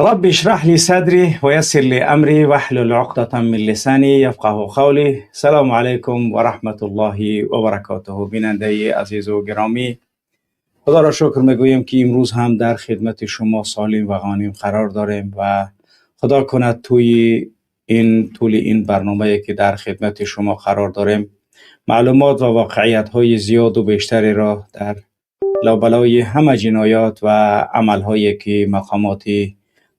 رب اشرح لي صدري ويسر لي أمري واحلل عقدة من لساني يفقه قولي. سلام علیکم و رحمت الله و برکاته. بیننده عزیز و گرامی، خدا را شکر میگوییم که امروز هم در خدمت شما سالم و غانم قرار داریم و خدا کند توی این طول این برنامه که در خدمت شما قرار داریم، معلومات و واقعیت های زیاد و بیشتری را در لابلای همه جنایات و عملهایی که مقامات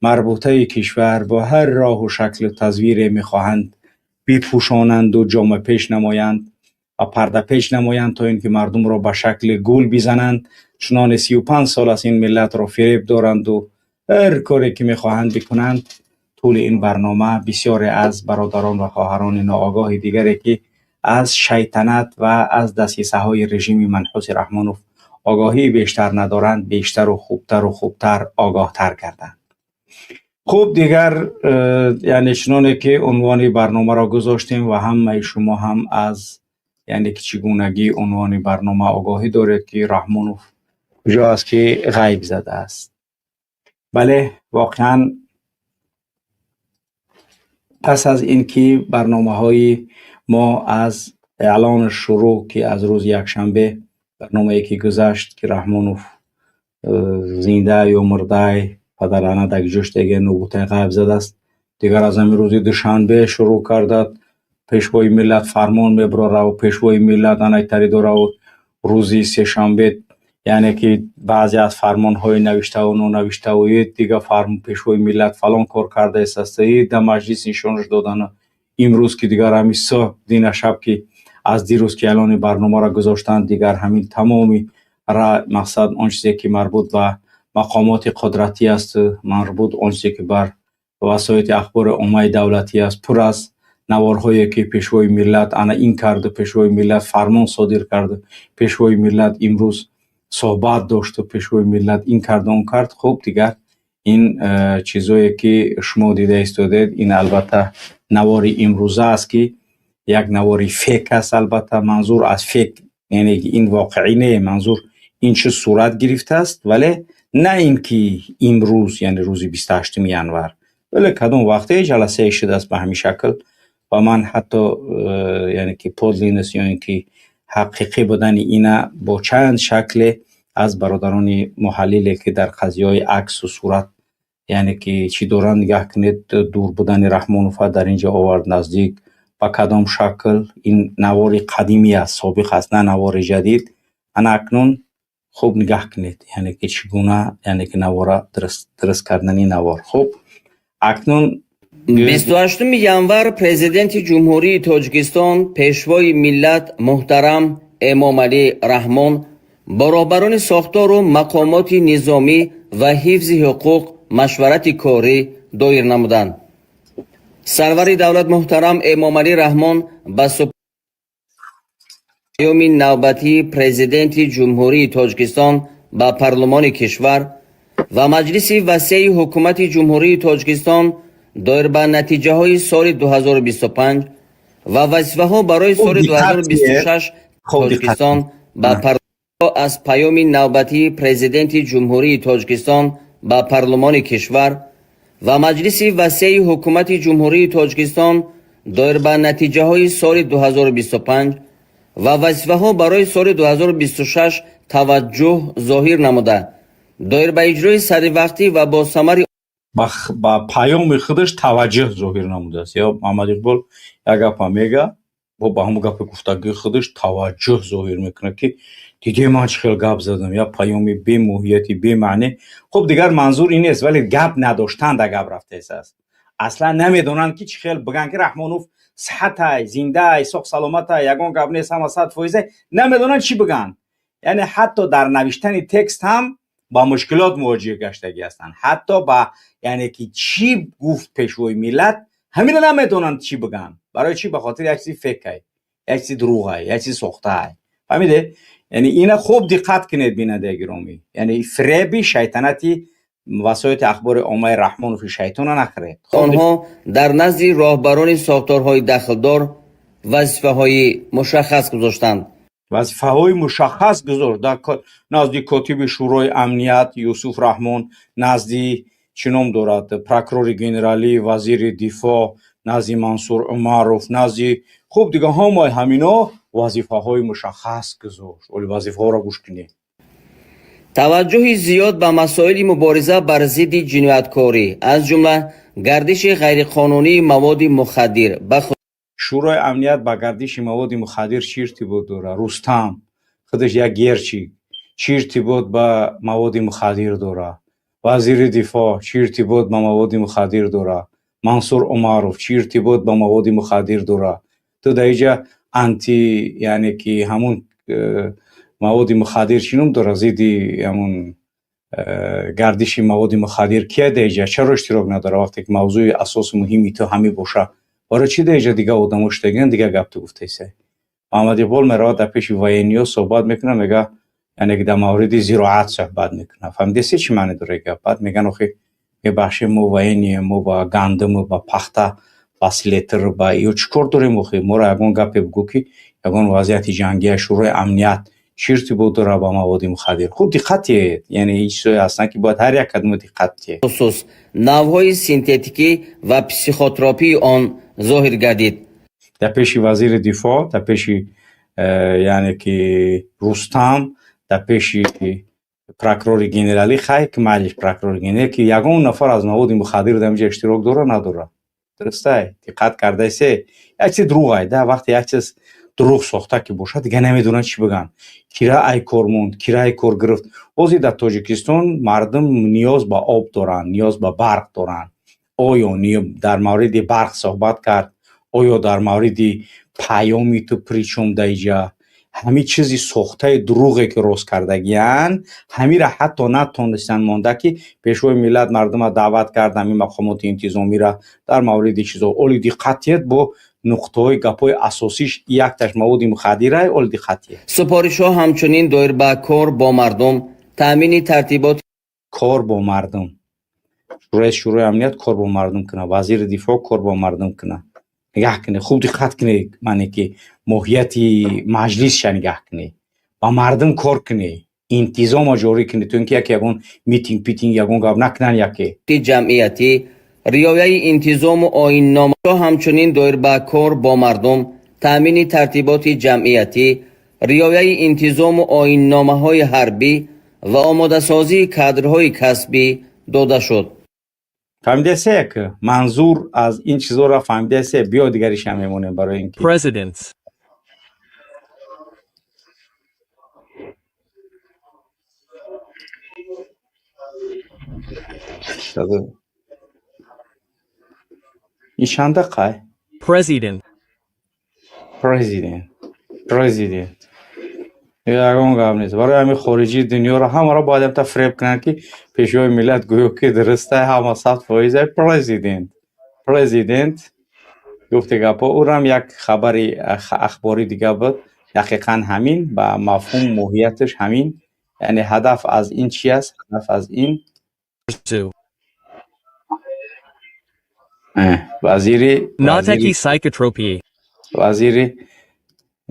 مربوطه کشور با هر راه و شکل و تزویر میخواهند بپوشانند و جامه پیش نمایند و پرده پیش نمایند تا اینکه مردم را به شکل گول بزنند، چنان 35 سال از این ملت را فریب دارند و هر کاری که میخواهند بکنند. طول این برنامه بسیاری از برادران و خواهران ناآگاه دیگری که از شیطنت و از دسیسه های رژیم منحوس رحمانوف آگاهی بیشتر ندارند، بیشتر و خوبتر و خوبتر آگاه تر کردند. خوب، دیگر یعنی چنانه که عنوان برنامه را گذاشتیم و همه شما هم از یعنی که چگونگی عنوان برنامه آگاهی دارید که رحمانوف کجا است که غیب زده است. بله، واقعا پس از اینکه برنامه های ما از اعلان شروع که از روز یکشنبه، برنامه که گذشت که رحمانوف زنده یا مرده، падарана дар ҷош деге нобутай ғайб задааст. Дигар аз ҳамин рӯзи душанбе шурӯъ кардад, пешвои миллат фармон мебарора, пешвои миллат анайтари дораву рӯзи сешанбе, яъне ки баъзе аз фармонҳои навиштаву нонавиштаву дига пешвои миллат фалон кор кардааст, дар маҷлис нишонаш додану имрӯз ки дигар ҳамин субҳ, дина шаб ки аз дирӯз ки эълони барномаро гузоштанд, дигар ҳамин тамоми мақсад, он чизе ки марбут ба мақомоти қудратӣ аст, марбут он чизе ки бар васоити ахбори оммаи давлатӣ аст, пур аз наворҳое ки пешвои миллат ана ин карду, пешвои миллат фармон содир карду, пешвои миллат имрӯз суҳбат дошту, пешвои миллат ин карду, он кард. Хуб, дигар ин чизое ки шумо дида истодед, ин албатта навори имрӯза аст ки як навори фейк аст. Албатта, манзур аз фейк, яъне ин воқеӣ не, манзур ин чиз сурат гирифтааст, вале на ин ки имрӯз, яъне рӯзи 28-уми январ, вале кадом вақте ҷаласае шудааст ба ҳамин шакл. Ва ман ҳатто яъне ки подлинность ё ин ки ҳақиқӣ будани ина бо чанд шакле аз бародарони муҳаллиле ки дар қазияҳои аксу сурат, яъне ки чӣ доранд, нигаҳ кунед. Дур будани Раҳмонова дар ин ҷо овард наздик, ба кадом шакл. Ин навори қадимӣ аст, собиқ аст, на навори ҷадид. Ана акнун хуб нигаҳ кунед, яъне ки чӣ гуна, яъне ки навора дуруст кардани навор. Хуб, акнун 28 январ Президенти Ҷумҳурии Тоҷикистон, Пешвои миллат муҳтарам Эмомалӣ Раҳмон бо роҳбарони сохтору мақомоти низомӣ ва ҳифзи ҳуқуқ машварати корӣ доир намуданд. Сарвари давлат муҳтарам Эмомалӣ Раҳмон ба паёми навбатии Президенти Ҷумҳурии Тоҷикистон ба парлумони кишвар ва Маҷлиси васеи Ҳукумати Ҷумҳурии Тоҷикистон доир ба натиҷаҳои соли 2025 ва вазифаҳо барои соли 2026 Тоҷикистон ба аз паёми навбатии Президенти Ҷумҳурии Тоҷикистон ба парлумони кишвар ва Маҷлиси васеи Ҳукумати Ҷумҳурии Тоҷикистон доир ба натиҷаҳои соли 2025 ва вазифаҳо барои соли 2026 таваҷҷӯҳ зоҳир намуда, доир ба иҷрои саривақтӣ ва босамари Ба паёми худаш таваҷҷӯҳ зоҳир намудааст. Ё Муҳаммад Иқбол як гапа мега, бо ба ҳамон гапи гуфтагии худаш таваҷҷӯҳ зоҳир мекунад, ки дидӣ, ман чӣ хел гап задам, як паёми бемоҳияти, бемаъне. Хуб, дигар манзур ин нест, вале гап надоштан да гап рафтааст. Аслан намедонанд, ки чӣ хел бигӯянд, ки Раҳмонов сиҳатай, зиндаай, соғ саломатай, ягон гап нест, ҳама 100%. Намедонанд чӣ бигӯянд, яъне ҳатто дар навиштани текст ҳам ба мушкилот мувоҷиҳ гаштагӣ ҳастанд. Ҳатто ба яъне ки чӣ гуфт пешвои миллат, ҳамина намедонанд чӣ бигӯянд. Барои чӣ? Ба хотири як чизи фейк ай, як чизи дурӯғай, як чизи сохтаай. Фаҳмиде? Яъне ина хуб диққат кунед, бинандаи гиромӣ, яъне фиреби шайтанати васоити ахбори оммаи Раҳмонови шайтона нахӯред. Онҳо дар назди роҳбарони сохторҳои дахлдор вазифаҳои мушаххас гузоштанд. Вазифаҳои мушаххас гузошт дар назди котиби Шӯрои амният Юсуф Раҳмон, назди Чӣ ном дорад, прокурори генералӣ, вазири дифоъ, назди Мансур Умаров, назди хуб дига ҳамаи ҳамино вазифаҳои мушаххас гузошт. Оли вазифаҳоро гӯш кунед. Таваҷҷӯҳи зиёд ба масоили мубориза бар зидди ҷинояткорӣ, аз ҷумла гардиши ғайриқонунии маводи мухаддир ба Шӯрои амният ба гардиши маводи мухаддир чӣ иртибот дорад? Рустам худаш як герчик, чӣ иртибот ба маводи мухаддир дорад? Вазири дифоъ чӣ иртибот ба маводи мухаддир дорад? Мансур Умаров чӣ иртибот ба маводи мухаддир дорад? Ту дар инҷа анти, яъне ки ҳамун маводи мухаддир чӣ ном дорад, зидди ҳамун гардиши маводи мухаддир кия дар инҷа чаро иштирок надорад, вақте ки мавзӯи асоси муҳими ту ҳамин бошад? Барои чӣ дар инҷа дига одамо шудагиан, дига гап ту гуфтаисай? Муҳаммад Иқбол меравад, дар пеши военный ҳо суҳбат мекунад, мега, яъне ки дар мавриди зироат суҳбат мекунад. Фаҳмидаси, чӣ маъне дорад гап? Баъд меган: охи, мебахшем, мо военный ем, мо ба гандуму ба пахта, ба селитра, ба ё чӣ кор дорем? Охи, моро ягон гапе бигӯ, ки ягон вазъияти ҷангия, Шӯрои амният чӣ иртибот дорад ба маводи мухаддир? Хуб диққат диҳед, яъне ин чизҳое ҳастанд, ки бояд ҳар як кадомо диққат диҳед. Хусус навъҳои синтетикӣ ва психотропии он зоҳир гардид. Дар пеши вазири дифоъ, дар пеши яъне ки Рустам, дар пеши прокурори генералӣ, хай ки майлиш, прокурори генералӣ, ки ягон нафар аз маводи мухаддир дар инҷа иштирок дорад, надорад? Дурустай, диққат кардаисе? Як чиз дурӯғ да, вақте як чиз дурӯғ сохта ки бошад, дига намедонанд чӣ бигӯянд. Кира ай кор монд, кира ай кор гирифт. Ҳозир дар Тоҷикистон мардум ниёз ба об доранд, ниёз ба барқ доранд. Оё дар мавриди барқ суҳбат кард? Оё дар мавриди паёми ту причём дар иҷа? Ҳамин чизи сохтаи дурӯғе ки рост кардагиянд, ҳамира ҳатто натонистанд монда, ки Пешвои миллат мардума даъват кард, ҳамин мақомоти интизомиро дар мавриди чизо. Оли диққат диҳед, бо нуқтаҳои гапҳои асосиш якташ маводи мухаддирай. Оли диққат диҳед. Супоришҳо ҳамчунин доир ба кор бо мардум, таъмини тартиботи Кор бо мардум, раис Шӯрои амният кор бо мардум кунад, вазири дифоъ кор бо мардум кунад. Нигаҳ кунед, хуб диққат кунед, маъне ки моҳияти маҷлисша нигаҳ кунед, ба мардум кор кунед, интизомо ҷорӣ кунед, то ин ки яке ягон митинг питинг ягон гап накунанд яке. Ҷамъиятӣ, риояи интизому оинномаҳо, ҳамчунин доир ба кор бо мардум, таъмини тартиботи ҷамъиятӣ, риояи интизому оинномаҳои ҳарбӣ ва омодасозии кадрҳои касбӣ дода шуд. Фаҳмидасе, ки манзур аз ин чизоро фаҳмидасе? Биё, дигаришам мемонем, барои ин ки Presidents. Ин чанда қай? President. Президент, президент, ягон гап нест. Барои ҳамин хориҷии дунёро ҳамаро бояд ҳамта фиреб кунанд, ки Пешвои миллат гӯё ки дурустай, ҳама 100%. Президент, президент гуфти гапҳо, ӯрам як хабари ахбори дига буд. Дақиқан ҳамин ба мафҳум, моҳияташ ҳамин. Яъне ҳадаф аз ин чи аст? Ҳадаф аз ин Pursue. Вазири Nateki psychotropy. Вазири,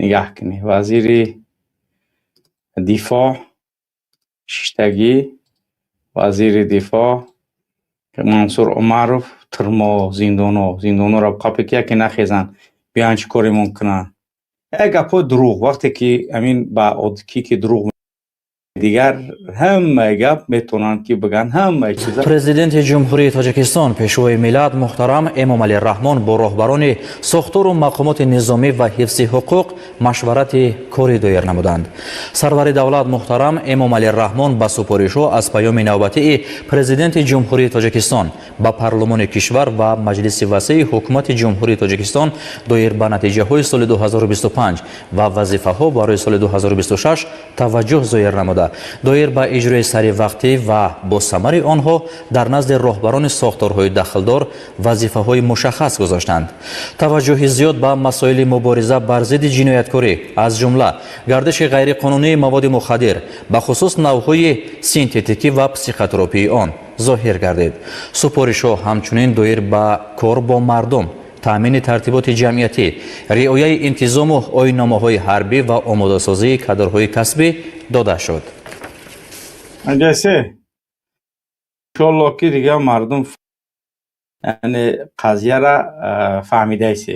нигаҳ кунед, вазири дифоъ шиштагӣ, вазири дифоъ Мансур Умаров, турмо, зиндоно, зиндоноро қапе ки яке нахезанд, биёянд, чӣ коремон кунанд? Як гапҳои дурӯғ. Вақте ки ҳамин ба ки дурӯғ, дигар ҳамаи гап метавонанд ки бигӯянд, ҳамаи чиза. Президенти Ҷумҳурии Тоҷикистон, Пешвои миллат муҳтарам Эмомалӣ Раҳмон бо роҳбарони сохтору мақомоти низомӣ ва ҳифзи ҳуқуқ машварати корӣ доир намуданд. Сарвари давлат муҳтарам Эмомалӣ Раҳмон ба супоришҳо аз паёми навбатии Президенти Ҷумҳурии Тоҷикистон ба парлумони кишвар ва Маҷлиси васеи Ҳукумати Ҷумҳурии Тоҷикистон доир ба натиҷаҳои соли 2025 ва вазифаҳо барои соли 2026 таваҷҷӯҳ зоҳир намуда, доир ба иҷрои саривақтӣ ва босамари онҳо дар назди роҳбарони сохторҳои дахлдор вазифаҳои мушаххас гузоштанд. Таваҷҷӯҳи зиёд ба масоили мубориза бар зидди ҷинояткорӣ, аз ҷумла гардиши ғайриқонунии маводи мухаддир, бахусус навъҳои синтетикӣ ва психотропии он зоҳир гардид. Супоришҳо ҳамчунин доир ба кор бо мардум, таъмини тартиботи ҷамъиятӣ, риояи интизому оинномаҳои ҳарбӣ ва омодасозии кадрҳои касбӣ дода шуд. Анҷасе. Иншоаллоҳ, ки дигар мардум, яъне, қазияра фаҳмидаисе.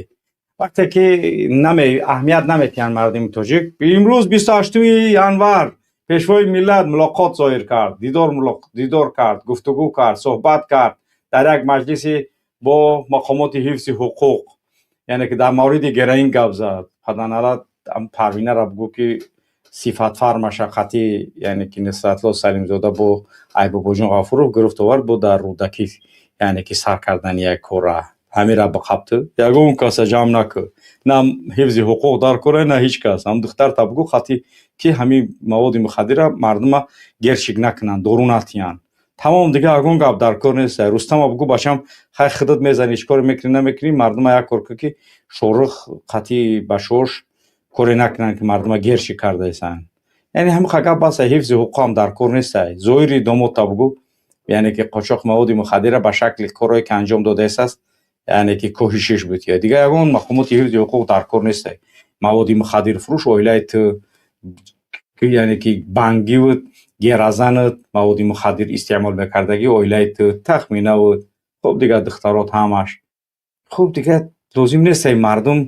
Вақте ки аҳамият наметиҳанд мардуми тоҷик. Имрӯз, 28 январ, Пешвои миллат мулоқот зоҳир кард, дидор кард, гуфтугӯ кард, суҳбат кард дар як маҷлиси бо мақомоти ҳифзи ҳуқуқ, яъне ки дар мавриди героин гап зад. Паданалат Парвинара бугӯ, ки сифатфар машаққатӣ, яъне ки Нусратлло Салимзода бо Айбобоҷон Ғафуров гирифт овард, бо дар Рӯдакӣ, яъне ки сар кардани як кора. Ҳамира биқабту ягон каса ҷамъ накӯ, на ҳифзи ҳуқуқ дар кора, на ҳеҷ кас. Ҳам духтарта бугӯ, хати ки ҳамин маводи мухаддира мардума гершик накунанд, дору натиҳанд. Тамом, дигар ягон гап дар кор нест. Рустама бугӯ, бачам, хай, худат мезанӣ, чӣ коре мекунӣ, намекунӣ, мардума як кор кӯ, ки Шорух қатъи ба шош коре накунанд, ки мардума гершик кардаисанд. Яъне ҳамин гап баса, ҳифзи ҳуқуқам дар кор нестай. Зоҳири домотта бугӯ, яъне ки қочоқ маводи мухаддира ба шакли корҳое ки анҷом додаистааст, яъне ки коҳишиш буд. Я дигар ягон мақомоти ҳифзи ҳуқуқ дар кор нестай. Маводи мухаддирфурӯш оилаи ту, яъне ки бангивут, геразанат, маводи мухаддир истеъмол мекардагӣ оилаи ту, тахминавут, хуб, дигар духтарот ҳамаш. Хуб, дигар лозим нестай мардум,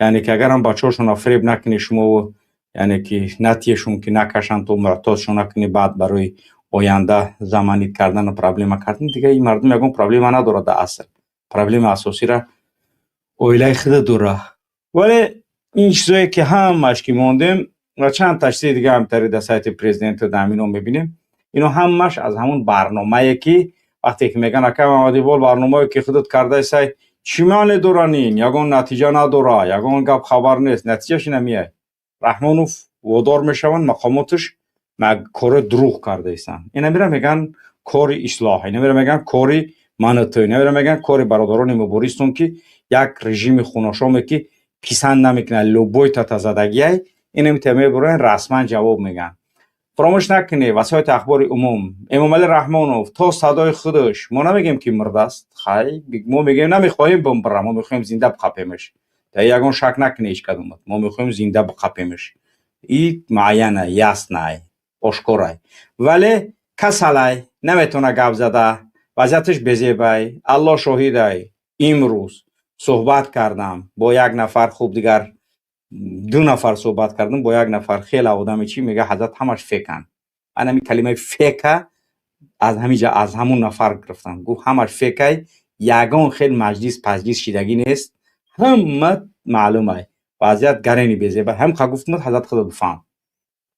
яъне ки агарам бачаҳошонро фиреб накунӣ шумо, яъне ки натиешон, ки накашанд, то муътодшон накунӣ, баъд барои оянда заманит кардану проблема кардан. Дигар ин мардум ягон проблема надорад. Дар асл проблема асосира оилаи худа дора. Вале ин чизое ки ҳамаш ки мондем ва чанд та чизи дига ҳамтари дар сайти президенту дар ҳамино мебинем, ино ҳамаш аз ҳамун барномае, ки вақте ки мегӯянд: «Ака Маҳмадиқбол, барномае ки худат кардаи, чӣ маъне доранд? Ин ягон натиҷа надора, ягон гап хабар нест». Натиҷаш ина меяй: Раҳмонов водор мешаванд, мақомоташ кори дурӯғ кардаистанд. Ина мера мегӯянд кори ислоҳ, ина мера мегӯянд кори ману ту, ина мера мегӯянд кори бародарони мубористон, ки як режими хуношоме, ки писанд намекунад, любой татазадагиай, ина мебуранд, расман ҷавоб мегӯянд. Фаромӯш накунед, васоити ахбори умум, Эмомалӣ Раҳмонов то садои худаш, мо намегӯем, ки мурдааст. Хай, мо мегӯем, намехоҳем бимбира, мо мехоҳем зинда биқапемаш. Дар ягон шак накунед ҳеҷ кадомат, мо мехоҳем зинда биқапемаш. И муайяна, яснай, ошкорай. Вале касалай, наметавона гап зада, вазъияташ безебай. Аллоҳ шоҳидай, имрӯз суҳбат кардам бо як нафар, хуб, дигар ду нафар суҳбат кардам бо як нафар, хеле одаме чӣ мега: «Ҳазрат, ҳамаш фекан». Анами калимаи фека аз ҳамиҷа, аз ҳамун нафар гирифтам. Гуфт: «Ҳамаш фекай, ягон хел маҷлис паҷлис шидагӣ нест, ҳама маълумай, вазъият гарени безеба». Ҳамқа гуфтмад, ҳазрат, худо бифаҳм,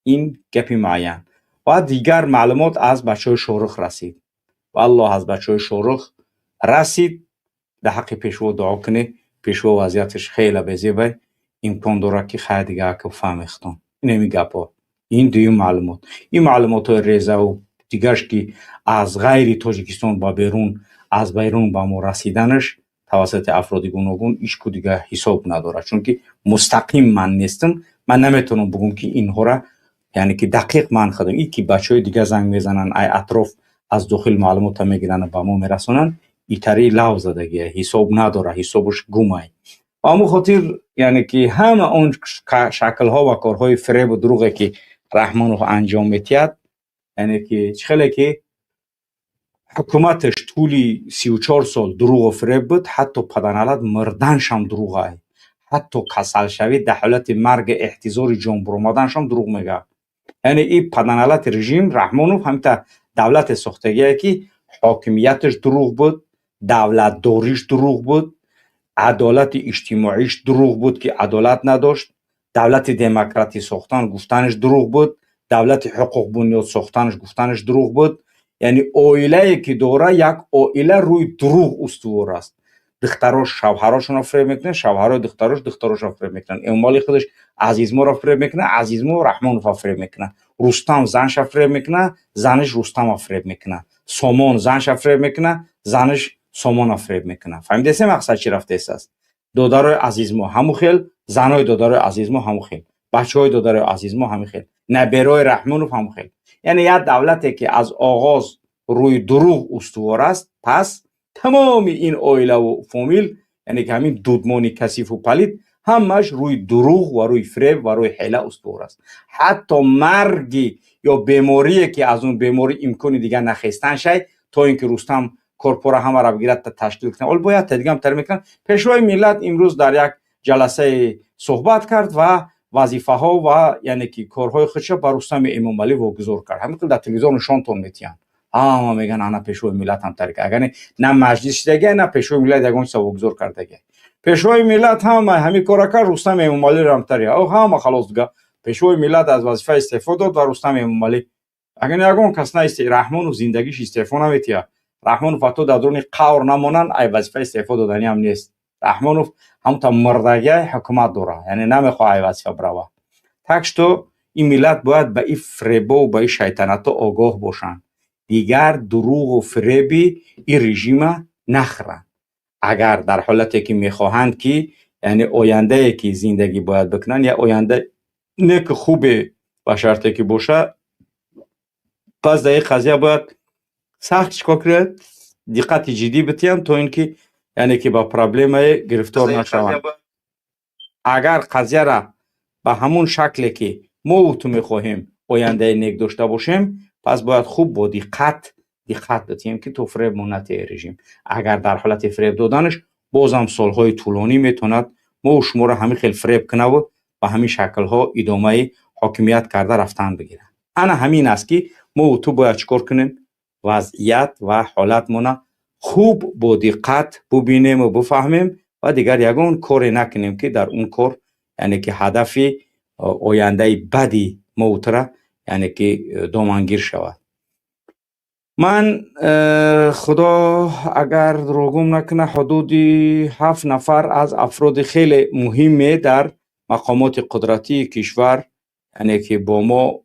ин гапи муайян. Ва дигар маълумот аз бачаҳои Шорух расид. Валлоҳ, аз бачаҳои Шорух расид. Дар ҳаққи Пешво дуо кунед, Пешво вазъияташ хеле безебай, имкон дорад, ки хайр, дигар ака фаҳмехтон. Инами гапҳо, ин дуюм маълумот. Ин маълумотҳои резаву дигарш, ки аз ғайри Тоҷикистон ба берун, аз берун ба мо расиданаш тавассути афроди гуногун, ҳичку дигар ҳисоб надорад, чунки мустақим ман нестам, ман наметавонам бугӯм, ки инҳора, яъне ки дақиқ ман худам. И ки бачаҳои дигар занг мезананд, ай атроф, аз дохил маълумота мегиранд, ба мо мерасонанд, итари лав задагия ҳисоб надорад, ҳисобаш гумай. Ба ҳамон хотир, яъне ки ҳама он шаклҳо ва корҳои фиребу дурӯғе, ки Раҳмонов анҷом метиҳад, яъне ки чӣ хеле ки ҳукуматаш тӯли 34 сол дурӯғу фиреб буд, ҳатто паданалат мурданшам дурӯғай, ҳатто касалшавӣ, дар ҳолати марги эҳтизори ҷон буромаданшам дурӯғ мегӯяд. Яъне и паданалати режим Раҳмонов ҳамита давлате сохтагие, ки ҳокимияташ дурӯғ буд, давлатдориш дурӯғ буд, адолати иҷтимоиш дурӯғ буд, ки адолат надошт, давлати демократӣ сохтан гуфтанаш дурӯғ буд, давлати ҳуқуқбунёд сохтанаш гуфтанаш дурӯғ буд. Яъне оилае ки дора, як оила рӯи дурӯғ устувор аст. Духтарош шавҳарошонро фиреб мекунанд, шавҳарои духтарош духтарошро фиреб мекунанд. Эмомалӣ худаш Азизморо фиреб мекунад, Азизмо Раҳмонова фиреб мекунад, Рустам занша фиреб мекунад, занаш Рустама фиреб мекунад, Сомон занша фиреб мекунад, занаш Сомона фиреб мекунад. Фаҳмидесе мақсад чӣ рафтаистааст? Додарои Азизмо ҳамун хел, занои додарои Азизмо ҳамун хел, бачаҳои додарои Азизмо ҳамин хел, наберои Раҳмонов ҳамун хел. Яъне як давлате, ки аз оғоз рӯи дурӯғ устувор аст, пас тамоми ин оилаву фомил, яъне ки ҳамин дудмони касифу палид, ҳамааш рӯи дурӯғ ва рӯи фиреб ва рӯи ҳела устувор аст. Ҳатто марги ё беморие, ки аз он беморӣ имкони дигар нахестан шай. То ин ки Рустам корпора ҳамаро бигирад, ташкил кунад. Ҳол бояд дигам тар мекунад. Пешвои миллат имрӯз дар як ҷаласае суҳбат кард ва вазифаҳо ва яъне ки корҳои худша ба Рустами Эмомалӣ вогузор кард. Ҳамин хел дар телевизион нишонтон метиҳанд, ҳама мегӯянд, ана пешвои миллат ҳам тариқа. Агар на маҷлис шидагия, на пешвои миллат ягон чиза вогузор кардагия. Пешвои миллат ҳама ҳамин кора кард, Рустам Эмомалиро ҳам тариқа. Ҳама халос, дига пешвои миллат аз вазифа истеъфо дод ва Рустам Эмомалӣ. Агар ягон кас на Раҳмонов зиндагиш истеъфо наметиҳад. Раҳмонов ҳатто дар дуруни қавр намонанд, ай вазифа истеъфо доданӣ ҳам нест. Раҳмонов ҳамта мурдагиай ҳукумат дорад, яъне намехоҳад ай вазифа бирава. Так что ин миллат бояд ба ин фиребову ба ин шайтанатҳо огоҳ бошанд, дигар дурӯғу фиреби ин режима нахӯранд. Агар дар ҳолате ки мехоҳанд, ки яъне ояндае ки зиндагӣ бояд бикунанд, я оянда не ки хубе, ба шарте ки боша, пас дар ин қазия бояд сахт чикор кунад, диққати ҷиддӣ битиҳанд, то ин ки яъне ки ба проблемае гирифтор нашаванд. Агар қазияра ба ҳамун шакле ки мову ту мехоҳем, ояндаи нек дошта бошем, пас бояд хуб бо диққат диққат битиҳем, ки то фиреб монатии режим. Агар дар ҳолати фиреб доданаш, бозам солҳои тӯлонӣ метавонад мову шуморо ҳамин хел фиреб кунаву ба ҳамин шаклҳо идомаи ҳокимият карда рафтан бигирад. Ана ҳамин аст, ки мову ту бояд чӣ кор кунем? Вазъият ва ҳолатмона хуб бо диққат бубинему бифаҳмем ва дигар ягон коре накунем, ки дар он кор яъне ки ҳадафи ояндаи бади мову тура яъне ки домангир шавад. Ман, худо агар дурӯғгум накунад, ҳудуди 7 нафар аз афроди хеле муҳиме дар мақомоти қудратии кишвар, яъне ки бо мо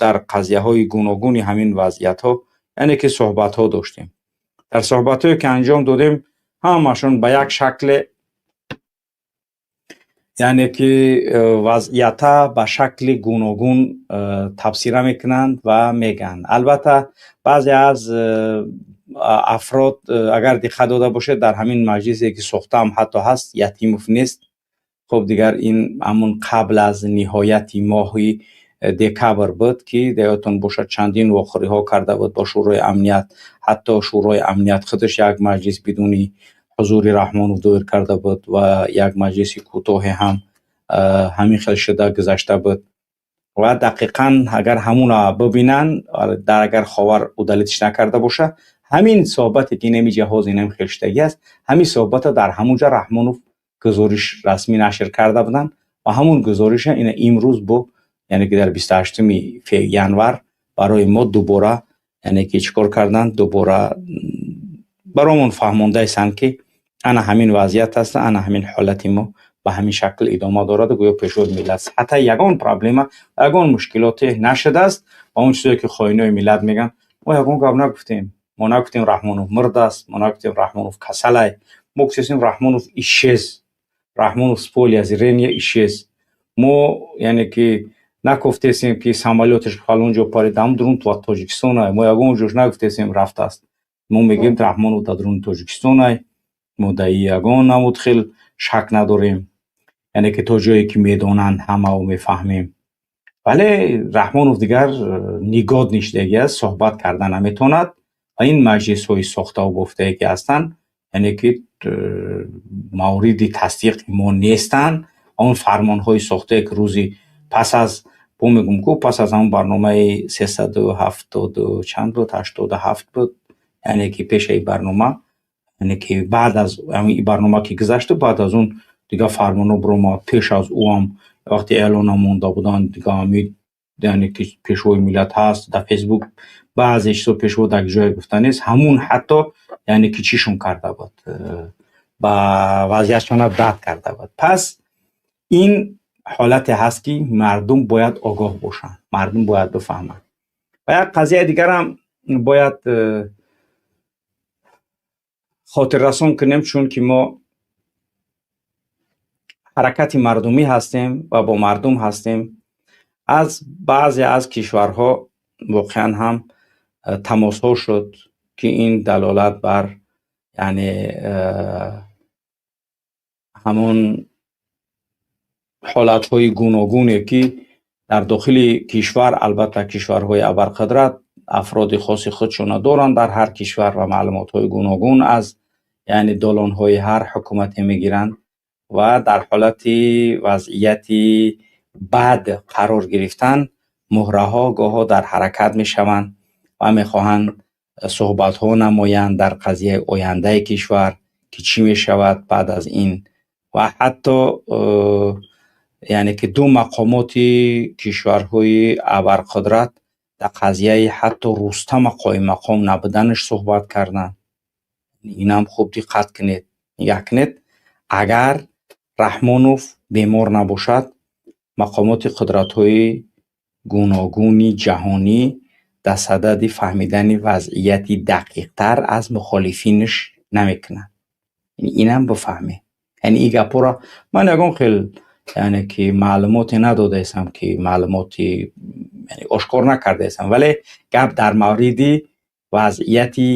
дар қазияҳои гуногуни ҳамин вазъиятҳо яъне ки суҳбатҳо доштем. Дар суҳбатҳое ки анҷом додем, ҳамашон ба як шакле, яъне ки вазъията ба шакли гуногун табсира мекунанд ва мегӯянд. Албатта, баъзе аз афрод, агар диққат дода бошед, дар ҳамин маҷлисе ки сохтаам ҳатто ҳаст, Ятимов нест. Хуб, дигар ин ҳамун қабл аз ниҳояти моҳи декабр буд, ки даёдтон бошад, чандин вохӯриҳо карда буд бо Шӯрои амният. Ҳатто Шӯрои амният худаш як маҷлис бидуни ҳузури Раҳмонов доир карда буд ва як маҷлиси кӯтоҳе ҳам ҳамин хел шуда гузашта буд. Ва дақиқан агар ҳамуна бибинанд, дар агар Ховар удалить ш накарда боша, ҳамин суҳбате ки инами ҷаҳоз инам хел шудагӣ аст, ҳамин суҳбата дар ҳамун ҷа Раҳмонов гузориш расмӣ нашр карда буданд ва ҳамун гузориша ина имрӯз бо яъне ки дар 28-уми январ барои мо дубора яъне ки чӣ кор карданд, дубора баромон фаҳмондаистанд, ки ана ҳамин вазъият аст, ана ҳамин ҳолати мо ба ҳамин шакл идома дорад. Гӯё пешвои миллат ҳатто ягон проблема, ягон мушкилоте нашудааст. Ва он чизе ки хоинои миллат мегӯянд, мо ягон гап нагуфтем. Мо нагуфтем, Раҳмонов мурдааст, мо нагуфтем, Раҳмонов касалай. Мо гуфтем, Раҳмонов исчез, Раҳмонов с поля зрения исчез. Мо яъне ки нагуфтесем, ки самолёташ фалон ҷо парид, ҳам дурун Тоҷикистонай. Мо ягон ҷош нагуфтесем, рафтааст. Мо мегӯем, Раҳмонов дар дуруни Тоҷикистонай. Мо дар ягон намуд хел шак надорем, яъне ки то ҷое ки медонанд ҳамао мефаҳмем. Вале Раҳмонов дигар негодный шудагӣ аст, суҳбат карда наметавонад ва ин маҷлисҳои сохтаву бофтае ки ҳастанд, яъне ки мавриди тасдиқи мо нестанд. Он фармонҳои сохтае ки рӯзи пас аз бо мегӯм ку, пас аз ҳамон барномаи 370 чанд буд, 87 буд, яъне ки пешаи барнома, яъне ки баъд аз ин барнома ки гузашту, баъд аз он дигар фармонҳо биромад. Пеш аз ӯ ҳам вақте эълона монда буданд, дига ҳами яъне ки пешвои миллат ҳаст дар Фейсбук, баъзе чизо пешво дар ҷое гуфта нест, ҳамун ҳатто яъне ки чишон карда буд, ба вазъиятшона бад карда буд. Пас ин ҳолате ҳаст, ки мардум бояд огоҳ бошанд, мардум бояд бифаҳманд. Ва як қазияи дигарам бояд хотиррасон кунем, чунки мо ҳаракати мардумӣ ҳастем ва бо мардум ҳастем. Аз баъзе аз кишварҳо воқеан ҳам тамосҳо шуд, ки ин далолат бар яъне ҳамон ҳолатҳои гуногуне, ки дар дохили кишвар, албатта, кишварҳои абарқудрат Афроди хоси худшона доранд дар ҳар кишвар ва маълумотҳои гуногун аз, яъне, долонҳои ҳар ҳукумате мегиранд ва дар ҳолати вазъияти бад қарор гирифтан муҳраҳо гоҳо дар ҳаракат мешаванд ва мехоҳанд суҳбатҳо намоянд дар қазияи ояндаи кишвар, ки чӣ мешавад баъд аз ин. Ва ҳатто, яъне ки, ду мақомоти кишварҳои абарқудрат дар қазияи ҳатто Рустама қоиммақом набуданаш суҳбат карданд. Инам хуб диққат кунед, нигаҳ кунед: агар Раҳмонов бемор набошад, мақомоти қудратҳои гуногуни ҷаҳонӣ дар садади фаҳмидани вазъияти дақиқтар аз мухолифинаш намекунанд. Инам бифаҳмед. Яъне ин гапҳоро ман ягон хел, яъне ки, маълумоте надодаистам, ки маълумоти ошкор накардаистам, вале гап дар мавриди вазъияти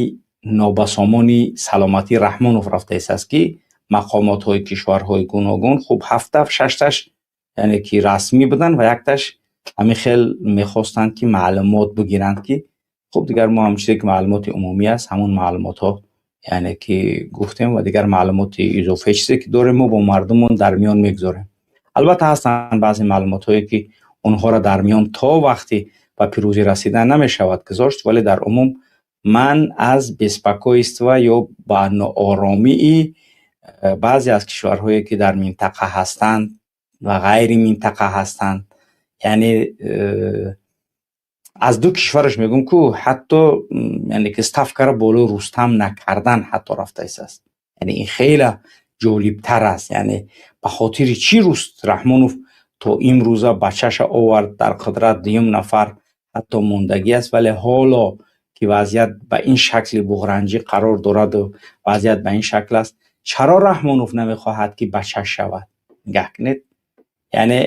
нобасомони саломатии Раҳмонов рафтаистааст, ки мақомотҳои кишварҳои гуногун, хуб, ҳафта шашташ, яъне ки, расмӣ буданд ва якташ ҳамин хел мехостанд, ки маълумот бигиранд, ки хуб, дигар мо ҳам чизе ки маълумоти умумӣ аст, ҳамон маълумотҳо, яъне ки, гуфтем ва дигар маълумоти изофа чизе ки дорем, мо бо мардумон дар миён мегузорем. Албатта, ҳастанд баъзе маълумотҳое, ки онҳоро дар миён то вақти ба пирӯзӣ расидан намешавад гузошт, вале дар умум ман аз беспокойство ё ба нооромии баъзе аз кишварҳое, ки дар минтақа ҳастанд ва ғайри минтақа ҳастанд, яъне аз ду кишвараш мегӯм, ку ҳатто, яъне ки, ставкаро болои Рустам накардан ҳатто рафтаистааст. Яъне ин хеле ҷолибтар аст. Яъне ба хотири чӣ Руст Раҳмонов то имрӯза бачаша овард, дар қудрат дуюм нафар ҳатто мондагӣ аст, вале ҳоло ки вазъият ба ин шакли буғранҷӣ қарор дораду вазъият ба ин шакл аст, чаро Раҳмонов намехоҳад, ки бачаш шавад? Нигаҳ кунед, яъне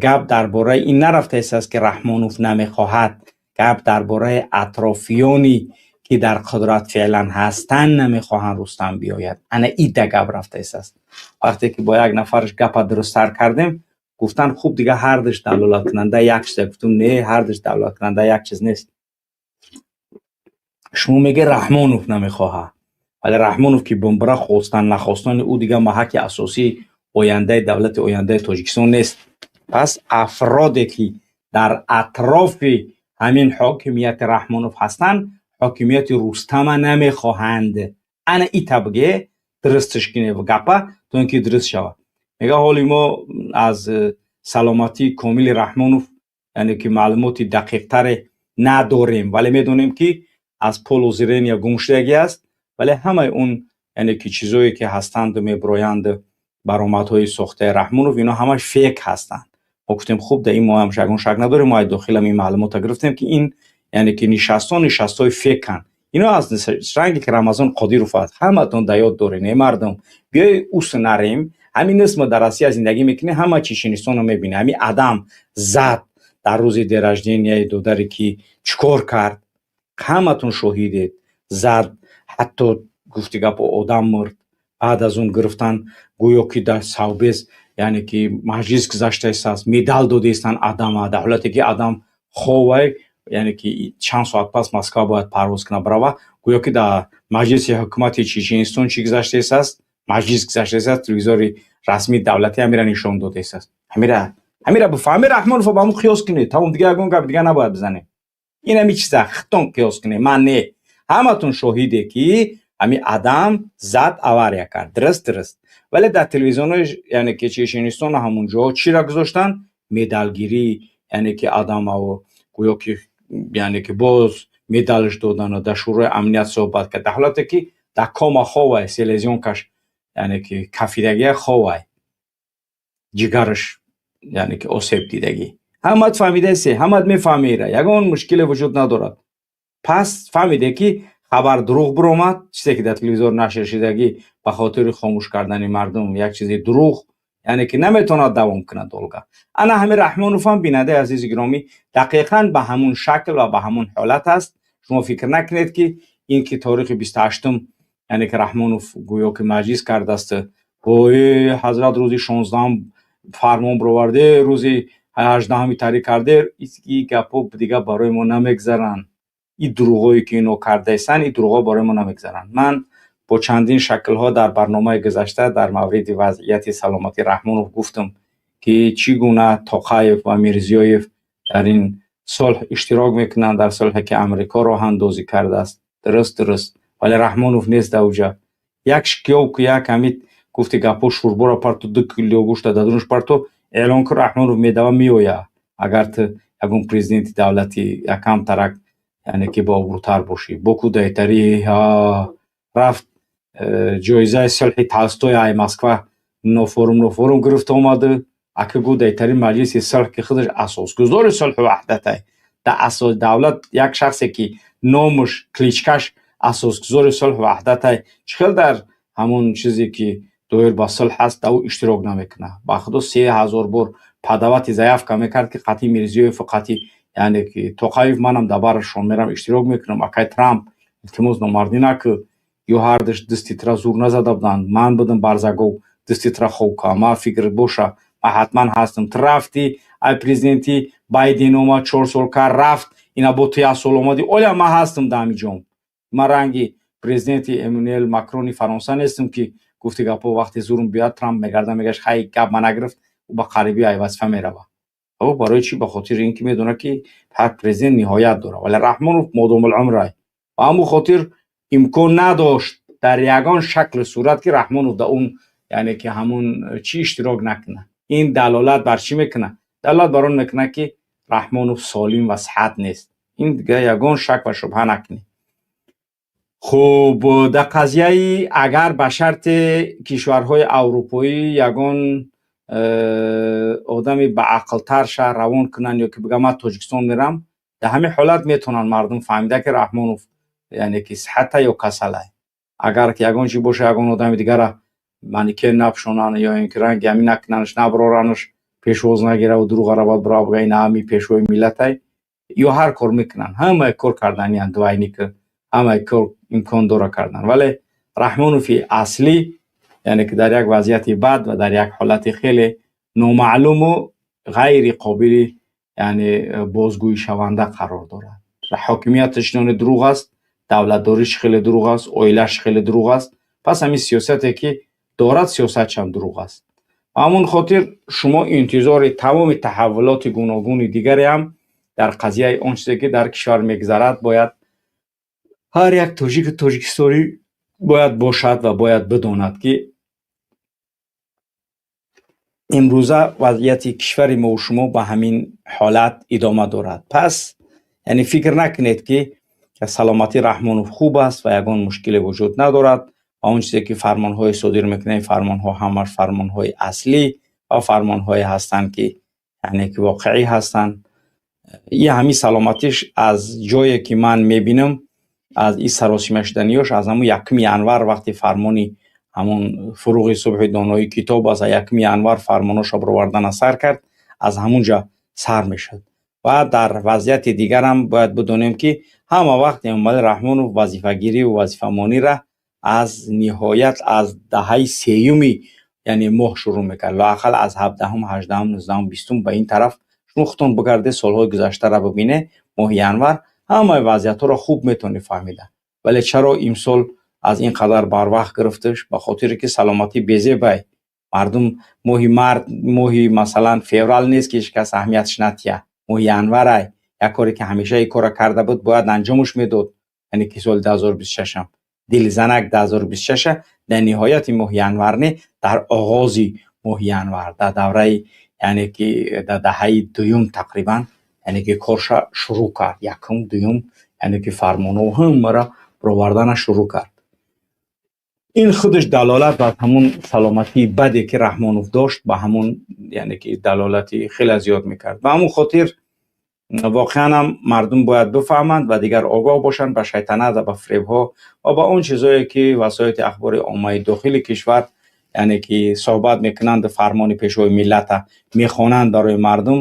гап дар бораи ин нарафтаистааст, ки Раҳмонов намехоҳад. Гап дар бораи атрофиёни, ки дар қудрат феълан ҳастанд, намехоҳанд Рустам биёяд. Ана ида гап рафтаистааст. Вақте ки бо як нафараш гапа дурусттар кардем, гуфтанд: «Хуб, дига ҳардуш далолаткунанда як чиз». Гуфтум: «Не, ҳардуш далолаткунанда як чиз нест». Шумо меге, Раҳмонов намехоҳад, вале Раҳмонов ки бомбара, хостан нахостани ӯ дига маҳаки асосии ояндаи давлати ояндаи Тоҷикистон нест. Пас афроде, ки дар атрофи ҳамин ҳокимияти Раҳмонов ҳастанд, ҳокимияти Рустама намехоҳанд. Ана ита бигӯе, дурустш кине гапа, то ин ки дуруст шавад. Мега, ҳоли мо аз саломатии комили Раҳмонов, яъне ки, маълумоти дақиқтаре надорем, вале медонем, ки аз поле зрения гум шудагӣ аст, вале ҳамаи он, яъне ки, чизое ки ҳастанду мебироянд, баромадҳои сохтаи Раҳмонов, ино ҳамаш фейк ҳастанд. Мо гуфтем: «Хуб, дар ин мо ҳам ягон шак надорем». Мо аз дохилам ин маълумотро гирифтем, ки ин, яъне ки, нишастҳо нишастҳои фейканд. Ино аз ранге ки Рамазон Қодиров аст, ҳаматон дар ёд доред. Э, мардум, биёй ус нарем. Ҳамин нест, мо дар Россия зиндагӣ мекунем, ҳама Чеченистоно мебинем. Ҳамин адам зад дар рӯзи день рожденияи додаре, ки чӣ кор кард, ҳаматон шоҳидед. Зад, ҳатто гуфти гап, одам мурд. Баъд аз он гирифтан, гӯё ки дар совбез, яъне ки, маҷлис гузаштаистааст, медал додаистанд адама, дар ҳолате ки адам ховай, яъне ки, чанд соат пас Москва бояд парвоз кунад, барава. Гӯё ки дар маҷлиси ҳукумати Чеченистон чӣ гузаштаистааст, маҷлис гузаштаистааст, телевизори расмии давлатӣ ҳамира нишон додаистааст. Ҳамира бифаҳми, Раҳмонов ба ҳамун қиёс кунед, тамом. Дига ягон гап дига набояд бизанем. Ин ҳами чиза хитон қиёс кунед, ман не. Ҳаматон шоҳиде, ки ҳами адам зад, авария кард, дуруст, вале дар телевизионҳои, яъне ки, Чеченистону ҳамун ҷоҳо чиро гузоштанд? Медалгирӣ, яъне ки, адамаву гӯё ки, яъне ки, боз медалш додану дар Шӯрои амният суҳбат кард, дар ҳолате ки дар кома ховай, селезёнкаш, яъне ки, кафидагия, ховай, ҷигараш, яъне ки, осеб дидагӣ. Ҳамат фаҳмидасе, ҳамат мефаҳмера, ягон мушкиле вуҷуд надорад. Пас фаҳмиде, ки хабар дурӯғ биромад. Чизе ки дар телевизор нашр шудагӣ, ба хотири хомӯш кардани мардум як чизи дурӯғ, яъне ки, наметавонад давом кунад долго. Ана ҳамин Раҳмонов ҳам, бинандаи азизи гиромӣ, дақиқан ба ҳамун шакл ва ба ҳамун ҳолат аст. Шумо фикр накунед, ки ин ки торихи 28-ум, яъне ки, Раҳмонов гӯё ки маҷлис кардааст, ой, ҳазрат, рӯзи 16-ум фармон бироварде, рӯзи 18-уми таърих карде, и гапҳо дига барои мо намегзаранд. Ин дурӯғое ки ино кардаистанд, ин дурӯғҳо барои мо намегзаранд. Ман бо чандин шаклҳо дар барномаи гузашта дар мавриди вазъияти саломатии Раҳмонов гуфтам, ки чӣ гуна Тоқаев ва Мирзиёев дар ин сулҳ иштирок мекунанд, дар сулҳе ки Амрико роҳандозӣ кардааст. Дуруст, вале Раҳмонов нест дар уҷа. Як шикёв ку, як ҳамид гуфти гапҳо, шӯрборо парту, 2 кило гӯшта дадунаш парту, эълон ку, Раҳмонов медава, меоя. Агар ту ягон президенти давлати якам тарак, яъне ки бообрӯтар бошӣ, боку дайтари рафт, ҷоизаи сулҳи Толстой ай Москва нофорум гирифта омаду, ака гу дайтари маҷлиси сулҳ, ки худаш асосгузори сулҳу ваҳдатай, дар асос давлат як шахсе ки номуш, кличкаш асосгузори сулҳу ваҳдатай, чӣ хел дар ҳамон чизе ки доир ба сулҳ аст, дар ӯ иштирок намекунад? Ба худо, 3000 бор подавать заявка мекард, ки қатъи Мирзиёеву қатъи, яъне ки Тоқаев, манам дар барашон мерам, иштирок мекунам. Акай Трамп, илтимос, номардӣ накӣ. Ё ҳардуш дасти тра зур назада буданд, ман будам барзагов, дасти тра ховка. Ма фикр боша, ман ҳатман ҳастам. Ту рафтӣ, ай президенти Байден омад, 4 сол кар, рафт, ина бо ту як сол омадӣ, оля ман ҳастам дар ҳамин ҷом. Ман ранги президенти Эммануэл Макрони Фаронса нестам, ки гуфти гапҳо, вақте зурм биёяд, Трамп мегарда, мегашт, хай, гап ма нагирифт, ӯ ба қарибӣ ай вазифа мерава. Барои чӣ? Ба хотири ин ки медонад, ки ҳар президент ниҳоят дорад, вале Раҳмонов модомулумрай. Ба ҳамун хотир имкон надошт дар ягон шаклу сурат, ки Раҳмонов дар он, яъне ки ҳамун чӣ иштирок накунад. Ин далолат бар чӣ мекунад? Далолат бар он мекунад, ки Раҳмонов солим ва сиҳат нест. Ин дига ягон шак ва шубҳа накунед. Хуб, дар қазияи агар ба шарти кишварҳои аврупоӣ ягон одами баақлтар ша равон кунанд ё ки бигӯяд, ман Тоҷикистон мерам, дар ҳамин ҳолат метавонанд мардум фаҳмида, ки Раҳмонов, яъне ки сиҳата ё касалай. Агар ки ягон чи боша, ягон одами дигара манекен напӯшонанд ё ин ки ранги ҳамин накунанаш, наброранаш, пешвоз нагираву дурӯға равад, бирав бигӯяд, ина ҳами пешвои миллатай, ё ҳар кор мекунанд, ҳамаи кор карданиянд, двойник, ҳамаи кор имкон дора кардан. Вале Раҳмонови аслӣ, яъне ки дар як вазъияти бад ва дар як ҳолати хеле номаълуму ғайри қобили, яъне бозгӯишаванда қарор дорад. Ҳокимияташ нони дурӯғ аст, давлатдориш хеле дурӯғ аст, оилааш хеле дурӯғ аст. Пас ҳамин сиёсате ки дорад, сиёсатшам дурӯғ аст. Ба ҳамон хотир шумо интизори тамоми таҳаввулоти гуногуни дигаре ҳам дар қазияи он чизе ки дар кишвар мегузарад, бояд ҳар як тоҷику тоҷикистонӣ бояд бошад ва бояд бидонад, ки имрӯза вазъияти кишвари мову шумо ба ҳамин ҳолат идома дорад. Пас, яъне, фикр накунед, ки саломатии Раҳмонов хуб аст ва ягон мушкиле вуҷуд надорад ва он чизе ки фармонҳое содир мекунад, ин фармонҳо ҳамаш фармонҳои аслӣ ва фармонҳое ҳастанд, ки, яъне ки воқеӣ ҳастанд. И ҳамин саломатиш, аз ҷое ки ман мебинам, аз ин саросима шуданиёш аз ҳамун 1 январ, вақти фармони ҳамун фуруғи субҳи доноӣ китоб аст, 1 январ фармоноша баровардана сар кард, аз ҳамун ҷа сар мешуд. Ва дар вазъияти дигарам бояд бидонем, ки ҳама вақт Эмомалӣ Раҳмонов вазифагирию вазифамонира аз ниҳоят аз даҳаи сеюми, яъне моҳ шурӯъ мекард, лоақал аз 17-ум, 18-ум, 19-ум, 20-ум ба ин тараф. Шумо худтон бигардед, солҳои гузаштаро бибинед, моҳи январ ҳамаи вазъиятҳоро хуб метавонед фаҳмида. Вале чаро имсол аз ин қадар барвақт гирифташ? Ба хотире ки саломатӣ безебай. Мардум моҳи март, моҳи, масалан, феврал нест, ки ҳеҷ кас аҳамиятш натия. Моҳи январай, як коре ки ҳамеша ин корро карда буд, бояд анҷомаш медод. Яъне ки соли 2026-ам дилзанак 2026-а дар ниҳояти моҳи январ не, дар оғози моҳи январ, дар давраи, яъне ки дар даҳаи дуюм тақрибан, яъне ки корша шурӯъ кард, якум, дуюм, яъне ки фармонҳо ҳамаро баровардана шурӯъ кард. Ин худаш далолат бар ҳамун саломатии баде ки Раҳмонов дошт, ба ҳамун, яъне ки далолати хеле зиёд мекард. Ба ҳамун хотир воқеан ҳам мардум бояд бифаҳманд ва дигар огоҳ бошанд ба шайтанат ва ба фиребҳо ва ба он чизое ки васоити ахбори оммаи дохили кишвар, яъне ки суҳбат мекунанд, фармони пешвои миллата мехонанд барои мардум.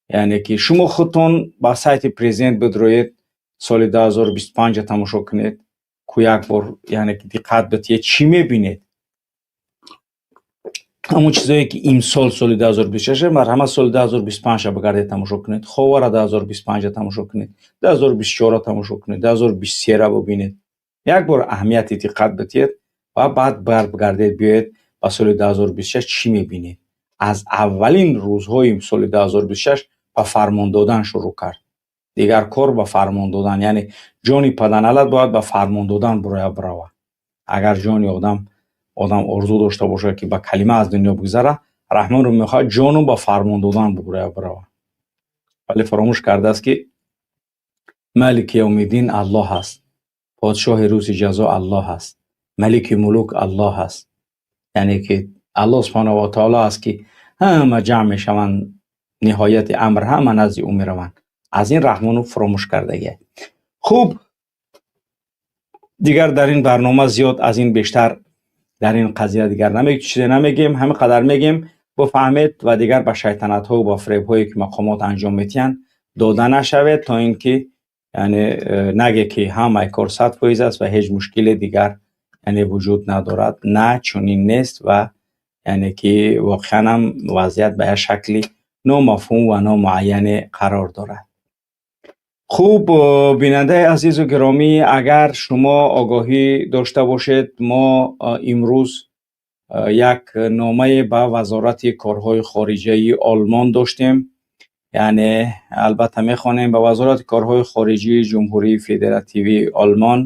Яъне ки шумо худтон ба сайти президент бидроед, соли 2025 тамошо кунед ку, як бор, яъне ки диққат битиед, чӣ мебинед? Ҳамон чизое ки имсол, соли 2026, марҳамат, соли 2025 бигардед, тамошо кунед. Ховара 2025 тамошо кунед, 2024 тамошо кунед, 2023 бубинед. Як бор аҳамияти диққат бидиҳед ва баъд баргардед, биёед ба соли 2026. Чӣ мебинед? Аз аввалин рӯзҳои соли 2026 ба фармон додан шурӯъ кард. Дигар кор ба фармон додан, яъне ҷони паданалат бояд ба фармон додан бирава. Агар ҷони одам орзу дошта бошад, ки ба калима аз дунё бигзара, Раҳмонов мехоҳад ҷону ба фармон додан бирава. Вале фаромӯш кардааст, ки Малики явмиддин Аллоҳ аст, подшоҳи рӯзи ҷазо Аллоҳ аст, Малики мулук Аллоҳ аст. Яъне ки Аллоҳ субҳонаҳу ва таоло аст, ки ҳама ҷамъ мешаванд, ниҳояти амр ҳама назди ӯ мераванд. Аз ин Раҳмонов фаромӯш кардагия. Хуб, дигар дар ин барнома зиёд аз ин бештар дар ин қазия дигар чизе намегем. Ҳамин қадар мегем, бифаҳмед ва дигар ба шайтанатҳо ва ба фиребҳое, ки мақомот анҷом медиҳанд, дода нашавед, то ин ки яъне наге, ки ҳамаи кор 100% аст ва ҳеҷ мушкиле дигар, яъне, вуҷуд надорад. На, чунин нест ва яъне ки воқеан ҳам вазъият ба як шакли номафҳум ва номуайяне қарор дорад. Хуб, бинандаи азизу гиромӣ, агар шумо огоҳӣ дошта бошед, мо имрӯз як номае ба Вазорати корҳои хориҷаи Олмон доштем. Яъне албатта мехонем. Ба Вазорати корҳои хориҷии Ҷумҳурии Федеративии Олмон.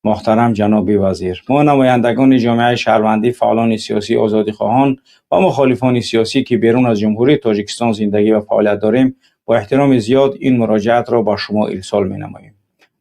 Муҳтарам ҷаноби вазир, мо, намояндагони ҷомеаи шаҳрвандӣ, фаъолони сиёсӣ, озодихоҳон ва мухолифони сиёсӣ, ки берун аз Ҷумҳурии Тоҷикистон зиндагӣ ва фаъолият дорем, бо эҳтироми зиёд ин муроҷиатро ба шумо ирсол менамоем.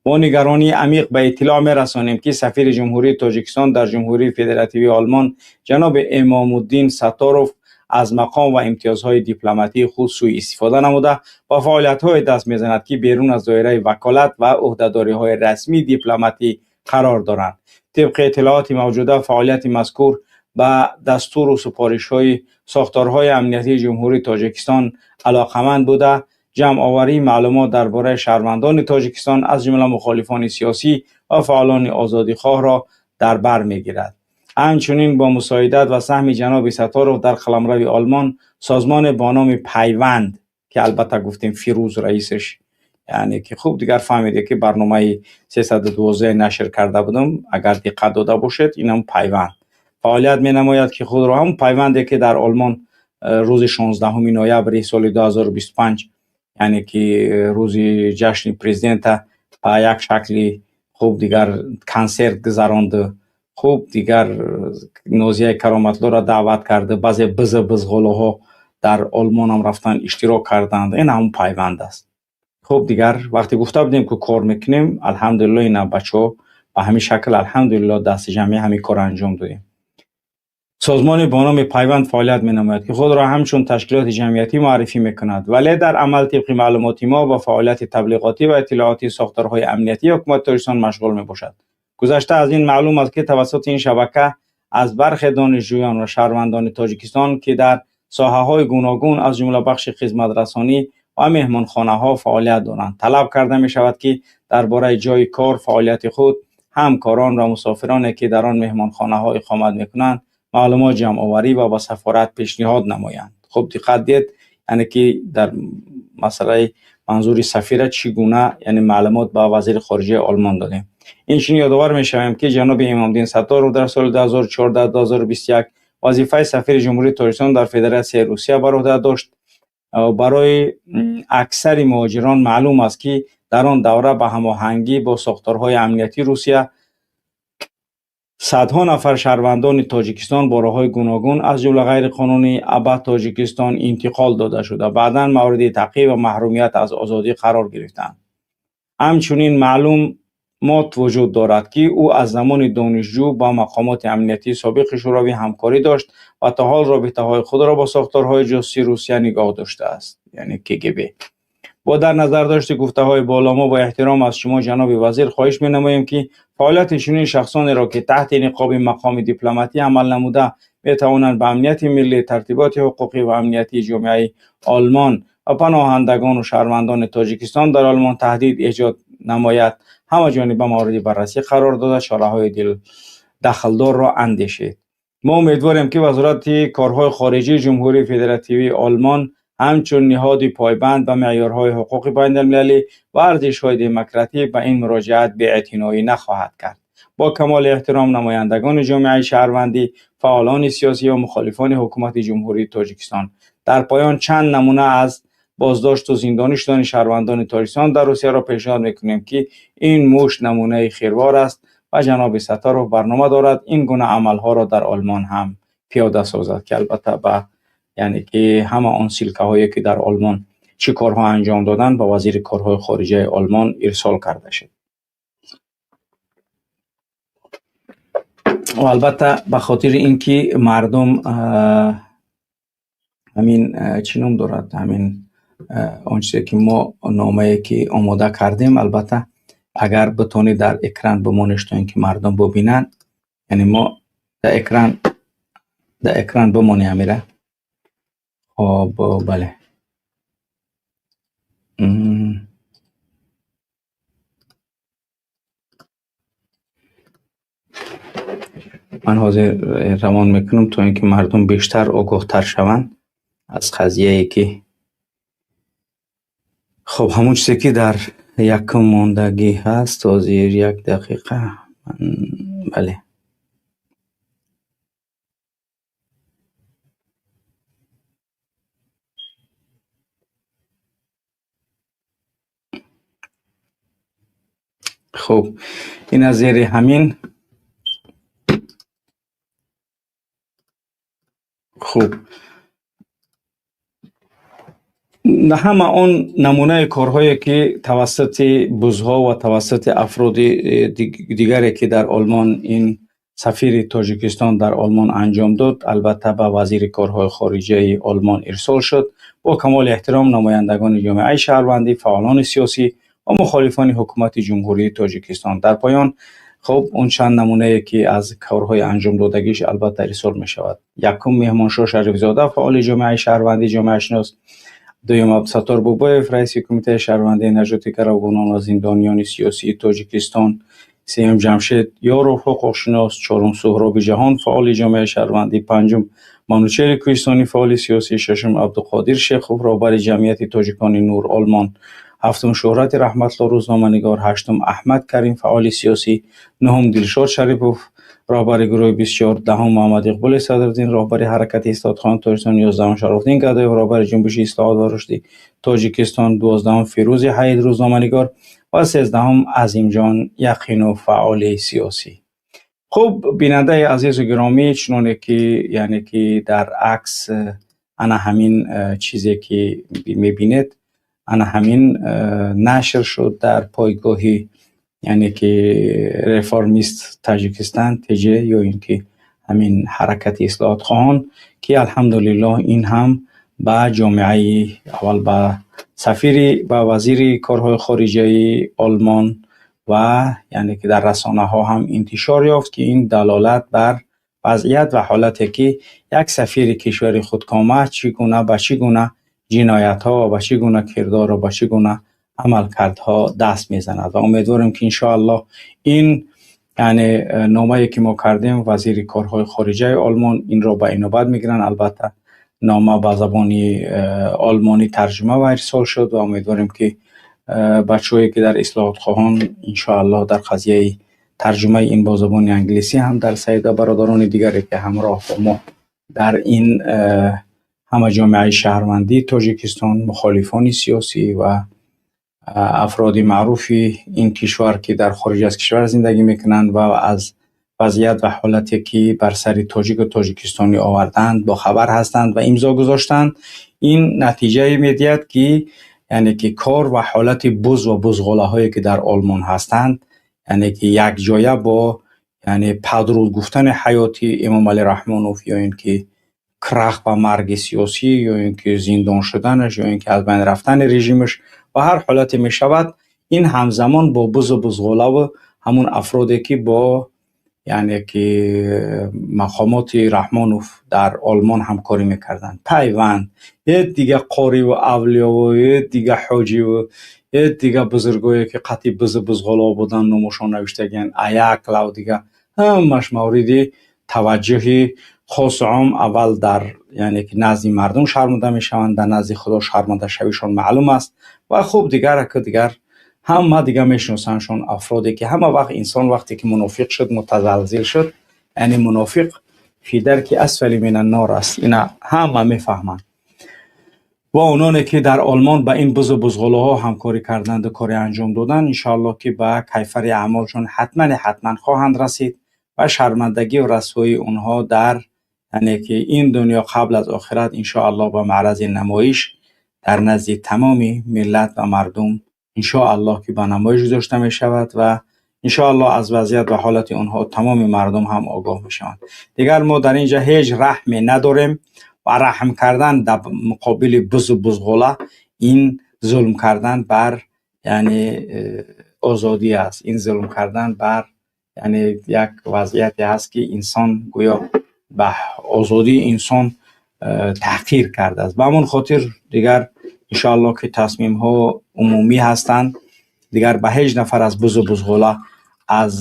Бо нигаронии амиқ ба иттилоъ мерасонем, ки сафири Ҷумҳурии Тоҷикистон дар Ҷумҳурии Федеративии Олмон ҷаноби Эмомуддин Сатторов аз мақом ва имтиёзҳои дипломатии худ сӯистифода намуда, ба фаъолиятҳое даст мезанад, ки берун аз доираи ваколат ва ӯҳдадориҳои расмии дипломатӣ қарор доранд. Тибқи иттилооти мавҷуда, фаъолияти мазкур ба дастуру супоришҳои сохторҳои амниятии Ҷумҳурии Тоҷикистон алоқаманд буда, ҷамъоварии маълумот дар бораи шаҳрвандони Тоҷикистон, аз ҷумла мухолифони сиёсӣ ва фаъолони озодихоҳро дар бар мегирад. Ҳамчунин бо мусоидат ва саҳми ҷаноби Сатторов дар қаламрави Олмон созмоне бо номи Пайванд, ки албатта гуфтем, Фирӯз раисаш, яъне ки хуб, дигар фаҳмиде, ки барномаи 312 нашр карда будам, агар диққат дода бошед, инам Пайванд фаъолият менамояд, ки худро ҳам Пайванде, ки дар Олмон рӯзи 16 ноябри соли 2025, яъне ки рӯзи ҷашни президента, ба як шакли хуб дигар консерт гузаронду, хуб дигар Нозияи Кароматлоро даъват карда, баъзе биза бизғолаҳо дар Олмонам рафтан, иштирок карданд, ин ҳамон Пайванд аст. Хуб, дигар вақте гуфта будем, ки кор мекунем, алҳамдулилло, ина бачаҳо ба ҳамин шакл, алҳамдулилло, дасти ҷамъӣ ҳамин корро анҷом додем. Созмоне бо номи Пайванд фаъолият менамояд, ки худро ҳамчун ташкилоти ҷамъиятӣ муаррифӣ мекунад, вале дар амал, тибқи маълумоти мо, ба фаъолияти таблиғотӣ ва иттилоотии сохторҳои амниятии ҳукумати Тоҷикистон машғул мебошад. Гузашта аз ин, маълум аст, ки тавассути ин шабака аз бархе донишҷӯён ва шаҳрвандони Тоҷикистон, ки дар соҳаҳои гуногун, аз ҷумла бахши хизматрасонӣ ва меҳмонхонаҳо фаъолият доранд, талаб карда мешавад, ки дар бораи ҷойи кор, фаъолияти худ, ҳамкорон ва мусофироне, ки дар он меҳмонхонаҳо иқомат мекунанд, маълумот ҷамъоварӣ ва ба сафорат пешниҳод намоянд. Хуб, диққат диҳед, яъне ки дар масъалаи манзури сафира чӣ гуна, яъне, маълумот ба вазири хориҷаи Олмон додем. Инчунин ёдовар мешавем, ки ҷаноби Имомдин Сатторов дар соли 2014-2021 вазифаи сафири Ҷумҳурии Тоҷикистон дар Федератсияи Русия бар уҳда дошт. Барои аксари муҳоҷирон маълум аст, ки дар он давра ба ҳамоҳангӣ бо сохторҳои амниятии Русия садҳо нафар шаҳрвандони Тоҷикистон бо роҳҳои гуногун, аз ҷумла ғайриқонунӣ, ба Тоҷикистон интиқол дода шуда, баъдан мавриди таъқиб ва маҳрумият аз озодӣ қарор гирифтанд. Ҳамчунин маълумот вуҷуд дорад, ки ӯ аз замони донишҷӯ ба мақомоти амниятии собиқи Шӯравӣ ҳамкорӣ дошт ва то ҳол робитаҳои худро бо сохторҳои ҷосусии Русия нигоҳ доштааст, яъне КГБ. Бо дар назардошти гуфтаҳои боло, мо бо эҳтиром аз шумо, ҷаноби вазир, хоҳиш менамоем, ки фаъолияти чунин шахсонеро, ки таҳти ниқоби мақоми дипломатӣ амал намуда, метавонанд ба амнияти миллӣ, тартиботи ҳуқуқӣ ва амниятии ҷомеаи Олмон ва паноҳандагону шаҳрвандони Тоҷикистон дар Олмон таҳдид эҷод намояд, ҳамаҷониба мавриди баррасӣ қарор дода, чораҳои дахлдорро андешед. ما امیدواریم که وزارت کارهای خارجی جمهوری فدراتیوی آلمان همچون نهاد پایبند به معیارهای حقوق بین المللی و ارزش‌های دموکراتیک به این مراجعت بی‌اعتنایی نخواهد کرد. با کمال احترام نمایندگان جامعه شهروندی، فعالان سیاسی و مخالفان حکومت جمهوری تاجیکستان. در پایان چند نمونه از بازداشت و زندانی شدن شهروندان تاجیکستان در روسیه را پیشنهاد میکنیم که این مشت نمونه خیروار است و جناب ستارов برنامه دارد این گونه عملها را در آلمان هم پیاده سازد که البته به یعنی که همه آن سیلکه هایی که در آلمان چه کارها انجام دادن به وزیر کارهای خارجه آلمان ارسال کرده شد. و البته به خاطر اینکه مردم همین چی نام دارد، همین آن چیزی که ما نامه که آماده کردیم، البته اگر بتونی در اکران بمانش تا اینکه مردم ببینن، یعنی ما در اکران بمانی امیره. خب بله، من حاضر روان میکنم تا اینکه مردم بیشتر آگاه‌تر شوند از قضیه ای که خب همون چیزی که در یکم ماندگی هست. حاضر یک دقیقه، بله، خب این از زیر همین. خب همه آن نمونه کارهایی که توسط بزها و توسط افراد دیگری که در آلمان این سفیر تاجیکستان در آلمان انجام داد، البته به وزیر کارهای خارجه آلمان ارسال شد. با کمال احترام نمایندگان جامعه شهروندی، فعالان سیاسی و مخالفان حکومت جمهوری تاجیکستان. در پایان خب اون چند نمونه که از کارهای انجام دادگیش البته ارسال می شود. یکم مهمانشاه شریفزاده، فعال جامعه شهروندی، جامعه شناس. دوم عبدالستار بوبایف، رئیس کمیته شهروندی نجات گروگانان و زندانیان سیاسی تاجیکستان. سوم جمشید یاروف، حقوقشناس. چهارم سهراب جهان، فعال جامعه شهروندی. پنجم منوچهر کوهستانی، فعال سیاسی. ششم عبدالقادر شیخوف، رهبر جمعیت تاجیکان نور آلمان. هفتم شهرت رحمت الله، روزنامه‌نگار. هشتم احمد کریم، فعال سیاسی. نهم دلشاد شریپوف، رهبر گروه 24. دهم محمد اقبال صدرالدین، رهبر حرکت اصلاحات تاجیکستان. 11 شراف‌الدین گدایف، رهبر جنبش اصلاحات و رشد تاجیکستان. 12 فیروز حید، روزنامه‌نگار. و 13 عظیم جان یقینوف، فعال سیاسی. خب بیننده عزیز و گرامی، چنانه که یعنی که در عکس انا همین چیزی که میبینید، انا همین نشر شد در پایگاهی یعنی که رفرمیست تاجیکستان تجه، یا اینکه همین حرکت اصلاحات خواهان که الحمدلله این هم به جامعه اول به سفیری به وزیر کارهای خارجه آلمان و یعنی که در رسانه ها هم انتشار یافت که این دلالت بر وضعیت و حالتی که یک سفیر کشور خودکامه چگونه به چگونه جنایت ها و به چگونه کردار و به چگونه عملکردها دست میزند. و امیدواریم که انشاءالله این یعنی نامه‌ای که ما کردیم وزیر کارهای خارجه آلمان این را به اینابت میگیرن. البته نامه به زبان آلمانی ترجمه و ارسال شد و امیدواریم که بچه‌هایی که در اصلاحات خواهان انشاءالله در قضیه ترجمه این با زبان انگلیسی هم در سید و برادران دیگری که همراه با ما در این همه جامعه شهروندی تاجیکستان، مخالفان سیاسی و افراد معروفی این کشور که در خارج از کشور زندگی میکنند و از وضعیت و حالتی که بر سر تاجیک و تاجیکستانی آوردند با خبر هستند و امضا گذاشتند، این نتیجه میدهد که یعنی که کار و حالت بز و بزغاله هایی که در آلمان هستند، یعنی که یک جایه با یعنی پدرود گفتن حیاتی امام علی رحمانوف یا اینکه کرخ و مرگ سیاسی یا اینکه زندان شدنش یا اینکه از بین رفتن رژیمش و هر حالتی می شود، این همزمان با بز و بزغاله و همون افرادی که با یعنی که مقامات رحمانوف در آلمان همکاری میکردند، پیوند یه دیگه قاری و اولیا و یه دیگه حاجی و یه دیگه بزرگایی که قطعی بز بزغالا بودن نامشان نوشتگن ایک لو دیگه همش موردی توجهی Хос ом аввал дар, яъне ки назди мардум шарманда мешаванд, дар назди Худо шармандашавишон маълум аст. Ва хуб, дигар ки дигар ҳама дига мешиносандшон, афроде ки ҳама вақт инсон вақте ки мунофиқ шуд, мутазалзил шуд, яъне мунофиқ في الدرك الأسفل من النار аст, ина ҳама мефаҳманд. Ва ононе ки дар Олмон ба ин бузу бузғулаҳо ҳамкорӣ карданду коре анҷом доданд, иншоаллоҳ ки ба кайфари аъмолшон ҳатман ҳатман хоҳанд расид ва шармандагӣ ва расвоии онҳо дар, яъне ки ин дунё қабл аз охират, иншоаллоҳ, ба маърази намоиш дар назди тамоми миллат ва мардум, иншоаллоҳ ки ба намоиш гузошта мешавад ва иншоаллоҳ аз вазъият ва ҳолати онҳо тамоми мардум ҳам огоҳ мешаванд. Дигар мо дар инҷа ҳеҷ раҳме надорем ва раҳм кардан дар муқобили бузу бузғула ин зулм кардан бар, яъне озодӣ аст, ин зулм кардан бар, яъне як вазъияте ҳаст, ки инсон гӯё ба озодии инсон таҳқир кардааст. Ба ҳамон хотир дигар иншоаллоҳ ки тасмимҳо умумӣ ҳастанд. Дигар ба ҳеҷ нафар аз бузу бузғула, аз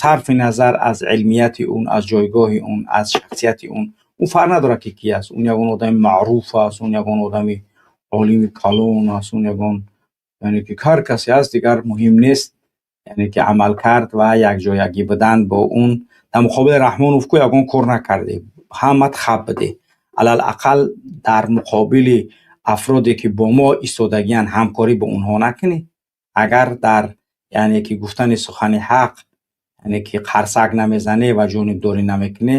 сарфи назар аз илмияти он, аз ҷойгоҳи он, аз шахсияти он, ӯ фарқ надорад ки ки аст, он ягон одами маъруф аст, он ягон одами олими калон аст, он ягон, яъне ки ҳар касе аст, дигар муҳим нест, яъне ки амалкард ва якҷоягӣ будан бо он дар муқобили Раҳмонов ку ягон кор накардӣ, ҳамат хаб будӣ. Алалақал дар муқобили афроде ки бо мо истодагиянд, ҳамкорӣ бо онҳо накунӣ. Агар дар, яъне ки гуфтани сухани ҳақ, яъне ки қарсак намезанӣ ва ҷонибдорӣ намекунӣ,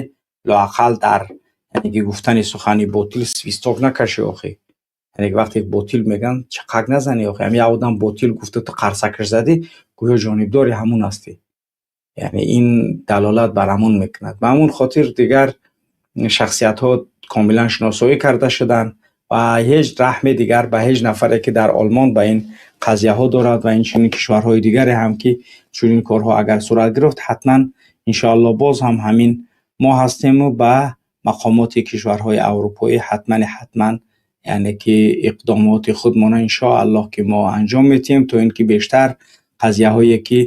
лоақал дар, яъне ки гуфтани сухани ботил свисток накашӣ охӣ. Яъне ки вақте ботил мегӯянд, чақак назанӣ охӣ. Ҳамин як одам ботил гуфта, ту қарсакаш задӣ, гӯё ҷонибдори ҳамун ҳастӣ. Яъне ин далолат бар ҳамун мекунад. Ба ҳамун хотир дигар шахсиятҳо комилан шиносоӣ карда шуданд ва ҳеҷ раҳме дигар ба ҳеҷ нафаре ки дар Олмон ба ин қазияҳо дорад ва инчунин кишварҳои дигаре ҳам ки чунин корҳо агар сурат гирифт, ҳатман иншоаллоҳ боз ҳам ҳамин мо ҳастему ба мақомоти кишварҳои аврупоӣ ҳатман ҳатман, яъне ки иқдомоти худмона иншоаллоҳ ки мо анҷом медиҳем, то ин ки бештар қазияҳое ки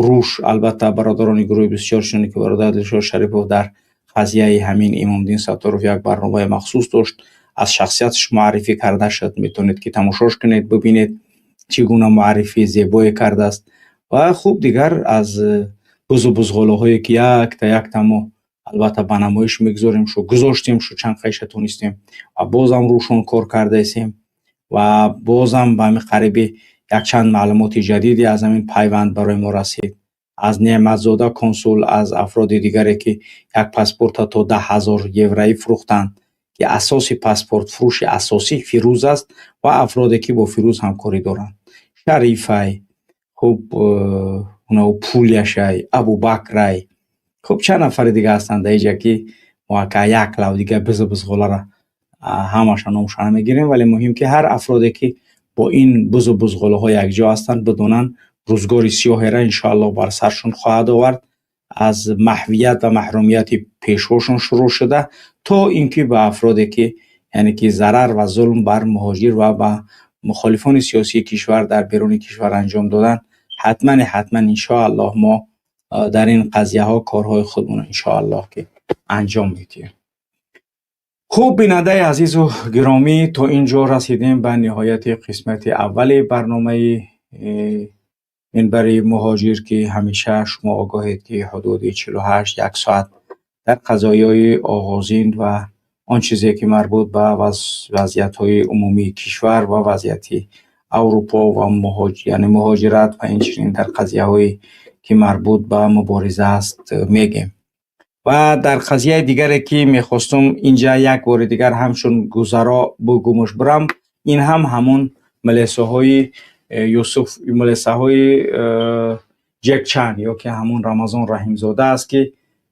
рӯш, албатта, бародарони гурӯҳи бисёр, чуне ки бародар Дилшод Шарипов дар қазияи ҳамин Имомдин Сатторов як барномаи махсус дошт, аз шахсияташ муаррифӣ карда шуд, метавонед ки тамошош кунед, бибинед, чӣ гуна муаррифии зебое кардааст. Ва хуб, дигар аз бузу бузғолаҳое ки якта якта мо албатта ба намоиш мегузорем, шу гузоштем, шу чанд қайша тонистем ва бозам рӯшон кор кардаесем ва бозам ба ҳамин қариби якчанд маълумоти ҷадиде аз ҳамин пайванд барои мо расид, аз Неъматзода консул, аз афроди дигаре ки як паспорта то 10 000 евроӣ фурӯхтанд, ки асоси паспортфурӯши асосӣ Фирӯз аст ва афроде ки бо Фирӯз ҳамкорӣ доранд, Шарифай, хуб, Пулияшай, Абубакрай, хуб, чанд нафари дига ҳастанд дар иҷа, ки мо ака як лав дига бизу бузғолара ҳамаша номша намегирем, вале муҳим ки ҳар афроде ки бо ин бузу бузғолаҳо якҷо ҳастанд, бидонанд, рӯзгори сиёҳера иншоаллоҳ бар саршон хоҳад овард, аз маҳвият ва маҳрумияти пешвошон шурӯъ шуда то ин ки ба афроде ки, яъне ки зарар ва зулм бар муҳоҷир ва ба мухолифони сиёсии кишвар дар беруни кишвар анҷом доданд. Ҳатман ҳатман иншоаллоҳ мо дар ин қазияҳо корҳои худмонро иншоаллоҳ ки анҷом медиҳем. Хуб, бинандаи азизу гиромӣ, то ин ҷо расидем ба ниҳояти қисмати аввали барномаи Минбари муҳоҷир, ки ҳамеша шумо огоҳед, ки ҳудуди 48 як соат дар қазоёи оғозин ва он чизе ки марбут ба вазъиятҳои умумии кишвар ва вазъияти Аврупо ва яъне муҳоҷират ва инчунин дар қазияҳое ки марбут ба мубориза аст мегем. Ва дар қазияи дигаре ки мехостум инҷа як бори дигар ҳамчун гузаро бугумуш бирам, ин ҳам ҳамун милисаҳои Юсуф, милисаҳои Ҷекчан ё ки ҳамун Рамазон Раҳимзода аст, ки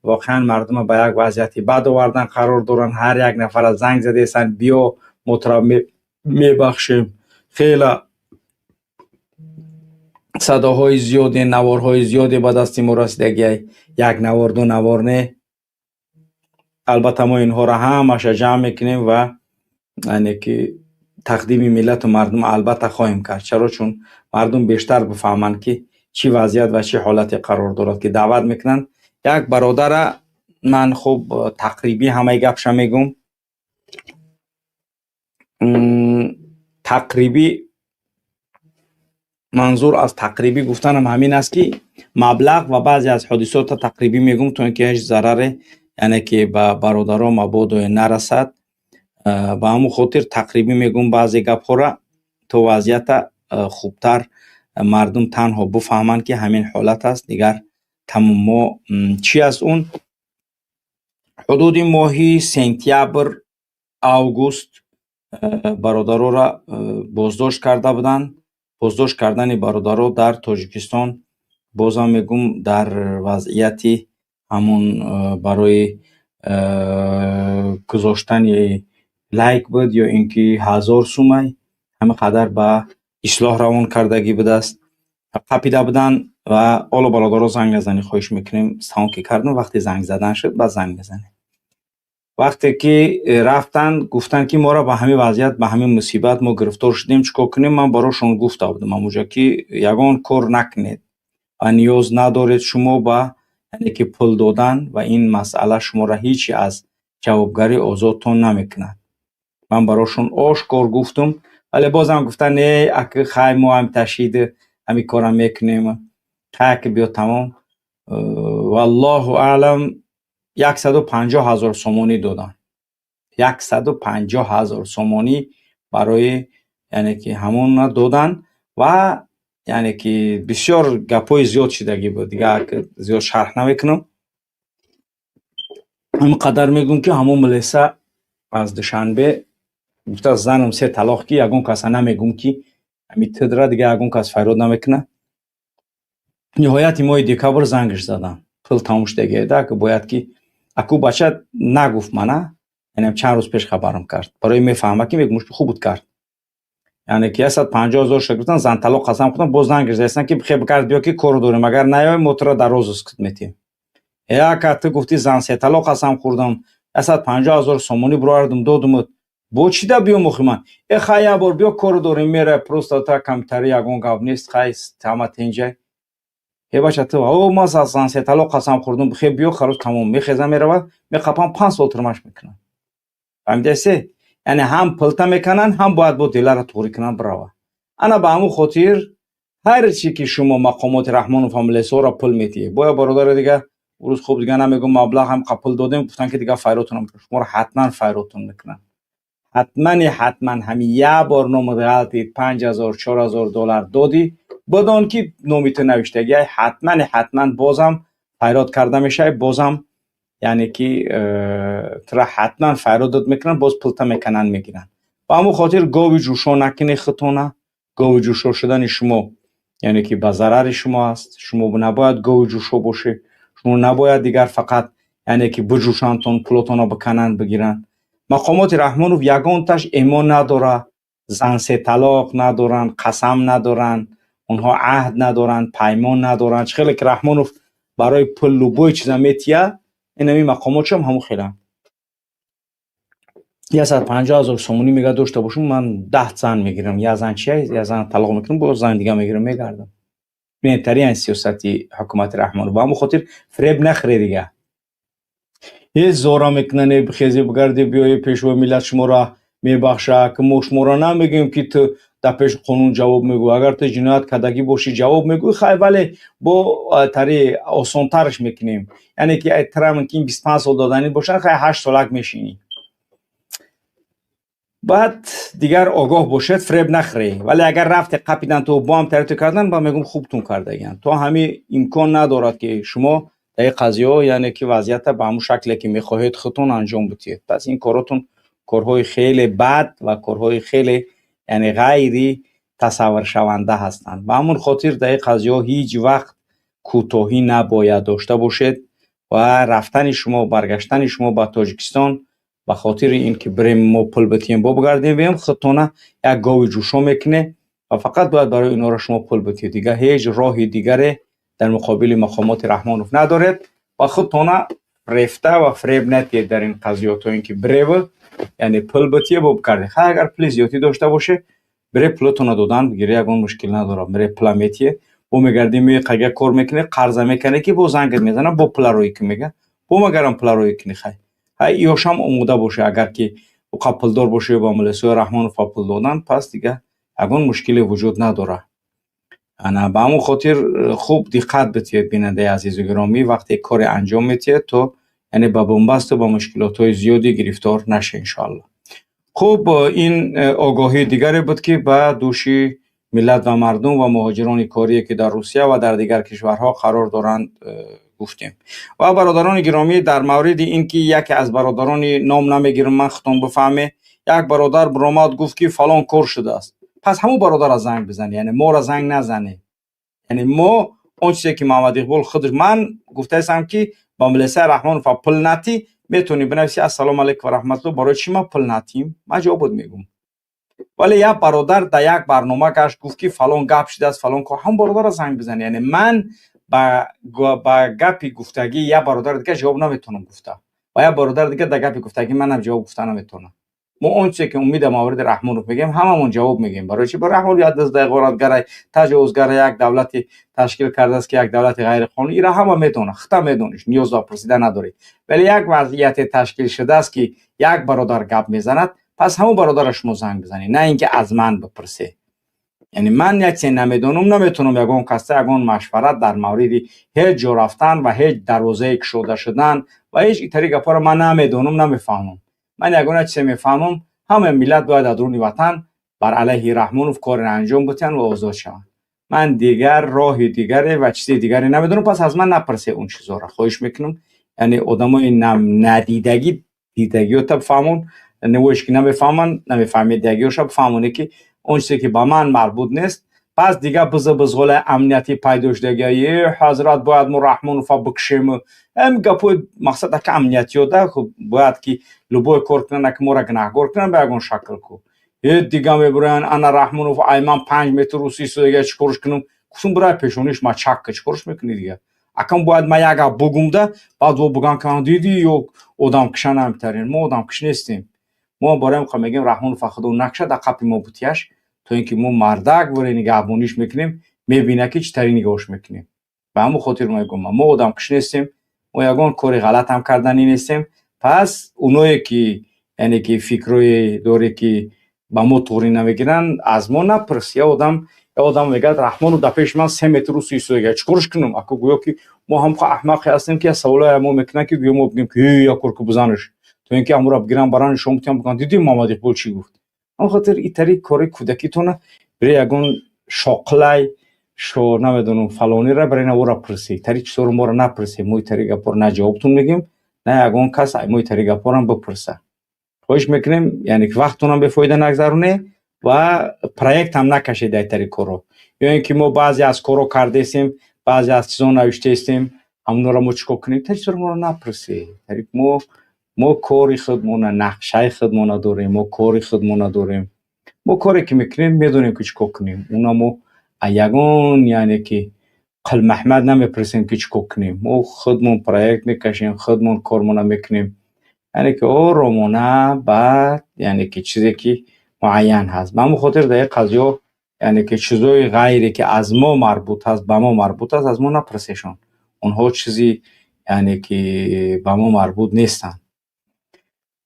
воқеан мардума ба як вазъияти бад овардан қарор доранд. Ҳар як нафара занг задаестанд: «Биё, мо тура мебахшем». Хела садоҳои зиёде, наворҳои зиёде ба дасти мо расидагиай, як навор, ду навор не. Албатта, мо инҳоро ҳамаша ҷамъ мекунем ва, яъне ки тақдими миллату мардум албатта хоҳем кард. Чаро? Чун мардум бештар бифаҳманд, ки чӣ вазъият ва чӣ ҳолате қарор дорад, ки даъват мекунанд як бародара. Ман хуб тақрибӣ ҳамаи гапша мегӯм. Тақрибӣ, манзур аз тақрибӣ гуфтанам ҳамин аст, ки маблағ ва баъзе аз ҳодисота тақрибӣ мегӯм, то ин ки ҳеҷ зараре, яъне ки ба бародаро мабодо нарасад. Ба ҳамон хотир тақрибӣ мегӯм баъзе гапҳоро, то вазъията хубтар мардум танҳо бифаҳманд, ки ҳамин ҳолат аст. Дигар тамом. Мо чӣ аст, он ҳудуди моҳи сентябр, август бародароро боздошт карда буданд. Боздошт кардани бародаро дар Тоҷикистон, бозам мегӯм, дар вазъияти ҳамун барои гузоштани лайк буд ё ин ки 1000 сумай ҳама қадар ба ислоҳ равон кардагӣ будааст, қапида буданд. Ва ҳоло, бародаро, занг назанед, хоҳиш мекунем. Тамом ки кардам, вақте занг задан шуд, баъд занг мезанем. Вақте ки рафтанд, гуфтанд, ки моро ба ҳамин вазъият, ба ҳамин мусибат мо гирифтор шудем, чӣ кор кунем? Ман барошон гуфта будам ҳамуҷа, ки ягон кор накунед ва ниёз надоред шумо ба, яъне ки, пул додан, ва ин масъала шуморо ҳеҷ аз ҷавобгарӣ озодтон намекунад. Ман барошон ошкор гуфтум, вале бозам гуфтанд: «Не, аки, хай, мо ҳам ташиди ҳамин корам мекунем, хай, аки, биё». Тамом, валлоҳу аълам, 150 000 сомонӣ доданд, 150 000 сомонӣ барои, яъне ки, ҳамона доданд. Ва, яъне ки, бисёр гапҳои зиёд шидагӣ буд, дигар зиёд шарҳ намекунам. Ҳамин қадар мегӯм, ки ҳамон милиса аз Душанбе гуфта: «Занам се талоқ, ки ягон каса намегӯм, ки ҳами тидра дигар ягон кас фарёд намекунад». Ниҳояти моҳи декабр зангаш заданд, пул тамом шудагида, ки бояд ки аку бача нагуфт мана, яъне чанд рӯз пеш хабарам кард, барои мефаҳма, ки мегӯм, хуб буд кард. Яъне ки 150 000 ша гуфтан, зан талоқ қасам хӯрдан, боз зангаш задастан, ки хеб кард, биё, ки кору дорем, агар наёй, мо туро дар розыск метиҳем. Яка ту гуфтӣ зан се талоқ қасам хӯрдам, 150 000 сомонӣ бировардум, додумут, бо чӣ да биём охи ман? Э, хай, як бор биё, кору дорем, мера, просто та камтари, ягон гап нест, хай, ҳама тенҷай. Е, бача, ту о ма зан се талоқ қасам хӯрдум, хеб, биё, халос, тамом. Мехеза, мерава, меқапам, 5 сол тюрьма ш мекунам. Фаҳмидасе? Яъне ҳам пулта мекунанд, ҳам бояд бо делара туғрӣ кунанд, бирава. Ана ба ҳамун хотир ҳар чи ки шумо мақомоти Раҳмонов ҳам лесоро пул метиҳед, боя бародари дига рӯз, хуб, дига намегӯм маблағ, ҳам пул додем, гуфтанд, ки дига файротон, шуморо ҳатман файротон мекунанд, ҳатмани ҳатман. Ҳами як бор номат ғалтид, 5000, 4000 доллар додӣ, бидон, ки номи ту навиштагиай, ҳатмани ҳатман бозам файрод карда мешавӣ, бозам, яъне ки, тура ҳатман файродат мекунанд, боз пулта мекунанд, мегиранд. Ба ҳамон хотир гови ҷӯшо накунед худтона. Гови ҷӯшо шудани шумо, яъне ки, ба зарари шумо аст. Шумо набояд гови ҷӯшо бошед. Шумо набояд дигар фақат, яъне ки, биҷӯшандтон, пулотонро бикананд, бигиранд. Мақомоти Раҳмонов ягонташ эмон надора, зан се талоқ надоранд, қасам надоранд, онҳо аҳд надоранд, паймон надоранд. Чӣ хеле ки Раҳмонов барои пул любой чиза метия, инами мақомотшам ҳамон хеланд. 150 000 сомонӣ мега дошта бошум, ман 10 зан мегирам. Як зан чия? Як зан талоқ мекунам, боз зан дига мегирам, мегардам. Беҳтарин сиёсати ҳукумати Раҳмонов. Ба ҳамон хотир фиреб нахӯре дига. Ҳеҷ зора мекунанд, бихези, бигарди, биёи, Пешвои миллат шуморо мебахшад, ки мо шуморо намегӯем, ки ту дар пеши қонун ҷавоб мегӯӣ. Агар ту ҷиноят кардагӣ бошӣ, ҷавоб мегӯӣ, хай, вале бо тари осонтараш мекунем, яъне ки тра мумкин 25 сол доданӣ бошад, хай, 8 солак мешинӣ. Баъд дигар огоҳ бошед, фиреб нахӯред. Вале агар рафте, қапидан, ту бо ҳам тариқе кардан, ба мегӯм, хубтун кардагиянд. То ҳамин имкон надорад, ки шумо дар ин қазияҳо, яъне ки, вазъията ба ҳамун шакле, ки мехоҳед, худтон анҷом бидиҳед. Пас ин коротон корҳои хеле бад ва корҳои хеле, яъне, ғайри тасаввуршаванда ҳастанд. Ба ҳамон хотир дар ин қазияҳо ҳеҷ вақт кӯтоҳӣ набояд дошта бошед. Ва рафтани шумо, баргаштани шумо ба Тоҷикистон ба хотири ин ки бирем, мо пул битиҳем, бо бигардем, биём, худтона як гови ҷӯшо мекунед ва фақат бояд барои инҳоро шумо пул битиҳед. Дигар ҳеҷ роҳи дигаре дар муқобили мақомоти Раҳмонов надоред. Ва худтона рефта ва фиреб натиҳед дар ин қазиё, то ин ки биреву, яъне, пул битиҳе, бо бикардед. Хай, агар пули зиёдӣ дошта боше, бире, пулатонро додан бигире, ягон мушкил надорад. Бире, пула метиҳе, бо мегардӣ, меои, қага кор мекунӣ, қарза мекунӣ, ки бо зангат мезанад, бо пула рӯй ки мега. Бо магарам пула рӯй кунӣ, хай. Ҳай, ёшам омода боша, агар ки уқа пулдор боша ё ба милисои Раҳмонов пул додан, пас дига ягон мушкиле вуҷуд надорад. Ана ба ҳамон хотир хуб диққат битиҳед, бинандаи азизу гиромӣ, вақте коре анҷом метиҳед, то яъне ба бунбасту ба мушкилотҳои зиёде гирифтор наша, иншоалло. Хуб, ин огоҳии дигаре буд, ки ба дӯши миллат ва мардум ва муҳоҷирони корие, ки дар Русия ва дар дигар кишварҳо қарор доранд, гуфтем. Ва бародарони гиромӣ, дар мавриди ин ки яке аз бародарони, ном намегирам ман, худтон бифаҳме, як бародар биромад, гуфт, ки фалон кор шудааст, пас ҳамун бародарро занг бизанед, яъне моро занг назанед. Яъне мо он чизе ки Муҳаммад Иқбол худаш ман гуфтаистам, ки ба милисаи Раҳмонов пул натӣ, метавонӣ бинависӣ: «Ассалому алайкум ва раҳматулло, барои чӣ ман пул натим?» Ман ҷавобот мегӯм. Вале як бародар дар як барнома гашт, гуфт, ки фалон гап шудааст, фалон кор, ҳамун бародарро занг бизанед. Яъне ман ба гапи гуфтагии як бародари дигар ҷавоб наметавонам гуфта ва як бародари дигар дар гапи гуфтагии манам ҷавоб гуфта наметавонам. Мо он чизе ки умумӣ дар мавриди Раҳмонов мегӯем, ҳамамон ҷавоб мегӯем. Барои чӣ? Барои Раҳмонов як даздаи ғоратгарай, таҷовузгара, як давлати ташкил кардааст, ки як давлати ғайриқонунӣ, ира ҳама медонад, худта медониш, ниёз ба пурсида надорӣ. Вале як вазъияте ташкил шудааст, ки як бародар гап мезанад, пас ҳамон бародарро шумо занг бизанед, на ин ки аз ман бипурсед. Яъне ман як чизе намедонам, наметавонам ягон касда ягон машварат дар мавриди ҳеҷ ҷо рафтан ва ҳеҷ дарвозае кушода шудан ва ҳеҷ итари гапҳоро ман намедонам, намефаҳмам. Ман ягона чизе мефаҳмам: ҳама миллат бояд дар дуруни ватан бар алайҳи Раҳмонов коре анҷом битиҳанд ва озод шаванд. Ман дигар роҳи дигаре ва чизи дигаре намедонам. Пас аз ман напурсе он чизҳоро, хоҳиш мекунам. Яъне одамои надидагӣ дидагиёта бифаҳмон, невоиш ки намефаҳманд, намефаҳмидагиёша бифаҳмоне, ки он чизе ки ба ман марбут нест. Пас дигар биза бизғолаи амниятӣ пайдо шудага: «Е, ҳазрат, бояд мо Раҳмонова бикушем». Ҳамин гапҳои мақсад ака амниятиёда бояд ки любой кор кунанд, аки моро гунаҳгор кунанд ба ягон шакл ку. Е, дига мебуроянд: «Ана Раҳмонов айман 5 метр русӣ истодага, чӣ корш кунам?» Гуфтум: «Бирай пешониш ма чакка, чӣ корш мекунӣ дига?» Акам бояд ма як гап бугумда, баъд во буган кунанд: «Дидӣ, ё одамкуша намитарен». Мо одамкуш нестем. Мо барои ҳам мегӯем: Раҳмонов худо накушад, ақапи мо бутияш, то ин ки мо мардак воре нигаҳбониш мекунем, мебина, ки чӣ тари нигоҳш мекунем. Ба ҳамон хотир мегӯм: мо одамкуш нестем, мо ягон кори ғалатам карданӣ нестем. Пас оное ки яъне ки фикрое доре, ки ба мо туғрӣ намегиранд, аз мо напурс. Як одам мегӯяд: «Раҳмонов дар пеши ман 3 метр рӯ истода, чӣ корш кунам?» Аку гӯё ки мо ҳам аҳмақе ҳастем, ки саволое мо мекунанд, ки гӯё мо бигӯем, ки як кор ку, бизанаш, то ин ки ҳамонро бигиранд, баранд, нишон битиҳанд, бигӯянд: «Дидӣ, Муҳаммад Иқбол чӣ гуфт?» Ҳамон хотир итари кори кӯдакитона бире, ягон шоқилай шо намедонам фалонира барои навора пурсӣ. Тари чизҳоро моро напурсем. Мо итари гапҳоро на ҷавобтон мегӯем, на ягон кас мо итари гапҳоро бипурса. Хоҳиш мекунем, яъне ки вақтонам бефоида нагзаронед ва проектам накашед дар итари корҳо. Ё ин ки мо баъзе аз корҳо кардаистем, баъзе аз чизҳо навиштаистем, ҳамонро мо чӣ кор кунем? Тари чизҳоро моро напурсед. Мо кори худмона, нақшаи худмона дорем, мо кори худмона дорем. Мо коре ки мекунем, медонем, ки чӣ кор кунем. Уна мо ягон, яъне ки Қилмаҳмад намепурсем, ки чӣ кор кунем. Мо худмон проект мекашем, худмон кормона мекунем, яъне ки оромона, баъд яъне ки чизе ки муайян ҳаст. Ба ҳамон хотир дар ин қазиё, яъне ки чизҳои ғайре ки аз мо марбут аст, ба мо марбут аст, аз мо напурсешон. Онҳо чизи, яъне ки ба мо марбут нестанд.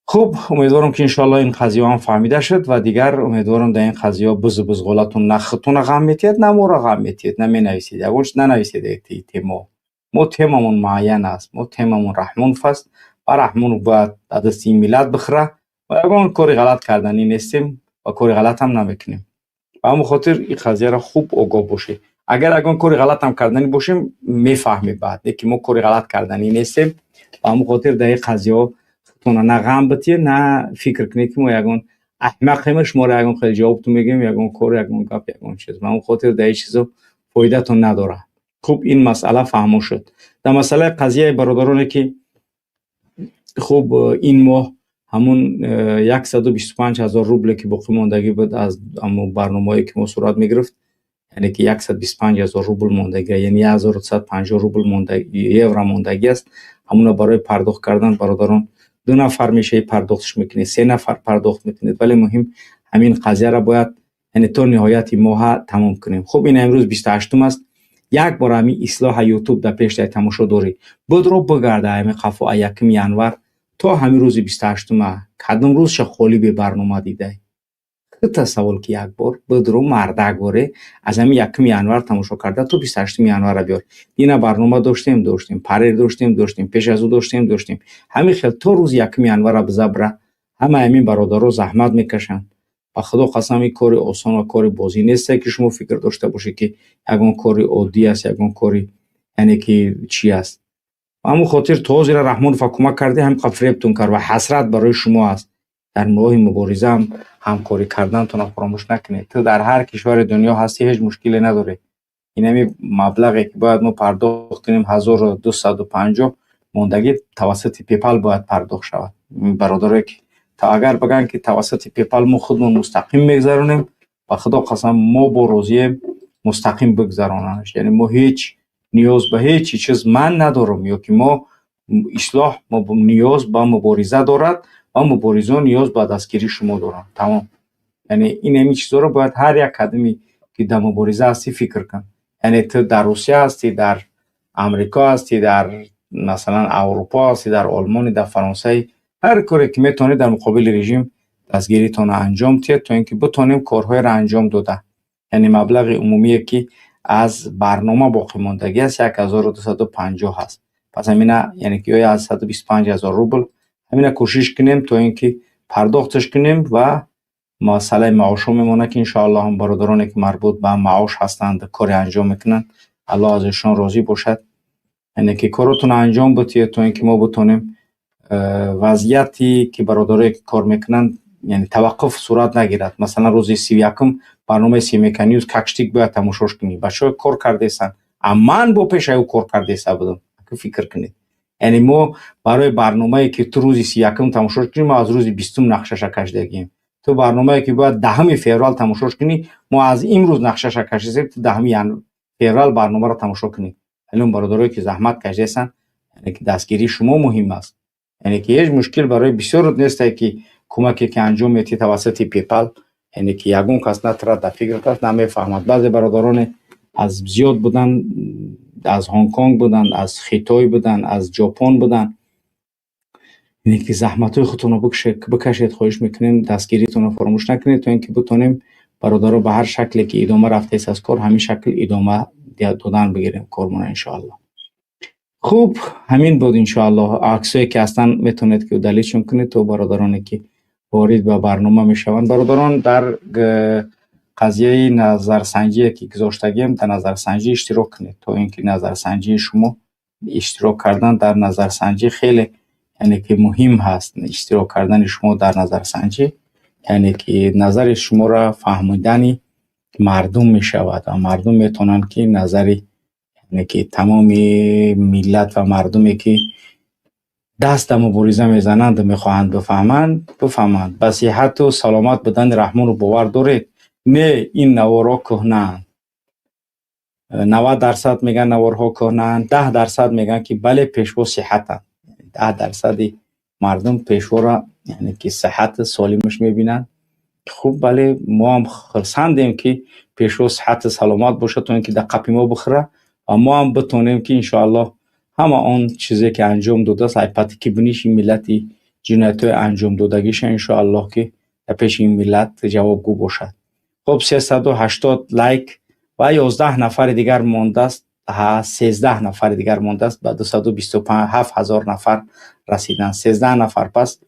Хуб, умедворам, ки иншоалло ин қазияҳо ҳам фаҳмида шуд ва дигар умедворам, дар ин қазияҳо бизу бизғолатон на худтона ғам метиҳед, на моро ғам метиҳед, на менависед, ягон чиз нанависед. Тема мо, темамон муайян аст. Мо темамон Раҳмонов аст ва Раҳмонов бояд ба дасти ин миллат бихӯра ва ягон кори ғалат карданӣ нестем ва кори ғалатам намекунем. Ба ҳамон хотир ин қазияро хуб огоҳ бошед. Агар ягон кори ғалатам карданӣ бошем, мефаҳмед баъд, лекин мо кори ғалат карданӣ нестем. Ба ҳамон хотир дар ин қазияҳо худтона на ғам битиҳед, на фикр кунед, ки мо ягон аҳмақем, шуморо ягон хеле ҷавобтон мегӯем, ягон кор, ягон гап, ягон чиз. Ба ҳамон хотир дар ин чизо фоидатон надорад. Хуб, ин масъала фаҳмо шуд. Дар масъалаи қазияи бародароне, ки хуб, ин моҳ ҳамун 125 000 рубле, ки боқӣ мондагӣ буд аз ҳамон барномаҳое, ки мо сурат мегирифт, яъне ки 125 000 рубл мондагӣ, яъне 1150 рубл евро мондагӣ аст. Ҳамуна барои пардохт кардан, бародарон, ду нафар мешавӣ, пардохтш мекунед, се нафар пардохт мекунед, вале муҳим ҳамин қазияро бояд, яъне то ниҳояти моҳа тамом кунем. Хуб, ин имрӯз 28-ум аст. Як бор ҳамин Ислоҳа Ютуб дар пештай тамошо дорӣ, будро бигарда ҳамин қафо, а 1 январ то ҳамин рӯзи 28-ума кадом рӯзша холӣ бебарнома дидай? Хита савол, ки як бор бидро, мардак боре, аз ҳамин 1 январ тамошо карда то 28 январа биёр. Ина барнома доштем, доштем, парер доштем, доштем, пеш аз ӯ доштем, доштем, ҳамин хел то рӯзи 1 январа бизабра. Ҳамаи ҳамин бародаро заҳмат мекашанд. Ба Худо қасам, ин кори осон ва кори бозӣ несте, ки шумо фикр дошта бошед, ки ягон кори оддӣ аст, ягон кори, яъне ки чӣ аст. Ба ҳамон хотир то ҳозира Раҳмонова кӯмак карде, ҳамин қадр фиребтон кард ва ҳасрат барои шумо аст. Дар роҳи муборизаам ҳамкорӣ кардантонро фаромӯш накунед. Ту дар ҳар кишвари дунё ҳастӣ, ҳеҷ мушкиле надорӣ. Инами маблағе, ки бояд мо пардохт кунем, 1250 мондагӣ, тавассути PayPal бояд пардохт шавад. Бародарое, ки агар бигӯянд, ки тавассути PayPal мо худмон мустақим мегузаронем, ба Худо қасам, мо бо розием мустақим бигузаронанаш. Яъне мо ҳеҷ ниёз ба ҳеҷ чиз ман надорам, ё ки мо Ислоҳ ниёз ба мубориза дорад ва муборизон ниёз ба дастгирии шумо доранд. Тамом. Яъне ин ҳамин чизҳоро бояд ҳар як кадоме, ки дар мубориза ҳастӣ, фикр кун. Яъне ту дар Русия ҳастӣ, дар Амрико ҳастӣ, дар, масалан, Аврупо ҳастӣ, дар Олмони, дар Фаронсаи, ҳар коре ки метавонед, дар муқобили режим дастгиритонро анҷом диҳед, то ин ки битонем корҳоеро анҷом дода. Яъне маблағи умумие, ки аз барнома боқимондагӣ аст, 1250 аст. Пас ҳамина, яъне ки ё 125 000 рубл, ҳамина кӯшиш кунем, то ин ки пардохташ кунем ва масъалаи маошҳо мемонад, ки иншоаллоҳ бародароне, ки марбут ба маош ҳастанд, коре анҷом мекунанд, Аллоҳ аз эшон розӣ бошад. Яъне ки коротонро анҷом бидиҳед, то ин ки мо битонем вазъияте, ки бародарое, ки кор мекунанд, яъне таваққуф сурат нагирад. Масалан, рӯзи 31-ум барномаи Семейка Ньюс как штык бояд тамошош кунӣ. Бачаҳо кор кардаистанд, а ман бо пешаи ӯ кор кардаиста будам. Фикр кунед, яъне мо барои барномае, ки ту рӯзи 31-ум тамошош кунӣ, мо аз рӯзи 20-ум нақшаша кашидагием. Ту барномае, ки бояд 10 феврал тамошош кунӣ, мо аз имрӯз нақшаша кашидем, ту 10 феврал барномаро тамошо кунӣ. Вале он бародарое, ки заҳмат кашидаистанд, яъне ки дастгирии шумо муҳим аст. Яъне ки ҳеҷ мушкил барои бисёр нестае, ки кӯмаке, ки анҷом медиҳӣ тавассути PayPal, яъне ки ягон кас на тура дар фикрат аст, намефаҳмад. Баъзе бародароне аз зиёд буданд, аз Ҳонконг буданд, аз Хитой буданд, аз Ҷопон буданд. Яъне ки заҳматҳои худтонро бикашед, хоҳиш мекунем, дастгиритонро фаромӯш накунед, то ин ки битонем, бародаро, ба ҳар шакле, ки идома рафтааст аз кор, ҳамин шакл идома додан бигирем кормона, иншоаллоҳ. Хуб, ҳамин буд, иншоаллоҳ. Аксое, ки ҳастанд, метавонед, ки удалить шон кунед, то бародароне, ки ворид ба барнома мешаванд. Бародарон, дар қазияи назарсанҷие, ки гузоштагием, дар назарсанҷӣ иштирок кунед, то ин ки назарсанҷии шумо, иштирок кардан дар назарсанҷӣ хеле, яъне ки муҳим ҳаст. Иштирок кардани шумо дар назарсанҷӣ, яъне ки назари шуморо фаҳмидани мардум мешавад ва мардум метавонанд, ки назари, яъне ки тамоми миллат ва мардуме, ки даст дар мубориза мезананд, мехоҳанд бифаҳманд, бифаҳманд. Ба сиҳату саломат будани Раҳмонов бовар доред? Не, ин наворҳо кӯҳнаанд. 90% мегӯянд, наворҳо кӯҳнаанд, 10% мегӯянд, ки бале, Пешво сиҳатанд. 10 дарсади мардум Пешворо, яъне ки сиҳату солимаш мебинанд. Хуб, бале, мо ҳам хурсандем, ки Пешво сиҳату саломат бошад, то ин ки дар қапи мо бихӯра ва мо ҳам битонем, ки иншоаллоҳ ҳама он чизе, ки анҷом додааст, ай патики биниши миллати ҷиноятҳои анҷомдодагиша, иншоаллоҳ, ки дар пеши ин миллат ҷавобгӯ бошад. Хуб, 380 лайк ва 11 нафари дигар мондааст, 13 нафари дигар мондааст ба 227 000 нафар расидан. 13 нафар. Пас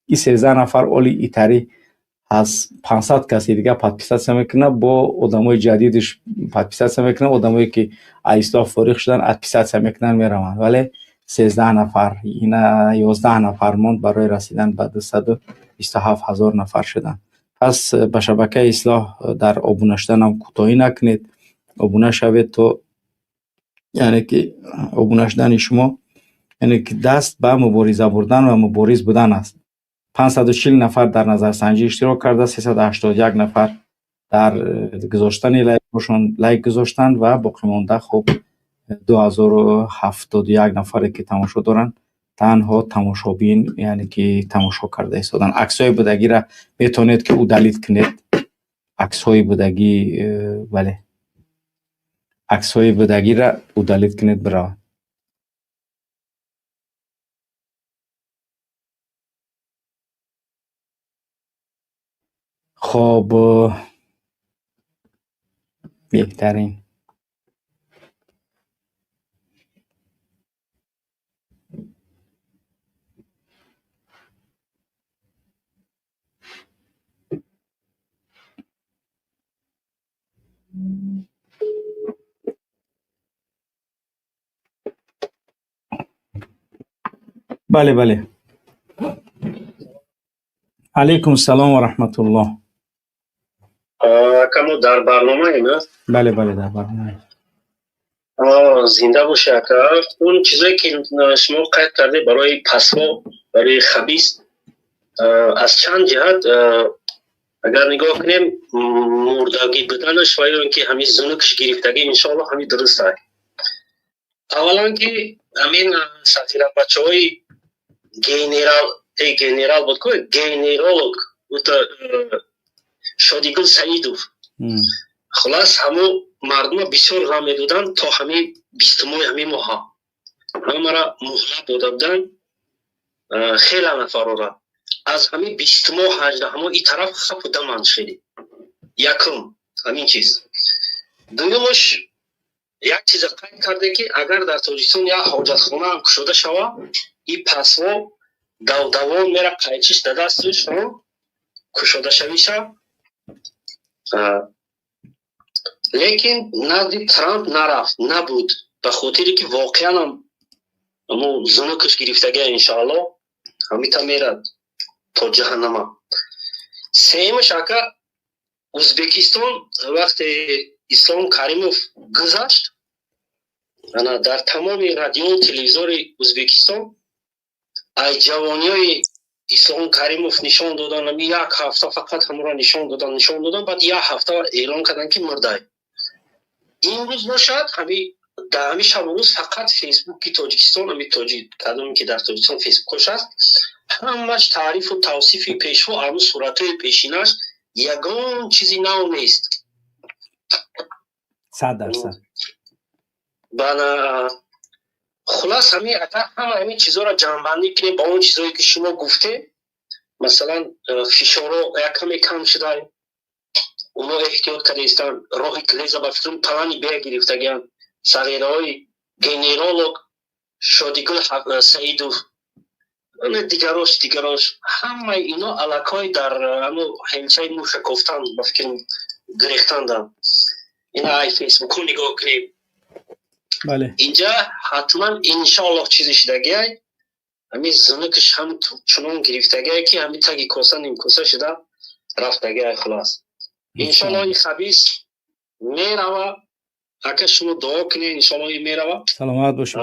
ин 13 нафар оли итари аз 500 каси дигар подписаться мекунад, бо одамои ҷадидиш подписаться мекунад, одамое, ки аз Ислоҳ фориғ шудан, отписаться мекунанд, мераванд. Вале 13 нафар, ина 11 нафар монд барои расидан ба 227 000 нафар шудан. Пас ба шабакаи Ислоҳ дар обуна шуданам кӯтоҳӣ накунед, обуна шавед, то яъне ки обуна шудани шумо, яъне ки даст ба мубориза бурдан ва мубориз будан аст. 540 нафар дар назарсанҷӣ иштирок карда, 381 нафар дар гузоштани лайкҳошон лайк гузоштанд ва боқимонда, хуб, 2071 нафаре, ки тамошо доранд, танҳо тамошобин, яъне ки тамошо карда истоданд. Аксҳои будагиро метавонед, ки удалить кунед, аксҳои будагӣ. Бале. Аксҳои будагиро удалить кунед, биравад. Хоб, беҳтарин. Бале, бале. Алайкум салом ва раҳматуллоҳ. Ака, мо дар барномаем, а? Бале, бале, дар барномаем. Зинда бошед, ака. Он чизое ки шумо қайд кардед барои пасво, барои хабис, аз чанд ҷиҳат агар нигоҳ кунем, мурдагӣ буданаш ва ё ин ки ҳамин зунукш гирифтагӣ, иншоаллоҳ, ҳамин дуруст аст. Аввалан ки ҳамин сафирабачаҳои генерал, генерал буд ку, генеролог, ута Шодигул Саидов. Хулас, ҳамо мардума бисёр ғам медоданд то ҳамин 20-уми ҳамин моҳа. Ҳамара муҳлат дода буданд, хеле нафарора. Аз ҳамин 20-умо 18-умо и тараф хапу даманд шуди. Якум ҳамин чиз. Дуюмаш, як чиза қайд карде, ки агар дар Тоҷикистон як ҳоҷатхона ҳам кушода шава, и пасво давдавон мера, қайчиш да дасташ кушода шавиша. Лекин назди Трамп нарафт, набуд, ба хотире ки воқеан ҳам амо зунукаш гирифтагия, иншоаллоҳ, ҳамита мерад то ҷаҳаннама. Сеюмаш, ака, Узбекистон вақте Ислом Каримов гузашт, ана дар тамоми радио телевизори Узбекистон ай ҷавониҳои Ислом Каримов нишон додан, як ҳафта фақат ҳамонро нишон додан, нишон додан, баъд як ҳафта эълон карданд, ки мурдай. Имрӯз бошад, ҳами дар ҳамин шабу рӯз фақат Фейсбуки Тоҷикистон, ҳами тоҷик кадоме ки дар Тоҷикистон фейсбукош аст, ҳамаш таърифу тавсифи пешво, ҳамун суратҳои пешинаш, ягон чизи нав нест. 100%. Бана, хулас, ҳамин агар ҳама ҳамин чизҳоро ҷамъбандӣ кунем ба он чизҳое ки шумо гуфтед, масалан, фишорҳо як каме кам шуда, оно эҳтиёт карда истанд, роҳи клеза ба фикрам плани Б гирифтагианд сағираҳои генеролог Шодигул Саидов, дигарош, дигарош, ҳамаи ино аллакай дар ҳамо ҳелчаи муша кофтан, ба фикрам, гирехтанданд. Ина ай фейсбуку нигоҳ кунем. Инҷа ҳатман, иншоаллоҳ, чизе шудагиай, ҳамин зунукаш ҳам чунон гирифтагиай, ки ҳамин таги коса нимкоса шуда рафтагиай. Хулас, иншоаллоҳ, ин хабис мерава. Ака, шумо дуо кунед, иншоаллоҳ, ин мерава. Саломат бошед,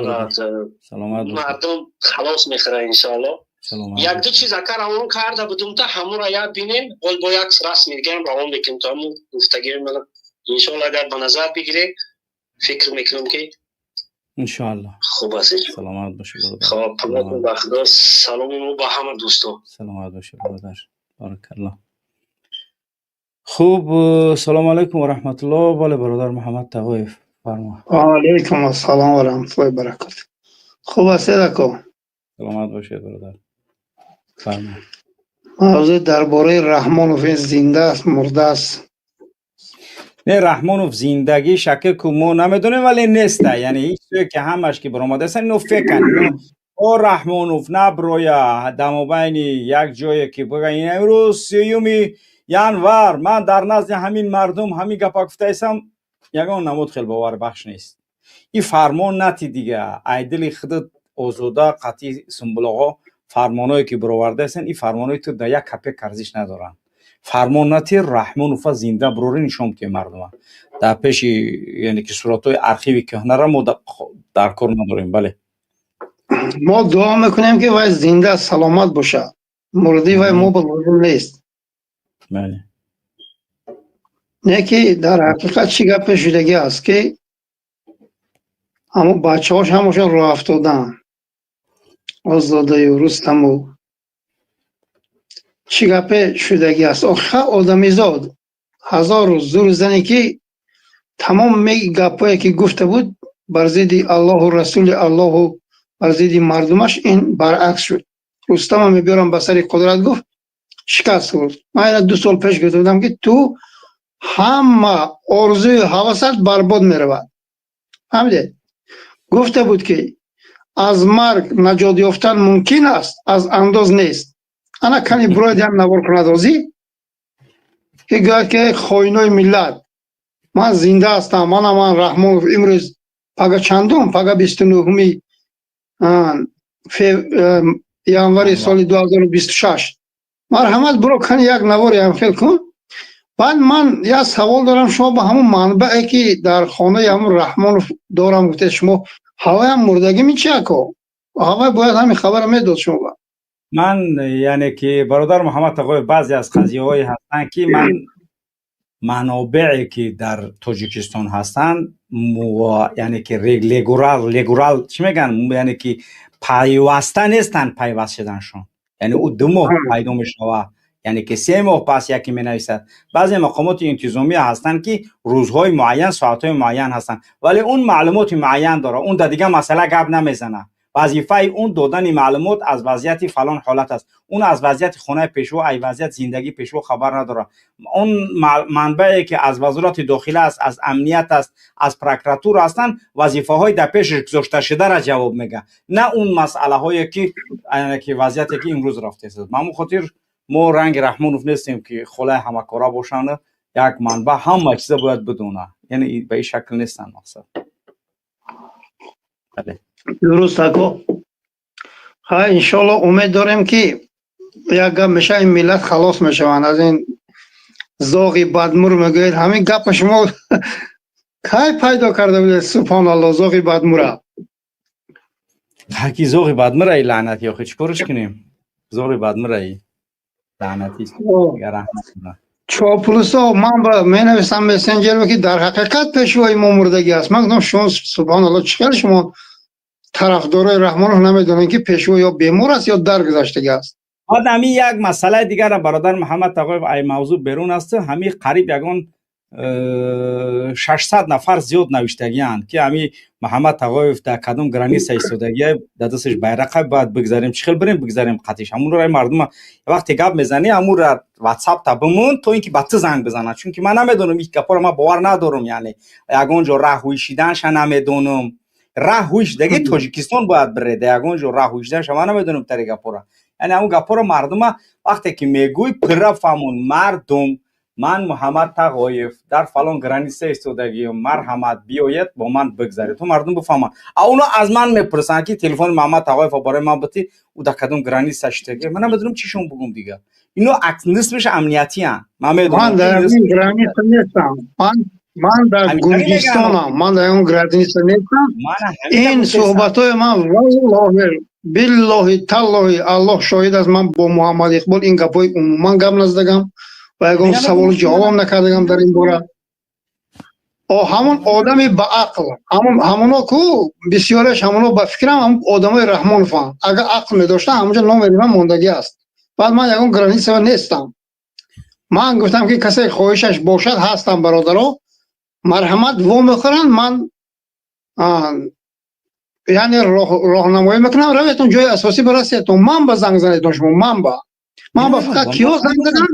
саломат бошед. Мардум халос мехӯрад, иншоаллоҳ. Як ду чиз, ака, равон карда будум, та ҳамонро як бинем, бол бо як расми дигарам равон мекунем, то ҳамун гуфтагиро иншоаллоҳ агар ба назар бигиред, фикр мекунам, ки иншоаллоҳ. Хуб аст. Саломат бошед, бародар. Хоб, ба Худо, саломи мо ба ҳама дӯстон. Саломат бошед, бародар, баракаллоҳ. Хуб, салому алайкум ва раҳматуллоҳ. Бале, бародар Муҳаммад Тағоев, фармо. Ва алайкум ассалом ва раҳматуллоҳи баракатуҳ. Хуб ҳастед, ако? Саломат бошед, бародар, фармо. Мавзӯъ дар бораи Раҳмонов, ин зинда аст, мурда аст? Не, Раҳмонов зиндагӣ шакл ку мо намедонем, вале неста. Яъне ҳеҷ чизе ки ҳамаш ки баромадаастан, ино фекан. О Раҳмонов наброя дамобайни як ҷое ки бага, ин имрӯз 3 январ ман дар назди ҳамин мардум ҳамин гапа гуфтаистам, ягон намуд хел боварбахш нест. И фармон нати дига, ай дили худат озода қатъи сумбулоғо фармоное ки баровардаастанд, ин фармонои ту дар як капек арзиш надоранд. Фармон нати, Раҳмонова зинда бурорӣ нишон бидиҳем мардума дар пеши, яъне ки суратҳои архиви кӯҳнара мо дар кор надорем. Бале. Мо дуо мекунем, ки вай зинда саломат бошад, мурдӣ вай мо ба лозим нест. Бале. Не ки дар ҳақиқат чӣ гапе шудагӣ аст, ки ҳамо бачаҳош ҳамашон роҳ афтодаанд, Озодаю Рустаму, чӣ гапе шудагӣ аст? Охир одамизод ҳазор рӯз зур зане, ки Тамоми гапҳое, ки гуфта буд бар зидди Аллоҳу расули Аллоҳу бар зидди мардумаш, ин баръакс шуд. Рустама мебиёрам ба сари қудрат, гуфт, шикаст хӯрд. Ман ина 2 сол пеш гуфта будам, ки ту ҳама орзуи ҳавасат барбод меравад. Фаҳмидед? Гуфта буд, ки аз марг наҷот ёфтан мумкин аст, аз андоз нест. Ана кани бурояд, як навор кунад озӣ, ки гӯяд, ки хоинои миллат, ман зинда ҳастам. Мана ман Раҳмонов. Имрӯз пага чандум? Пага 29-уми январи соли 2026. Марҳамат, буро, кани як навори ҳамхел кун. Баъд ман як савол дорам. Шумо ба ҳамун манбаъе, ки дар хонаи ҳамун Раҳмонов дорам, гуфтед, шумо ҳаваям мурдагӣ мичи, ако? Ҳавай бояд ҳамин хабара медод шумо ба. Ман, яъне ки, бародар Муҳаммад Тағоев, баъзе аз қазияҳое ҳастанд, ки ман манобее, ки дар Тоҷикистон ҳастанд, яъне ки регулар, чӣ мегӯянд, яъне ки пайваста нестанд. Пайваст шуданшон, яъне ӯ 2 моҳ пайдо мешавад, яъне ки 3 моҳ пас яке менависад. Баъзе мақомоти интизомӣ ҳастанд, ки рӯзҳои муайян, соатҳои муайян ҳастанд, вале он маълумоти муайян дорад. Он дар дигар масъала гап намезанад. Вазифаи он додани маълумот аз вазъияти фалон ҳолат аст. Он аз вазъияти хонаи пешво, ай вазъияти зиндагии пешво хабар надорад. Он манбае, ки аз вазорати дохила аст, аз амният аст, аз прокуратура ҳастанд, вазифаҳои дар пешаш гузошташударо ҷавоб мегӯяд, на он масъалаҳое, ки вазъияте, ки имрӯз рафтааст. Ба ҳамон хотир мо ранги Раҳмонов нестем, ки холаи ҳамакора бошанд. Як манбаъ ҳама чиза бояд бидонад, яъне ба ин шакл нестанд, мақсад. Дуруст, ако. Ха, иншоалло, умед дорем, ки як гап меша, ин миллат халос мешаванд аз ин зоғи бадмур. Мегӯед, ҳамин гапа шумо кай пайдо карда будед? Субҳоналло, зоғи бадмура. Ки зоғи бадмураи лаънати, охи чӣ корш кунем? Зоғи бадмураи лаънатист. Чоплусо ман ба менависам мессенҷер, ки дар ҳақиқат пешвои мо мурдагӣ аст. Ман гуфтам, шумо, субҳоналло, чӣ хел шумо тарафдорои Раҳмонов намедонед, ки пешво ё бемор аст, ё даргузаштагӣ аст? Баъд ҳамин як масъалаи дигара, бародар Муҳаммад Тағоев, ай мавзӯъ берун аст. Ҳамин қариб ягон 600 нафар зиёд навиштагианд, ки ҳамин Муҳаммад Тағоев дар кадом граница истодагия, дар дасташ байрақа, бояд бигзарем, чӣ хел бирем, бигзарем қатиш. Ҳамонро мардума вақте гап мезанӣ, ҳамонра ватсапта бимон, то ин ки ба ту занг бизанад, чунки ман намедонам, ин гапҳоро ман бовар надорам. Яъне ягон ҷо раҳ ҳуйшиданша намедонам. Раҳ ҳуйшидаги Тоҷикистон бояд биреда, ягон ҷо раҳ ҳуйшиданша ман намедонам. Тари гапҳоро, яъне ҳамон гапҳоро мардума вақте ки мегӯй, пирра фаҳмон мардум: ман Муҳаммад Тағоев дар фалон граница истодагиам, марҳамат, биёед, бо ман бигзаред, то мардум бифаҳманд. А оно аз ман мепурсанд, ки телефони Муҳаммад Тағоев барои ман бити, ӯ дар кадом граница шидаги. Ман намедонам чишон бугум дигар. Ино нисбаш амниятиянд, ман медонам. Ман дар граница нестам, ман дар Гурҷистонам, ман дар он граница нестам. Ин суҳбатҳои ман, валлоҳи, биллоҳи, таллоҳи, Аллоҳ шоҳид аст, ман бо Муҳаммад Иқбол ин гапҳои умуман гап назадагам ва ягон саволу ҷавобам накардагам дар ин бора. Ҳамон одами ба ақл, ҳамоно ку бисёреш, ҳамоно ба фикрам, ҳамон одамои Раҳмонованд. Агар ақл медоштан, ҳамонҷо номери ман мондагӣ аст. Баъд ман ягон граница нестам. Ман гуфтам, ки касе хоҳишаш бошад, ҳастам, бародаро, марҳамат, вомехӯранд. Ман, яъне, роҳнамоӣ мекунам. Раветон, ҷои асосӣ барасетон, ман ба занг занедон шумо. Ман ба фақат киё занг задан?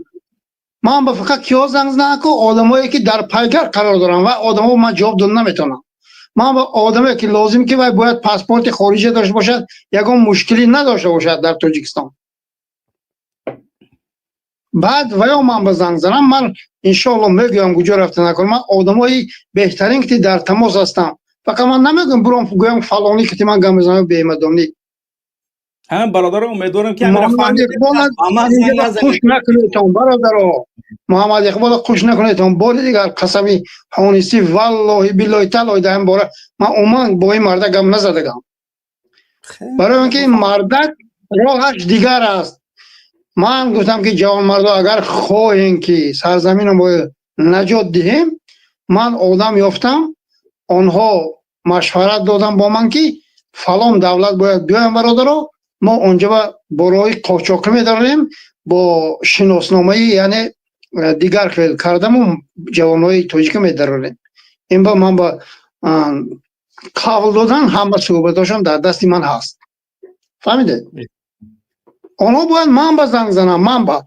Ман ба фақат киё занг занам, ку одамое, ки дар пайгар қарор дорам, ва одамо ман ҷавоб дода наметавонам. Ман ба одаме, ки лозим, ки вай бояд паспорти хориҷӣ дошта бошад, ягон мушкилӣ надошта бошад дар Тоҷикистон. Баъд ваё ман ба занг занам, ман иншоалло мегӯям, куҷо рафта накунам. Ман одамои беҳтарин, ки дар тамос ҳастам. Фақат ман намегӯям, буром гӯям, фалонӣ, ки ман гап мезанам, бемадонӣ. Ҳам бародаро, умедворам, ки хуш накунедтон, бародаро, Муҳаммад Иқбола хуш накунедтон. Бори дигар қасами ҳонисӣ, валлоҳи, биллоҳи, таллоҳи, дар ин бора ман умуман бо ин мардак гап назадагам, барои он ки ин мардак роҳаш дигар аст. Ман гуфтам, ки ҷавонмардо, агар хоҳем, ки сарзаминро наҷот диҳем, ман одам ёфтам, онҳо машварат додам бо ман, ки фалон давлат бояд биёям. Бародаро, мо онҷо бо роҳи қочоқӣ медорем, бо шиносномаи, яъне, дигар хел кардаму ҷавонҳои тоҷика медарорем. Ин ба ман ба қавл додан, ҳама суҳбатошон дар дасти ман ҳаст. Фаҳмидед? Онҳо бояд ман ба занг занам, ман ба.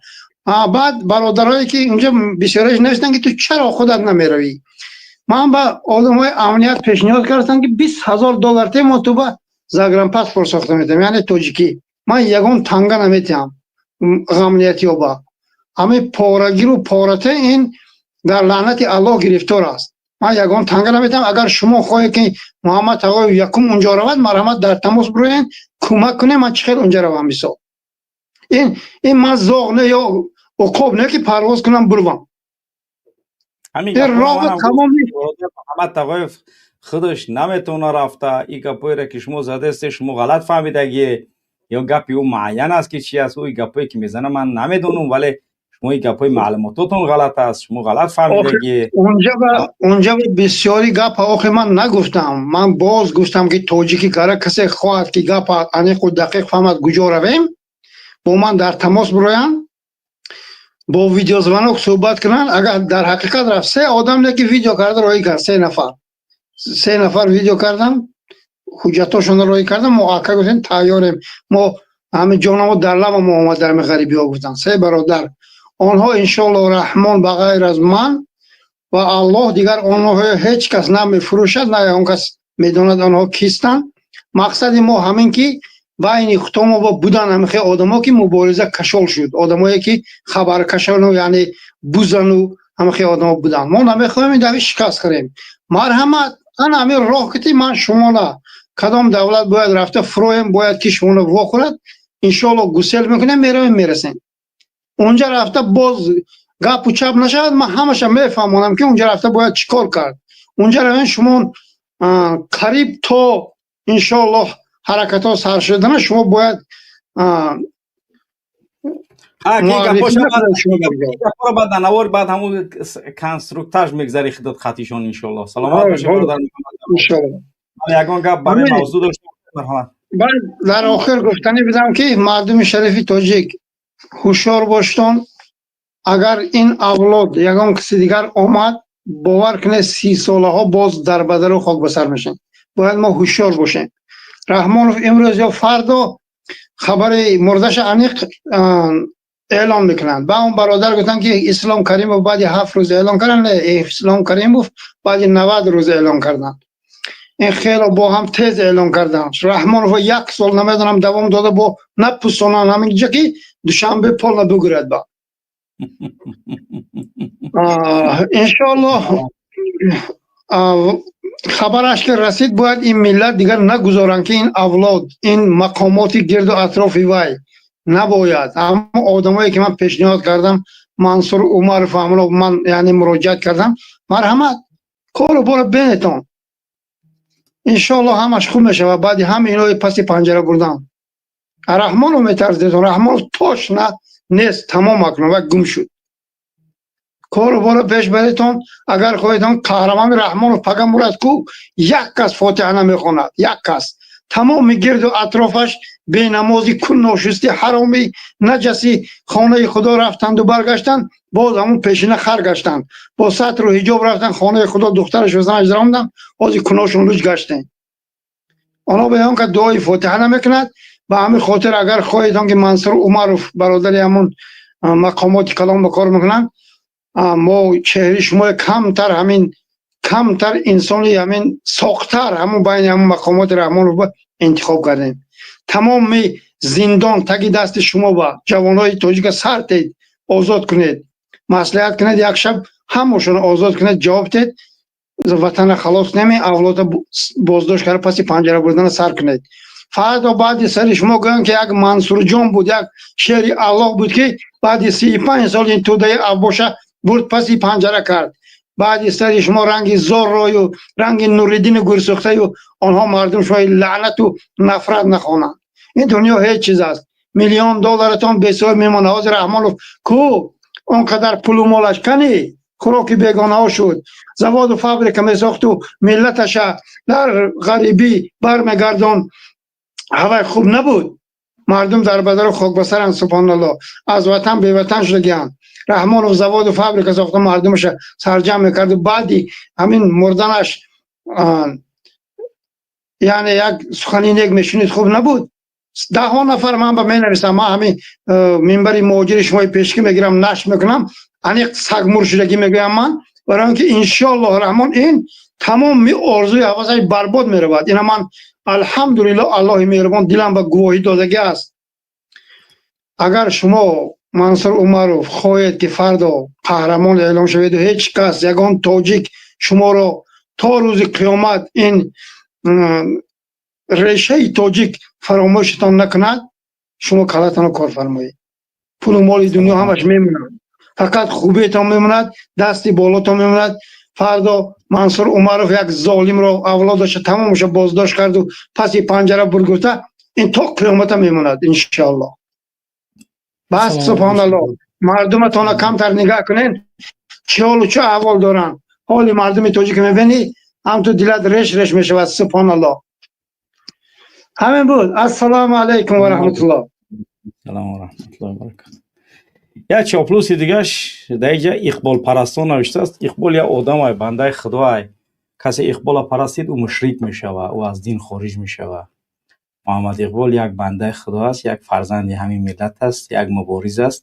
Баъд бародарое ки унҷа бисёраш навиштанд, ки ту чаро худат намеравӣ? Ман ба одамои амният пешниҳод кардам, ки 20 000 доллар те, мо ту ба загранпаспорт сохта метавем, яъне тоҷикӣ. Ман ягон танга наметиҳам амниятиёба. Ҳамин порагиру порате ин дар лаънати Аллоҳ гирифтор аст. Ман ягон танга наметиҳам. Агар шумо хоҳед, ки Муҳаммад Тағоев якум унҷо равад, марҳамат, дар тамос бироен, кӯмак кунем, ман чӣ хел унҷа равам. Мисол, ин ман зоғ не ё уқоб не, ки парвоз кунам, бурвам. Ҳамин ин роҳ тамоми Муҳаммад Тағоев худаш наметавона рафта. И гапҳоеро, ки шумо задасте, шумо ғалат фаҳмидагие ё гапи ӯ муайян аст, ки чи аст. Ӯ гапҳое ки мезана, ман намедонам, вале шумо и гапҳои маълумототон ғалат аст, шумо ғалат фаҳмидагие. Унҷа ба бисёри гапа охи ман нагуфтам. Ман боз гуфтам, ки тоҷики гара касе хоҳад, ки гапа аниқу дақиқ фаҳмад, куҷо равем, бо ман дар тамос бироянд, бо видеозвонок суҳбат кунанд. Агар дар ҳақиқат рафт, се одам леки видео карда роҳӣ кард, се нафар видео кардам, ҳуҷҷатҳошонро роҳӣ кардам. Мо ака гуфтем, тайёрем, мо ҳамин ҷонамо дар лаба мо омад, дар ҳамин ғарибиҳо гуфтанд се бародар. Онҳо, иншоаллоҳ раҳмон, ба ғайр аз ман ва Аллоҳ дигар онҳо ҳеҷ кас намефурӯшад, на он кас медонад онҳо кистанд. Мақсади мо ҳамин, ки байни худомо будан ҳамихе одамо, ки мубориза кашол шуд, одамое ки хабаркашону, яъне бузану ҳамихе одамо буданд. Мо намехоҳем ин дафъи шикаст хӯрем. Марҳамат, ана ҳамин роҳ кити ман шумона кадом давлат бояд рафта фуроем, бояд ки шумоно вохӯрад, иншоалло гусел мекунем, меравем, мерасем. Унҷа рафта боз гапу чап нашавад, ман ҳамаша мефаҳмонам, ки унҷа рафта бояд чӣ кор кард. Унҷа равем, шумо қариб то, иншоаллоҳ, ҳаракатҳо сар шудана шумо бояд Гапҳоро баъд навор, баъд ҳамун конструктаж мегзари худат хатишон, иншоаллоҳ. Саломат бошед, бародар. Ягон гап барои мавзӯъ дошта, марҳамат. Баъд дар охир гуфтанӣ бидам, ки мардуми шарифи тоҷик, ҳушёр боштон. Агар ин авлод ягон каси дигар омад, бовар кунед, 30 солаҳо боз дар бадару хок ба сар мешем. Бояд мо ҳушёр бошем. Раҳмонов имрӯз ё фардо хабари мурдаша аниқ эълон мекунанд. Ба он бародар гуфтанд, ки Ислом Каримов баъди 7 рӯз эълон карданд. Не, Ислом Каримов баъди 90 рӯз эълон карданд. Ин хело бо ҳам тез эълон карданд. Раҳмонов як сол, намедонам, давом дода, бо напусонанд ҳаминҷа, ки Душанбе полна бигӯрад. Ба иншоаллоҳ, хабараш ки расид, бояд ин миллат дигар нагузоранд, ки ин авлод, ин мақомоти гирду атрофи вай набояд. Аммо одамое ки ман пешниҳод кардам, Мансур Умаров, ҳамоно ман, яъне, муроҷиат кардам, марҳамат, кору бора бенетон. Иншоаллоҳ, ҳамаш хуб мешавад. Баъди ҳама инои паси панҷара бурдан Раҳмонов метарсидетон. Раҳмонов точно нест, тамом, акнун ва гум шуд. Кору бора пеш баретон. Агар хоҳедон, қаҳрамони Раҳмонов пага мурад ку, як кас фотиҳа намехонад, як кас. Тамоми гирду атрофаш бенамози кун, ношусти, ҳароми, наҷаси, хонаи Худо рафтанду баргаштанд, боз ҳамун пешина хар гаштанд. Бо сатру ҳиҷоб рафтанд хонаи Худо, духтараш занаш даромаданд, ҳозир куношон луҷ гаштем. Онҳо беён ка дуои фотиҳа намекунад. Ба ҳамин хотир, агар хоҳедон, ки Мансур Умаров, бародари ҳамун мақомоти калон ба кор мекунанд, мо чеҳраи шумо камтар, ҳамин камтар инсони ҳамин сохтар, ҳамун байни ҳамун мақомоти Раҳмонов интихоб кардем. Тамоми зиндон таги дасти шумо. Ба ҷавонҳои тоҷика сар тед, озод кунед, маслиҳат кунед, як шаб ҳамашонро озод кунед, ҷавоб тед, ватана халос кунем, авлода боздошт карда паси панҷара бурдана сар кунед. Фардо баъди сари шумо гӯянд, ки як Мансурҷон буд, як шери Аллоҳ буд, ки баъди 35 сол ин тӯдаи авбоша бурд, паси панҷара кард. Баъди сари шумо ранги Зоррою ранги Нуриддини гурсӯхтаю онҳо мардум шумо лаънату нафрат нахонанд. Ин дунё ҳеҷ чиз аст. Миллион долларатон бесоҳиб мемонад. Ҳозир Раҳмонов ку, он қадар пулу молаш кани, хӯроки бегонаҳо шуд. Заводу фабрика месохту миллаташа дар ғарибӣ бармегардон, ҳавай хуб набуд. Мардум дар бадару хокбасаранд, субҳоналлоҳ, аз ватан беватан шудагианд. Раҳмонов заводу фабрика сохта, мардумаша сарҷамъ мекарду баъди ҳамин мурданаш, яъне як сухани нек мешунид, хуб набуд. Даҳҳо нафар ман ба менависам, ман ҳамин минбари муҳоҷири шумои пешкӣ мегирам, нашр мекунам, аниқ сагмур шудагӣ мегӯям ман, барои он ки иншоаллоҳ раҳмон ин тамоми орзуи ҳавасаш барбод меравад. Ина ман, алҳамдулиллоҳ, Аллоҳи меҳрубон дилам ба гувоҳӣ додагӣ аст. Агар шумо, Мансур Умаров, хоҳед, ки фардо қаҳрамон эълон шаведу ҳеҷ кас, ягон тоҷик шуморо то рӯзи қиёмат ин решаи тоҷик фаромӯшатон накунад, шумо калатонро кор фармоед. Пулу моли дунё ҳамаш мемонад, фақат хубиятон мемонад, дасти болотон мемонад. Фардо Мансур Умаров як золимро, авлодаша тамомаша боздошт карду паси панҷара бургуфта, ин то қиёмата мемонад, иншоаллоҳ. Бас, субҳоналлоҳ, мардуматона камтар нигаҳ кунед, чӣ ҳолу чӣ аҳвол доранд. Ҳоли мардуми тоҷик мебинӣ, ҳамту дилат реш реш мешавад. Субҳоналлоҳ, ҳамин буд. Ассалому алайкум ва раҳматуллоҳ. Салом ва раҳматуллоҳи ва баракатуҳ. Як чоплуси дигаш дар инҷа иқболпарастон навиштааст. Иқбол як одамай, бандаи худоай. Касе Иқбола парастид, ӯ мушрик мешавад, ӯ аз дин хориҷ мешавад. Муҳаммад Иқбол як бандаи худо аст, як фарзанди ҳамин миллат аст, як мубориз аст,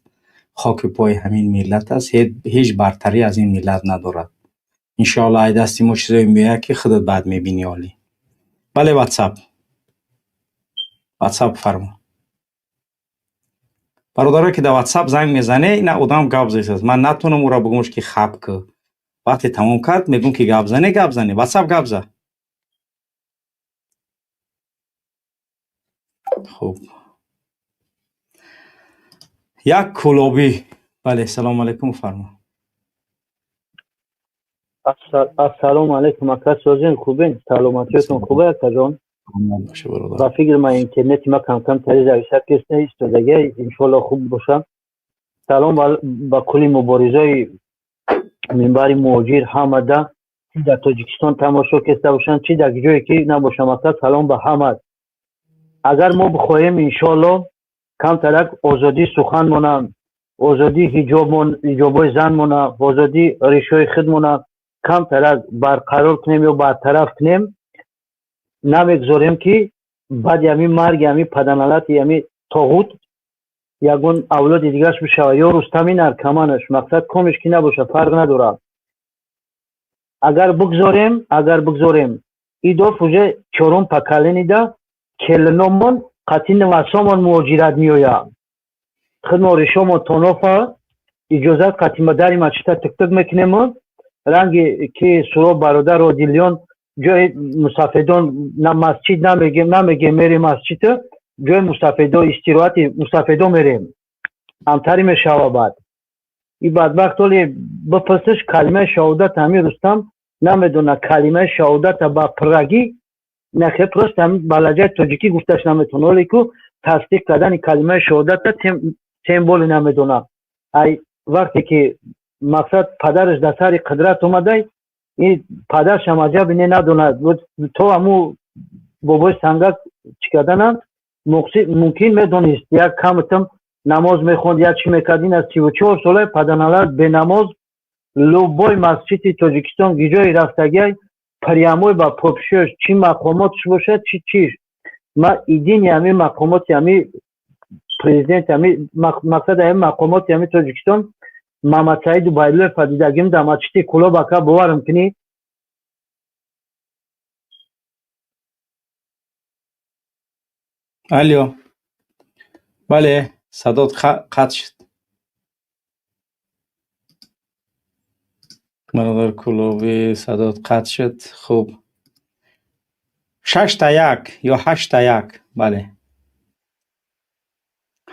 хоки пои ҳамин миллат аст, ҳеҷ бартарӣ аз ин миллат надорад. Иншоаллоҳ, ай дасти мо чизое меояд, ки худат баъд мебинӣ. Олӣ, бале, Ватсап, Ватсап фармо. Бародарое, ки дар Ватсап занг мезане, ина одам гап зесааст, ман натонам ӯро бигӯмш, ки хаб ку. Вақте тамом кард, мегӯм, ки гап зане, гап зане. Ватсап гап за. Хуб, як кӯлобӣ, бале, салому алайкум, фармо. Ассалому алайкум, ака, созин, хубен, саломатиётон хуба, акаҷон? Ба фикри ман, интернети ма камкам тари зависат кеста истодагия, иншоалло хуб боша. Салом ба кулли муборизои минбари муҳоҷир ҳамада, чи дар Тоҷикистон тамошо кеста бошанд, чи дар ҷое ки набошам, ака, салом ба ҳамад. Агар мо бихоҳем, иншоалло, камтарак озодии суханмона, озодии ҳиҷобмон, ҳиҷобҳои занмона, озодии решои худмона камтарак барқарор кунем ё бартараф кунем, намегузорем, ки баъди ҳамин марги ҳамин паданалати ҳамин тоғут ягон авлоди дигараш бишавад ё Рустами наркаманаш, мақсад комеш ки набошад, фарқ надорад. Агар бигзорем, идоф уже чорум поколение келиномон қатъи навасомон муҳоҷират меояд. Худмо решомон тонофа иҷозат қатъи дари мачита тиктик мекунему ранги ки Суроб бародар Одилён ҷои мусафедон на масҷид намегем, намегем, мерем масҷид, ҷои мусафедо, истироҳати мусафедо мерем, ҳамтари мешава. Баъд и бадбахт оли бипурсиш, калимаи шаҳодат ҳамин Рустам намедона, калимаи шаҳодата ба пуррагӣ нахе, просто ҳамин ба лаҷаи тоҷикӣ гуфташ наметавона. Оле ку тасдиқ кардани калимаи шаҳодата тем более намедона. Ай вақте ки мақсад падараш дар сари қудрат омадай, ин падаршам аҷаби не надонад, то ҳаму бобои сангак чӣ карданам, мумкин медонист, як камтам намоз мехонд, як чӣ мекард. Ин аз 34 солаи паданалат бенамоз, любой масҷиди Тоҷикистон гиҷои рафтагиай, прямой ба попшош, чӣ мақомотш бошад, чӣ чиш. Ма идини ҳамин мақомоти ҳами президент, ҳами мақсад ҳами мақомоти ҳами Тоҷикистон Мамадсаиду Байдуллоева дидагим дар масҷиди Кӯлоб, ака, боварам кунӣ. Алё, бале, садот қатъ шуд. Бародар Кӯлобӣ, садот қатъ шуд. Хуб, шашта як ё ҳашта як, бале,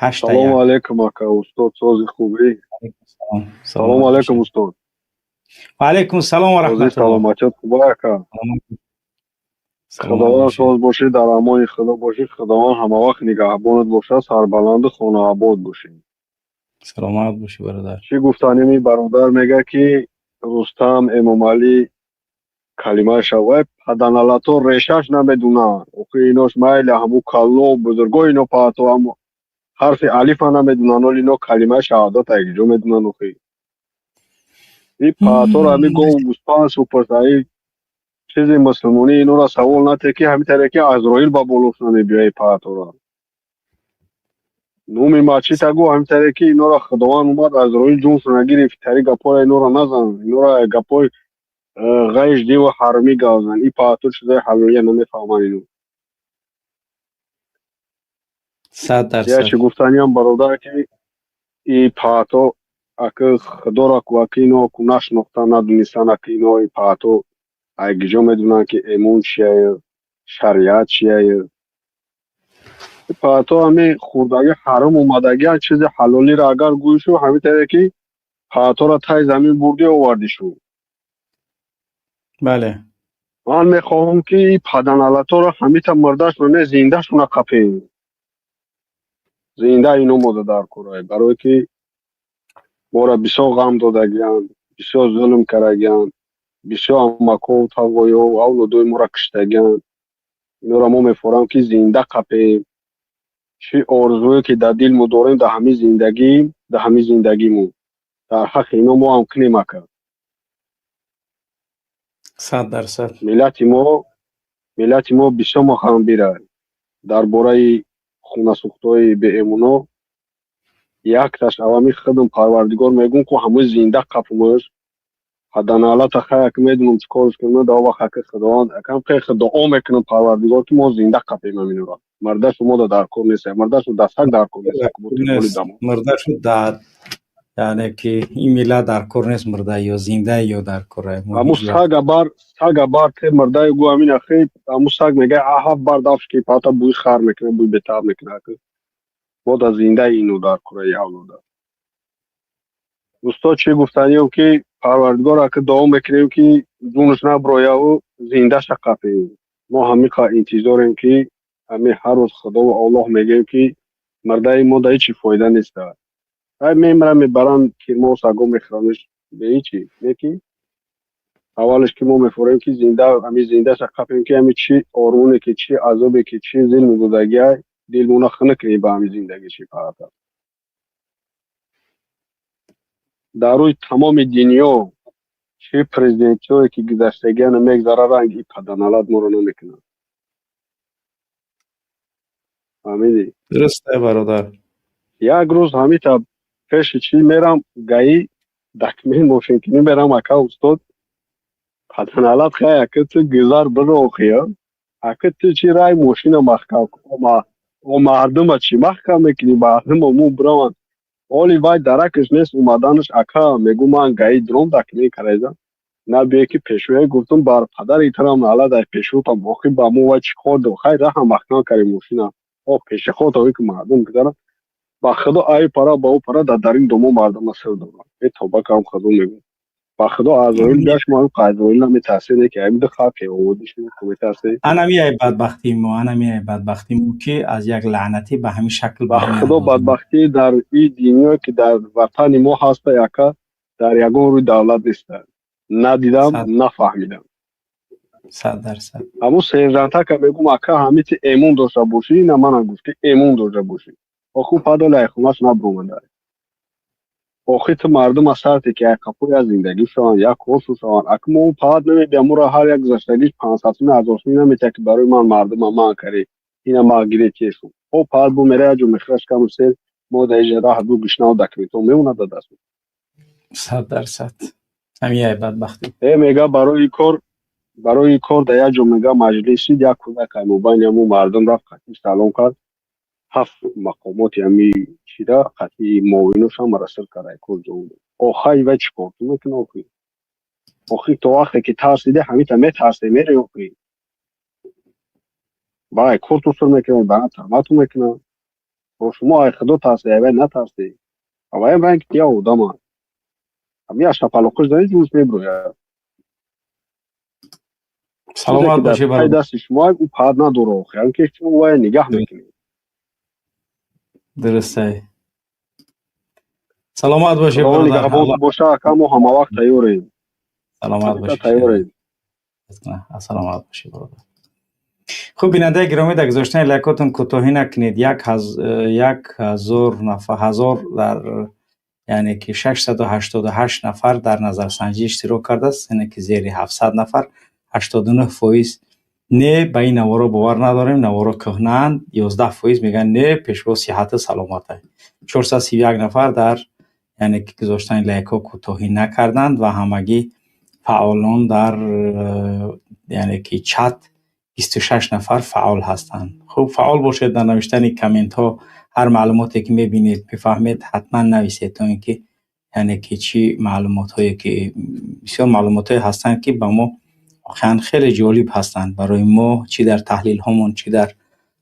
ҳашта. Салому алайкум, ака, устод, сози, хубӣ? Салому алайкум, устод. Ва алайкум салом ва раҳматуллоҳ. Саломатият хуба, ака? Худованд соз бошӣ, дар амони Худо бошӣ, Худованд ҳамавақт нигаҳбонат бошад, сарбаланду хонаобод бошӣ. Саломат бошӣ, бародар. Чӣ гуфтаними, бародар мегӯяд, ки Рустам Эмомалӣ калимаша, вай паданалато решаш намедунанд. Охи инош майли, ҳаму калло бузурго ино паҳто. Ҳарфи алифа намедунанд, оли ино калимаи шаҳодата якҷо медунанд охи. И паатора ҳами гову гӯспанд супурсаи чизи мусулмонӣ инора савол нате, ки ҳамин таре ки Азроил ба болош намебиёи паатора. Номи масҷида гу ҳамин таре ки инора Худованд омад, Азроил ҷоншона гирифт, тари гапҳоро инора назан, инора гапҳои ғайш диву ҳаромӣ гап зан. И паато чизои ҳалолия намефаҳманд ино. 100%. Ячи гуфтаниям, бародар, ки и паато аки Худоро ку, аки ино ку нашинохтан, надонистан, аки ино и паато ай гиҷо медонанд, ки эмон чияю шариат чияю. Паато ҳами хурдагӣ ҳаром омадагиан, чизи ҳалолиро агар гӯйшу, ҳамин таре ки паатора тай замин бурдӣ овардишу. Бале. Ман мехоҳам, ки и паданалаторо ҳамита мурдашро не, зиндашона қапем. Зинда ино мода дар курай, барое ки моро бисёр ғам додагианд, бисёр зулм кардагианд, бисёр амакҳову тавоё авлодои моро киштагианд. Инора мо мефорам, ки зинда қапем. Чӣ орзуе ки дар дилмо дорем, дар ҳамин зиндагӣ, дар ҳамин зиндагимон дар ҳаққи ино мо ҳам кунем, ака. 100%. Миллати мо бисёр мохамбира дар бораи хунасӯхтҳои беэмуно. Якташ авами худам Парвардигор мегӯм, ку ҳамои зинда қапумош ҳаданалата. Хаяк медунам чӣ корш кунам да вақт, аки Худованд акам хе дуо мекунам Парвардигор, ки мо зинда қапем ҳаминора. Мардашу мода дар кор нест, мардашу дастак дар кор нест. Мурдашу дар, яъне ки ин миллат дар кор нест, мурда ё зинда ё дар кор. Аму сага бар, сага бар те мурдаи гу амин ахи, аму саг мега аҳаф бар дафш, ки пата бӯи хар мекунад, бӯи бетаб мекунад. Мода зинда ину дар кораи авлода. Устод, чӣ гуфтанием, ки Парвардигор ака дуо мекунем, ки ҷунш наброяву зиндаша қапем. Мо ҳамиқа интизорем, ки ҳами ҳар рӯз Худову Аллоҳ мегӯем, ки мурдаи мо да ҳечи фоида неста. Ай мемира, мебаранд, кирмо саго мехӯранаш, бе ҳечи не. Ки аввалеш ки мо мефорем, ки зинда ҳами зиндаша қапем, ки ҳами чӣ ормоне, ки чӣ азобе, ки чӣ зилму додагиай, дилмона хунук кунем ба ҳами зиндагӣ. Чӣ фарқ аст дар рӯи тамоми дунё, чӣ президентҳое ки гузаштагиана мегзара, ранг и паданалат моро намекунанд, фаҳмидӣ? Дуруст, бародар. Як рӯз ҳамита пеши чӣ мерам, ГАИ документ мошинкунӣ мерам, ака устод, паданалат хай, ака ту гузар биро охия, ака ту чӣ рай мошина маҳкам, мардума чӣ маҳкам мекунӣ, мардума мо бираванд. Оли вай даракаш нест омаданаш, ака, мегӯ ман ГАИ дром документ карайзам, на бие ки пешвое. Гуфтум, бар падари тарам налад, ай пешвотам охи, ба мо вай чӣ кор дор? Хай раҳам маҳкам кари мошина, о пешеход ки мардум гузаранд. Ба Худо, ай пара ба ӯ пара дар дарин домо мардума сир доранд. Э тоба кам, Худо мегӯ, ба Худо, Азроил гашт, мо Азроил наметарсем, ки ҳамида халқе оводиш метарсем. Анами ай бадбахтии мо, анами ай бадбахтии мо, ки аз як лаънатӣ ба ҳамин шакл. Ба Худо, бадбахтӣ дар и дунё, ки дар ватани мо ҳаста, яка дар ягон рӯи давлат неста, надидам, нафаҳмидам. 100%. Ҳамун сержантака мегӯм, ака, ҳамити эмон дошта бошӣ, ина манам гуфт, ки эмон дошта бошӣ. Оху падоли айхонаш набуромада. Охи ту мардума сарте, ки ай қафои аз зиндагӣ шаванд, як коршу шаванд. Ака, мо паҳат намебиям, моро ҳар як гузаштагиш 500 сумӣ, 1000 сумӣ наметиҳад, ки барои ман мардума ман карӣ, ина ма гире тешу о паҳат бу мера яҷо мехӯраш каму сер, мо дар иҷа раҳ бу гишнаву документҳо мемонад дар даст. 100%, ҳамин ай бадбахтӣ. Э мега, барои кор дар як ҷо мега маҷлис шид, як кӯдак ай мобайни ҳамун мардум рафт, қатъи салом кард, ҳафт мақомоти ҳами чида қатъи муовиношам ҳамаро сир кард, ай кор ҷавоб дод. Охай вай чӣ кор ту мекуна охи? Охи то вақте ки тарсиде, ҳамита метарсе, мере охи, ба ай корту сир мекунад, ба тармату мекунад. Бо шумо ай Худо тарсе, ай вай натарсе. Аваям ранг я одама ҳами ашапалоқиш дари ҷӯш меброяд. Саломат бошӣ. Дасти шумо ӯ паҳат надора охи, ҳам ки шумо вай нигаҳ мекунед. Дурустай, саломат бошӣ. Нигаҳбон боша, ака, мо ҳамавақт тайёрем. Саломат бошӣ. Тайёрем. Саломат бошӣ, бародар. Хуб, бинандаи гиромӣ, дар гузоштани лайкотон кӯтоҳӣ накунед. 1000 нафар, ҳазор дар, яъне ки 688 нафар дар назарсанҷӣ иштирок кардааст, яъне ки зери 700 нафар, 89% не, ба ин наворо бовар надорем, наворо кӯҳнаанд, 11% мегӯянд не, пешво сиҳату саломат аст. 431 нафар дар, яъне ки гузоштани лайкҳо кӯтоҳӣ накарданд ва ҳамагӣ фаъолон дар, яъне ки чат 26 нафар фаъол ҳастанд. Хуб, фаъол бошед дар навиштани комментҳо. Ҳар маълумоте ки мебинед, мефаҳмед, ҳатман нависед, то ин ки, яъне ки чӣ маълумотҳое ки, бисёр маълумотҳое ҳастанд, ки ба мо воқеан хеле ҷолиб ҳастанд, барои мо, чӣ дар таҳлилҳомон, чӣ дар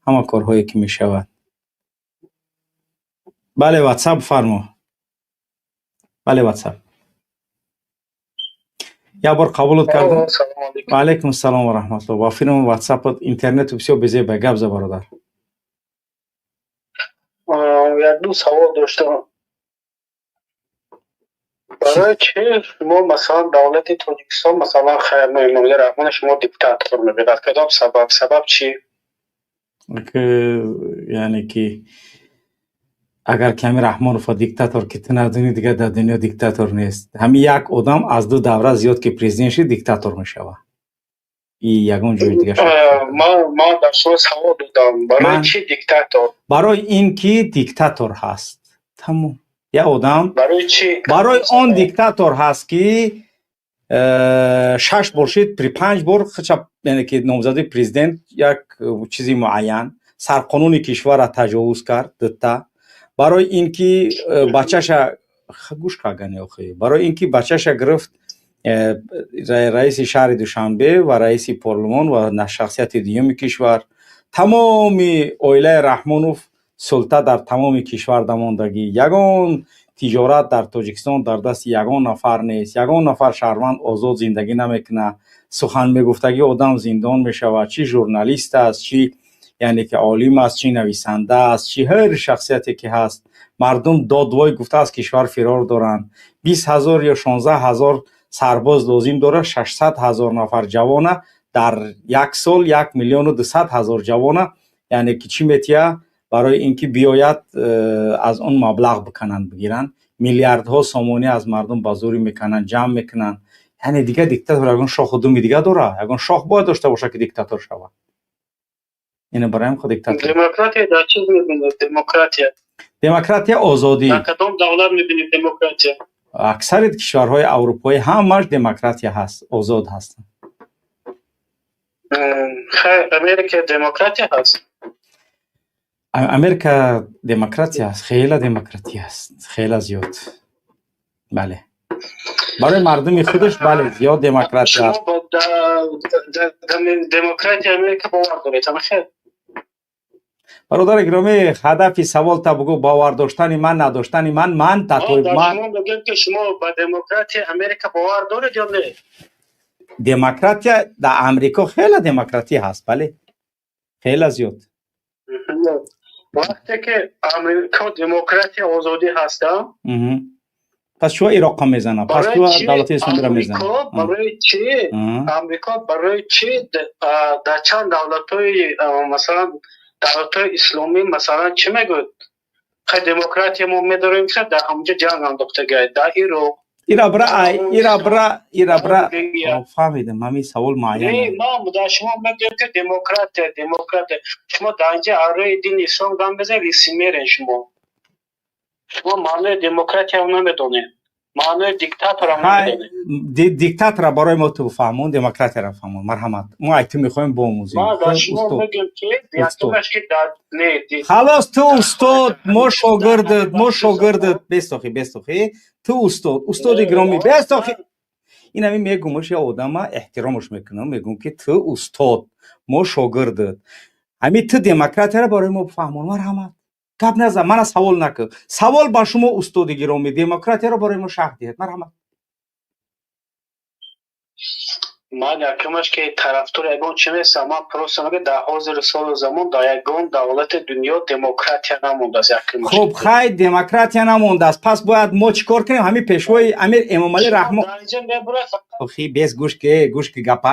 ҳама корҳое ки мешавад. Бале, Ватсап фармо. Бале, Ватсап. Як бор қабулот кардам. Ва алайкум ассалом ва раҳматуллоҳ. Ба фирма Ватсап интернету бисёр безеба. Гап за, бародар. Як ду савол доштам. Барои чӣ шумо, масалан, давлати Тоҷикистон, масалан, Эмомалӣ Раҳмон, шумо диктатор мебинад? Кадом сабаб? Сабаб чӣ? Яъне ки агар ки ҳамин Раҳмонова диктатор ки ту надонӣ, дигар дар дунё диктатор нест. Ҳамин як одам аз ду давра зиёд ки президент шид, диктатор мешавад. И ягон ҷои дигар. Ман дар шумо савол додам: барои чӣ диктатор? Барои ин ки диктатор ҳаст, тамом. Як одам барои чӣ? Барои он диктатор ҳаст, ки шаш бор шид, панҷ бор, яъне ки номзади президент, як чизи муайян, сарқонуни кишварра таҷовуз кард дута. Барои ин ки бачаша, гӯш кагани охи, барои ин ки бачаша гирифт, раиси шаҳри Душанбе ва раиси парлумон ва шахсияти дуюми кишвар. Тамоми оилаи Раҳмонов султа дар тамоми кишвар дамондагӣ. Ягон тиҷорат дар Тоҷикистон дар дасти ягон нафар нест, ягон нафар шаҳрванд озод зиндагӣ намекунад. Сухан мегуфтагӣ одам зиндон мешавад, чӣ журналист аст, чӣ, яъне ки олим аст, чӣ нависанда аст, чӣ ҳар шахсияте ки ҳаст. Мардум додвой гуфта аз кишвар фирор доранд. 20 000 ё 16 000 сарбоз лозим дорад, 600 000 нафар ҷавона дар як сол, 1 200 000 ҷавона, яъне ки чӣ метия, барои ин ки биёяд, аз он маблағ бикананд, бигиранд. Миллиардҳо сомонӣ аз мардум ба зӯрӣ мекананд, ҷамъ мекунанд. Яъне дигар диктатор ягон шоху думи дигар дорад? Ягон шох бояд дошта бошад, ки диктатор шавад. Ина барои худ диктатор. Демократия дар чиз мебинед, демократия? Демократия, озодӣ. Дар кадом давлат мебинед демократия? Аксари кишварҳои аврупоӣ ҳамаш демократия ҳаст, озод ҳастанд. Хайр, Америка демократия ҳаст? Америка демократия аст, хела демократия аст, хела зиёд, бале, барои мардуми худаш, бале, зиёд демократия аст. Демократия Америка бовар доред, ама хайр? Бародари гиромӣ, ҳадафи савол та бугӯ. Бовар доштани ман, надоштани ман, ман ман мегӯям, ки шумо ба демократияи Америка бовар доред ё не? Демократия дар Амрико хеле демократия ҳаст, бале, хеле зиёд. Вақте ки Амрико демократия, озодӣ ҳаста, Пас чӯ Ироққа мезана? Пас чӯ давлати исломиро мезана? Барои чӣ Амрико, барои чӣ дар чанд давлатҳои, масалан, давлатҳои исломӣ, масалан, чӣ мегӯяд, хай, демократия мо медорем, ки дар ҳамонҷо ҷанг андохтагай, дар Ироқ? Ира бра, ира бра, ира бра, фаҳмидам, ҳамин савол муайян. Ман дар шумо мегӯям, ки демократия, демократия, шумо дар инҷа аррои дини ислом гам мезанед, лицемерен шумо. Шумо маънои демократияро намедонед, маънои диктаторам намедонед. Диктатора барои мо ту фаҳмон, демократияро фаҳмон, марҳамат. Мо ай ту мехоҳем боомӯзем. Халос, ту устод, мо шогирдат, мо шогирдат. Бестохи, бестохи, ту устод, устоди гиромӣ, бестохи. Ин ҳамин мегумаш, я одама эҳтиромаш мекунам, мегӯм, ки ту устод, мо шогирдат. Ҳамин ту демократияро барои мо фаҳмон, марҳамат. Гап назан, мана савол накун. Савол ба шумо, устоди гиромӣ: демократияро барои мо шарҳ диҳед, марҳамат. Ман якумаш, ки тарафдори ягон чи нестам. Ман просто мегӯям, дар ҳозири солу замон дар ягон давлати дунё демократия намондааст, якумаш. Хуб, хай, демократия намондааст, пас бояд мо чӣ кор кунем? Ҳамин пешвои амир Эмомалӣ Раҳмон, охи, бес, гӯш ки, гӯш ки гапа.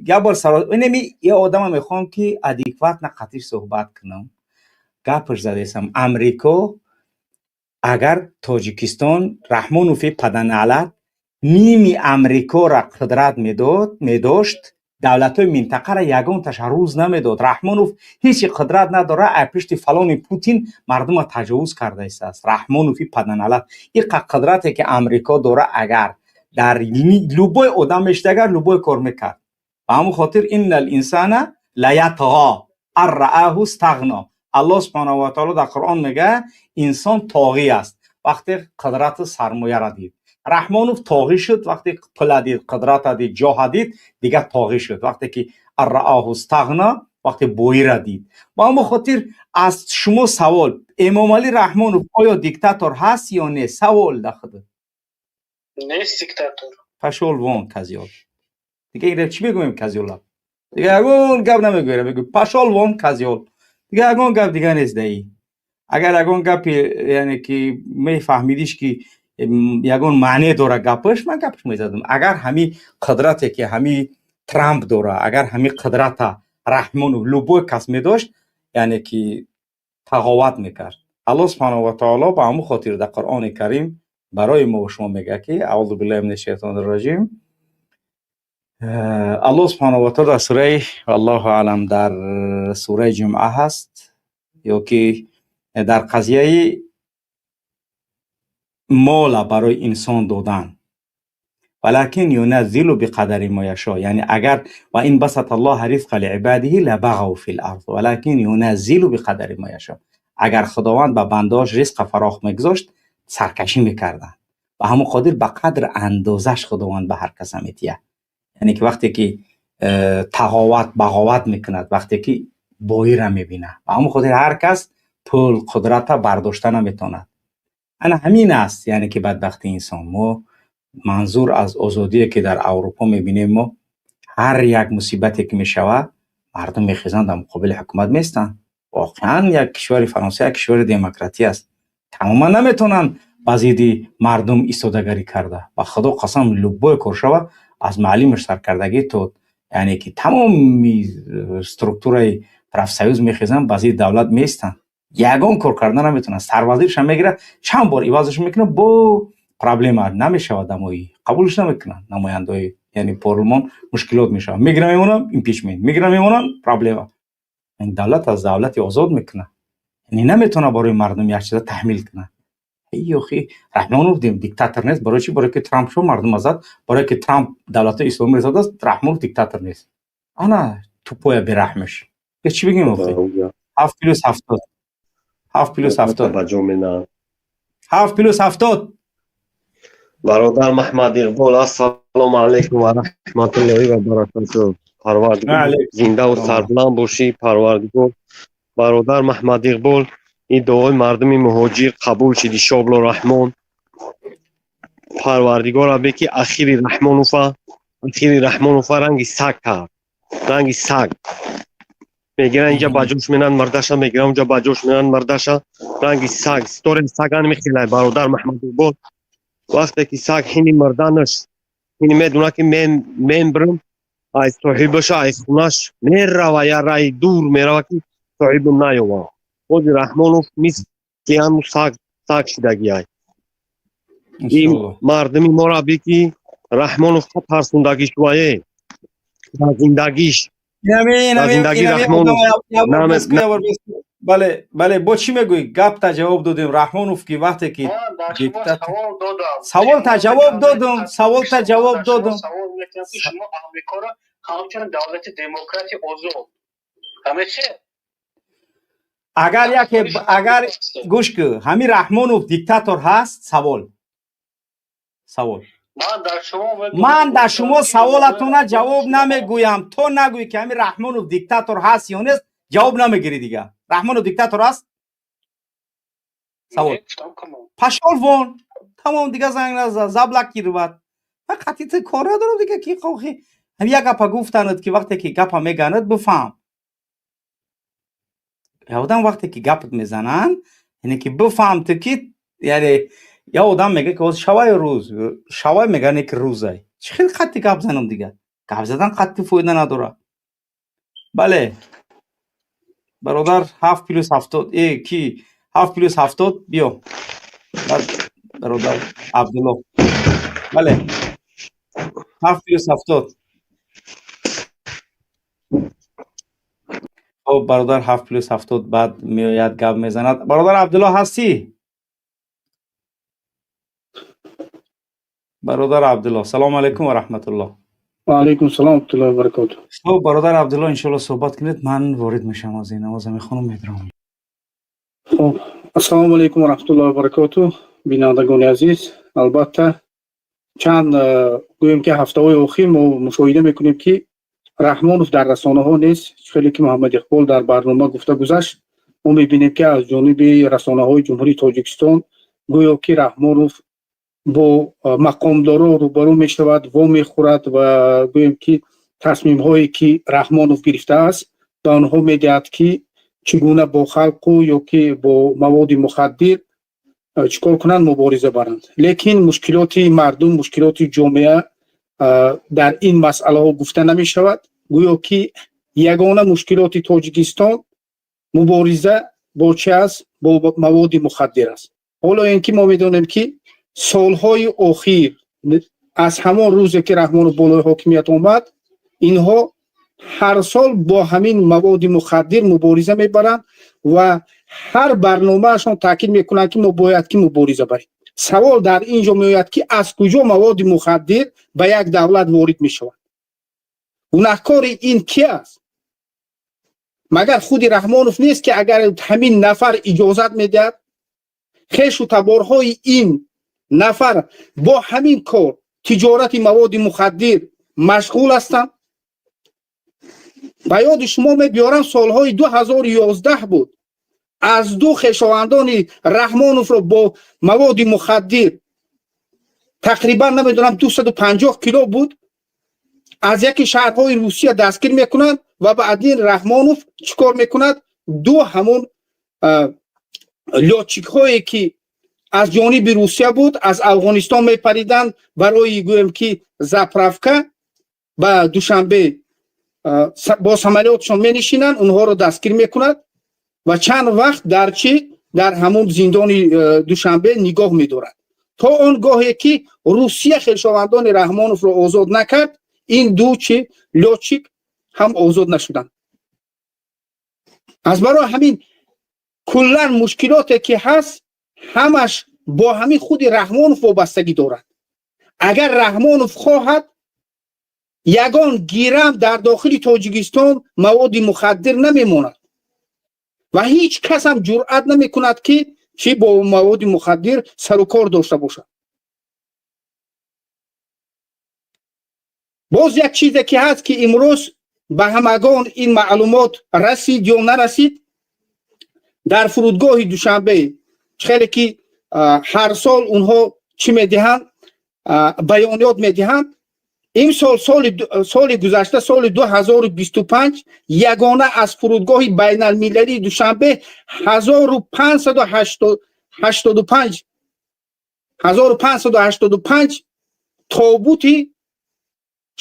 як бор инами я одама мехоҳам, ки адекватно қатиш суҳбат кунам. Гапаш задесам: Амрико агар Тоҷикистон Раҳмонофи паданалат ними Амрикора қудрат медод, медошт, давлатҳои минтақара ягонташ рӯз намедод. Раҳмонов ҳечи қудрат надора, ай пишти фалони Путин мардума таҷовуз карда истааст. Раҳмонофи паданалат иқа қудрате ки Амрико дора, агар дар любой одам мешид, агар любой кор мекард. Ба ҳамон хотир إن الإنسان ليطغى أن رآه استغنى. Аллоҳ субҳанаҳу ва таоло дар Қуръон мега: инсон тоғӣ аст, вақте қудрату сармояра дид. Раҳмонов тоғӣ шуд, вақте пула дид, қудрата дид, ҷоҳа дид, дигар тоғӣ шуд, вақте ки أن رآه استغنى, вақте боира дид. Ба ҳамон хотир аз шумо савол: Эмомалӣ Раҳмонов оё диктатор ҳаст ё не? Савол да худат. Нест диктатор. Пошёл вон, козёл. Дига ира чӣ мегӯем, козёла? Дига ягон гап намегӯям, мегӯ: пошёл вон, козёл. Дига ягон гап дига нест даи. Агар ягон гапи, яъне ки мефаҳмидиш, ки ягон маъне дора гапаш, ман гапаш мезадам. Агар ҳами қудрате ки ҳами Трамп дора, агар ҳами қудрата Раҳмонов, любой кас медошт, яъне ки тағоват мекард. Аллоҳ субҳанаҳу ва таоло ба ҳамон хотир дар Қуръони Карим барои мо шумо мегӯяд, ки أعوذ بالله من الشيطان الرجيم. Аллоҳ субҳанаҳу ва таоло дар сураи, аллоҳу аълам, дар сураи Ҷумъа ҳаст ё ки дар қазияи мола барои инсон додан: ولكن ينزل بقدر ما يشاء. Яъне агар ولو بسط الله الرزق لعباده لبغوا في الأرض ولكن ينزل بقدر ما يشاء. Агар Худованд ба бандаҳош ризқа фарох мегузошт, саркашӣ мекарданд. Ба ҳамон қодир ба қадр андозаш Худованд ба ҳар каса метиҳад. Яъне ки вақте ки тағоват, бағоват мекунад, вақте ки боира мебинад. Ба ҳамон хотир ҳар кас пул, қудрата бардошта наметавонад. Ана ҳамин аст, яъне ки бадбахтии инсон. Мо манзур аз озодие ки дар Аврупо мебинем, мо ҳар як мусибате ки мешавад, мардум мехезанд, дар муқобили ҳукумат местанд. Воқеан як кишвари Фаронса як кишвари демократӣ аст, тамоман наметавонанд ба зидди мардум истодагарӣ карда. Ба Худо қасам, любой кор шава, аз маълимаш саркардагӣ то, яъне ки тамоми структураи профсоюз мехезанд, ба зидди давлат меистанд. Ягон кор карда наметавонанд. Сарвазиршам мегирад, чанд бор ивазаш мекунад, бо проблема намешавад, дамои қабулш намекунанд намояндаҳои, яъне парлумон, мушкилот мешавад. Мегирам, мемонам, импичмент, мегирам, мемонам, проблема. Давлат аз давлати озод мекунад, яъне наметавонад барои мардум як чиза таҳмил кунад. Ёхи, Раҳмонов диктатор нест. Барои чӣ? Барои ки Трамп шо мардум азад, барои ки Трамп давлатҳои исломиро задааст, Раҳмонов диктатор нест. Ана тупоя бераҳмиш. Чӣ бигем охи? Ҳафт плюс 70, ҳафт плюс 70, ҳафт плюс 70. Бародар Маҳмад Иқбол, ассалому алайкум ва раҳматуллоҳи ва баракатуҳ. Парвардигор, зиндаву сарбуланд бошӣ, Парвардигор. Бародар Маҳмад Иқбол, ин дуои мардуми муҳоҷир қабул шид, иншоалло. Раҳмон, Парвардигора бе ки ахири Раҳмонуфа, ахири Раҳмонуфа ранги саг кард, ранги саг. Мегиран, инҷа ба ҷош менанд мардаша, мегиран, унҷа ба ҷош менанд мардаша, ранги саг стори саган мехелай. Бародар Маҳмад Иқбол, вақте ки саг ҳини мурданаш ҳини медона, ки мембирам, ай соҳибаша, ай хунаш мерава, я раи дур мерава, ки соҳибам наёва. Ҳоҷи Раҳмонов мисли ҳаму саг, саг шидагиай. Ин мардуми мора би ки Раҳмонов тарсундагиш вае дар зиндагиш, дар зиндагӣ Раҳмонов. Бале, бале, бо чӣ мегӯӣ? Гапта ҷавоб додем. Раҳмонов ки вақте ки саволта ҷавоб додум, саволта ҷавоб додум. Шумо Амрикоро ҳамчун давлати демократи озод ҳамечи? Агар яке, агар гӯш кӯ, ҳамин Раҳмонов диктатор ҳаст? Савол, савол. Ман дар шумо саволатона ҷавоб намегӯям, то нагӯӣ, ки ҳамин Раҳмонов диктатор ҳаст ё нест. Ҷавоб намегирӣ дига. Раҳмонов диктатор аст? Савол. Пошёл вон, тамом, дига занг наза, заблокировать. Ман қатъи ту кор надорам дига. Ки хохи ҳам як гапа гуфтанад, ки вақте ки гапа меганад, бифаҳм. Одам вақте ки гапат мезананд, яъне ки бифаҳм ту, ки яъне я одам мега, ки ҳозир шавай, рӯз шавай, мега, не ки рӯзай. Чӣ хел қатъи гап занам дига? Гап задан қатъи фоида надорад. Бале, бародар, 7+70, ки 7+70, биё. Бародар Абдулло, бале, 7+70. Хоб, бародар 7+70 баъд меояд, гап мезанад. Бародар Абдулло, ҳастӣ? Бародар Абдулло, салому алайкум ва раҳматуллоҳ. Ва алайкум салом ва раҳматуллоҳи ва баракотуҳ. Хоб, бародар Абдулло, иншоалло суҳбат кунед, ман ворид мешавам, аз ин намоза мехонам, медарам. Хоб, ассалому алайкум ва раҳматуллоҳи ва баракотуҳ. Бинандагони азиз, албатта чанд гӯем ки ҳафтаҳои охир мо мушоҳида мекунем, ки Раҳмонов дар расонаҳо нест. Хеле ки Муҳаммад Иқбол дар барнома гуфта гузашт, мо мебинем, ки аз ҷониби расонаҳои Ҷумҳурии Тоҷикистон гӯё ки Раҳмонов бо мақомдоро рӯбарӯ мешавад, вомехӯрад ва гӯем ки тасмимҳое ки Раҳмонов гирифтааст, ба онҳо медиҳад, ки чӣ гуна бо халқу ё ки бо маводи мухаддир чӣ кор кунанд, мубориза баранд. Лекин мушкилоти мардум, мушкилоти ҷомеа дар ин масъалаҳо гуфта намешавад. Гӯё ки ягона мушкилоти Тоҷикистон мубориза бо чи аст? Бо маводи мухаддир аст. Ҳоло ин ки мо медонем, ки солҳои охир, аз ҳамон рӯзе ки Раҳмонов болои ҳокимият омад, инҳо ҳар сол бо ҳамин маводи мухаддир мубориза мебаранд ва ҳар барномаашон таъкид мекунанд, ки мо бояд ки мубориза барем. Савол дар ин ҷо меояд, ки аз куҷо маводи мухаддир ба як давлат ворид мешавад? Гунаҳкори ин ки аст? Магар худи Раҳмонов нест, ки агар ҳамин нафар иҷозат медиҳад, хешу таборҳои ин нафар бо ҳамин кор, тиҷорати маводи мухаддир, машғул ҳастанд? Ба ёди шумо мебиёрам, солҳои 2011 буд, аз ду хешовандони Раҳмоновро бо маводи мухаддир, тақрибан намедонам, 250 кило буд, аз яке шаҳрҳои Русия дастгир мекунанд ва баъдин Раҳмонов чӣ кор мекунад? Ду ҳамон лётчикҳое ки аз ҷониби Русия буд, аз Афғонистон мепариданд барои, гӯем ки, заправка ба Душанбе, бо самолётшон менишинанд, онҳоро дастгир мекунад ва чанд вақт дар чӣ, дар ҳамон зиндони Душанбе нигоҳ медорад, то он гоҳе ки Русия хешовандони Раҳмоновро озод накард, ин ду чи лётчик ҳам озод нашуданд. Аз барои ҳамин куллан мушкилоте ки ҳаст, ҳамаш бо ҳамин худи Раҳмонов вобастагӣ дорад. Агар Раҳмонов хоҳад, ягон гирам дар дохили Тоҷикистон маводи мухаддир намемонад ва ҳеҷ кас ҳам ҷуръат намекунад, ки чӣ бо маводи мухаддир сару кор дошта бошад. Боз як чизе ки ҳаст, ки имрӯз ба ҳамагон ин маълумот расид ё нарасид, дар фурудгоҳи Душанбе хеле ки ҳар сол онҳо чӣ медиҳанд, баёниёт медиҳанд. Имсол, соли гузашта, соли 2025, ягона аз фурудгоҳи байналмилалии Душанбе 1585 тобути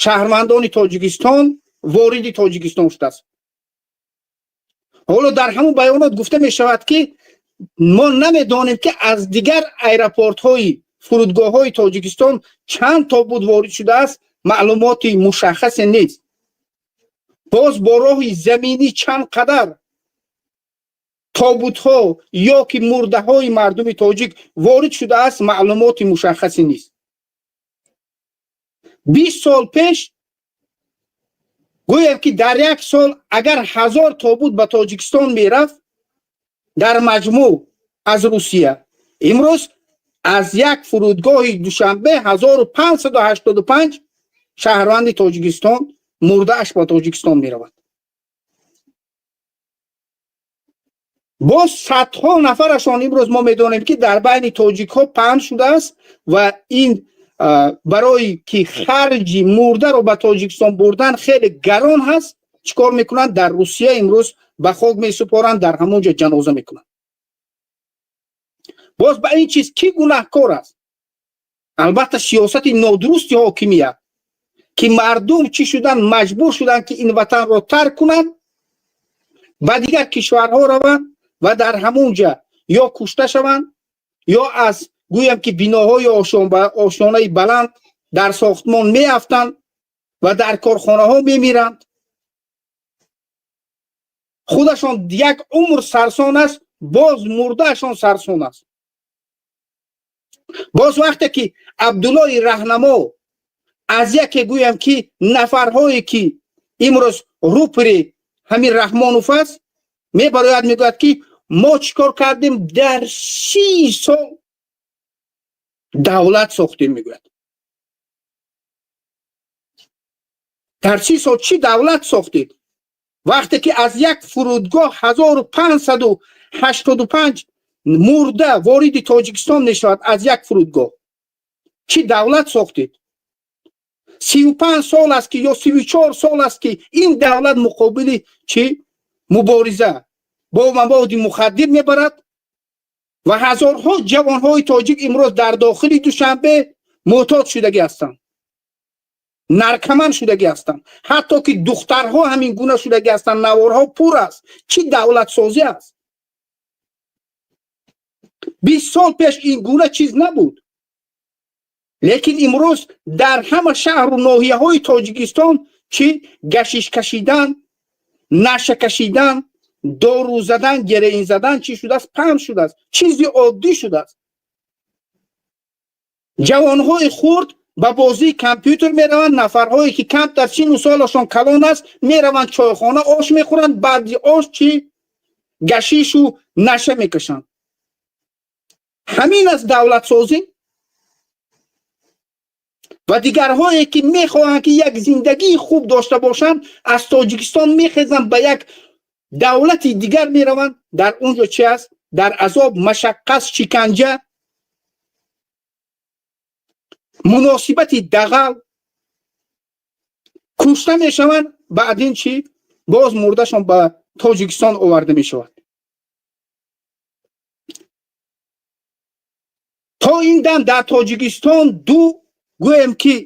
шаҳрвандони Тоҷикистон вориди Тоҷикистон шудааст. Ҳоло дар ҳамон баёнот гуфта мешавад, ки мо намедонем, ки аз дигар аэропортҳои фурудгоҳҳои Тоҷикистон чанд тобут ворид шудааст, маълумоти мушаххасе нест. Боз бо роҳи заминӣ чанд қадар тобутҳо ё ки мурдаҳои мардуми тоҷик ворид шудааст, маълумоти мушаххасе нест. 20 сол пеш, гӯем ки, дар як сол агар 1000 тобут ба Тоҷикистон мерафт дар маҷмӯъ аз Русия, имрӯз аз як фурудгоҳи Душанбе 1585 шаҳрванди Тоҷикистон мурдааш ба Тоҷикистон меравад. Боз садҳо нафарашон имрӯз мо медонем, ки дар байни тоҷикҳо паҳн шудааст ва ин барои ки харҷи мурдаро ба Тоҷикистон бурдан хеле гарон ҳаст, чӣ кор мекунанд? Дар Русия имрӯз ба хок месупоранд, дар ҳамон ҷо ҷаноза мекунанд. Боз ба ин чиз кӣ гунаҳкор аст? Албатта, сиёсати нодурусти ҳокимият. Ки мардум чӣ шуданд? Маҷбур шуданд, ки ин ватанро тарк кунанд, ба дигар кишварҳо раванд ва дар ҳамон ҷа ё кушта шаванд, ё аз, гӯям ки, биноҳои ошёнаи баланд дар сохтмон меафтанд ва дар корхонаҳо мемиранд. Худашон як умр сарсон аст, боз мурдаашон сарсон аст. Боз вақте ки Абдуллои Раҳнамо аз яке, гӯям ки, нафарҳое ки имрӯз рупори ҳамин Раҳмонов аст, мебарояд, мегӯяд, ки мо чӣ кор кардем, дар 30 сол давлат сохтем. Мегӯяд, дар 30 сол чӣ давлат сохтед, вақте ки аз як фурудгоҳ 1585 мурда вориди Тоҷикистон мешавад? Аз як фурудгоҳ чӣ давлат сохтед? 35 сол аст ки ё 34 сол аст, ки ин давлат муқобили чӣ мубориза бо маводи мухаддир мебарад ва ҳазорҳо ҷавонҳои тоҷик имрӯз дар дохили Душанбе мӯътод шудагӣ ҳастанд, наркоман шудагӣ ҳастанд, ҳатто ки духтарҳо ҳамин гуна шудагӣ ҳастанд. Наворҳо пур аст. Чӣ давлатсозӣ аст? 20 сол пеш ин гуна чиз набуд, лекин имрӯз дар ҳама шаҳру ноҳияҳои Тоҷикистон чӣ гашиш кашидан, наша кашидан, дору задан, героин задан чӣ шудааст? Паҳн шудааст, чизи оддӣ шудааст. Ҷавонҳои хурд ба бозии компютер мераванд, нафарҳое ки камтар сину солашон калон аст, мераванд чойхона, ош мехӯранд, баъди ош чӣ гашишу наша мекашанд. Ҳамин аст давлатсозӣ? Ва дигарҳое ки мехоҳанд, ки як зиндагии хуб дошта бошанд, аз Тоҷикистон мехезанд, ба як давлати дигар мераванд. Дар он ҷо чи аст? Дар азоб, машаққат, шиканҷа, муносибати дағал, кушта мешаванд. Баъдин чӣ? Боз мурдашон ба Тоҷикистон оварда мешавад. То ин дам дар Тоҷикистон ду, гӯем ки,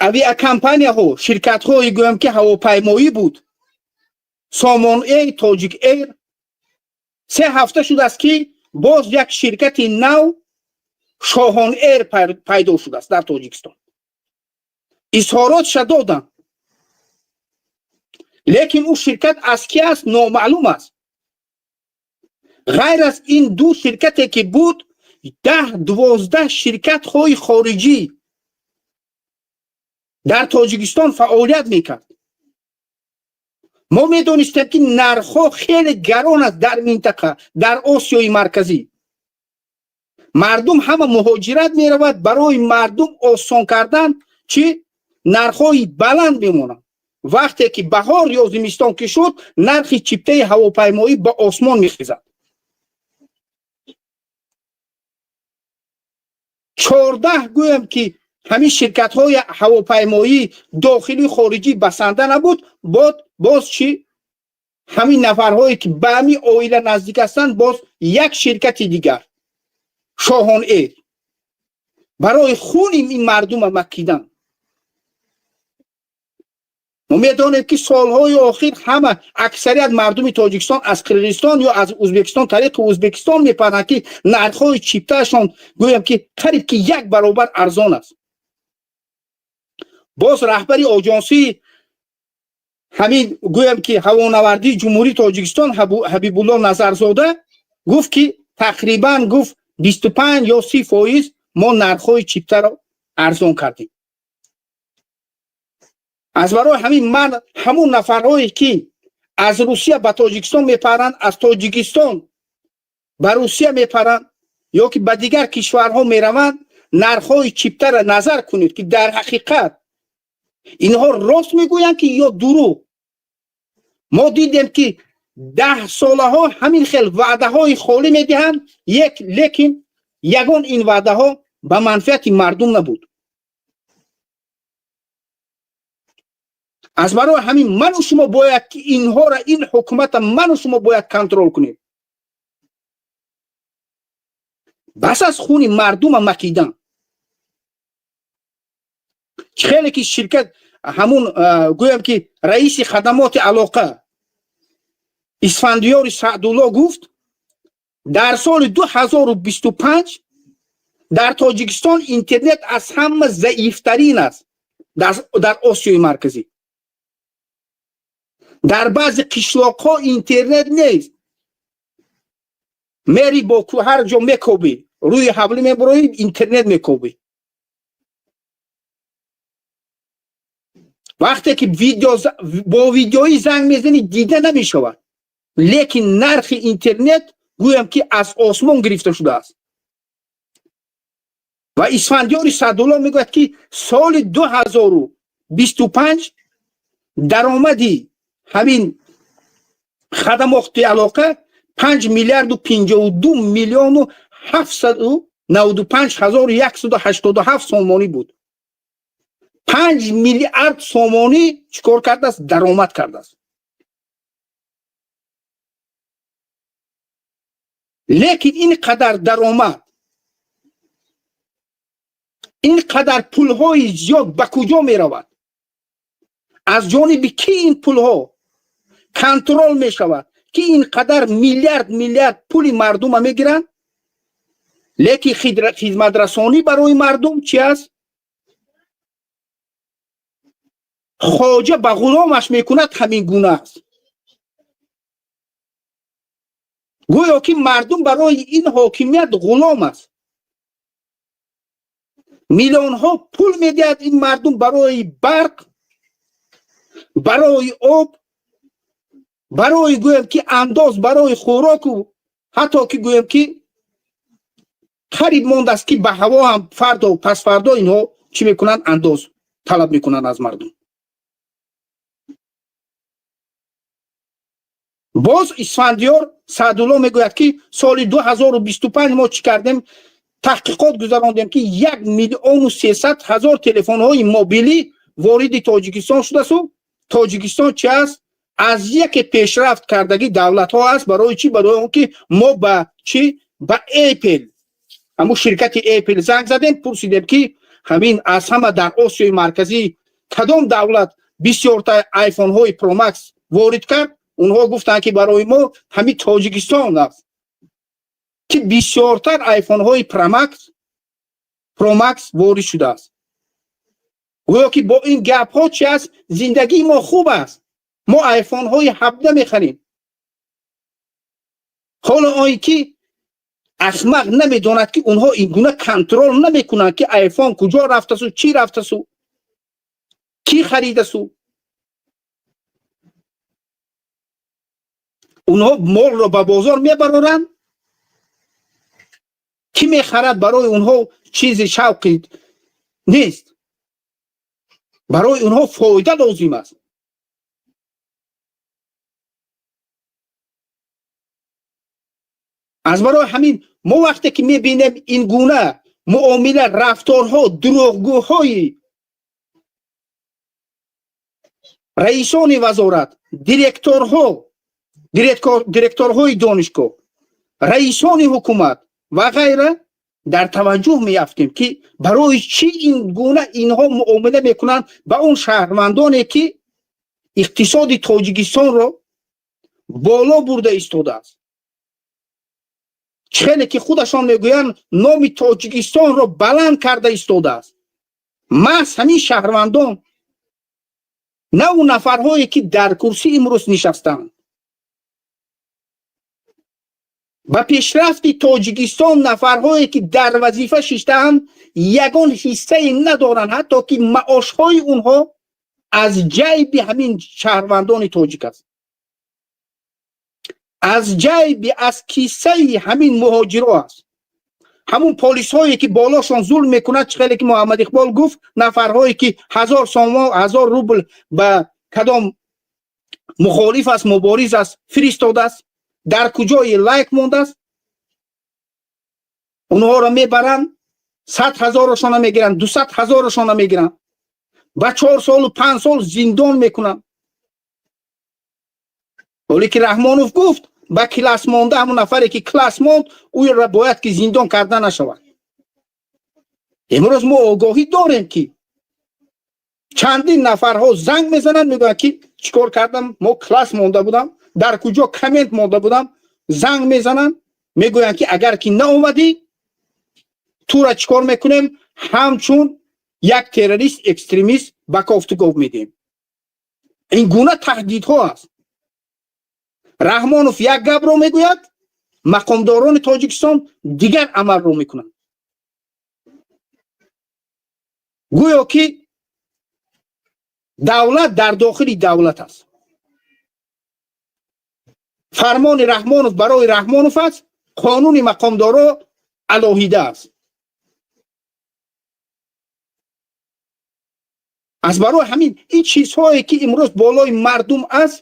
авиакомпанияҳо, ширкатҳои, гӯем ки, ҳавопаймоӣ буд: Сомон Эйр, Тоҷик Эйр. 3 ҳафта шудааст, ки боз як ширкати нав, Шоҳон Эйр, пайдо шудааст дар Тоҷикистон. Изҳоротша доданд, лекин ӯ ширкат аз ки аст, номаълум аст. Ғайр аз ин ду ширкате ки буд, 10-12 ширкатҳои хориҷӣ дар Тоҷикистон фаъолият мекард. Мо медонистем, ки нархҳо хеле гарон аст дар минтақа, дар Осиёи Марказӣ. Мардум ҳама муҳоҷират меравад. Барои мардум осон кардан чӣ нархҳои баланд мемонанд. Вақте ки баҳор ё зимистон ки шуд, нархи чиптаи ҳавопаймоӣ ба осмон мехезад. 14, гӯям ки, ҳамин ширкатҳои ҳавопаймоӣ дохилӣ, хориҷӣ басанда набуд. Боз чӣ ҳамин нафарҳое ки ба ҳамин оила наздик ҳастанд, боз як ширкати дигар, Шоҳон Эйр, барои хуни ин мардума макидан. Мо медонем, ки солҳои охир ҳама, аксарият мардуми Тоҷикистон аз Қирғизистон ё аз Ӯзбекистон, тариқи Ӯзбекистон мепаранд, ки нархҳои чиптаашон, гӯям ки, қариб ки як баробар арзон аст. Боз раҳбари оҷонсии ҳамин, гӯям ки, ҳавонавардии Ҷумҳурии Тоҷикистон Ҳабибулло Назарзода гуфт, ки тақрибан, гуфт, 25 ё 30% мо нархҳои чиптаро арзон кардем. Аз барои ҳамин ман ҳамун нафарҳое ки аз Русия ба Тоҷикистон мепаранд, аз Тоҷикистон ба Русия мепаранд ё ки ба дигар кишварҳо мераванд, нархҳои чиптара назар кунед, ки дар ҳақиқат инҳо рост мегӯянд ки ё дурӯғ. Мо дидем, ки 10 солаҳо ҳамин хел ваъдаҳои холӣ медиҳанд, лекин ягон ин ваъдаҳо ба манфиати мардум набуд. Аз барои ҳамин ману шумо бояд ки инҳоро, ин ҳукумата ману шумо бояд контрол кунем. Бас аз хуни мардума макидан. Хеле ки ширкат ҳамун, гӯям ки, раиси хадамоти алоқа Исфандиёри Саъдулло гуфт, дар соли 2025 дар Тоҷикистон интернет аз ҳама заифтарин аст дар Осиёи Марказӣ. Дар баъзе қишлоқҳо интернет нест. Мери бо ҳар ҷо мекобӣ, рӯи ҳавлӣ мебуроӣ, интернет мекобӣ. Вақте ки видео бо видеоӣ занг мезанӣ, дида намешавад, лекин нархи интернет гӯям ки аз осмон гирифта шудааст. Ва Исфандиёри Саъдулло мегӯяд, ки соли 2025 даромади ҳамин хадамоти алоқа 5 миллиарду 52 миллиону 795 ҳазору 187 сомонӣ буд. 5 миллиард сомонӣ чӣ кор кардааст? Даромад кардааст. Лекин ин қадар даромад, ин қадар пулҳои зиёд ба куҷо меравад? Аз ҷониби кӣ ин пулҳо контрол мешавад, ки ин қадар миллиард миллиард пули мардума мегиранд, лекин хизматрасонӣ барои мардум чи аст? Хоҷа ба ғуломаш мекунад, ҳамин гуна аст. Гӯё ки мардум барои ин ҳокимият ғулом аст. Миллионҳо пул медиҳад ин мардум барои барқ, барои об, барои, гӯем ки, андоз, барои хӯроку, ҳатто ки, гӯем ки, қариб мондааст, ки ба ҳаво ҳам фардо пасфардо инҳо чӣ мекунанд? Андоз талаб мекунанд аз мардум. Боз Исфандиёр Саъдулло мегӯяд, ки соли 2025 мо чӣ кардем? Таҳқиқот гузарондем, ки 1 миллиону 300 ҳазор телефонҳои мобилӣ вориди Тоҷикистон шудасу Тоҷикистон чи аст? Аз яке пешрафт кардагӣ давлатҳо аст. Барои чӣ? Барои он ки мо ба чӣ, ба Apple, ҳамун ширкати Apple занг задем, пурсидем, ки ҳамин аз ҳама дар Осиёи Марказӣ кадом давлат бисёртар айфонҳои Pro Max ворид кард. Онҳо гуфтанд, ки барои мо ҳамин Тоҷикистон аст, ки бисёртар айфонҳои Pro Max ворид шудааст. Гӯё ки бо ин гапҳо чи аст? Зиндагии мо хуб аст, мо айфонҳои 17 мехарем. Ҳоло он ки ахмақ намедонад, ки онҳо ин гуна контрол намекунанд, ки айфон куҷо рафтасу, чӣ рафтасу, кӣ харидасу. Онҳо молро ба бозор мебароранд, кӣ мехарад, барои онҳо чизи шавқи нест. Барои онҳо фоида лозим аст. Аз барои ҳамин мо вақте ки мебинем ин гуна муомила, рафторҳо, дурӯғгӯҳои раисони вазорат, директорҳо, директорҳои донишгоҳ, раисони ҳукумат ва ғайра, дар таваҷҷӯҳ меафтем, ки барои чӣ ин гуна инҳо муомила мекунанд ба он шаҳрвандоне, ки иқтисоди Тоҷикистонро боло бурда истодааст. Хеле ки худашон мегӯянд, номи Тоҷикистонро баланд карда истодааст. Маҳз ҳамин шаҳрвандон, на он нафарҳое, ки дар курсӣ имрӯз нишастанд. Ба пешрафти Тоҷикистон нафарҳое, ки дар вазифа шиштаанд, ягон ҳиссае надоранд, ҳатто ки маошҳои онҳо аз ҷайби ҳамин шаҳрвандони тоҷик аст, аз ҷайби, аз киссаи ҳамин муҳоҷиро аст. Ҳамун полисҳое, ки болошон зулм мекунад, чӣ хеле ки Муҳаммад Иқбол гуфт, нафарҳое, ки 1000 сомон, 1000 рубл ба кадом мухолиф аст, мубориз аст, фиристодааст, дар куҷои лайк мондааст, онҳоро мебаранд, 100 ҳазорашона мегиранд, 200 ҳазорашона мегиранд, ба 4 солу 5 сол зиндон мекунанд. Ҳоле ки Раҳмонов гуфт, ба класс монда, ҳамон нафаре, ки класс монд, ӯро бояд ки зиндон карда нашавад. Имрӯз мо огоҳӣ дорем, ки Чандин нафарҳо занг мезананд, мегӯянд, ки чӣ кор кардам, мо класс монда будам, дар куҷо коммент монда будам. Занг мезананд, мегӯянд, ки агар ки наомадӣ, тура чӣ кор мекунем? Ҳамчун як террорист, экстремист ба кофтугов медиҳем. Ин гуна таҳдидҳо аст. Раҳмонов як гапро мегӯяд, мақомдорони Тоҷикистон дигар амалро мекунанд. Гӯё ки давлат дар дохили давлат аст. Фармони Раҳмонов барои Раҳмонов аст, қонуни мақомдоро алоҳида аст. Аз барои ҳамин ин чизҳое, ки имрӯз болои мардум аст,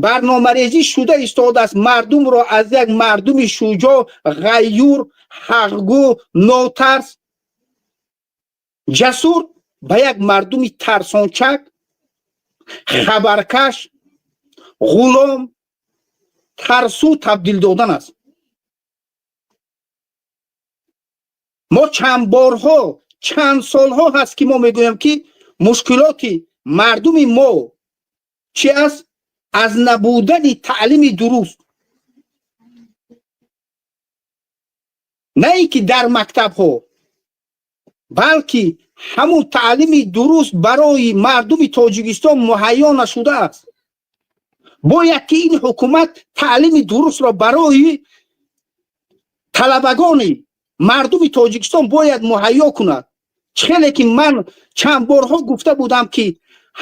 барномарезӣ шуда истодааст. Мардумро аз як мардуми шуҷоъ, ғайюр, ҳақгӯ, нотарс, ҷасур ба як мардуми тарсончак, хабаркаш, ғулом, тарсу табдил додан аст. Мо чанд борҳо, чанд солҳо ҳаст, ки мо мегӯем, ки мушкилоти мардуми мо чи аст? Аз набудани таълими дуруст, на ин ки дар мактабҳо, балки ҳамун таълими дуруст барои мардуми Тоҷикистон муҳайё нашудааст. Бояд ки ин ҳукумат таълими дурустро барои талабагони мардуми Тоҷикистон бояд муҳайё кунад. Хеле ки ман чанд борҳо гуфта будам, ки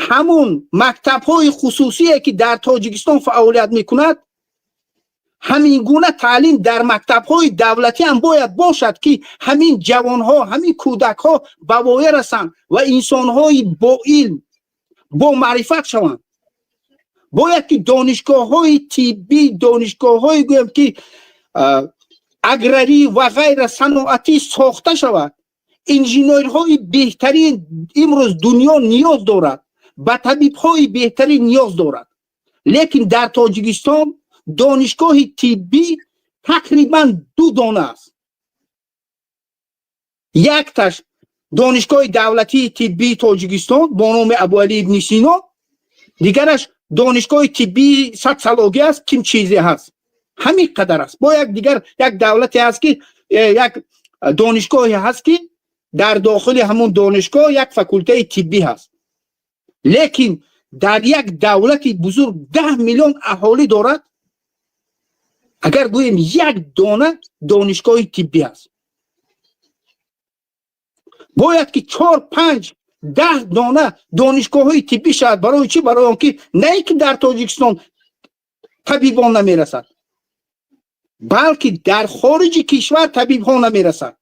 ҳамун мактабҳои хусусие, ки дар Тоҷикистон фаъолият мекунад, ҳамин гуна таълим дар мактабҳои давлатӣ ҳам бояд бошад, ки ҳамин ҷавонҳо, ҳамин кӯдакҳо ба воя расанд ва инсонҳои боилм, бо маърифат шаванд. Бояд ки донишгоҳҳои тиббӣ, донишгоҳҳои, гӯям, ки аграрӣ ва ғайра саноатӣ сохта шавад. Инженерҳои беҳтарин имрӯз дунё ниёз дорад, ба табибҳои беҳтарин ниёз дорад. Лекин дар Тоҷикистон донишгоҳи тиббӣ тақрибан 2 дона аст. Якташ донишгоҳи давлатии тиббии Тоҷикистон бо номи Абуалӣ ибни Сино, дигараш донишгоҳи тиббии садсалогӣ аст, ким чизе ҳаст, ҳамин қадар аст. Бо як дигар як давлате ҳаст, ки як донишгоҳе ҳаст, ки дар дохили ҳамун донишгоҳ як факултаи тиббӣ ҳаст. Лекин дар як давлати бузург 10 миллион аҳолӣ дорад, агар гӯем, як дона донишгоҳи тиббӣ аст. Бояд ки 4, 5, 10 дона донишгоҳҳои тиббӣ шавад. Барои чӣ? Барои он ки на ин ки дар Тоҷикистон табибон намерасад, балки дар хориҷи кишвар табибҳо намерасад.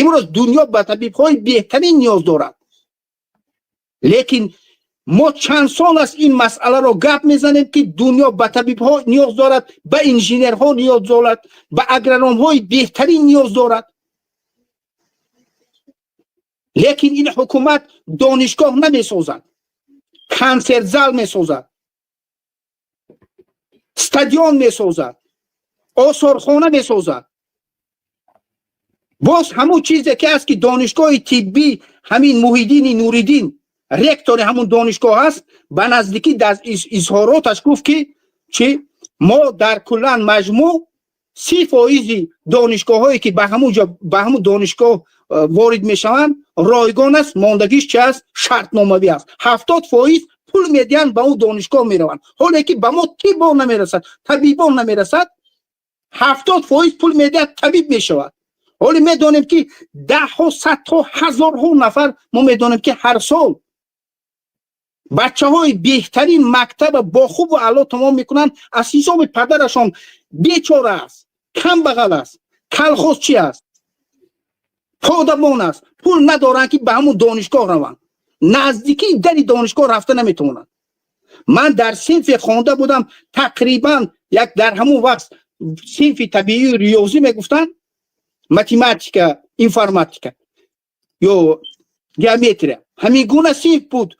Имрӯз дунё ба табибҳои беҳтарин ниёз дорад. Лекин мо чанд сол аст ин масъаларо гап мезанем, ки дунё ба табибҳо ниёз дорад, ба инженерҳо ниёз дорад, ба агрономҳои беҳтарин ниёз дорад. Лекин ин ҳукумат донишгоҳ намесозад, консертзал месозад, стадион месозад, осорхона месозад. Боз ҳамун чизе ки аст, ки донишгоҳи тиббӣ, ҳамин Муҳиддини Нуриддин, ректори ҳамун донишгоҳ аст, ба наздикӣ дар изҳороташ гуфт, ки чи мо дар куллан маҷмӯъ 30% донишгоҳҳое, ки ба ҳамун ҷо, ба ҳамун донишгоҳ ворид мешаванд, ройгон аст, мондагиш чи аст? Шартномавӣ аст. 70% пул медиҳанд, ба он донишгоҳ мераванд. Ҳоле ки ба мо тиббон намерасад, табибон намерасад, 70% пул медиҳад, табиб мешавад. Ҳоле медонем, ки даҳҳо, садҳо, ҳазорҳо нафар, мо медонем, ки ҳар сол бачаҳои беҳтарин мактаба бо хубу аъло тамом мекунанд, аз ҳисоби падарашон бечора аст, камбағал аст, калхозчи аст, подабон аст, пул надоранд, ки ба ҳамун донишгоҳ раванд, наздикии дари донишгоҳ рафта наметавонанд. Ман дар синфе хонда будам, тақрибан як дар ҳамун вақт синфи табиию риёзӣ мегуфтанд, математика, информатика ё геометрия, ҳамин гуна синф буд.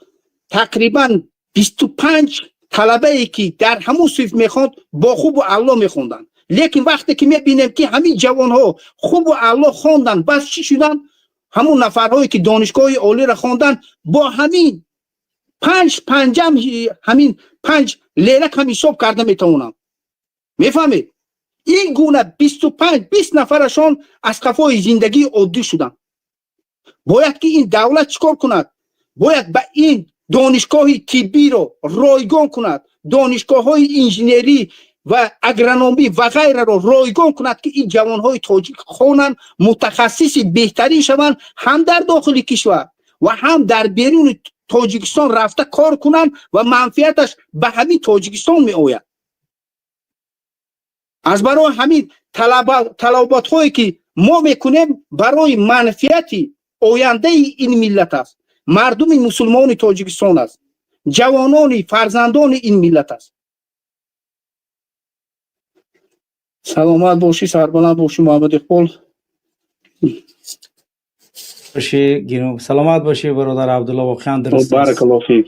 Тақрибан 25 талабае, ки дар ҳамун синф мехонд, бо хубу аъло мехонданд. Лекин вақте ки мебинем, ки ҳамин ҷавонҳо хубу аъло хонданд, бас чӣ шуданд? Ҳамун нафарҳое, ки донишгоҳи олиро хонданд, бо ҳамин Панҷ панҷам, ҳамин панҷ лерак ҳам ҳисоб карда метавонам, мефаҳмед? Ин гуна 25, 20 нафарашон аз қафои зиндагии оддӣ шуданд. Бояд ки ин давлат чӣ кор кунад? Бояд ба ин донишгоҳи тиббиро ройгон кунад, донишгоҳҳои инженерӣ ва агрономӣ ва ғайраро ройгон кунад, ки ин ҷавонҳои тоҷик хонанд, мутахассиси беҳтарин шаванд, ҳам дар дохили кишвар ва ҳам дар беруни Тоҷикистон рафта кор кунанд ва манфиаташ ба ҳамин Тоҷикистон меояд. Аз барои ҳамин талаботҳое ки мо мекунем, барои манфиати ояндаи ин миллат аст, мардуми мусулмони Тоҷикистон аст, ҷавонони фарзандони ин миллат аст. Саломат бошӣ, сарбаланд бошӣ, Муҳаммад Иқбол. Бошӣ, саломат бошӣ, бародар Абдулло, воқеан дуруст аст. Баракаллоҳу фик.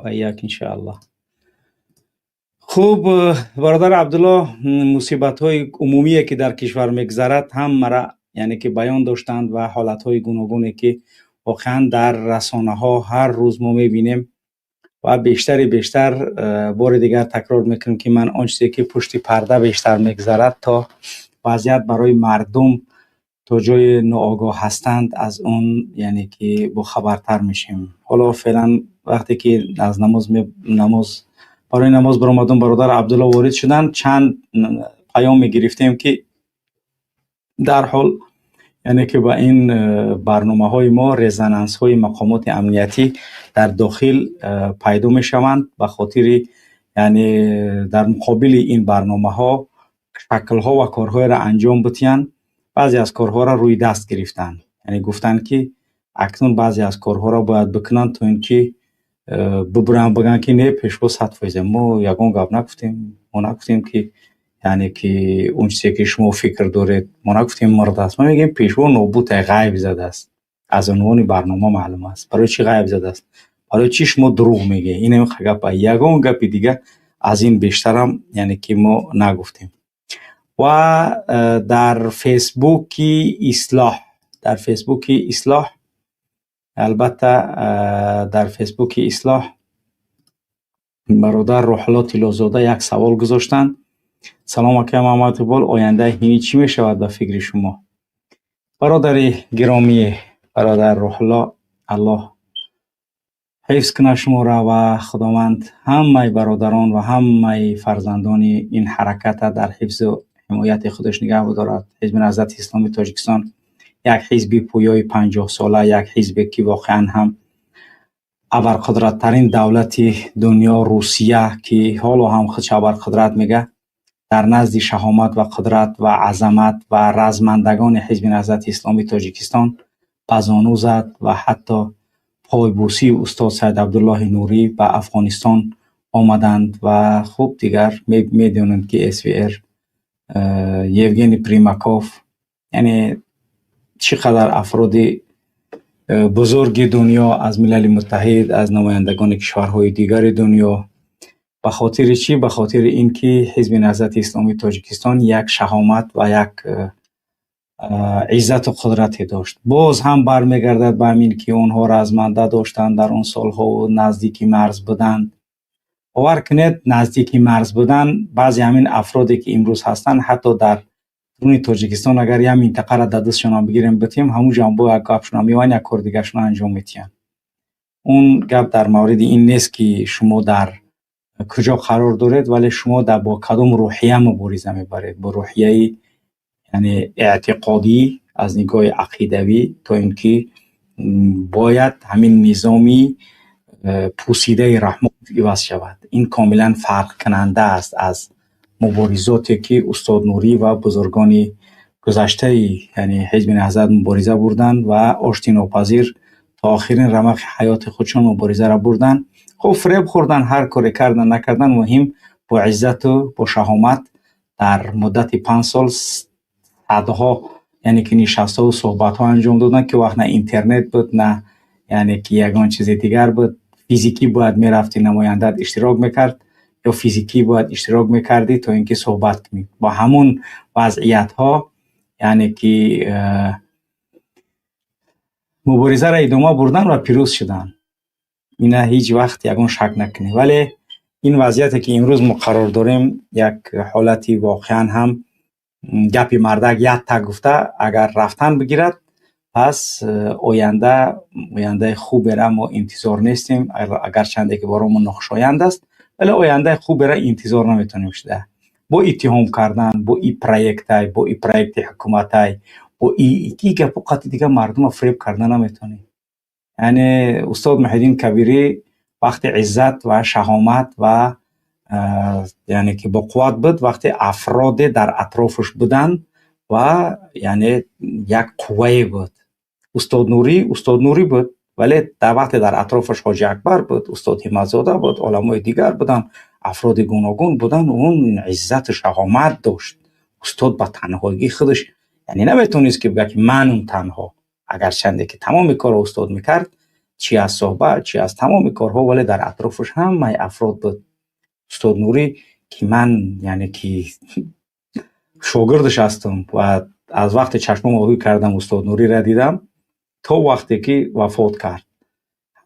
Ва як, иншоаллоҳ. Хуб, бародар Абдулло, мусибатҳои умумие ки дар кишвар мегузарад ҳамара, яъне ки баён доштанд ва ҳолатҳои гуногуне ки воқеан дар расонаҳо ҳар рӯз мо мебинем ва бештари бештар, бори дигар такрор мекунем, ки ман он чизе ки пушти парда бештар мегузарад, то вазъият барои мардум то ҷое ноогоҳ ҳастанд, аз он яъне ки бохабартар мешем. Ҳоло феълан вақте ки аз намоз барои намоз баромадум, бародар Абдулло ворид шуданд, чанд паём мегирифтем, ки дарҳол яъне ки ба ин барномаҳои мо резонансҳои мақомоти амниятӣ дар дохил пайдо мешаванд, ба хотири яъне дар муқобили ин барномаҳо шаклҳо ва корҳоеро анҷом битиҳанд. Баъзе аз корҳоро рӯи даст гирифтанд, яъне гуфтанд, ки акнун баъзе аз корҳоро бояд бикунанд, то ин ки бибуранд, бигӯянд, ки не, пешво 100%, мо ягон гап нагуфтем, мо нагуфтем, ки яъне ки он чизе ки шумо фикр доред, мо нагуфтем мурд аст. Мо мегӯем, пешво нобуд, ғайб задааст. Аз унвони барнома маълум аст, барои чӣ ғайб задааст, барои чӣ шумо дурӯғ мегӯед. Ин гапа, ягон гапи дига аз ин бештарам яъне ки мо нагуфтем. Ва дар Фейсбуки Ислоҳ, албатта, дар Фейсбуки Ислоҳ бародар Рӯҳулло Тиллозода як савол гузоштанд: «Салом, акай Муҳаммад Иқбол, ояндаи ҳини чӣ мешавад ба фикри шумо?» Бародари гиромӣ, бародар Рӯҳулло, Аллоҳ ҳифз кунад шуморо ва Худованд ҳамаи бародарон ва ҳамаи фарзандони ин ҳараката дар ҳифзу ҳимояти худаш нигаҳ бидорад. Ҳизби Наҳзати Исломии Тоҷикистон як ҳизби пӯёи 50-сола, як ҳизбе ки воқеан ҳам абарқудраттарин давлати дунё, Русия, ки ҳоло ҳам худш абарқудрат мега, дар назди шаҳомат ва қудрат ва азамат ва размандагони Ҳизби Наҳзати Исломии Тоҷикистон ба зону зад ва ҳатто пойбӯсии устод Саид Абдуллоҳи Нурӣ ба Афғонистон омаданд. Ва хуб, дигар медонем, ки СВР, Евгений Примаков, яъне чӣ қадар афроди бузурги дунё аз Милали Муттаҳид, аз намояндагони кишварҳои дигари дунё. Ба хотири чӣ? Ба хотири ин ки Ҳизби Наҳзати Исломии Тоҷикистон як шаҳомат ва як иззату қудрате дошт. Боз ҳам бармегардад ба ҳамин, ки онҳо разманда доштанд дар он солҳо, наздики марз буданд. Бовар кунед, наздики марз будан, баъзе ҳамин афроде ки имрӯз ҳастанд, ҳатто дар дуруни Тоҷикистон агар як минтақаро дар дастшонам бигирем, битем, ҳамун ҷо як гапшона меоянд, як кори дигаршона анҷом метиҳанд. Он гап дар мавриди ин нест, ки шумо дар куҷо қарор доред, вале шумо бо кадом рӯҳия мубориза мебаред, бо рӯҳияи яъне эътиқодӣ, аз нигоҳи ақидавӣ, то ин ки бояд ҳамин низоми пусидаи Раҳмонов иваз шавад. Ин комилан фарқкунанда аст аз муборизоте ки устод Нурӣ ва бузургони гузаштаи яъне Ҳизби Наҳзат мубориза бурданд ва оштинопазир то охирин рамақи ҳаёти худшон муборизаро бурданд. Хуб, фиреб хӯрдан, ҳар коре кардан, накардан, муҳим бо иззату бо шаҳомат дар муддати 5 сол садҳо яъне ки нишастҳову суҳбатҳо анҷом доданд, ки вақт на интернет буд, на яъне ки ягон чизи дигар буд. Физикӣ бояд мерафти, намояндаат иштирок мекард ё физикӣ бояд иштирок мекардӣ, то ин ки суҳбат кунӣ. Бо ҳамун вазъиятҳо яъне ки муборизаро идома бурдан ва пирӯз шуданд. Ина ҳеҷ вақт ягон шак накунем. Вале ин вазъияте ки имрӯз мо қарор дорем, як ҳолати воқеан ҳам гапи мардак якта гуфта агар рафтан бигирад, пас ояндаи хубера мо интизор нестем, агарчанде ки барои мо нохушоянд аст, вале ояндаи хубера интизор наметавонем шуда. Бо иттиҳом кардан, бо и проектай, бо и проекти ҳукуматай, бо и гапу қати дигар мардумро фиреб карда наметавонем. Яъне устод Муҳиддин Кабирӣ вақти иззат ва шаҳомат ва яъне ки бо қувват буд, вақте афроде дар атрофаш буданд ва яъне як қуввае буд. Устод Нурӣ устод Нурӣ буд, вале дар вақте дар атрофаш Ҳоҷи Акбар буд, устод Ҳимматзода буд, оламои дигар буданд, афроди гуногун буданд, он иззату шаҳомат дошт. Устод ба танҳоигии худаш яъне наметавонист ки бигӯяд ки манум танҳо, агарчанде ки тамоми корро устод мекард, чи аз суҳбат, чи аз тамоми корҳо, вале дар атрофаш ҳамаи афрод буд. Устод Нурӣ ки ман яъне ки шогирдаш ҳастам ва аз вақте чашмам оҳӣ кардам устод Нуриро дидам то вақте ки вафот кард.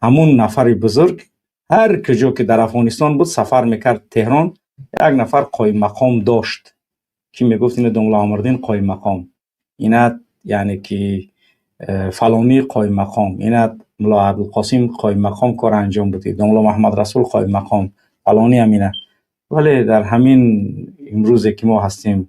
Ҳамун нафари бузург ҳар куҷо ки дар Афғонистон буд сафар мекард Теҳрон, як нафар қоиммақом дошт ки мегуфт ина Домла Амрдин қоиммақом, ина яъне ки фалонӣ қоиммақом, ина Мулло Абдулқосим қоиммақом кор анҷом будид, Домла Муҳаммад Расул қоиммақом, фалонӣ ҳам ина. Вале дар ҳамин имрӯзе ки мо ҳастем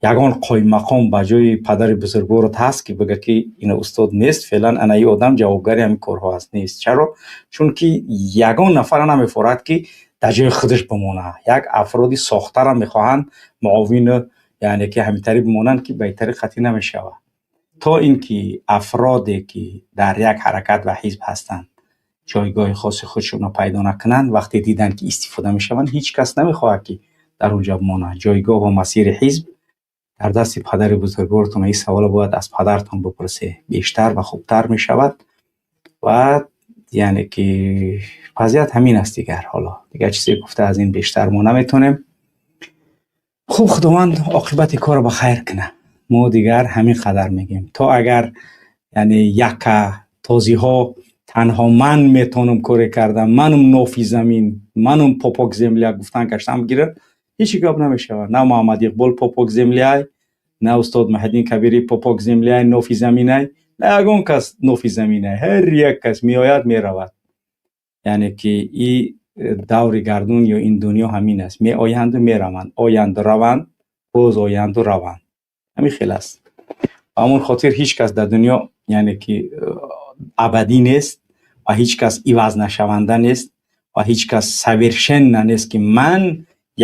ягон қоиммақом ба ҷои падари бузургворот ҳаст ки бигӯяд ки ина устод нест, феълан ана ин одам ҷавобгари ҳамин корҳо аст? Нест. Чаро? Чунки ягон нафара намефорад ки дар ҷои худаш бимонад. Як афроди сохтара мехоҳанд муовину яъне ки ҳаминтари бимонанд ки ба ин тариқ қатъӣ намешавад. То ин ки афроде ки дар як ҳаракат ва ҳизб ҳастанд ҷойгоҳи хоси худшонро пайдо накунанд, вақте диданд ки истифода мешаванд, ҳеҷ кас намехоҳад ки дар он ҷо бимонад. Ҷойгоҳ ва масири ҳизб дар дасти падари бузургвортон. Ин саволро бояд аз падартон бипурсед, бештар ва хубтар мешавад. Ва яъне ки вазъият ҳамин аст дигар. Ҳоло дигар чизе гуфта аз ин бештар мо наметавонем. Хуб, Худованд оқибати корро ба хайр кунад. Мо дигар ҳамин қадар мегӯем. То агар яъне яка тозиҳо танҳо ман метавонам коре кардам, манум нофи замин, манум попок земля гуфтан гаштам бигирад, ҳеҷ гап намешавад. На Муҳаммад Иқбол попок земляй, на устод Муҳиддин Кабирӣ попок земляй, нофи заминай, на ягон кас нофи заминай. Ҳар як кас меояд, меравад. Яъне ки и даври гардун ё ин дунё ҳамин аст. Меоянду мераванд, оянду раванд, боз оянду раванд. Ҳамин хел аст. Ба ҳамон хотир ҳеҷ кас дар дунё яъне ки абадӣ нест ва ҳеҷ кас иваз нашаванда нест ва ҳеҷ кас совершенно нест ки ман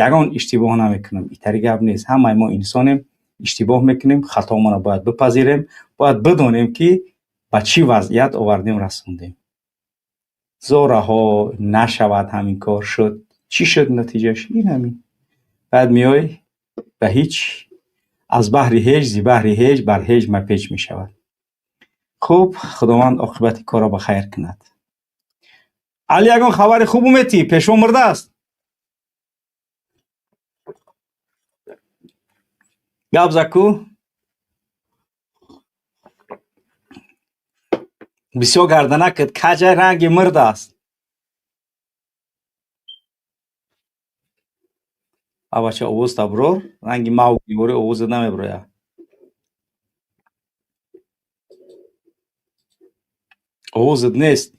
ягон иштибоҳ намекунам. Итари гап нест. Ҳамаи мо инсонем, иштибоҳ мекунем, хатомонро бояд бипазирем, бояд бидонем ки ба чӣ вазъият овардем, расондем. Зораҳо нашавад ҳамин кор шуд. Чӣ шуд натиҷаш? Ин ҳамин. Баъд меой ба ҳеҷ, аз баҳри ҳеҷ, зи баҳри ҳеҷ, бар ҳеҷ мапеч мешавад. Хуб, Худованд оқибати корро ба хайр кунад. Али, ягон хабари хуб уметӣ? Пешво мурдааст? Гап заку. Бисёр гарданакат каҷай ранги мурд аст. Абача овоз таброр, ранги мав гивори овозат намеброяд. Овозат нест.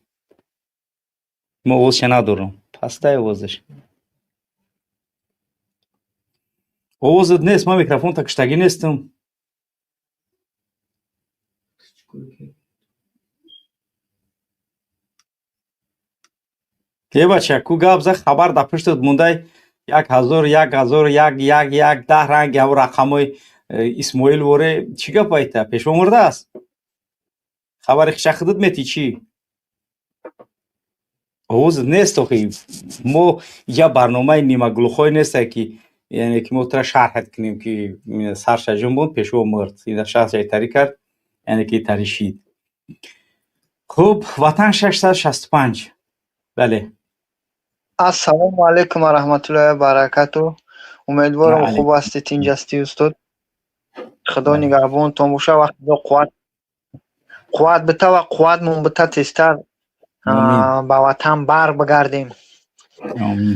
Мо овозша надорам. Пастай овозаш. Овозат нест, ман микрофонта куштагӣ нестам. Е бача, ку гап за хабар дар пуштат мондай 1000, 1000, 1, 1, 1, 10 ранги ҳамон рақамҳои Исмоил воре чӣ гап айта? Пешво мурдааст? Хабари хиша худат метӣ чӣ? Овозат нест охи. Мо я барномаи нимагулухое несте ки яъне ки мо тура шарҳат кунем ки сарша ҷунбонд, пешво мурд. Ина шахс айтарӣ кард, яъне ки итарӣ шид. Хуб, Ватан 665. Бале. Ассалому алайкум ва раҳматуллоҳи ва баракату. Умедворам хуб ҳастед, тинҷ ҳастӣ устод. Худо нигаҳбонтон боша ва Худо қувват бита ва қувватмон бита тезтар Ба ватан бар бигардем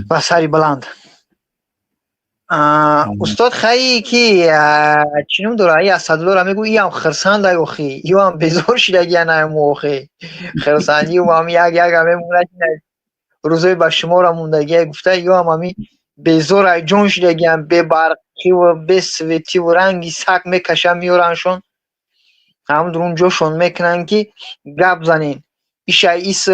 ва сари баланд. Устод, хаи ки чӣ ном дора, и Асадуллоро мегӯ, иам хирсандай, охи, иам безор шидагианаему, охи, хирсандиу ам як як мемонад, рӯзои ба шумора мондагия гуфта, ёам ами безор ай ҷон шидагиам, бебарқиву бесветиву ранги сак мекашам, меёраншон, ҳам дурун ҷошон мекунанд, ки гап занен, ишай ис,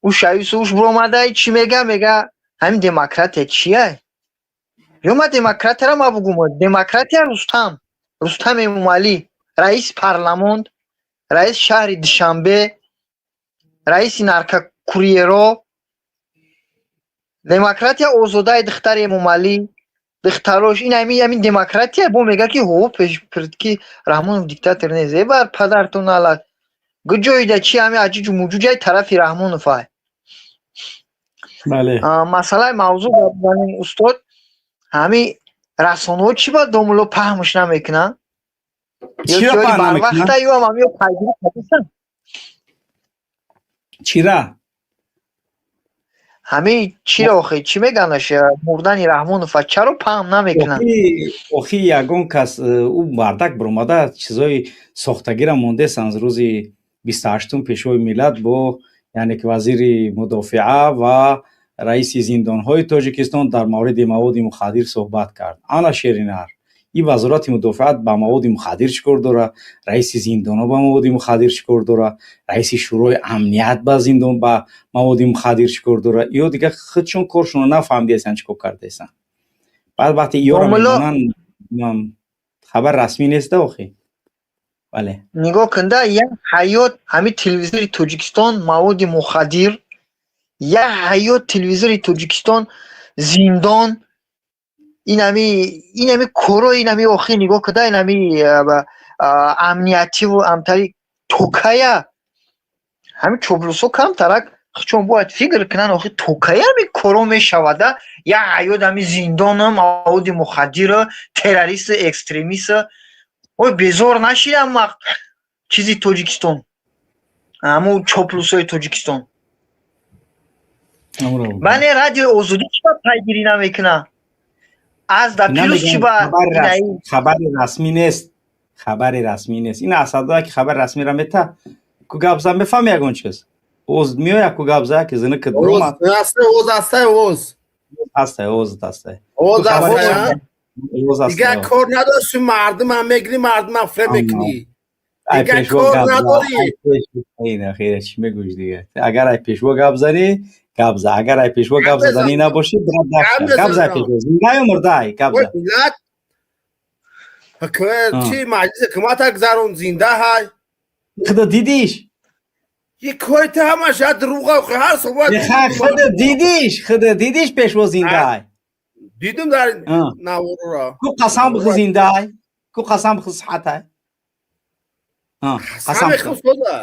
ушай ис, уш биромадай, чӣ мега? Мега, ҳамин демократия чия? Ё ма демократияра ма бугум, демократия Рустам Эмомалӣ, раиси парламонт, раиси шаҳри Душанбе, раиси наркокурьеро. Демократия озодаи духтари Эмомалӣ, духтарош, ин ами демократия. Бо мега, ки ҳо пеш ки Раҳмонов диктатор нест. Э, бар падартон налат, гуҷоида чи ами аҷиҷу муҷуҷаи тарафи Раҳмонов ай. Бале. Масъалаи мавзӯъ занем, устод, ҳами расонаҳо чӣ ба домулло паҳмш намекунанд? Ё барвақта, ё ам ё пайгирӣ кардасан? Чира? Ҳамин чиро, охи, чӣ меганаш, мурдани Раҳмонова чаро паҳм намекунанд? Охи, ягон кас ӯ мардак биромада, чизои сохтагира мондесан. Рӯзи 28-ум Пешвои миллат бо, яъне ки, вазири мудофиа ва раиси зиндонҳои Тоҷикистон дар мавриди маводи мухаддир суҳбат кард. Ана шеринар, ин вазорати мудофиат ба маводи мухаддир чӣ кор дора? Раиси зиндонҳо ба маводи мухаддир чӣ кор дора? Раиси Шӯрои амният ба зиндон, ба маводи мухаддир чӣ кор дора? Ё дигар худшон коршонро нафаҳмидаестанд, чӣ кор кардаестанд. Баъд вақте иёро медонанд, хабар расмӣ неста, охи, бале. Нигоҳ кунда, як ҳаёт ҳамин телевизори Тоҷикистон маводи мухаддир, як ҳаёт телевизори Тоҷикистон зиндон, инами коро, инами, охи, нигоҳ куда, инами амниятиву амтари токая, ҳамин чоплусо камтарак чон бояд фикр кунанд, охи, токая ҳами коро мешавада. Як ҳаёт ҳами зиндону маводи мухаддиру террористу экстремисту. Ой, безор нашидам чизи Тоҷикистон, ҳамун чоплусои Тоҷикистон. Бале, Радиои Озодӣ чӣ ба пайгирӣ намекунад? Аз да плюс чӣ ба? Хабари расмӣ нест, хабари расмӣ нест. Ин Асадоя, ки хабари расмиро мета, ку гап зан, мефаҳми ягон чиз? Оз меоя, ку гап за, ки зини ки дуромад. Оз ҳастай, оз. Ҳастай, оз ҳастай. Оз ҳастай. Дигар кор надошти, мардумам мегирӣ, мардумам фиреб мекунӣ. Дигар кор надорӣ. Чӣ мегӯш дигар? Агар ай Пешво гап занӣ, гап за, агар ай Пешво гап заданӣ набошӣ, гап за. Пешво зинда ё мурдай? Гап за. Чи маҷлиси ҳукумата гузарон, зинда ҳай. Худо дидиш? И кори ту ҳамаш я дурӯға, ҳар суҳбат. Худо дидиш, худо дидиш, Пешво зиндай? Дидум дар наворро. Ку қасам бихӯ, зиндай. Ку қасам бихӯ, сиҳатай. Қасам мехӯрам, соза.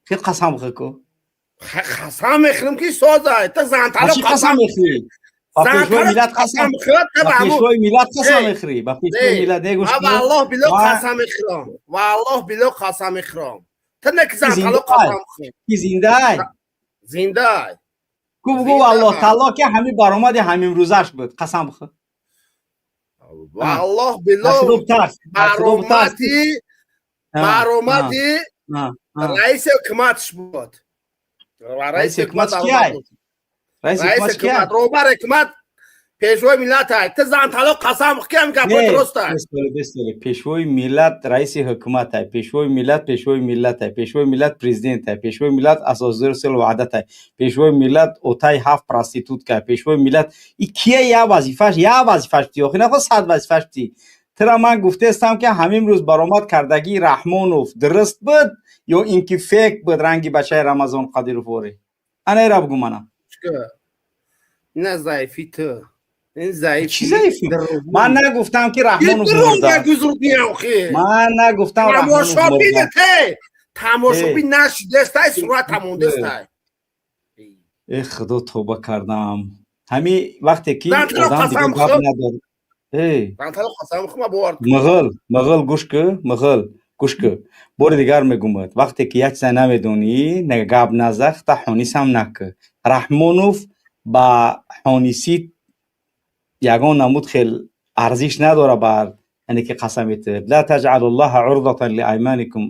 Хел қасам бихӯ, ку. Қасам мехӯрам, ки соза. Та зантало. Қасам мехӯрӣ? Ба Пешвои миллат қасам, ба Пешвои миллат қасам мехӯрӣ, ба Пешвои миллат негӯш. Валлоҳ било қасам мехӯрам, валлоҳ било қасам мехӯрам, та не ки зантало қасам бихӯр. Ки зиндай? Зиндай. Ку бугу, валлоҳ таллоҳ, ки ҳамин баромади ҳамин рӯзаш буд, қасам бихӯр. Валлоҳ било, баромади раиси ҳукуматш буд. Раиси ҳукумат кияй? Раиси ҳукумат, роҳбари ҳукумат Пешвои миллат ай. Ту зантало қасам киам, гапо дуруст ай. Пешвои миллат раиси ҳукумат ай, Пешвои миллат пешвои миллат ай, Пешвои миллат президент ай, Пешвои миллат асосгузори сулҳу ваҳдат ай, Пешвои миллат отаи ҳафт проститутка ай, Пешвои миллат и кия? Я вазифаш, я вазифаш бити, охи нахо сад вазифаш бити. Тира ман гуфтаестам, ки ҳамин рӯз баромад кардагии Раҳмонов дуруст буд ё ин ки фейк буд, ранги бачаи Рамазон Қадировворӣ? Ана ира бугу мана. На, заифи ту, ин заифи. Чӣ заифи? Ман нагуфтам, ки Раҳмонов мурда. Ман нагуфтам Раҳмонов мурда. Тамошобин нашидестай, сурата мондестай. Э, худо, тоба кардам. Ҳами вақте ки одам дига гап надорад. Мығыл, мығыл, гӯш ку, мығыл. Гӯш кун, бори дигар мегӯмад, вақте ки як чиза намедонӣ, гап наза, хата ҳонисам накун. Раҳмонов ба ҳонисӣ ягон намуд хел арзиш надора бар, яъне ки қасами ту. Ла таҷъалу ллоҳа урдатан лиайманикум,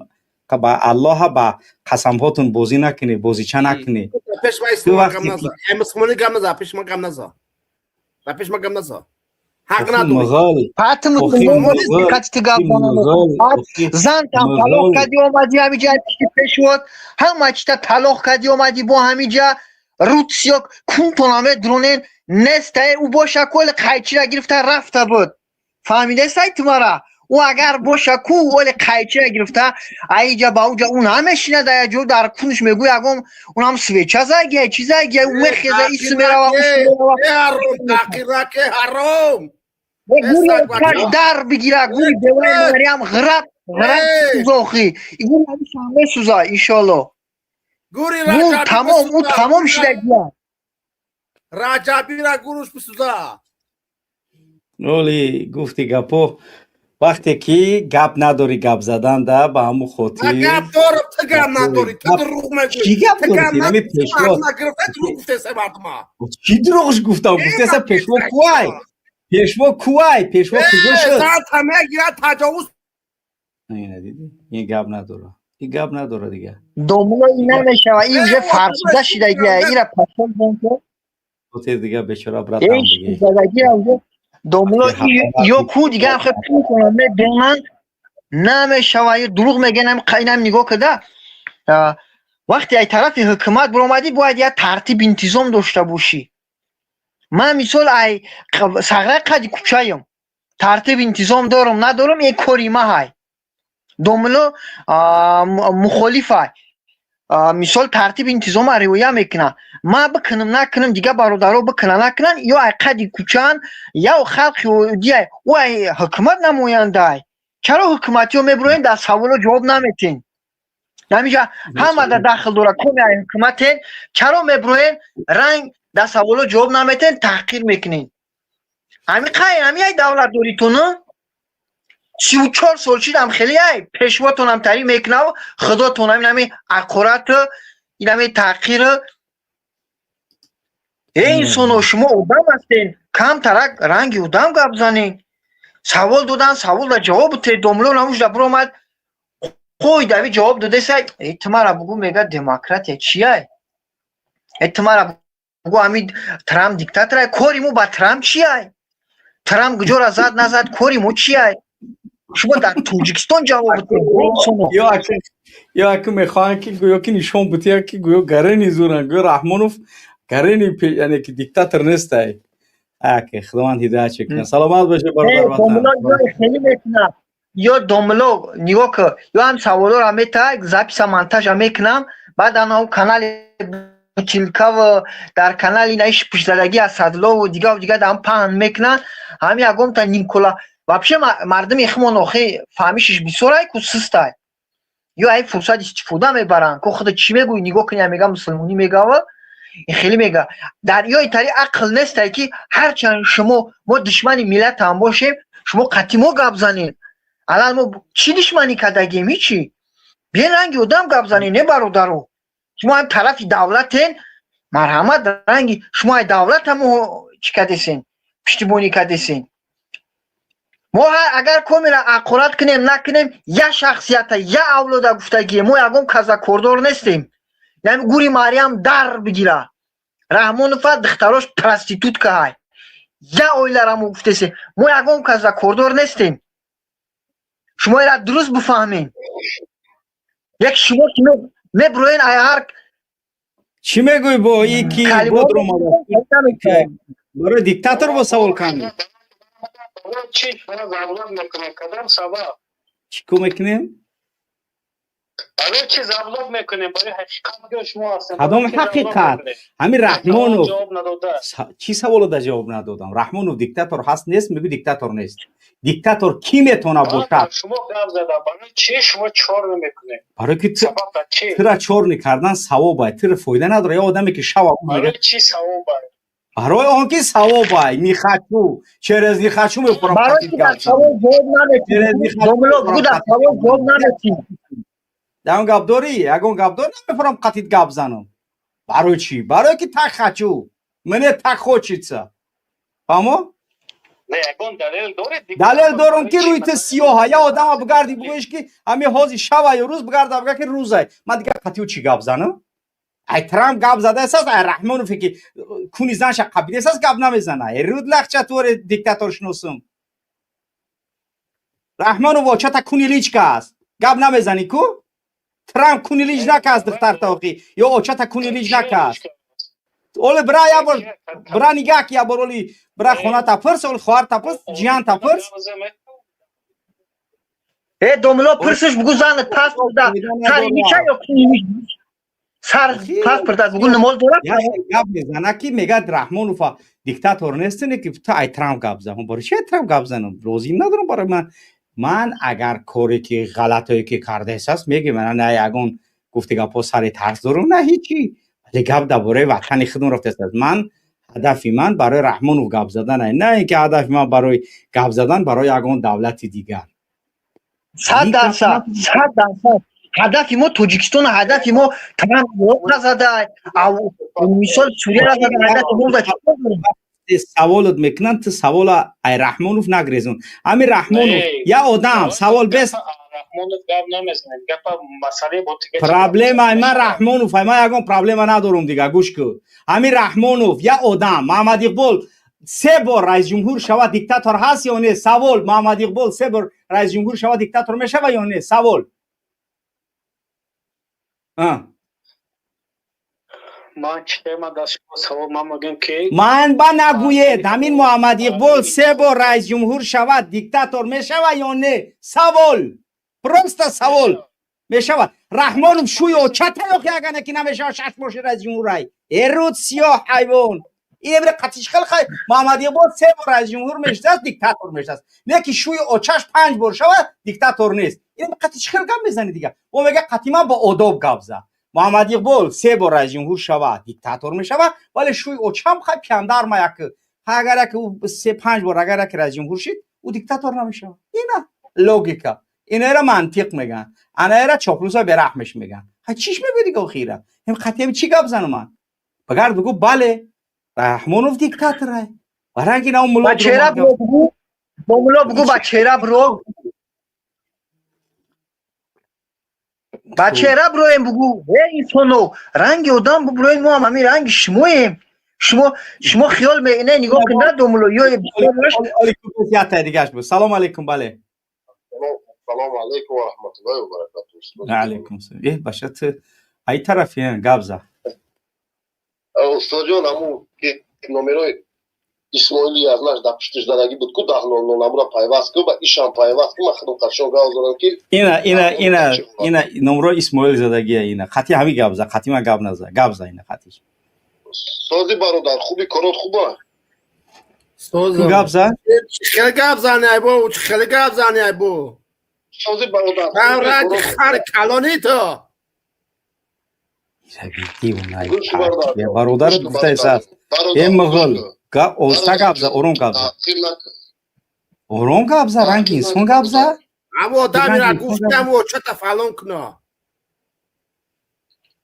ба Аллоҳа ба қасамҳотун бозӣ накунӣ, бозича накунӣ. Пеш ма ислом гап наза, мусулмонӣ гап наза, пеш ма гап наза, ба пеш ма гап наза. Ҳақ надорӣ. Пати мусулмонӣ қати гап зан там талоқ кади омади ҳамиҷа пишти пешвод, ҳама чита талоқ кади омади бо ҳамиҷа рутсиёк кунтона медронен нестае. Ӯ боша коли қайчира гирифта рафта буд, фаҳмидесай ту мара? Ӯ агар боша ку оли қайчира гирифта аиҷа ба уҷа ӯ намешинад, ая ҷо дар кунш мегӯй ягон унам свеча загия, чи загия, ӯ мехеза, исм мерава. Ҳаром. Дар бигира гури беваи Мариям ғират ғират сузохи гури ҳамиша месуза, иншолло. Ӯ тамом, ӯ тамом шидагия. Раҷабира гуруш бисуза. Оли гуфти гапо, вақте ки гап надорӣ, гап задан да ба ҳамун хотир. Гап дорам, ту гап надорӣ, ту дурӯғ мегӯӣ. Чӣ гап дорӣ? Нами пешво чӣ дурӯғш гуфтам? Гуфтеса пешво куай, пешво куай, пешво куҷо шуд? Таҷовуз. Ина дидӣ, ин гап надора, ин гап надора дига. Домло ин намешава, ин уже фарсуда шидагия, ира пашол бонко. Хотир дига бечора братам биги. Домло ё ку дига ҳам хел мекунам, медонанд намешава, дурӯғ мегӯян. Инам нигоҳ када, вақте ай тарафи ҳукумат биромадӣ, бояд як тартиб интизом дошта бошӣ. Ман мисол ай сағраи қади кӯчаем, тартиб интизом дорам надорам, ин кори ма ҳай. Домло мухолифай, мисол тартиб интизома риоя мекунад. Ман бикунам накунам, дига бародаро бикуна накунанд, ё ай қади кӯчаанд, ё халқи оддиай, ӯ ай ҳукумат намояндаай. Чаро ҳукуматиҳо мебироен, дар саволо ҷавоб наметен? Ҳамиҷа ҳама да дахл дора, коми ай ҳукуматен, чаро мебироен, ранг дар саволо ҷавоб наметен, таҳқир мекунен? Ҳами қай ҳами ай давлатдоритону 34 сол шидам, хеле ай пешвотонам тари мекунав, худотонам инами ақорату инами таҳқиру. Э инсоно, шумо одам ҳастен, камтарак ранги одам гап занен. Савол додан, савол да ҷавоб бутед. Домло намужда биромад, қойдави ҷавоб додесай. Э ту мара бугӯ, мега демократия чияй? Э ту мара бугӯ, ҳами Трамп диктаторай, кори мо ба Трамп чияй? Трамп куҷора зад назад, кори мо чияй? Шумо дар Тоҷикистон ҷавоб бутед. Ё аку мехоҳанд ки гӯё ки нишон бутия, ки гӯё гарени зуран, гӯё Раҳмонов гарени, яъне ки диктатор нестай. Аки худованд ҳидоят кунад. Саломат бошед, бародар. Ватан хеле мекунад. Ё домло нигоҳ ку, ё ҳам саволоро мета, записа монтажа мекунам, баъд анав канали бутилкава, дар канали наиш пушзадагӣ Асадлову дигаву дига дам паҳн мекунанд. Ҳами ягонта нимкола вообще мардуми химон охи фаҳмишиш бисёрай ку, сустай, ё ай фурсат истифода мебаранд ку. Худо чӣ мегӯӣ? Нигоҳ кунӣ, мега мусулмонӣ мегава, хеле мега дар ёи тари ақл нестай, ки ҳарчанд шумо мо душмани миллатам бошем, шумо қатъи мо гап занед. Алал мо чӣ душманӣ кардагем? Ҳичи. Биен ранги одам гап занед. Не, бародаро, шумо ҳам тарафи давлатен, марҳамат, ранги шумо ай давлатамо чӣ кардесен, пуштибонӣ кардесен. Мо агар комира ақорат кунем накунем, я шахсията, я авлода гуфтагие, мо ягон казакордор нестем. Яъне гури Мариям дар бигира, Раҳмонова духтарош проститутка ҳай, я оиларамо гуфтесе, мо ягон казакордор нестем. Шумо ира дуруст бифаҳмем. Як шумо ки меброен ай ҳар Чӣ мегӯй бо и ки барои диктатор бо савол кардем? Чӣ заблок мекунем? Кадом сабаб? Чӣ кор мекунем? Барои чӣ заблок мекунем? Барои ҳақиқат гӯ шумо ҳастем. Кадом ҳақиқат? Ҳамин Раҳмонов чӣ саволо да ҷавоб надодам. Раҳмонов диктатор ҳаст нест? Мегӯ диктатор нест. Диктатор кӣ метавона бошад? Шумо гап задам, барои чӣ шумо чор намекунед? Барои ки тира чорни кардан савоб ай, тира фоида надора. Ё одаме ки шава Барои чӣ савоб ай? Барои он ки савобай, не хочу. Через не хочу мефурам. Барои ки дар савол ҷавоб наметӣ. Домулло, бугу дар савол ҷавоб наметӣ. Ягон гап дорӣ? Ягон гап дорӣ? Намефурам қатит гап занам. Барои чӣ? Барои ки так хочу. Мне так хочется. Фаҳмо? Не, ягон далел доред? Далел дорам ки рӯи ту сиёҳа. Я одама бигарди бугӯиш ки ҳами ҳози шава ё рӯз бигарда бига ки рӯзай. Ман дигар қатиё чӣ гап занам? Ай Трамп гап задаесаст, ай Раҳмонове ки куни занша қабидесаст гап намезана. Ай руд лахча туре диктатор шиносум. Раҳмонов очата куни личка аст. Гап намезанӣ ку? Трамп куни лич накаст духтарта охи. Ё очата куни лич накаст. Оле бира я бор бира нигаҳ ки я бор оли бира хона тапирс, оли хоҳар тапирс, ҷиян тапирс. Э, домулло, пурсиш бугу занат пас буда. Сари миша ё куни лич? Сар пас пурдад, бугу намоз дорад? Гап мезана ки мегӯяд Раҳмонова диктатор нестине ки ту ай Трамп гап зан. Барои чи ай Трамп гап занам? Розим надорам барои ман. Ман агар коре ки ғалатое ки кардаесаст мегӯям, ман на ягон гуфти гапҳо сари тарс дорам, на ҳичи. Вале гап дар бораи ватани худам рафтааст. Ман ҳадафи ман барои Раҳмонов гап задан на ин ки ҳадафи ман барои гап задан барои ягон давлати дигар. 100%, 100%. Ҳадафи мо Тоҷикистон, ҳадафи мо Трамп назада, мисол Сурия назада, ҳадафи мо саволот мекунанд, ту савола ай Раҳмонов нагрезун. Ҳами Раҳмонов я одам савол бес. Раҳмонов гап намезанем. Гапа масъалаи бо дига. Проблема ай ман Раҳмонов, ай ман ягон проблема надорум дига, гӯш кун. Ҳами Раҳмонов я одам, Муҳаммад Иқбол се бор раисҷумҳур шавад диктатор ҳаст ё не? Савол, Муҳаммад Иқбол се бор раисҷумҳур шавад диктатор мешавад ё не? Савол. Ман чема дар шумо савол ман мегӯям ки ман ба нагӯед, ҳамин Муҳаммад Иқбол се бор раисҷумҳур шавад диктатор мешавад ё не? Савол, просто савол. Мешавад. Раҳмонов шӯи очата ёхи агане ки намешавад шаш боши раисҷумҳурай. Эруд сиёҳ ҳайвон. Ин қатиш хел хай Муҳаммад Иқбол се бор раисҷумҳур мешудааст диктатор мешудааст. Не ки шӯи очаш панҷ бор шавад диктатор нест. Ин қатиш хел гап мезанӣ дига. О мега қатӣ ман бо одоб гап зад. Муҳаммад Иқбол се бор раисҷумҳур шавад диктатор мешавад, вале шӯи очам хай пияндарма як агар як се панҷ бор агар як раисҷумҳур шид, ӯ диктатор намешавад. Ина логика. Инаро мантиқ мегӯянд. Анаро чоплуса бераҳмеш мегӯянд. Ха чиш мегӯ дига охира? Ҳам қатиам чӣ гап занам ман? Багар бигӯ бале, Раҳмонов диктатор ай. Баранги на мулло ба чера бигӯ, мулло бигӯ ба чера бро. Ба чера броем бигӯ, э инсоно, ранги одам биброем, мо ҳам ҳамин ранги шумоем. Шумо хиёл мекунед, нигоҳ кунед домулло, ё дигаш буд. Салом алейкум, бале. Салом алейкум ва раҳматуллоҳи ва баракатуҳ. Алейкум салом. Э, баша ту ай тарафи гап за. Устодҷон, ҳамун ки номерои Исмоили аз наш дар пуштиш задагӣ буд ку 10:00 амура пайваст ку ва ишам пайваст ку, ман худам қатшон гап задам ки ина ина ина ина номрои Исмоил задагия ина қатӣ ҳами гап за, қатӣ ман гап наза, гап за ина қатиш. Сози бародар, хуби корот хуба? Сози гап за? Хеле гап зани ай бо, хеле гап зани ай бо. Сози бародар. Ранг хар калони то. Бародарат гуфтаесаст. Э муғул, оста гап за, ором гап за. Ором гап за, ранги инсон гап за. Амо одамира гуфтам, очата фалон куна.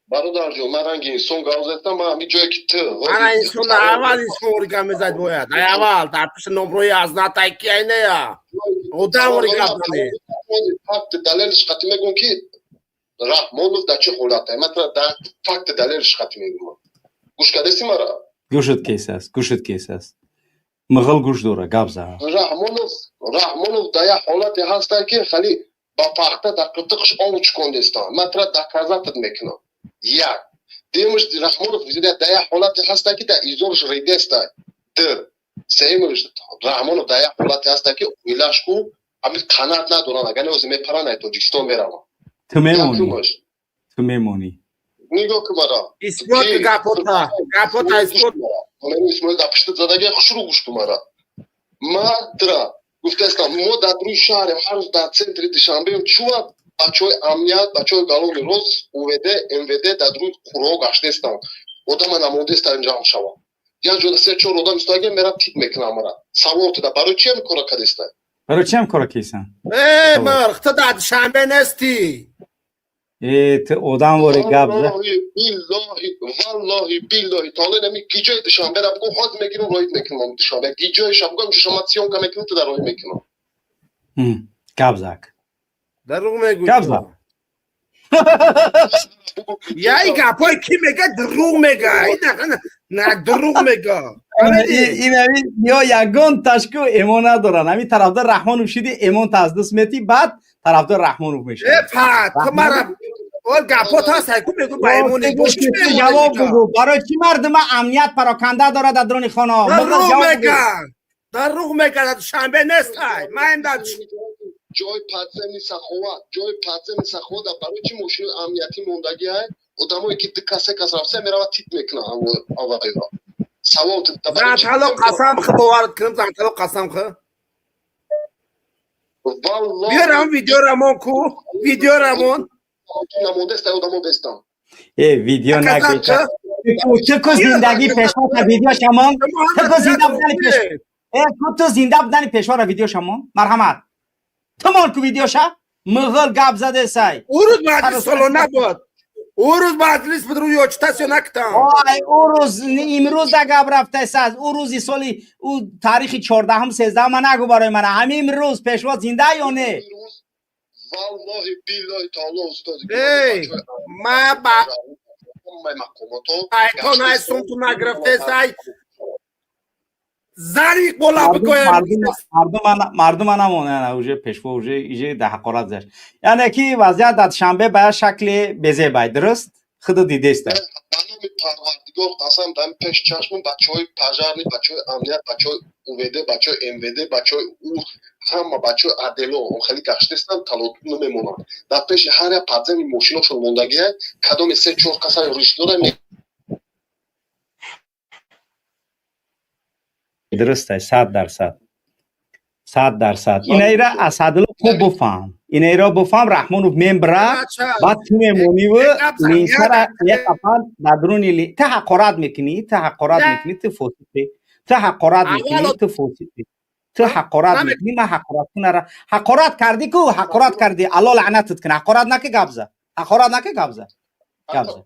Бародарҷон, ман ранги инсон гап задам, ман ҳамин ҷое ки ту. Ана инсон аввал инсон гап мезад бояд. Ай аввал дар пушти номрои азнат ай ки ай нея. Одам ори гап зане. Факт далелиш қатӣ мегӯям ки Раҳмонов дар чӣ ҳолат ай. Ман дар факт далелиш қатӣ мегӯям. Гӯш кардеси мара? Гӯшат кес аст, гӯшат кес аст. Муғул гӯш дора, гап за. Раҳмонов дар як ҳолате ҳастанд ки хеле ба пахта дар қитиқш ов чукондестанд. Ман тра доказатат мекунам. Як. Дуюмаш Раҳмонов дар як ҳолате ҳастанд ки дар изорш ридеста. Ду. Сеюмаш Раҳмонов дар як ҳолате ҳастанд ки оилаш ку ҳамин қанаат надоранд, агар не мепаранд ай Тоҷикистон мераванд. Ту мемонӣ. Ту мемонӣ. Нигоҳ кун мара. Исбот гапота, гапота исбот. Исмоил дар пушти задаги хушрӯ гӯш кун мара. Ман тра гуфтаистам, мо дар рӯи шаҳрем, ҳар рӯз дар центри Душанбеем, чува бачаҳои амният, бачаҳои галони рост, УВД, МВД дар рӯи қуръо гаштаистанд. Одама намондаистанд ҷамъ шаванд. Як ҷода се чор одам истодаги, мерам тит мекунам мара. Савол туда, барои чи ҳам кора кадеста? Барои чи ҳам кора кисан? Э, марх, ту дар Душанбе нестӣ. Э, ту одам вори гап за. Биллоҳи, валлоҳи, биллоҳи, таоло, нами гиҷои Душанбера бигӯ, ҳозир мегирам, роҳит мекунам Душанбе. Гиҷоиша бигӯ, шума съёмка мекунам, ту дар роҳӣ мекунам. Гап зак. Дурӯғ мегӯӣ. Гап зак. Я и гапҳои ки мега, дурӯғ мега. На, дурӯғ мега. Ин ё ягон ташку эмон надоранд. Ҳамин тарафдор Раҳмонов шиди, эмон аз даст метӣ, баъд тарафдор Раҳмонов мешавӣ. Э, па, ту мара ол гапҳо та сайку мегӯ ба эмони. Ҷавоб бугӯ, барои чӣ мардума амният пароканда дорад дар дуруни хона? Дурӯғ мега. Дурӯғ мега, дар Душанбе нестай. Ман дар ҷои подземный Саховат, ҷои подземный Саховат барои чӣ мошини амниятӣ мондагӣ ай? Одамое ки ду кас, се кас рафта меравад, тит мекунад аввалиро. Савол. Зантало қасам хы, бовар кунам, зантало қасам хы. Валлоҳ. Биёрам видеорамон ку, видеорамон. Намондаст, одамо бестам. Э, видео нагӯ. Ту ку зиндагӣ пешвота видео шамон? Ту ку зинда будани пеш, э, ку ту зинда будани пешвора видео шамон? Марҳамат. Тумон ку видеоша? Муғул гап задесай. Ӯ рӯз маҷлис солона буд. Ӯ рӯз маҷлис буд, рӯи очтасиё нактам. Ой, ӯ рӯз имрӯз да гап рафтесаз. Ӯ рӯзи соли ӯ таърихи 14-ум, 13-ум нагӯ барои мана. Ҳамин имрӯз пешво зинда ё не? Валлоҳи, биллоҳи таоло, устод. Эй, ма ба мақомото то най сум ту нагирифтесай. Зани бола бигӯям. Мардума намонанд, уже пешво уже иже да ҳақорат заш. Яъне ки вазъият дар Душанбе ба як шакли безебай, дуруст? Худу дидеста. Ба номи Парвардигор қасам, дар пеш чашмам бачаҳои пожарный, бачаҳои амният, бачаҳои УВД, бачаҳои МВД, бачаҳои ур, ҳама бачаҳои адело хеле гаштестанд, талотум намемонанд. Дар пеши ҳар як подземный мошиношон мондагия, кадоме се чор каса ришдора. Дуруст аст, 100%, 100%. Инаира Асадулло хуб буфаҳм, инаиро буфаҳм. Раҳмонов мембра, баъд ту мемониву линсара яқафан дар дуруни. Ту ҳақорат мекунӣ, ту ҳақорат мекунӣ, ту фосиқӣ, ту ҳақорат мекунӣ, ту фосиқӣ, ту ҳақорат мекунӣ. Ман ҳақорат кунара, ҳақорат кардӣ ку, ҳақорат кардӣ, Алло лаънатат кунад. Ҳақорат наки, гап за, ҳақорат наки, гап за, гап за.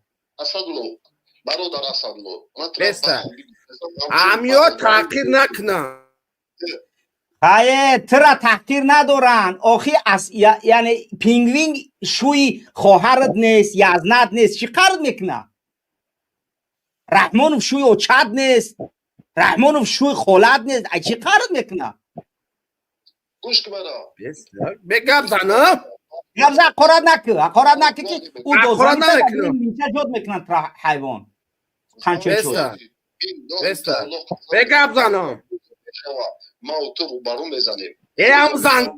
Асадулло, бародар Асадулло. Амиё таҳқир накунанд. Ҳае, тура таҳқир надоранд охи. Яъне пингвин шӯи хоҳарат нест, язнат нест, чӣ қард мекунад? Раҳмонов шӯи очат нест, Раҳмонов шӯи холат нест, ай чӣ қард мекунад? Гӯш кун мара. Бегап зана. Гап за, ҳақорат наку, ҳақорат наку, ки ӯ Ҳақорат намекунам. ҷод мекунанд тура, ҳайвон қанча. Беста. Бегап занам. Ма ту рӯбарӯ мезанем. Э, ҳам занг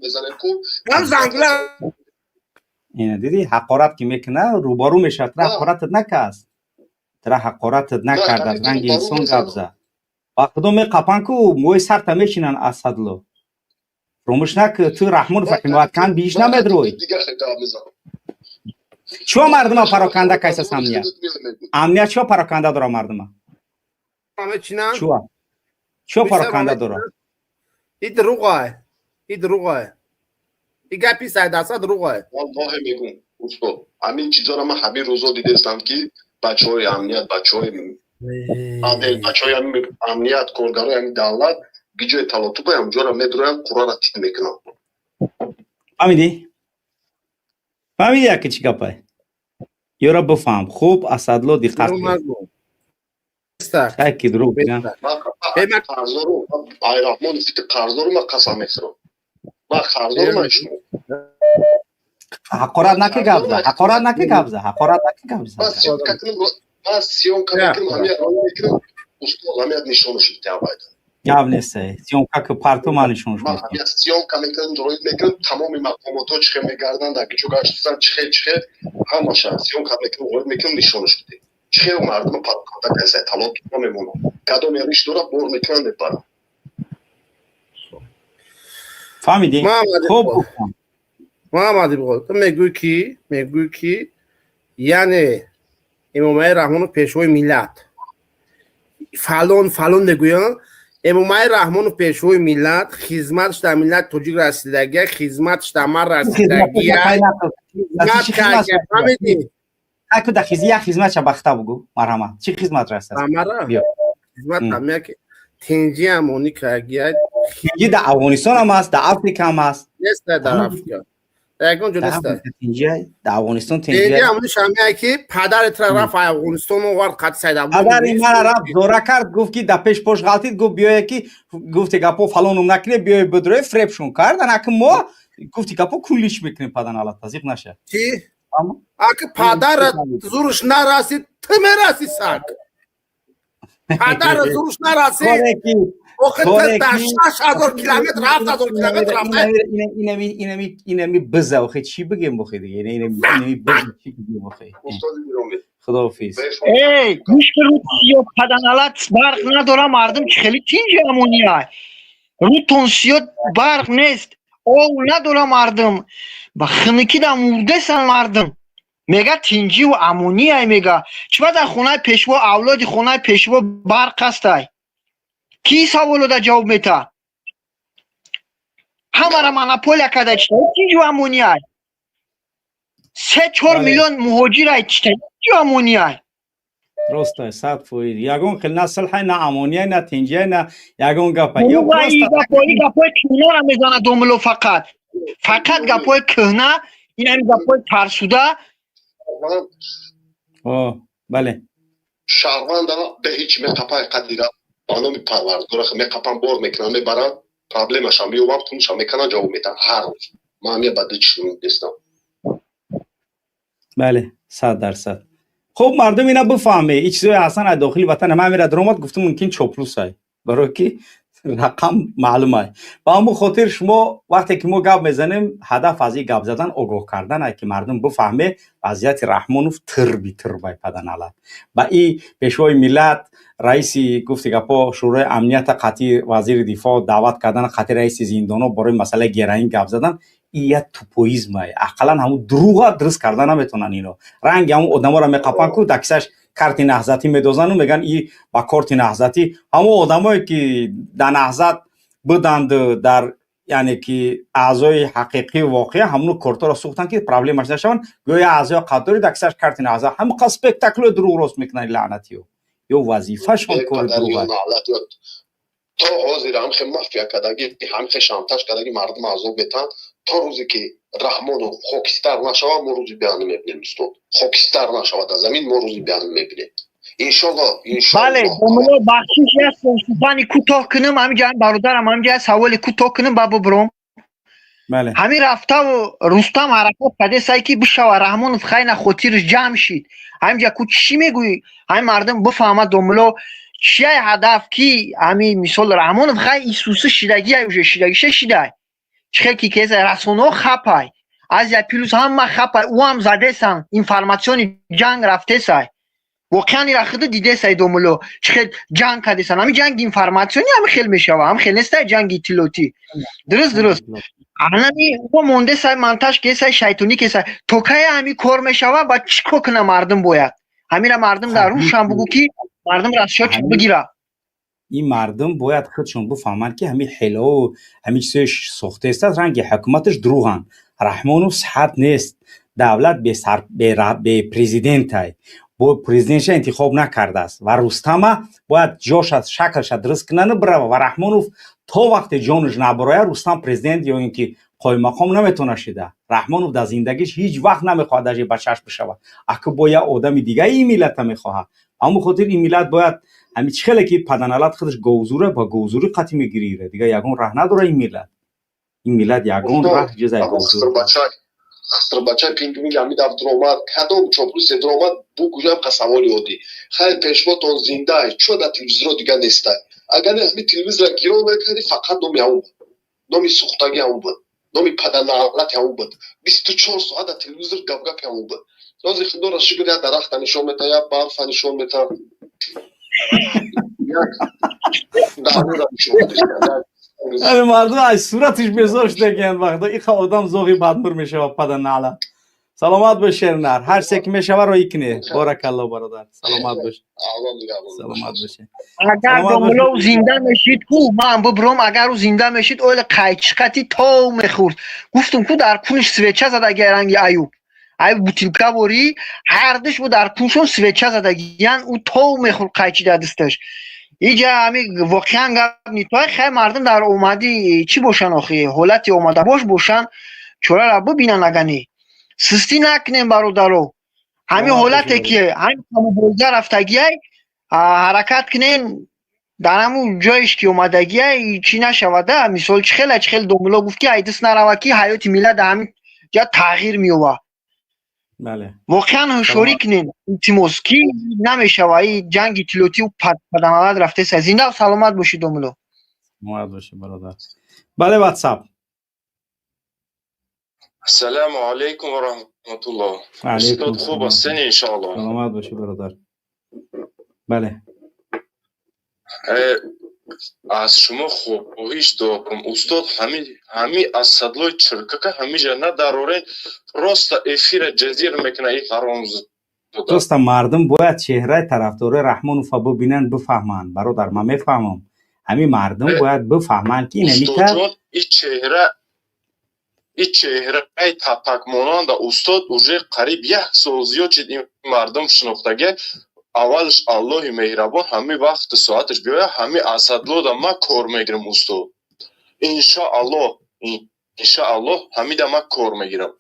мезанем ку. Ҳам зангла. Ина диди, ҳақорат ки мекунад, рӯбарӯ мешавад. Тура ҳақоратат накаст, тура ҳақоратат накард, аз ранги инсон гап зад. Ба худо меқапан ку, мӯи сарта мешинанд. Асадло, фуромӯш наку, ту Раҳмонов ҳимоят кан, бииш намедрӯй. Чиво мардума пароканда кайсас амният? Амният чиво пароканда дора мардума? Чиво, чиво пароканда дора? И дурӯғай, и дурӯғай, и гапи Сайдаса дурӯғай. Валлоҳи мегӯм, устод, ҳамин чизоро ман ҳамин рӯзо дидестам, ки бачаҳои амният, бачаҳои адел, бачаҳои амният, коргарои ҳамин давлат биҷои талотуба ҳамҷора медроянд, қурара тит мекунанд. Фаҳмидӣ? Фаҳмидӣ, яке чӣ гапай? Ёра бифаҳм хуб, Асадло, диққат кун. Ки дурӯғ бигам. Ай Раҳмони фити қарздору ман қасам мехӯрам, ман қарздорум ай шумо. Ҳақорат наки, гап за, ҳақорат наки, гап за, ҳақорат наки, гап за. Ман съёмка мекунам, ҳамия роя мекунам, устод, ҳамия нишонаш метиҳам. Гап нест, съёмка ки парту, ман нишонаш. Ман ҳамия съёмка мекунам, роя мекунам, тамоми мақомотҳо чӣ хел мегарданд, дар киҷо гаштисан, чӣ хел, чӣ хел, ҳамаша съёмка мекунам, роя мекунам, нишонаш медиҳам, чӣ хел мардума пароканда кайса, талоқ намемонад, кадоме риш дора, бор мекунанд, мебаранд. Фаҳмидӣ? Хуб. Муҳаммад Ибғол, ту мегӯӣ ки, мегӯӣ ки, яъне Эмомалӣ Раҳмонов пешвои миллат. Фалон фалон мегӯянд. Эмомалӣ Раҳмонов, пешвои миллат, хизматш дар миллати тоҷик расидагия, хизматш дар ман расидагия. Фаҳмидӣ? Як хизматша бахта бугӯ, марҳамат, чӣ хизмат расад? Хизмат ҳамия ки тинҷи амонӣ кардагия. Тинҷи дар Афғонистон ҳам аст, дар Африка ҳам аст. Нест дар Африка, ягон ҷо нест. Дар Афғонистон. Тинҷи амонӣ шамия ки падари тра рафт Афғонистон, овард қати Сайдабдо. Падари мара рафт, зора кард, гуфт ки дар пеш пош ғалтид, гуфт биёе ки гуфти гапо фалонум накунед, биёе бидроe, фребшон кард. Анаки мо гуфти гапо кунлиш мекунем, паданалат тазиқ наша. Чи аки падарат зурш нарасид, ту мераси, саг. Падарат зурш нарасид, охи ту дар 6000 километр, 7000 километр рафта. Инами биза, охи чӣ бигем, охи дига инами биза чӣ бигем, охи. Худоҳофиз. Эй, гӯш ки, рӯ паданалат барқ надора, мардум чӣ хеле тинҷи амония. Рӯтон сиёд, барқ нест, ов надора мардум, ба хунукида мурдесан мардум. Мега тинҷиву амонияй мега. Чиба дар хонаи пешво, авлоди хонаи пешво барқ ҳастай? Ки саволода ҷавоб мета? Ҳамара монополия карда, чита тинҷу амонияй? 3-4 миллион муҳоҷирай, чита тинҷу амонияй? Рост, 100%. Ягон хел на сулҳай, на амонияй, на тинҷияй, на ягон гапа. Гапҳои кӯҳнара мезана домуло, фақат фақат гапҳои кӯҳна, ин ҳами гапҳои фарсуда. Бале. Шаҳрванда бе ҳеҷ меқапай қадира ба номи Парвардгора меқапан, бор мекунан, мебаранд, проблемаша меёбам, пулша мекунан, ҷавоб метаҳан ҳар рӯз. Ман ҳамя ба дичшун нестам. Бале, 100%. Хуб, мардум ина бифаҳме, ин чизои ҳасан аз дохили ватан ман мера даромад, гуфтум, мумкин чоплусай, барое ки рақам маълумай. Ба ҳамон хотир шумо вақте ки мо гап мезанем, ҳадаф аз ин гап задан огоҳ кардан ай, ки мардум бифаҳме вазъияти Раҳмонов тирби тирбай, паданалат. Ба и пешвои миллат, раиси гуфти гапо Шӯрои амнията қатъи вазири дифоъ даъват кардан, қатъи раиси зиндоно барои масъалаи героин гап задан, и як тупоизмай. Ақаллан ҳамун дурӯға дуруст карда наметавонанд ино. Ранги ҳамун одаморо меқапанд, ку дар кисаш карти наҳзатӣ медозану мегӯянд и ба корти наҳзатӣ. Ҳамон одамое ки дар наҳзат буданд, дар яъне ки аъзои ҳақиқию воқеа, ҳамону корторо сӯхтанд, ки проблемаш нашаванд. Гӯё аъзои қаддори дар кисаш карти наҳзат. Ҳамон қад спектаклои дурӯғ рост мекунанд, лаънатиё. Ё вазифашон кори дурӯғ. То ҳозир ҳамхе мафия кадаги, ҳамхе шантаж кадаги, мардум азоб метаҳанд. То рӯзе ки Раҳмонов хокистар нашавад, мо рӯзи биҳанӣ мебинем. Устод, хокистар нашавад аз замин, мо рӯзи биҳанӣ мебинем, иншолло. Бале, домуло, бахшиш, як сухани кӯтоҳ кунам ҳаминҷа, бародарам, ҳаминҷа саволи кӯтоҳ кунам, ба бубуром. Ҳамин рафтаву Рустам ҳаракат кардесай, ки бишава Раҳмонов хайна хотираш ҷамъ шид. Ҳаминҷа ку чӣ мегӯӣ? Ҳамин мардум бифаҳмад, домуло, чияй ҳадаф, ки ҳамин мисол Раҳмонов хай исуси шидагиай, уже шидагиша шидай. Чӣ хел ки кеса расонаҳо хапай, Азия Плюс ҳама хапай, ӯ ҳам задесан, информационный ҷанг рафтесай. Воқеан ира худу дидесай, домуло, чӣ хел ҷанг кардесан. Ҳамин ҷанги информационный ҳами хел мешава, ҳам хел нестай ҷанги иттилоотӣ. Дуруст, анами ӯ мондесай, монтаж кесай, шайтонӣ кесай. То кай ҳами кор мешава ва чӣ кор куна мардум бояд? Ҳамира мардум дар рӯшан бугӯ, ки мардум расшо бигира. Ин мардум бояд худшон бифаҳманд, ки ҳамин ҳилову ҳамин чизои сохтаест, ранги ҳукуматаш дурӯғанд. Раҳмонов сиҳат нест, давлат бепрезидентай, бо президентша интихоб накардааст ва Рустама бояд ҷоша, шаклша дуруст кунану бирава. Ва Раҳмонов то вақте ҷонаш набарояд, Рустам президент ё ин ки қоиммақом наметавона шида. Раҳмонов дар зиндагиш ҳеҷ вақт намехоҳад даже ба чашм бишавад, аку бо як одами дигаи ин миллата мехоҳад. Ҳамон хотир ин миллат бояд ҳами чӣ хеле ки паданалат худаш говзура, ба говзурӣ қатъӣ мегирира. Дига ягон раҳ надора ин миллат, ин миллат ягон раҳ ҷузай говзур. Хисрбачаи пингвин ҳами даф дуромад, кадом чоплусе дуромад, бугӯям қа саволи оддӣ: хайр, пешвотон зиндай, чӯ дар телевизорро дига нестай? Агар не, ҳами телевизора гирон мекардӣ, фақат номи ҳамон буд, номи сӯхтагӣ ҳамон буд, номи падарналати ҳамон буд. 24 соат дар телевизор гапгапи ҳамон буд. Ҳозир худоро шукр, як дарахта нишон мета, як барфа нишон мета, як дарёра нишон мета. Мардум аз суратиш безор шудагиянд. Вақто иха одам зоғи бадмур мешавад, паданалат. Саломат бош, шернар. Ҳар чизе ки мешава, роӣ кунед. Боракалло, бародар, саломат бош, саломат бошед. Агар домуло зинда мешид ку, ман бубром, агар ӯ зинда мешид, оила қайчиқати тов мехӯрд. Гуфтум ку, дар куниш свеча задаги, ранги Аюб, аюб бутилка ворӣ ҳардуш бу дар куншон свеча задагиян. Ӯ тов мехӯрд қайчи дар дасташ. Иҷа ҳами воқеан гап нитой. Хай, мардум дар омадӣ чӣ бошанд охи, ҳолати омадабош бошанд, чораро бибинанд. Агани сустӣ накунем, бародаро, ҳамин ҳолате ки ҳамин мубориза рафтагиай, ҳаракат кунем, дар ҳамун ҷоеш ки омадагиай, чӣ нашавада. Мисол, чӣ хела, чӣ хел домуло гуфт, ки айдис нарава, ки ҳаёти миллат дар ҳамин ҷа тағйир меёбад. Воқеан ҳушёрӣ кунем, илтимос, ки намешава и ҷанги иттилоотию падамалад рафтеса. Зинда саломат бошӣ, домуло. Саломат бошӣ, бародар. Бале, Ватсап. Ассалому алайкум ва раҳматуллоҳ. Устод, хуб ҳастен, иншоаллоҳ? Саломат бошӣ, бародар, бале. Аз шумо хоҳиш дорам, устод, ҳами Асадлои чиркака ҳамиҷа надарорен, просто эфира ҷазир мекуна и ҳаромзода. Просто мардум бояд чеҳраи тарафдорои Раҳмонова бибинанд, бифаҳманд. Бародар, ман мефаҳмам, ҳамин мардум бояд бифаҳманд, ки инамита И чеҳра, и чеҳраи тапакмонанда, устод, уже қариб як сол зиёд шид ин мардум шинохтагӣ. Аввалш Аллоҳи меҳрабон ҳами вақту соаташ биёя, ҳами Асадлода ма кор мегирам, устод, иншоаллоҳ, иншоаллоҳ, ҳамида ма кор мегирам.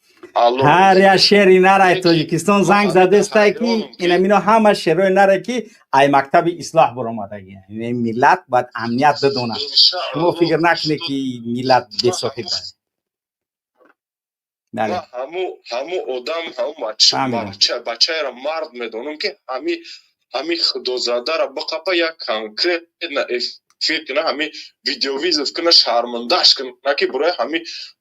Ҳар як шери нарай Тоҷикистон занг задестай, ки инамино ҳама шерои наре, ки ай мактаби ислоҳ баромадаги. Миллат бояд амният бидонад. Шумо фикр накунед, ки миллат бесоҳиб. Ҳаму одам, ҳаму бачаеро мард медонам, ки ҳами худозадара биқапа, як конкретно эфир куна, ҳами видеовызов куна, шармандаш куна, ки барои ҳами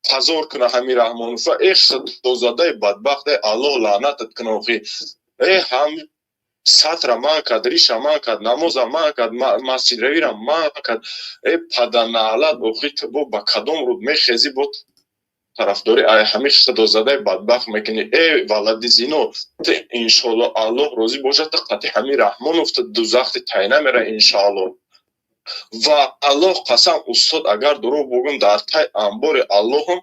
позор куна ҳами Раҳмонова. Э худозадаи бадбахт, э Аллоҳ лаънатат куна, охи. Э ҳам сатра ман кард, риша ман кард, намоза ман кард, масҷидравира ман кард. Э паданаълат, охи, ту бо ба кадом руд мехезӣ, бо тарафдори ҳами худозадаи бадбахт мекунӣ? Э валади зино, ту иншоалло, Аллоҳ розӣ бошад, ту қатъи ҳами Раҳмонов ту дузахти тайна мера, иншоалло. Ва Аллоҳ қасам, устод, агар дурӯғ бугум, дар тай амбори Аллоҳам,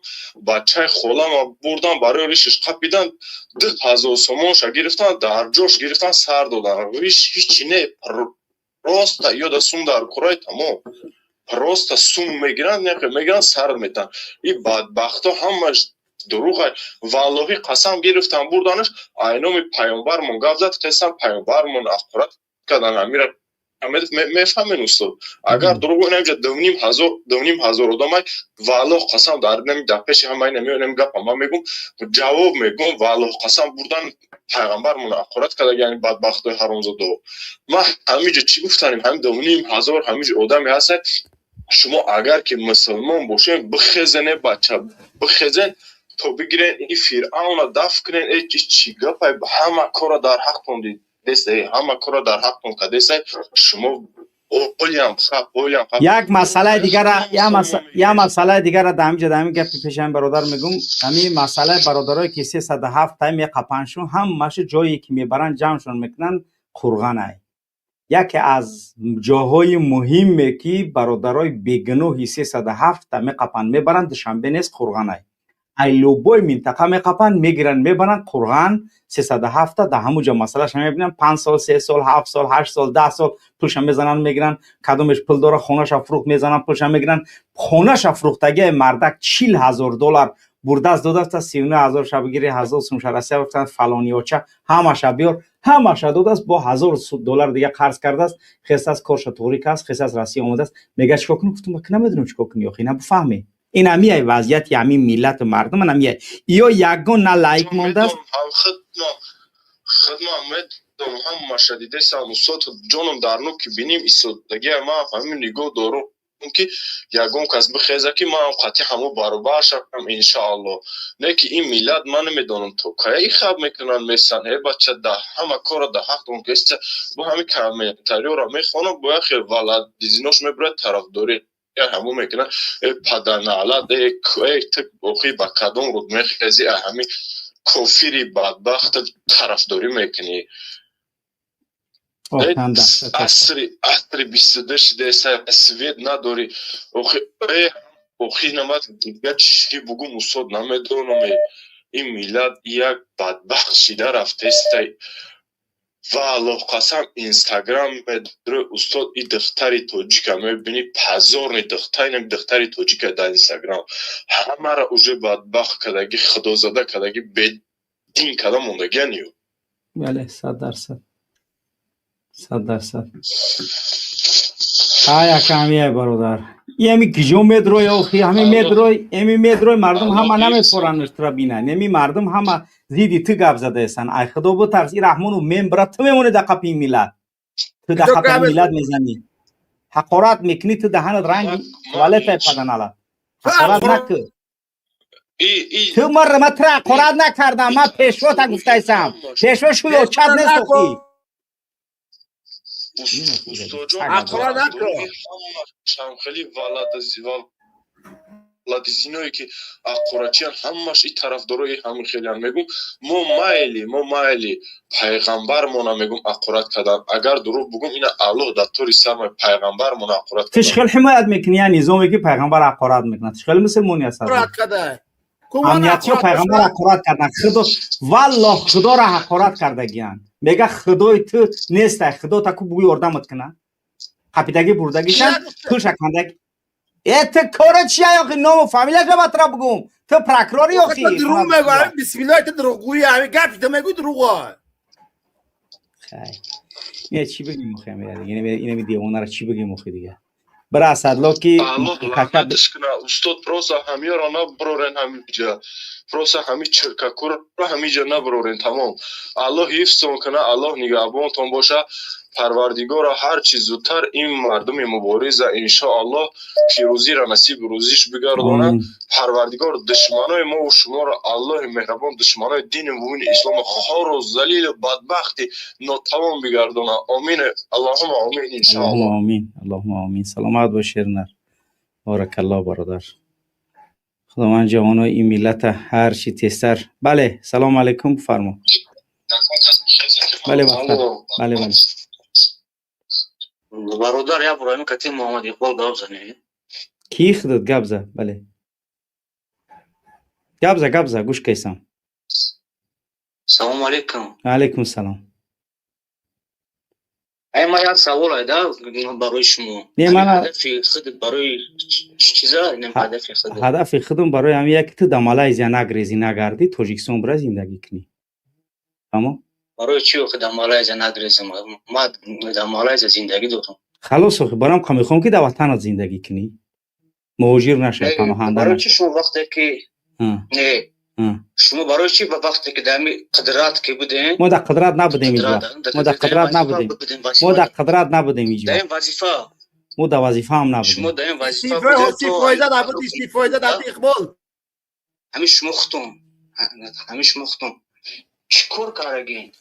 бачаи холама бурдан, барои ришиш қапидан, 2000 сомонша гирифтан, дар ҷош гирифтан, сар додан. Риш ҳичи не, просто ёда сум дар курай, тамом. Просто сум мегиранд, мегиранд, сар метан. И бадбахто ҳамаш дурӯғай. Валлоҳи қасам, гирифтан, бурданаш, айноми паёмбармон гап зад, қисам паёмбармон ақурат кардан амира. Мефаҳмен, устод, агар дурӯғ, инамҷа 2500, 2500 одамай. Валлоҳ қасам, дар нами дар пеши ҳама ина меонем, гапа ман мегум, ҷавоб мегум. Валлоҳ қасам, бурдан, пайғамбармон ақурат карда, яъни бадбахтои ҳаромзодо. Ман ҳамиҷо чӣ гуфтанем? Ҳами 2500 ҳамиҷо одаме ҳастад. Шумо агар ки мусулмон бошен, бихезене, бача, бихезен, то бигирен и Фиръавна дафт кунен. Э чӣ гапай? Ҳама кора дар ҳақтон дидесай, ҳама кора дар ҳақтон кадесай. Шумо олиам хаб, олиам хаб. Як масъалаи дигара, як масъалаи дигара дар ҳаминҷа, дар ҳамин гапи пешами бародар мегум. Ҳамин масъалаи бародарое ки 307 тай меқапаншун, ҳамашу ҷое ки мебаранд, ҷамъшон мекунанд, Қурғанай. Яке аз ҷоҳои муҳиме, ки бародарои бегуноҳи 307-та меқапанд, мебаранд, Душанбе нест, Қурғанай. Ай любой минтақа меқапанд, мегиранд, мебаранд Қурған. 307-та дар ҳамун ҷо масъалаша мебинанд. 5 сол, 3 сол, 7 сол, 8 сол, 10 сол пулша мезананд, мегиранд. Кадомеш пул дора, хонаша фурӯхт, мезананд, пулша мегиранд. Хонаша фурӯхтагиа мардак 40 000 доллар бурдааст, додааста, 39 000 шабгири, ҳазор сумша Россия гуфтанд, фалониёча ҳамаша биёр, ҳамаша додааст, бо ҳазор доллар дига қарз кардааст. Хестааст, корша туғрӣ кааст, хестааст, Россия омадааст. Мега, чикор кунам? Гуфтум, намедонам чикор кунӣ, охи, на бифаҳмӣ. Ин ҳамияй вазъияти ҳамин миллату мардум, ҳамияй иё ягон на лайк мондааст. Хидмат медонам, ҳамаша дидесам, устод ҷоном, дар ну ки биним истодагия, ман ҳамин нигоҳ дорум, ки ягон кас бихеза, ки ман қатъи ҳамо баробар шавам, иншоалло. Не ки ин миллат, ман намедонам, то кая хаб мекунанд, месан. Э бача, да ҳама кора да ҳақтон кеста. Бо ҳами комментариёро мехонам, бо яхе валадизинош мебурад, тарафдорӣ ҳамо мекунад. Э паданалат, э ту охи, ба кадом руд мехези ҳами Кофири бадбахт тарафдорӣ мекунӣ. Асри 22 шидаеса, свет надорӣ. Охи намад дига чӣ бугум, устод, намедонам. Ин миллат як бадбахт шида рафтеста. Ва Аллоҳ қасам, Инстаграм медори, устод, и духтари тоҷика мебинӣ, позорный духтар, инам духтари тоҷика дар Инстаграм ҳамаро уже бадбахт кардаги, худозада кардаги, бедин карда мондагиан ё. Бале, 100%, 100%. Ай, акамия, бародар, еми киҷо медрой охи? Ҳами медрой, эми медрой, мардум ҳама намефоранд тура бинанд. Эми мардум ҳама зидди ту гап задаестанд. Ай худо битарс, и Раҳмону мембра, ту мемонӣ дар қапи ин миллат, ту дар қапи ин миллат мезанӣ, ҳақорат мекунӣ, ту даҳанат ранги туалетай, паданалат, ҳақорат накун ту. Мара, ма тура ҳақорат накардам, ман пешвота гуфтаистам. Пешво шӯё чап нест охи. Ҳақорат накун. Шамхели валадизиное ки аққурачиян, ҳамаш и тарафдорои ҳамин хелиан. Мегум, мо майли пайғамбармона, мегум, аққурат кардан. Агар дурӯғ бугум, ина Аллоҳ дар тори сармай, пайғамбармона аққурат. Ту чӣ ҳимоят мекунӣ я низоме ки пайғамбар ҳақорат мекунад? Чӣ хел мусулмони аст? Амниятчиё пайғамбар ҳақорат кардан. Худо, валлоҳ, худоро ҳақорат кардагиянд. Мега, худои ту нестай, худо таку бугӯ ёрдамат кунад. Қапидагӣ бурдагишан, ту шакандаг. Э, ту кора чия охи? Ному фамилияша ба тура бугум, ту прокурори охи? Дурӯғ мегӯ, бисмиллоҳ, ту дурӯғгӯӣ, ҳамин гапи ту мегӯй дурӯғо. Ина чӣ бигем охи? Инами девонаро чӣ бигем охи дига? Бира, Асадло, ки Аллоҳ лаънатиш кунад, устод. Просто ҳамиёро набурорен ҳамиҷа, просто ҳами чиркакуро ҳамиҷа набурорен, тамом. Аллоҳ ҳифзтон кунад, Аллоҳ нигаҳбонтон боша. Парвардигоро, ҳарчи зудтар ин мардуми мубориза, иншоаллоҳ, пирӯзиро насиби рӯзиш бигардонад. Парвардигор, душманои мову шуморо, Аллоҳи меҳрабон, душманои дини мубини исломо хору залилу бадбахти нотавон бигардонад. Омин, аллоҳума омин, иншоаллоҳ. Омин, аллоҳума омин. Саломат бош, шернар, боракаллоҳ, бародар. Худованд ҷавонои ин миллата ҳарчи тезтар. Бале, салому алайкум, бифармо. Бале, бале, бале. Бародар, як бор ҳамин кати Муҳаммад Иқбол гап занед. Ки худат гап за, бале, гап за, гап за, гӯш кайсам. Салому алайкум. Алайкум салом. Ай, ма як савол айда барои шумо. Не, мана. Ҳадафи худат барои чиза, инам ҳадафи худат? Ҳадафи худам барои ҳамин як, ту да Малайзия нагрезӣ, нагардӣ, Тоҷикистон бира, зиндагӣ кунӣ, фаҳмо? Барои чӣ охи дар Малайзия нагрезам? Ма дар Малайзия зиндагӣ дорам. Халос, охи, барам мехоҳам, ки дар ватанат зиндагӣ кунӣ, муҳоҷир нашавӣ, паноҳанда. Барои чӣ шумо вақте ки, не, шумо барои чӣ вақте ки дар ҳами қудрат ки будем? Мо дар қудрат набудем ҳеҷ вақт, мо дар қудрат набудем, мо дар қудрат набудем ҳеҷ дар вақт. ин вазифа. Мо дар вазифаам набудем. Шумо дар ин вазифа. Истифода набуд, истифода набуд, Иқбол. Ҳамин шумо худтон, ҳамин шумо худтон чӣ кор кардагин?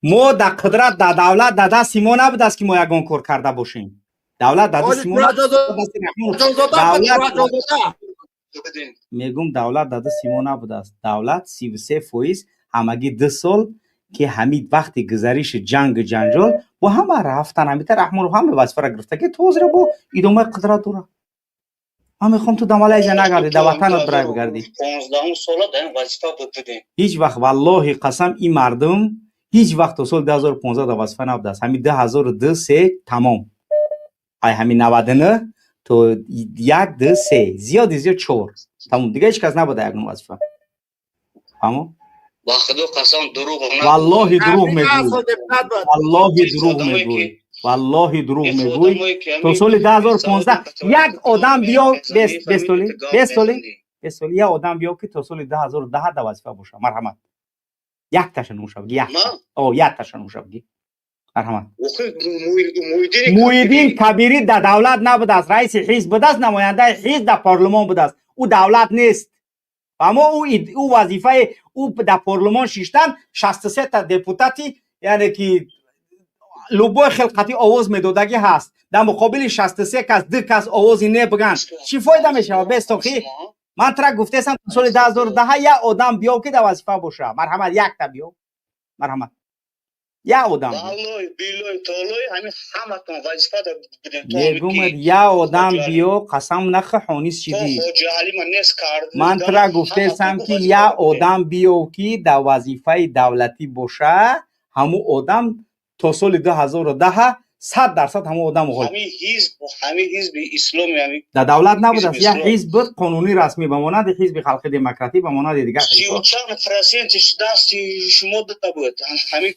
Мо дар қудрат, дар давлат, дар дасти мо набудааст, ки мо ягон кор карда бошем. Давлат дар дасти мо. Давлат, мегум, давлат дар дасти мо набудааст. Давлат 33%, ҳамагӣ 2 сол, ки ҳамин вақти гузариши ҷангу ҷанҷол бо ҳама рафтан, ҳамита Раҳмонов ҳама вазифаро гирифта, ки то ҳозира бо идомаи қудрат дорад. Ман мехоҳам ту дар Малайзия нагардӣ, дар ватанат бирай бигардӣ. 15-ум сола дар ин вазифа будем. Ҳеҷ вақт, валлоҳи қасам, ин мардум ҳеҷ вақт то соли 2015 дар вазифа набудааст. Ҳамин 2002, се, тамом. Ай ҳамин 99 то як, ду, се, зиёди зиёд чор, тамом, дига ҳеҷ кас набуда ягон вазифа, фаҳмо? Ба худо қасам, дурӯғ. Валлоҳи, дурӯғ мегӯй, валлоҳи, дурӯғ мегӯй, валлоҳи, дурӯғ мегӯй. То соли 2015 як одам биё, бестоли, бестоли, бестоли, як одам биё, ки то соли 2010 дар вазифа боша, марҳамат, якташа нӯша бигӣ, якта, о, якташа нӯша бигӣ, марҳамат. Муҳиддин Кабирӣ дар давлат набудааст, раиси ҳизб будааст, намояндаи ҳизб дар парлумон будааст. Ӯ давлат нест. Аммо ӯ вазифаи ӯ дар парлумон шиштан, 63 та депутати, яъне ки любой хилқатӣ овоз медодагӣ ҳаст. Дар муқобили 63 кас ду кас овози не биган, чӣ фоида мешавад? Бестохи Ман тра гуфтесам соли 2010 як одам биёв ки дар вазифа боша. Марҳамат, якта биёв. Марҳамат. Як одам. Валлоҳи, биллоҳи, таолои ҳамин ҳаматон вазифа будем. Мегумад як одам биё, қасам нахӯ ҳонис чидӣ. Ман тра гуфтесам ки як одам биёв ки дар вазифаи давлатӣ боша, ҳамун одам то соли 2010 100% ҳамун одам ғолиб. Ҳамин ҳизби исломи ҳамин дар давлат набудааст, як ҳизб буд қонунӣ расмӣ, ба монанди ҳизби халқи демократӣ, ба монанди дигар ҳизбҳо. Чанд процентиш дасти шумо дода буд? Ҳамин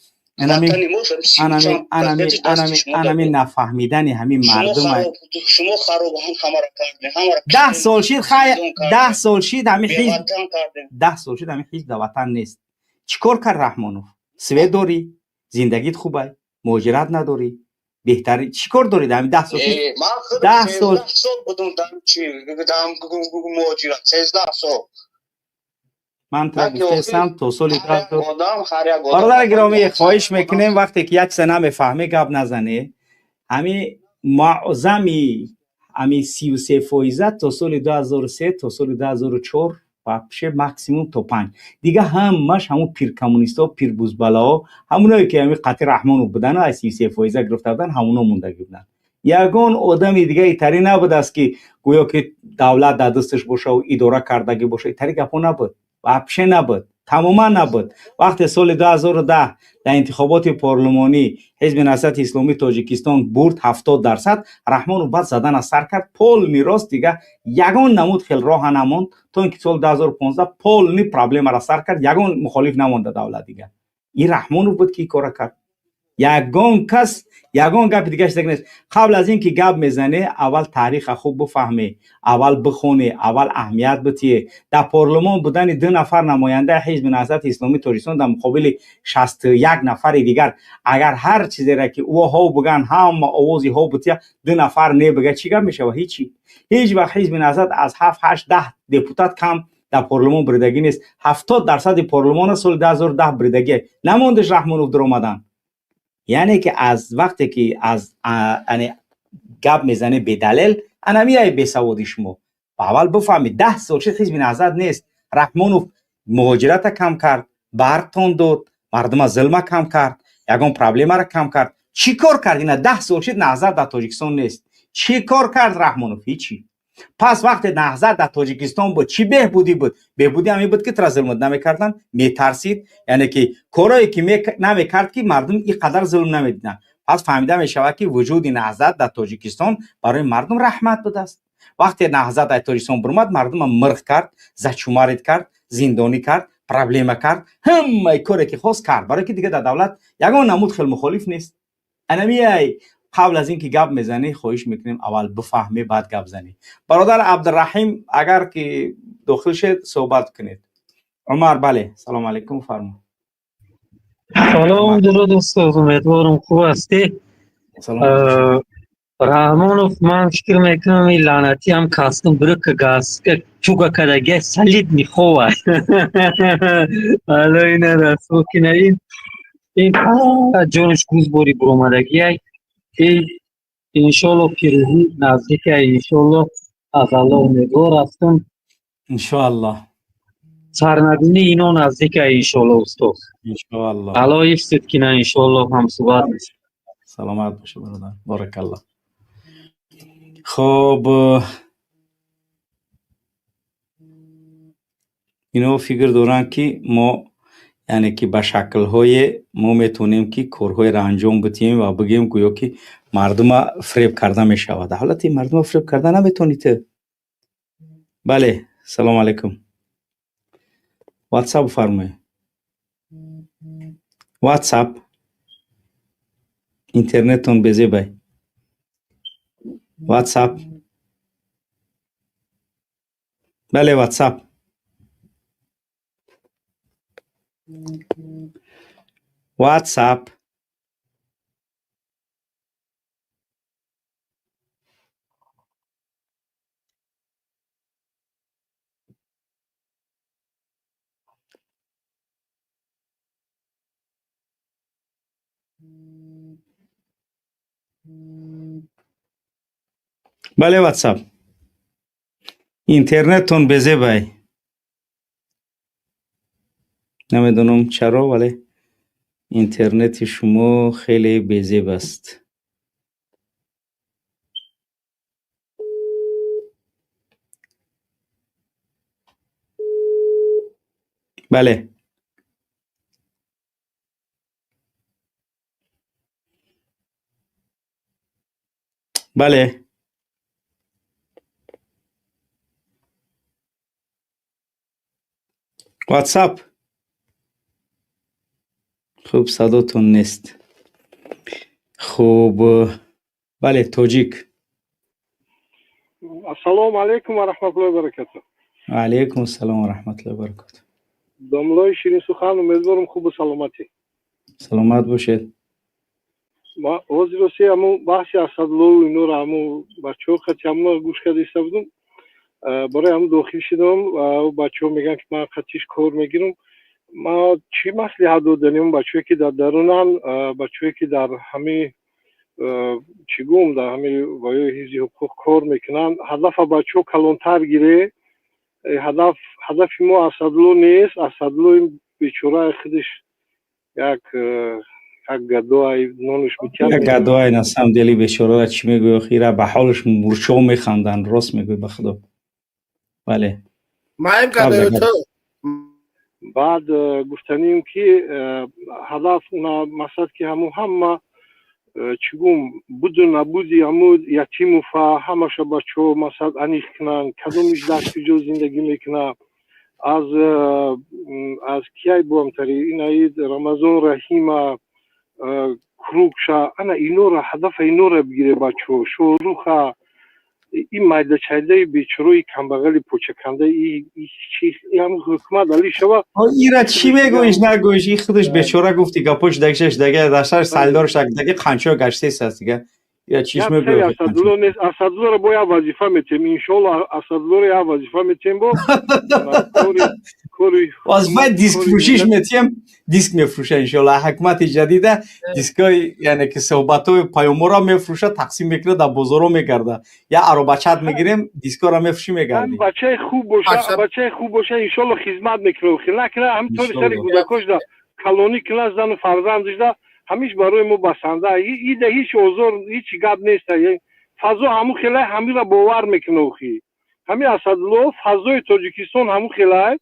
анами нафаҳмидани ҳамин мардум. Шумо хароб ҳамаро кардем, ҳамаро 10 сол шид, хай 10 сол шид ҳамин ҳизб, 10 сол шид ҳамин ҳизб дар ватан нест. Чӣ кор кард Раҳмонов? Свет дорӣ, зиндагит хубай, муҳоҷират надорӣ, беҳтари чӣ кор дорӣ дар ҳамин 10 сол шид? 10 сол будум дар чи дар муҳоҷират 13 сол. Ман тра гуфтесам то соли бародари гиромӣ, хоҳиш мекунем вақте ки як чиза намефаҳмӣ гап назанӣ. Ҳамин муаззами ҳамин 33% то соли 2003 то соли 2004 вообще максимум то 5. Дига ҳамаш ҳамун пиркоммунистҳо, пирбузбалаҳо, ҳамуное ки ҳамин қатъи Раҳмонов будану аз 33% гирифта буданд, ҳамуно мондагӣ буданд. Ягон одами дига итари набудааст ки гӯё ки давлат дар дасташ бошаву идора кардагӣ боша. Итари гапҳо набуд. Вообще набуд, тамоман набуд. Вақте соли 2010 дар интихоботи парлумонӣ ҳизби Наҳзати Исломии Тоҷикистон бурд 70%, Раҳмонов баъд задан аз сар кард, полни рост дига ягон намуд хел роҳа намонд, то ин ки соли 2015 полни проблемаро сар кард, ягон мухолиф намонд дар давлат дига. Ин Раҳмонов буд ки ин корро кард. Ягон кас, ягон гапи дига шидаг нест. Қабл аз ин ки гап мезанӣ, аввал таъриха хуб бифаҳмӣ, аввал бихонӣ, аввал аҳамият битиҳӣ. Дар парлумон будани 2 нафар намояндаи ҳизби Наҳзати Исломии Тоҷикистон дар муқобили 61 нафари дигар, агар ҳар чизеро ки ӯ ҳов бигӯянд, ҳама овози ҳов бития, 2 нафар не бигӯяд, чӣ гап мешавад? Ҳечи. Ҳеҷ вақт ҳизби Наҳзат аз 7, 8, 10 депутат кам дар парлумон буридагӣ нест. 70% парлумона соли 2010 буридагӣ. Намондаш Раҳмонов дуромадан. Яъне ки аз вақте ки аз гап мезанӣ бедалел, анамияи бесаводи шумо. Аввал бифаҳмед, 10 сол шид ҳизби Наҳзат нест. Раҳмонов муҳоҷирата кам кард, барқтон дод, мардума зулма кам кард, ягон проблемаро кам кард. Чӣ кор кард? Ина 10 сол шид Наҳзат дар Тоҷикистон нест. Чӣ кор кард Раҳмонов? Ҳечи. Пас вақте Наҳзат дар Тоҷикистон буд, чӣ беҳбудӣ буд? Беҳбудӣ ҳамин буд ки тра зулм намекарданд, метарсид, яъне ки корое ки намекард ки мардум ин қадар зулм намедиданд. Пас фаҳмида мешавад ки вуҷуди Наҳзат дар Тоҷикистон барои мардум раҳмат будааст. Вақте Наҳзат аз Тоҷикистон бурмад, мардума мирғ кард, зачумарид кард, зиндонӣ кард, проблема кард, ҳамаи коре ки хост кард, барое ки дига дар давлат ягон намуд хел мухолиф нест. Анамияй қабл аз ин ки гап мезанӣ, хоҳиш мекунем аввал бифаҳмӣ, баъд гап занӣ. Бародар Абдураҳим, агар ки дохил шед, суҳбат кунед. Умар, бале, салом алайкум, фармо. Салом, дуруд устод, умедворам хуб ҳастӣ. Раҳмонов, ман фикр мекунам ин лаънатӣ ҳам кастум брюка гаска чуга кадаги солидни хова. Ало ина расво кина ин ҷонаш гузбори буромадагиай. Иншоалло пирӯзӣ наздик ай, иншоалло аз Аллоҳ умедвор ҳастам. Иншоалло. Сарнагунии ино наздик ай, иншоалло устод. Иншоалло. Аллоҳ ҳифзит кина, иншоалло ҳамсуҳбат. Саломат бошед бародар. Баракалло. Хоб, ино фикр доранд ки мо, яъне ки ба шаклҳое мо метавонем ки корҳоеро анҷом бидиҳем ва бигӯем гӯё ки мардума фиреб карда мешавад. Дар ҳолати мардума фиреб карда наметавонӣ ту. Бале, салом алайкум. WhatsApp бифармоед. WhatsApp. Интернеттон безебай. WhatsApp. Бале, WhatsApp. WhatsApp. Бале, WhatsApp. Интернеттон безебай. Намедонам чаро, вале интернети шумо хеле безеб аст. Бале. Бале. WhatsApp. Хуб, садотон нест. Хуб, бале, тоҷик. Ассалому алайкум ва раҳматуллоҳи ва баракатуҳ. Ва алайкум ассалом ва раҳматуллоҳи ва баракатуҳ. Домлои ширинсухан, умедворам хубу саломатӣ. Саломат бошед. Ма ҳозир рости ҳамун баҳси Асадлову инора ҳамун бачаҳо қати ҳамуна гӯш карда иста будум. Барои ҳамун дохил шудам ва бачаҳо мегӯянд ки ман қатиш кор мегирам. Ма чӣ маслиҳат доданем бачаҳое ки дар дарунанд, бачаҳое ки дар ҳамин чӣ гӯм, дар ҳамин ваёи ҳифзи ҳуқуқ кор мекунанд, ҳадафа бачаҳо калонтар гире. Ҳадафи мо Асадло нест. Асадло бечора худаш як гадоай нонаш битяд. Як гадоай на самом деле бечора чӣ мегӯй, охира ба ҳолаш мурчо механданд, рост мегӯй ба худо. Бале. Маем гадои ту. Баъд гуфтанем ки ҳадаф на мақсад ки ҳамун ҳама чӣ гӯм буду набуди ҳамун ятимуфа ҳамаша бачаҳо мақсад аниқ кунанд, кадомиш дар куҷо зиндагӣ мекунад, аз кияй буамтари инаид Рамазон Раҳима Кругша ана инора ҳадафа инора бигире бачаҳо, Шоҳруха ин майдачайдаи бечорои камбағали почаканда ҳам ҳукумат али шава. Ира чӣ мегӯиш нагӯиш, и худаш бечора гуфти гапош дагшаш дага дашаш салдор шак даги қанчо гаштес аст дига. Ира чиш мегӯи? Асадулло нест, Асадуллоро бо як вазифа метем, иншоалло Асадуллоро як вазифа метем бо вазифаи диск фурӯшиш метем, диск мефурӯша иншоалло. Ҳукумати ҷадида дискҳои яъне ки суҳбатҳои паёморо мефурӯша, тақсим мекунад, дар бозоро мегарда. Я аробачат мегирем, дискҳоро мефурӯшӣ мегардӣ. Бачаи хуб боша, бачаи хуб боша, иншоалло хизмат мекунад. Накунад ҳамтори сари кӯдакошда калонӣ кунад, зану фарзандашда ҳамиш барои мо басанда. Ида ҳеҷ озор, ҳеҷ гап нест. Фазо ҳамун хелай ҳамира бовар мекунад охи. Ҳамин Асадло фазои Тоҷикистон ҳамун хелай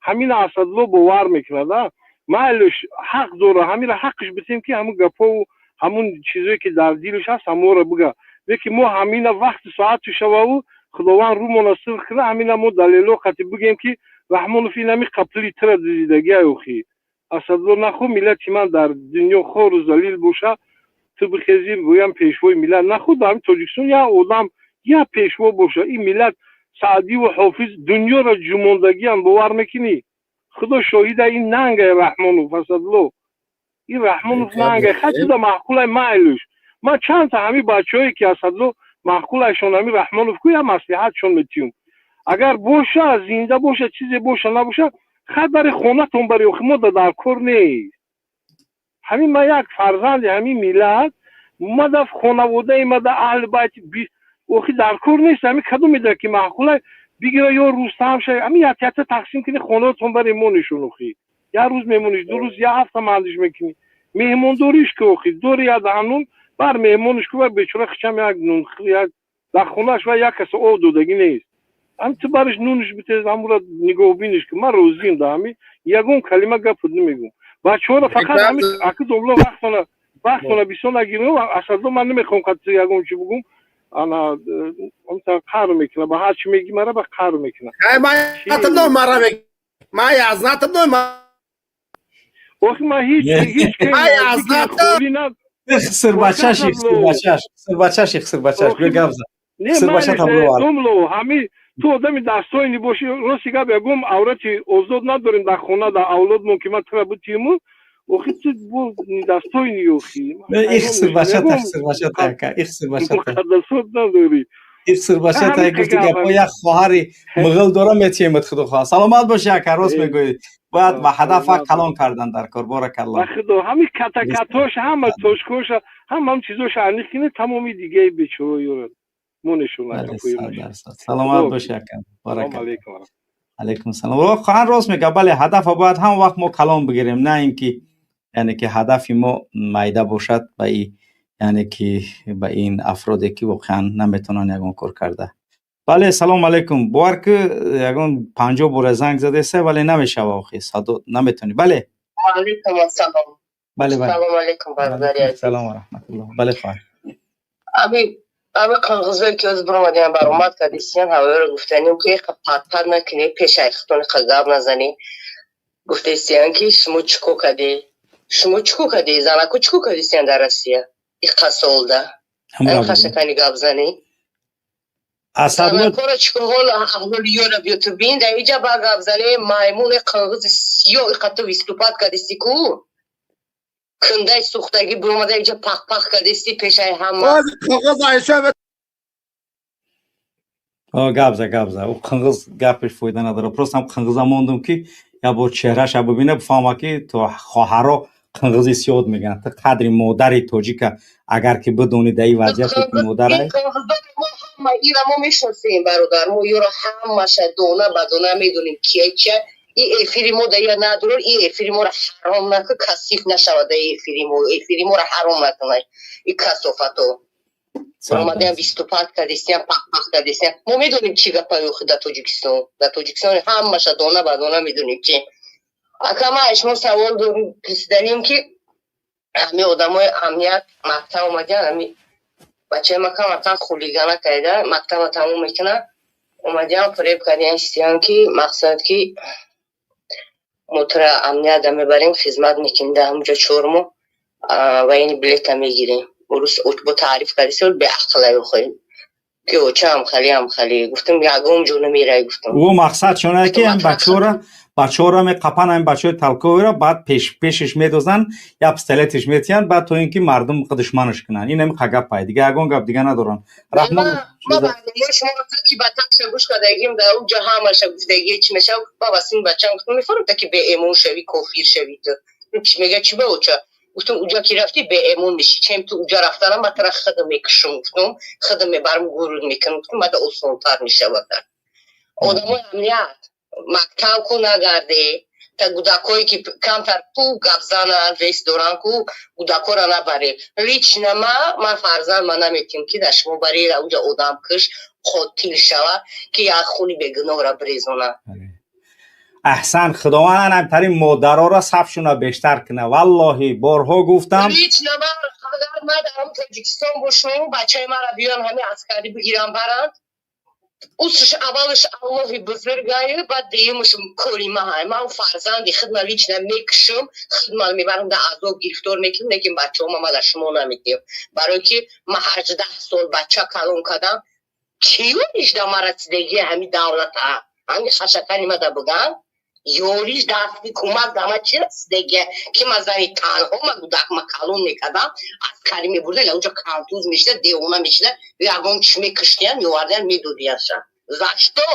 ҳамина Асадло бовар мекунад. Майлиш ҳақ дора, ҳамира ҳаққиш битем ки ҳамун гапову ҳамун чизое ки дар дилаш ҳаст ҳамонро бига. Лекин мо ҳамина вақти соату шававу Худованд рӯмона сирх кунад, ҳамина мо далело қати бигем ки Раҳмонов ин ҳами қаплии тира дидагиай охи. Асадло нахо миллати ман дар дунё хору залил боша, ту бихези гӯям пешвои миллат нахо дар ҳамин Тоҷикистон як одам як пешво боша, ин миллат Саъдиву Ҳофиз дунёро ҷумондагиам бовар мекунӣ? Худо шоҳида ин нангай Раҳмонов Асадло. Ин Раҳмонов нангай хатида маъқулай майлуш. Ман чандта ҳамин бачаҳое ки Асадло маъқулайшон ҳамин Раҳмонов ку як маслиҳатшон метиҳум. Агар боша, зинда боша, чизе боша набоша, хат бари хонатон бари охи мо дар кор нест. Ҳамин ман як фарзанди ҳамин миллат, мада хонаводаи мада аҳли байти охи дар кор нест. Ҳамин кадом медонад ки маъқулай бигира ё рустам шай, ҳамин ятята тақсим кунӣ хонатон бари монишон охи. Як рӯз мемониш, ду рӯз, як ҳафта мандиш мекунӣ. Меҳмондориш ки охи, дори як даҳанун бар меҳмониш ку ва бечора хичам як нун як дар хонааш ва як каса об додагӣ нест. Ҳам ту бариш нуниш битез, ҳамура нигоҳбиниш ки ман розием да ҳами ягон калима гап намегӯм. Бачаҳоро фақат ҳами аки домло вақтона бисёр нагирем. Асадло ман намехоҳам қати ягон чӣ бугум. Ана онта қаҳр мекунад, ба ҳар чӣ мегӣ мара ба қаҳр мекунад. Ман язнатам охи ман ҳеҷ хисрбачаш хисрбачаш хисрбачаш хисрбачаш бё гап зан. Хисрбача табло домло ҳами ту одами дастоинӣ бошӣ, рости гап ягон аврати озод надорем дар хона, дар авлодмон ки ман тура бутиму охи ту бо дастоинӣ охи. Ихсирбачата хисрбачата ака, ихсирбачата. Муқаддасот надорӣ. Ихсирбачата гуфти гапо як хоҳари муғул дора метиемад худо хоҳад. Саломат бошӣ ака, рост мегӯӣ. Бояд ба ҳадафа калон кардан дар кор. Боракалло. Ба худо ҳамин катакатош, ҳама тошкоша, ҳама ҳам чизоша аниқ кунед, тамоми дигаи бечора ёрад. Монешон. Саломат боши, ака. Баракат. Алейкум салом. Воқеан рост мега. Бале, ҳадафа бояд ҳам вақт мо калон бигирем, на ин ки, яъне ки ҳадафи мо майда бошад ба и, яъне ки ба ин афроде ки воқеан наметавонанд ягон кор карда. Бале, салом алейкум. Бовар ки ягон 50 бора занг задеса, вале намешава, охи садо наметавонӣ. Бале. Алейкум ассалом. Бале, бале. Салом алейкум, бародари азиз. Салом ва раҳматуллоҳ. Бале, хоҳар. Ами қирғизое ки ҳозир биромадиам баромад кардистиям, ҳавоёро гуфтанем ки иқа пат-пат накунӣ, пешаи худтон иқа гап назанӣ. Гуфтаистиян ки шумо чӣ кор кардӣ? Шумо чӣ кор кардӣ? Занако чӣ кор кардистиян дар Россия? Иқа солда. Иқа шакани гап занӣ. Занакора чӣ кор ҳол аҳволи ёра биё ту бин, дар иҷа ба гап занӣ, маймуни қирғизи сиёҳ иқа ту виступат кардисти ку? Кундай сӯхтагӣ биромада иҷа пах-пах кардисти пешаи ҳама. Гап за, гап за. Ӯ қирғиз гапаш фоида надорад. Просто ҳам қирғиза мондум ки як бор чеҳраша бибина, бифаҳма ки то хоҳаро қирғизи сиёд мегӯянд. Ту қадри модари тоҷика агар ки бидонӣ дар ин вазъияте ки модарай. Ҳама ира мо мешиносем, бародар. Мо ёро ҳамаша дона ба дона медонем кия чия. И эфири мо да я надорор, и эфири моро ҳаром накун, касиф нашавад да эфири мо, эфири моро ҳаром накунай. И касофато. Омадаям виступат кардистиям, пах-пах кардистиям. Мо медонем чӣ гапа охи дар Тоҷикистон. Дар Тоҷикистон ҳамаша дона ба дона медонем чи. Ака, ман аз шумо савол дорем, пурсиданем ки ҳами одамои амният мактаб омадиян, ҳами бачаи ма камакам хулигана карда, мактаба тамом мекунад, омадиян фиреб кардиян, истиян ки мақсад ки мо тура амнията мебарем, хизмат мекунем дар ҳамуҷо 4 моҳ ва ини билета мегирем. Урус бо таъриф кардисел беақлай охоем. Ки оча ҳамхали ҳамхали. Гуфтам ягон ҷо намерай, гуфтам. Ӯ мақсад чунае ки ҳам бачаҳоро меқапан, ҳамин бачаҳои талковиро баъд пешиш медозанд, як пистолетиш метиҳанд, баъд то ин ки мардум душманаш кунанд. Ин ҳами гапай. Дига ягон гап дига надоранд. Раҳмон ма барномаи шуморо таки ба такша гӯш кардагим, дар он ҷо ҳамаша гуфтагӣ чӣ мешавад, ба васин бачаам гуфтам мефаҳмам таки беэмон шавӣ, кофир шавӣ ту. Чӣ мега, чӣ ба оча? Гуфтам уҷа ки рафтӣ беэмон мешӣ, чем ту уҷа рафтанам ман тура худам мекушам, гуфтам худам мебарам гуруд мекунам, гуфтам мада осонтар мешавад. Одамои амният мактаб ку нагарде, та гудакое ки камтар ку гап зананд, вес доранд ку гудакора набаре. Лично ман фарзанд ма наметиҳам ки дар шумо баре уҷа одамкуш қотил шава ки як хуни бегуноҳро бирезонад. Аҳсан, худованд ҳамтарин модароро сафшуна бештар кунад. Валлоҳи борҳо гуфтам. Лично ман агар ман дар Тоҷикистон бошам, бачаи маро биён ҳамин аскарӣ бигиранд баранд, усш аввалаш Аллоҳи бузургаю, баъд дуюмаш кори маҳай. Ман фарзанди худма лично мекушам, худма мебарам дар азоб гирифтор мекунам, лекин бачаҳома ма дар шумо наметиҳам. Барое ки ман 18 сол бача калон кардам, чӣ ёриш да мара расидагии ҳамин давлата? Ҳамин хашакани ма да буган? Ёриш дасти кӯмак да ма чӣ расидагия? Ки ма зани танҳо ма гудак ма калон мекардам, аскарӣ мебурда, онҷо кантуз мешида, девона мешида, ягон чӣ мекуштиян, меовардиян, медодиянша. За что?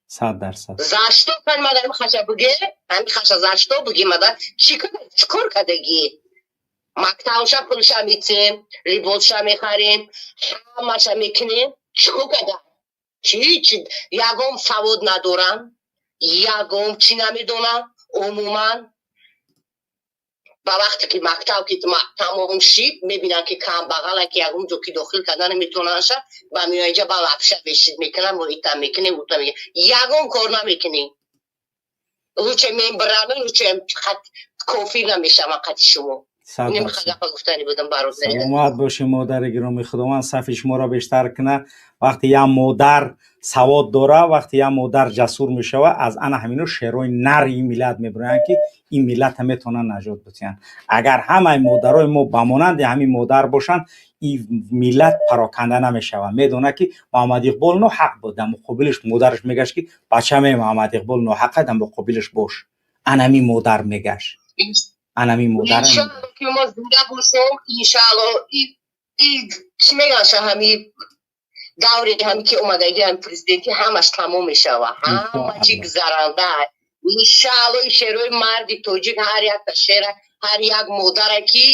100%. За что кани ма дар хаша буге? Ҳамин хаша за что буге мада? Чӣ кор кардагӣ? Мактабша пулша метиҳем, либосша мехарем, ҳамаша мекунем. Чӣ кор карда? Чӣ ягон савод надорам, ягон чӣ намедонам умуман. Ба вақте ки мактаб ки тамом шид, мебинам ки камбағала ки ягон ҷо ки дохил карда наметавонанша, ба миёнҷа ба лапша бешид мекунам, ита мекунем, ута мекунем. Ягон кор намекунем. Лучше мен биравем, лучше кофир намешавам қати шумо. Саломат бошӣ, модари гиромӣ. Худованд сафи шуморо бештар кунад. Вақте як модар савод дора, вақте як модар ҷасур мешава, аз ана ҳамино шерои нари ин миллат мебироянд ки ин миллата метавонанд наҷот битиҳанд. Агар ҳамаи модарои мо ба монанди ҳамин модар бошанд, ин миллат пароканда намешавад. Медонад ки Муҳаммад Иқбол ноҳақ буд, дар муқобилиш модараш мегашт ки бачаме Муҳаммад Иқбол ноҳақа, дар муқобилиш бош. Ана ҳамин модар мегашт. Ана ҳамин модар. Иншаалло ки мо зинда бошем, иншаалло и чӣ мегӯянд, ҳами даври ҳами ки омадагӣ ҳами президентӣ ҳамаш тамом мешавад, ҳама чӣ гузаранда. Иншаалло и шерои марди тоҷик ҳар якта шера Ҳар як модаре ки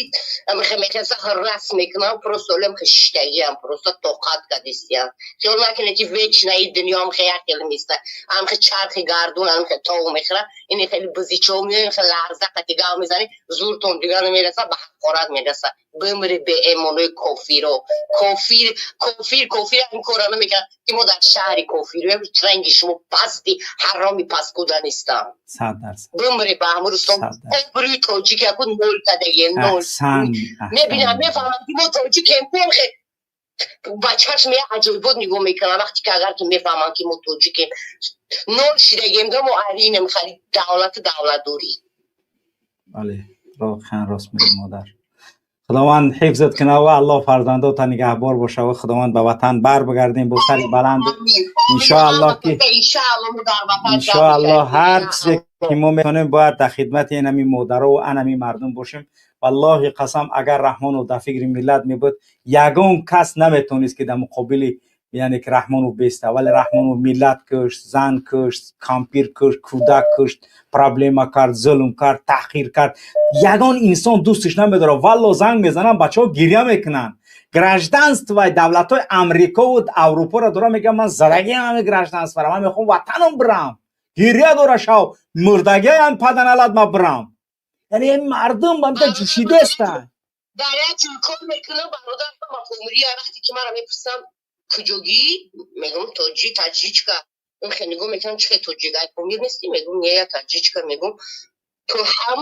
мехеса ҳарас мекунам, просто олем хиштагиам, просто тоқат кадистиям. Хиёл накунед ки вечно и дунё ам хе як хел меиста, амхе чархи гардун, амхе тов мехӯра. Ини хеле бизичо меоем, хеле ларза қати гав мезанӣ, зуртон дигар намераса, ба ҳақорат мераса. Бимри беэмонои кофиро. Кофир, кофир, кофир ин кора намекунад, ки мо дар шаҳри кофироем. Ранги шумо пасти ҳароми паскуда нестам. 100%. Бимри ба ҳамрустон, обрӯи тоҷик яку нол кадагие, нол. Мебинам, мефаҳмам, ки мо тоҷикем. Хе ба чашми як аҷоибот нигоҳ мекунам, вақте ки агар ки мефаҳмам, ки мо тоҷикем, нол шидагем, да мо аринем хари давлату давлатдорӣ. Бале, воқеан рост мегӯ, модар. Худованд ҳифзат кунад ва Аллоҳ фарзандота нигаҳбор боша ва Худованд ба ватан бар бигардем бо сари баланд, иншоаллоҳ, ки иншоаллоҳ ҳар чизе ки мо метавонем, бояд дар хидмати инами модаро ва анами мардум бошем. Валлоҳи қасам, агар Раҳмонов дар фикри миллат мебуд, ягон кас наметавонист, ки дар муқобили, яъне ки Раҳмонов беста. Вале Раҳмонов миллат кушт, зан кушт, кампир кушт, кӯдак кушт, проблема кард, зулм кард, таҳқир кард. Ягон инсон дӯсташ намедорад. Валло, занг мезанам, бачаҳо гиря мекунанд. Гражданствои давлатҳои Амрикову Аврупоро дора, мегӯям: «Ман задагиам ҳами гражданствора, ман мехоҳам ватанам бирам». Гиря дора шав, мурдагиам паданалат, ма бирам. Яъне мардум бамта ҷӯшидаестанд. Дар як кор мекунам, бародар, мафҳумрия. Вақте ки маро мепурсам: «Куҷогӣ?» Мегӯм: «Тоҷи, таҷичка». Хе нигоҳ мекунам: «Чи хе тоҷик, ай Помир нестӣ?» Мегӯм: «Не, я таҷичка». Мегӯм: «То ҳам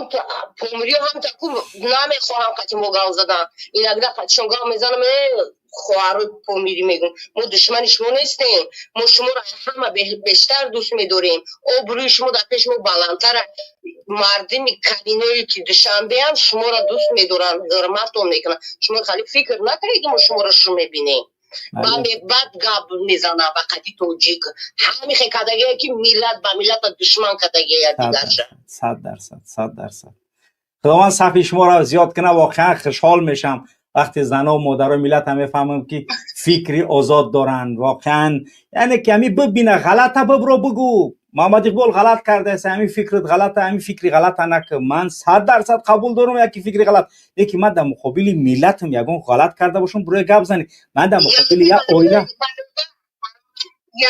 помириё ҳам таку намехоҳам қати мо гав задан». Иногда қатишон гав мезанам. «Э, хоҳарои помирӣ, мегӯм, мо душмани шумо нестем, мо шуморо ҳама бештар дӯст медорем, обрӯи шумо дар пеши мо баландтар. Мардими калиное ки Душанбеам шуморо дӯст медоранд, ҳурматон мекунанд. Шумо хали фикр накунед, ки мо шуморо шу мебинем». Бад гап мезанам ба қади тоҷик. Ҳамихе кадагие, ки миллат ба миллата душман кадагия дигарша. 100%, 100%. Худованд сафи шуморо зиёд кунад. Воқеан хушҳол мешам, вақте зану модарои миллата мефаҳмам, ки фикри озод доранд. Воқеан, яъне ки ҳами бибина ғалата, бибро бигӯ: «Муҳаммад Иқбол ғалат кардааст, ҳамин фикрат ғалата, ҳамин фикри ғалата накун». Ман 100% қабул дорам, яки фикри ғалат, лекин ман дар муқобили миллатам ягон ғалат карда бошам, бурои гап занӣ. Ман дар муқобили як оила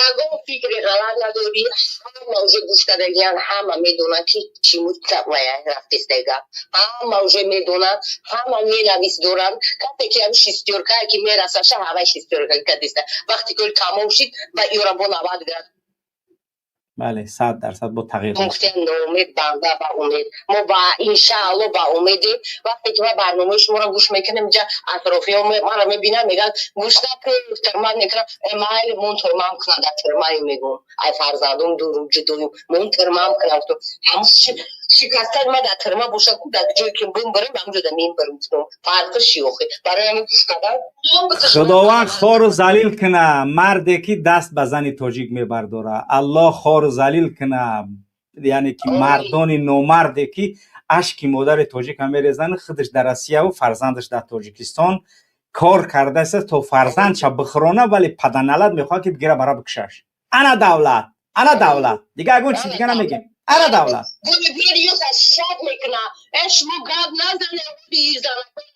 Ягон фикри ғалат надорӣ. Ҳама уже гӯш кардагиян, ҳама медонанд, ки чӣ рафтеста гап. Ҳама уже медонанд, ҳама ненавист доранд. Касе ки ҳами шестёркае ки мерасаша, ҳавай шестёрка кадиста. Вақте ки тамом шид ва ёра бо 90 град. Бале, 100% бо тағйир. Гуфтем, ноумед банда ба умед. Мо ба иншаалло ба умедем. Вақте ки ма барномаи шуморо гӯш мекунем, инҷа атрофиён маро мебинанд, мегӯянд: «Гӯш накун, тирмат мекунам». Майли, мон тирмам кунам, дар тирмаю мегӯм, ай фарзандом дурум, ҷудоюм, мон тирмам кунам. Шикастани ма дар тирма боша, дар ҷое ки бимбирем, ҳамҷода мембирем. Фарқи охи барои ҳамин гӯш кардан. Худованд хору залил куна марде, ки даст ба зани тоҷик мебардора. Аллоҳ хору залил куна, яъне ки мардони номарде, ки ашки модари тоҷика мерезанд. Худаш дар Россияву фарзандаш дар Тоҷикистон кор кардааст, то фарзандша бихӯрона, вале паданалат мехоҳад, ки бигира, бара бикушаш. Ана давлат, ана давлат. Дига ягон чиз дига намегем, ана давлат. Шак мекуна: «Шумо гап назане,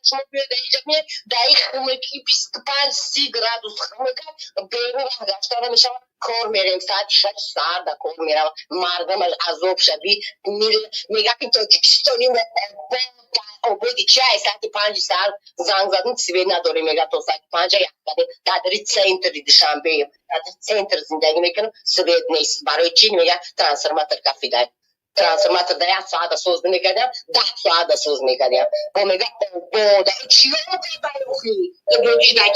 шумо даи хунуки, 25-30 градус хунука, берун раҳ гашта намешавад. Кор мерем, соати 6 саҳар да кор меравам, мардам азоб шаби мега, ки Тоҷикистони мо ободи чай. Соати 5 саҳар занг задем, свет надорем». Мега, то соати 5 як кадем. Дар центри Душанбе, дар центр зиндагӣ мекунам, свет нест. Барои чӣ? Мега, трансформатор кафидай. Трансформатор да як соата соз мекардам, 10 соата соз мекардам. Бо мега, обода чиё кардайохи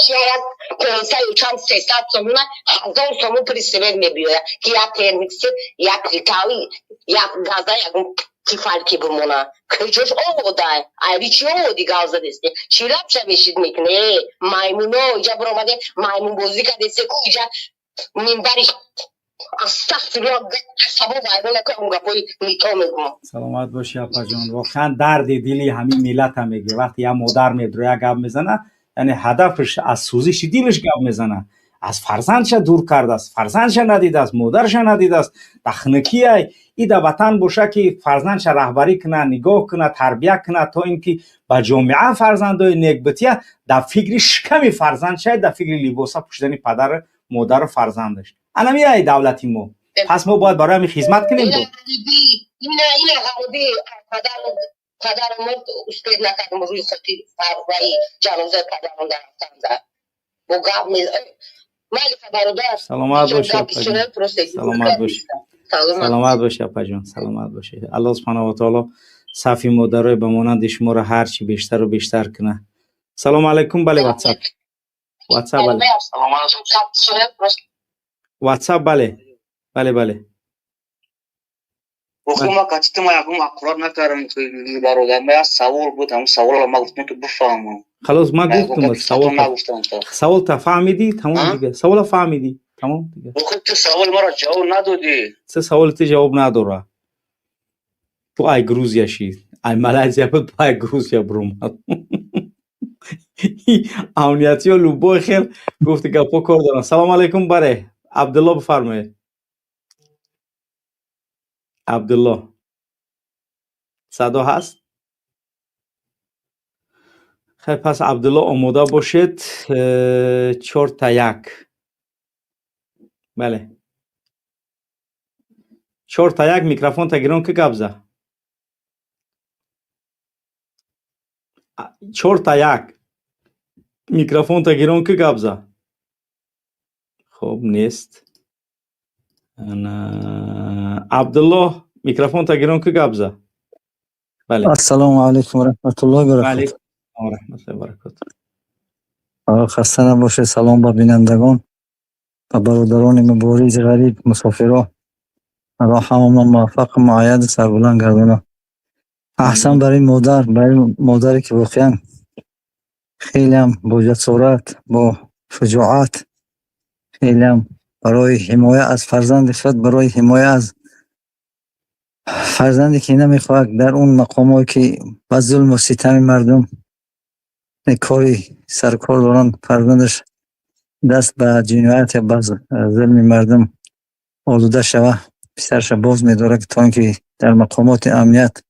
чия? Як пенсаю чанд 300 сомона, 1000 сомон при свет мебиёяд, ки як термикси, як плитави, як газа, ягон тифалки бимона. Куҷош оводай? Айри чи оводи гав задесте? Чӣ лабша мешид мекуне? Маймуно иҷа биромаде, маймунбозӣ кардесе ку иҷа минбари. Астағфируллоҳ, асабо вайрон накун, гапои нито мегӯм. Саломат бошӣ, апаҷон. Воқеан дарди дили ҳамин миллата мегӯ. Вақте як модар медро, як гап мезана, яъне ҳадафаш аз сӯзиши дилаш гап мезана. Аз фарзандша дур кардааст, фарзандша надидааст, модарша надидааст, дахнакиай. И да ватан боша ки фарзандша раҳбарӣ куна, нигоҳ куна, тарбия куна, то ин ки ба ҷомеа фарзандои нек бития. Дар фикри шиками фарзандшай, дар фикри либоса пӯшидани падару модару фарзандаш. Анамиай давлати мо. Пас мо бояд барои ҳамин хизмат кунем. Бо Падарам успед накардам, рӯи хотир фарваи ҷанозаи падарам дарафтанда бо гап. Майли, бародар. Саломат боши, саломат боши, саломат боши, апаҷон, саломат боши. Аллоҳ субҳанаҳу ва таоло сафи модарои ба монанди шуморо ҳарчи бештару бештар куна. Салому алайкум. Бале, ватсап, ватсап, бале, ватсап, бале, бале, бале. Охи, ма катити ма ягон аккурат накардам, бародар. Ма як савол буд, ҳамн саволро ма гуфтам, ки бифаҳмам. Халос, ман гуфтам, савол, савол та фаҳмидӣ, тамом дига. Савола фаҳмидӣ, тамом дига. Охи, ту саволи маро ҷавоб надодӣ. Се саволи ту ҷавоб надора. Ту ай Грузия ши, ай Малайзия буд, ай Грузия буромад. Амниятиё любой хел гуфти гапҳо кор дорам. Салому алайкум, баре, Абдулло, бифармоед. Абдулло, садо ҳаст? Хай, пас Абдулло, омода бошед. 4 та 1, бале, 4 та 1. Микрофон та гирон ки гап за. 4 та 1, микрофон та гирон ки гап за. Хуб, нест. Абдулло, микрофон та гирон ки гап за. Бале. Ассалому алайкум ва раҳматуллоҳи ва баракатуҳ. Раҳматуллоҳи баракатуҳ. Хаста набошед. Салом ба бинандагон ва бародарони муборизи ғариб, мусофиро. Аллоҳ ҳамамон муваффақу муайяду сарбуланд гардонад. Аҳсан барои модар, барои модаре ки воқеан хелеам бо ҷасорат, бо шуҷоат, хелеам барои ҳимоя аз фарзанди худ, барои ҳимоя аз фарзанде ки намехоҳад дар он мақомое ки ба зулму ситами мардум кори сарукор доранд, фарзандаш даст ба ҷиноят ё ба зулми мардум олуда шава, писараша боз медорад, то ин ки дар мақомоти амният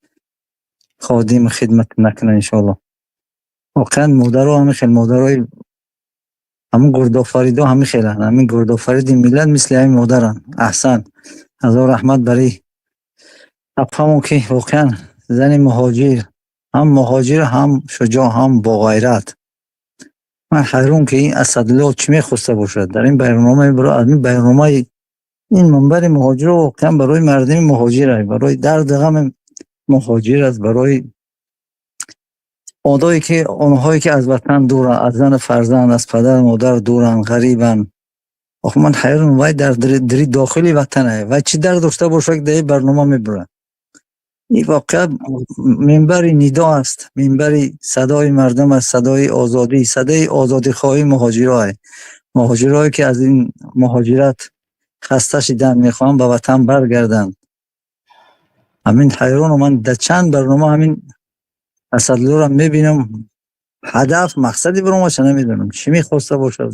ходиму хидмат накунад, иншоалло. Воқеан модаро ҳамин хел, модарои ҳамун гурдофаридо ҳамин хеланд, ҳамин гурдофариди миллат мисли ҳамин модаранд. Аҳсан, ҳазор раҳмат барои апамон, ки воқеан зани муҳоҷир, ҳам муҳоҷир, ҳам шуҷоъ, ҳам боғайрат. Ман ҳайрон, ки ин Асадулло чӣ мехоста бошад дар ин барнома. Аз ин барномаи ин минбари муҳоҷиро воқеан барои мардуми муҳоҷир аст, барои дарду ғами муҳоҷир аст, барои одое ки онҳое ки аз ватан дуранд, аз зану фарзанд, аз падару модар дуранд, ғарибанд. Охи, ман ҳайронам, вай дар дари дохили ватан ай, вай чӣ дард дошта бошад, ки дар ин барнома мебурад? Ин воқеан минбари нидо аст, минбари садои мардум аст, садои озодӣ, садои озодихоҳии муҳоҷиро, муҳоҷирое ки аз ин муҳоҷират хаста шиданд, мехоҳанд ба ватан баргарданд. Ҳамин ҳайронам, ман дар чанд барнома ҳамин Асадлуро мебинам, ҳадаф, мақсади баромадша намедонам, чӣ мехоста бошад.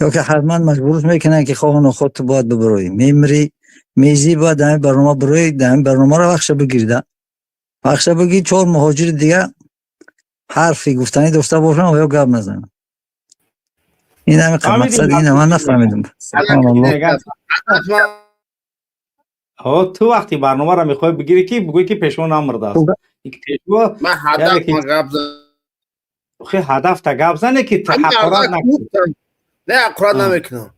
Ё ки ҳатман маҷбурш мекунанд, ки хоҳу нохоҳ ту бояд бибуроӣ, мемирӣ, мезӣ, бояд дар ҳамин барнома бироӣ, дар ҳамин барномаро вақша бигирда, вақша бигир, чор муҳоҷири дига ҳарфи гуфтанӣ дошта бошанд ва ё гап назананд. Ин ҳамин мақсад, ина ман нафаҳмидам. Субҳаналлоҳ. Ту вақти барномаро мехоҳӣ бигирӣ, ки бигӯӣ, ки Пешво намурдааст. Пешво Ман ҳадаф, ман гап хе, ҳадафта гап зане, ки ҳақорат накунӣ. Не, ҳақорат намекунам.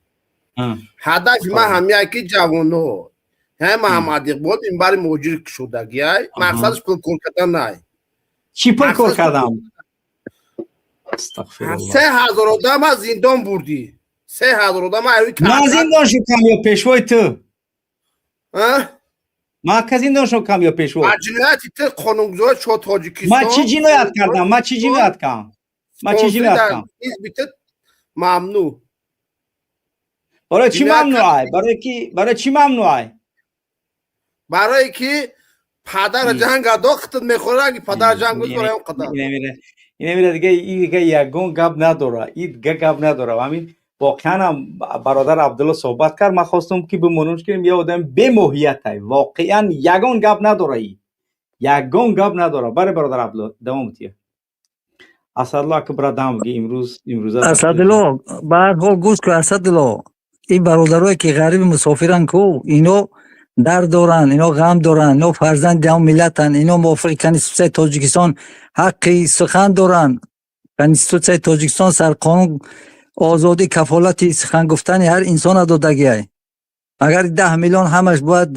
Ҳадафи ман ҳамяе, ки ҷавоно ҳай Маҳаммад Иқбол минбари муҳоҷир шудагиай, мақсадаш пул кор кардан най. Чӣ пул кор кардам? 3000 одама зиндон бурдӣ, 3000 одама. Ман зиндон шудам ё пешвои ту? Ман ка зиндон шудам ё пешво? Ҷинояти ту, қонунгузори шо Тоҷикистон. Ман чӣ ҷиноят кардам? Ман чӣ ҷиноят кардам? Ман чӣ ҷиноят кардам? Ҳизби ту мамнӯъ. Барои чӣ мамнӯъ? Барои ки, барои чӣ мамнӯъ? Барое ки падара ҷанг адохтат, мехӯрад, ки падара ҷанг барои он қадар. Инамира дига, и дига ягон гап надора, и дига гап надора. Ҳамин Воқеан ҳам бародар Абдулло суҳбат кард, ман хостам ки бимонам, ки як одам бемоҳиятай, воқеан ягон гап надора, ягон гап надора. Баре, бародар Абдулло, давом тия. Асадулло ака, бира дам бигӣ имрӯз, имрӯза. Асадулло, ба ҳар ҳол гӯш кун, Асадулло. Ин бародарое ки ғариби мусофиранд ку, ино дард доранд, ино ғам доранд, ино фарзанди ҳамон миллатанд, ино мувофиқи Конститутсияи Тоҷикистон ҳаққи сухан доранд. Конститутсияи Тоҷикистон, сарқонун озодӣ, кафолати сухан гуфтани ҳар инсона додагиай. Агар 10 миллион ҳамаш бояд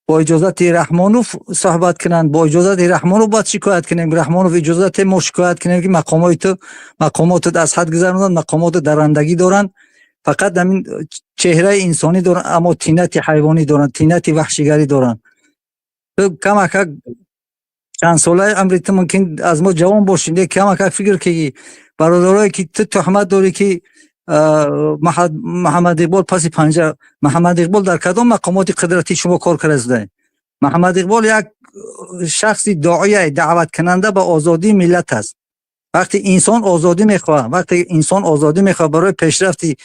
бо иҷозати Раҳмонов суҳбат кунанд, бо иҷозати Раҳмонов бояд шикоят кунем, Раҳмонов иҷозате мо шикоят кунем, ки мақомои ту, мақомотат аз ҳад гузаронанд, мақомоту даррандагӣ доранд, фақат ҳамин чеҳраи инсонӣ доранд, аммо тинати ҳайвонӣ доранд, тинати ваҳшигарӣ доранд. Ту камакак чанд солаи амри ту мумкин аз мо ҷавон бошӣ, не, камакак фикр ки бародарое ки ту туҳмат дорӣ, ки Муҳаммад Иқбол паси панҷара. Муҳаммад Иқбол дар кадом мақомоти қудратии шумо кор карда шуда? Муҳаммад Иқбол як шахси доия, даъваткунанда ба озодии миллат аст. Вақте инсон озодӣ мехоҳад, вақте инсон озодӣ мехоҳад, барои пешрафти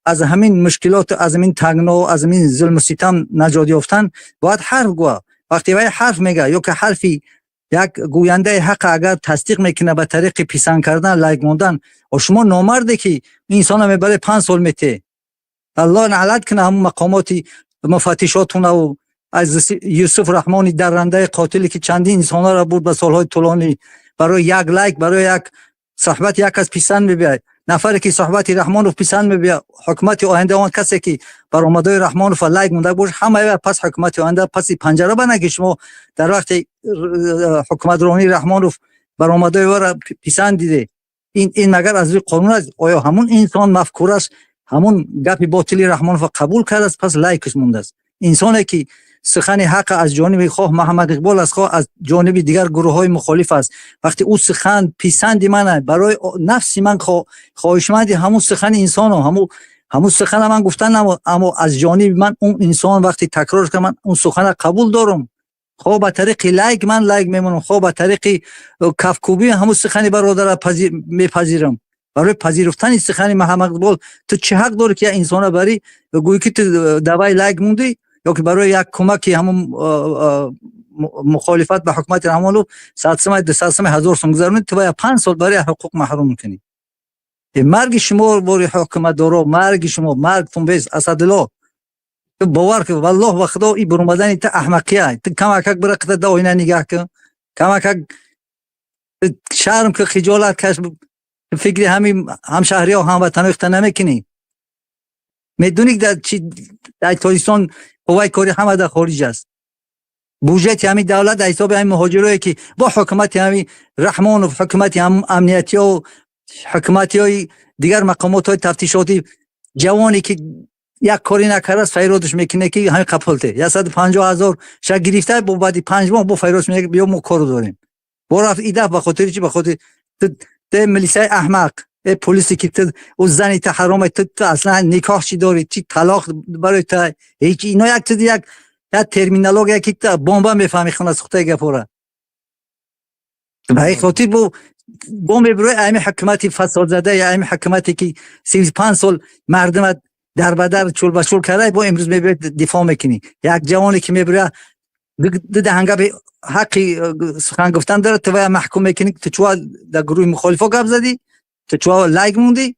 аз ҳамин мушкилот, аз ҳамин тангно, аз ҳамин зулму ситам наҷот ёфтан, бояд ҳарф гӯяд. Вақте вай ҳарф мегӯяд ё ки ҳарфи як гӯяндаи ҳақ агар тасдиқ мекунад ба тариқи писанд кардан, лайк мондан, шумо номарде ки инсона мебаре, 5 сол мете. Аллоҳ наълат кунад ҳамун мақомоти муфаттишотунаву аз Юсуф Раҳмони даррандаи қотиле, ки чандин инсонҳоро бурд ба солҳои тӯлонӣ барои як лайк, барои як суҳбати як кас писанд мебиёяд. Нафаре ки суҳбати Раҳмонов писанд мебиёяд, ҳукумати оянда он касе ки баромадҳои Раҳмонова лайк монда бошад, ҳамаи пас ҳукумати оянда паси панҷара бана, ки шумо дар вақти ҳукуматронии Раҳмонов баромадҳои ӯро писанд диде. Ин магар аз рӯи қонун аст? Оё ҳамун инсон мафкураш ҳамун гапи ботили Раҳмонова қабул кардааст, пас лайкаш мондааст? Инсоне ки сухани ҳақ аз ҷониби хоҳ Муҳаммад Иқбол аст, хоҳ аз ҷониби дигар гурӯҳҳои мухолиф аст, вақте ӯ сухан писанди ман, барои нафси ман хоҳишманди ҳамун сухани инсону ҳамун сухана ман гуфтан, аммо аз ҷониби ман он инсон вақте такрор кард, ман он сухана қабул дорам. Хоҳ ба тариқи лайк ман лайк мемонам, хоҳ ба тариқи кафкӯбӣ ҳамун сухани бародара мепазирам. Барои пазируфтани сухани Муҳаммад Иқбол ту чӣ ҳақ дорӣ, ки як инсона барӣ, гӯӣ ки ту давай лайк мондӣ, ё ки барои як кӯмаки ҳамун мухолифат ба ҳукумати Раҳмонов 100 сумай, 200 сумай, 1000 сум гузаронӣ, ту бояд 5 сол барои ҳуқуқ маҳрум мекунӣ? Марги шумо бори ҳукуматдоро, марги шумо, маргтон бес. Асадулло, ту бовар кун, валлоҳ ва худо, и буромадани ту аҳмақия. Ту камакак бира қита да оина нигаҳ кун, камакак шарм кун, хиҷолат каш. Фикри ҳамин ҳамшаҳриҳо, ҳамватанои худ намекунӣ. Медонӣ, дар чи дар Тоҷикистон қувваи кори ҳама дар хориҷ аст, буҷети ҳамин давлат дар ҳисоби ҳамин муҳоҷирое, ки бо ҳукумати ҳамин Раҳмонов, ҳукумати ҳамин амниятиҳо, ҳукуматиҳои дигар мақомотҳои тафтишотӣ, ҷавоне ки як корӣ накардааст, файродаш мекунад, ки ҳамин қапулте 150 000 ша гирифта, бо баъди 5 моҳ бо файродаш мекунад, биё, мо кору дорем. Бо рафт и даф ба хотири чи? Ба хотири ту милисаи аҳмақ, э полисе ки ту, ӯ зани ту ҳароме. Ту аслан никоҳ чӣ дорӣ, чи талоқ барои ту ҳеҷ. Ино як чизи, як терминология, ки ту бомба мефаҳми, хона сухтаи гапора. Ба ин хотир бо мебирои ами ҳукумати фасодзада, я ами ҳукумате ки 35 сол мардума дарбадар, чӯлбачӯл карда, бо имрӯз мебирои дифоъ мекунӣ. Як ҷавоне ки мебироя, ду даҳангаби ҳаққи сухан гуфтан дорад, ту вая маҳкум мекунӣ. Ту чуа дар гурӯҳи мухолифо гап задӣ? Ту чуа лайк мондӣ?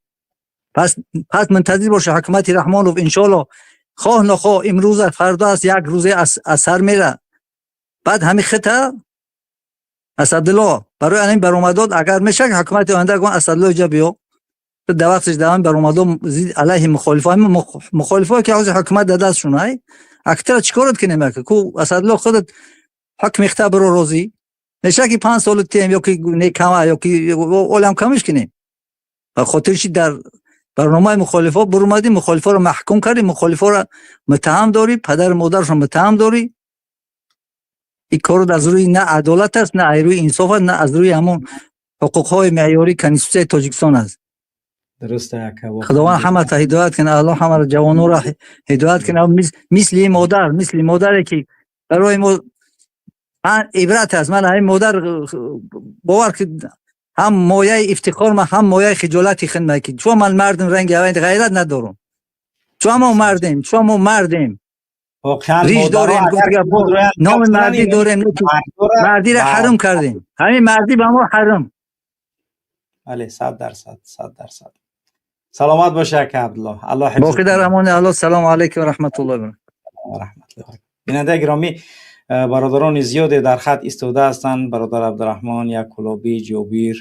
Пас мунтазир боша, ҳукумати Раҳмонов иншоалло хоҳ нохоҳ имрӯз, фардо аст, як рӯзе аз сар мера. Баъд ҳамин хита, Асадулло, барои ҳамин баромадот агар мешавад, ҳукумати оянда гон, Асадулло, иҷа биё, ту дар вақташ дар ҳамин баромадо алайҳи мухолифо, ҳамин мухолифое ки ҳозир ҳукумат дар дастшон ай, актара чӣ корот кунем? Ака ку, Асадулло, худат ҳукми хита биро, розӣ мешавад, ки 5 солу тем ё ки не кама, ё ки олам камиш кунем. Ба хотири чи дар барномаи мухолифо бурумадӣ, мухолифоро маҳкум кардӣ, мухолифоро муттаҳам дорӣ, падару модарашро муттаҳам дорӣ? Ин корро аз рӯи на адолат аст, на аз рӯи инсоф аст, на аз рӯи ҳамон ҳуқуқҳои меъёрии Конститутсияи Тоҷикистон аст. Дуруст, ака. Худованд ҳамата ҳидоят кунад, Аллоҳ ҳамаро, ҷавононро ҳидоят кунад, мисли модар, мисли модаре ки барои мо ибрат аст. Ман ҳамин модар бовар ки Ҳам мояи ифтихор ма, ҳам мояи хиҷолати хидмат ки чун ман мардум ранги авай ғайрат надорум. Чун мо мардем, чун мо мардем. Воқеан Риш модаро дорем, агар гуфт гап, худроянд номи гап зананд, мардӣ ин дорем, мардора мардиро ба ҳаром кардем. Ҳамин мардӣ ба мо ҳаром. Бале, 100%, 100%. Саломат бошед, ака Абдулло. Аллоҳ ҳифзат Боқӣ дар кунад. амони Аллоҳ. Салому алайкум ва раҳматуллоҳи ва Ва раҳматуллоҳи ва баракатуҳ. Бинандаи гиромӣ, бародарони зиёде дар хат истода ҳастанд. Бародар Абдураҳмон, Якулобӣ, Ҷобир.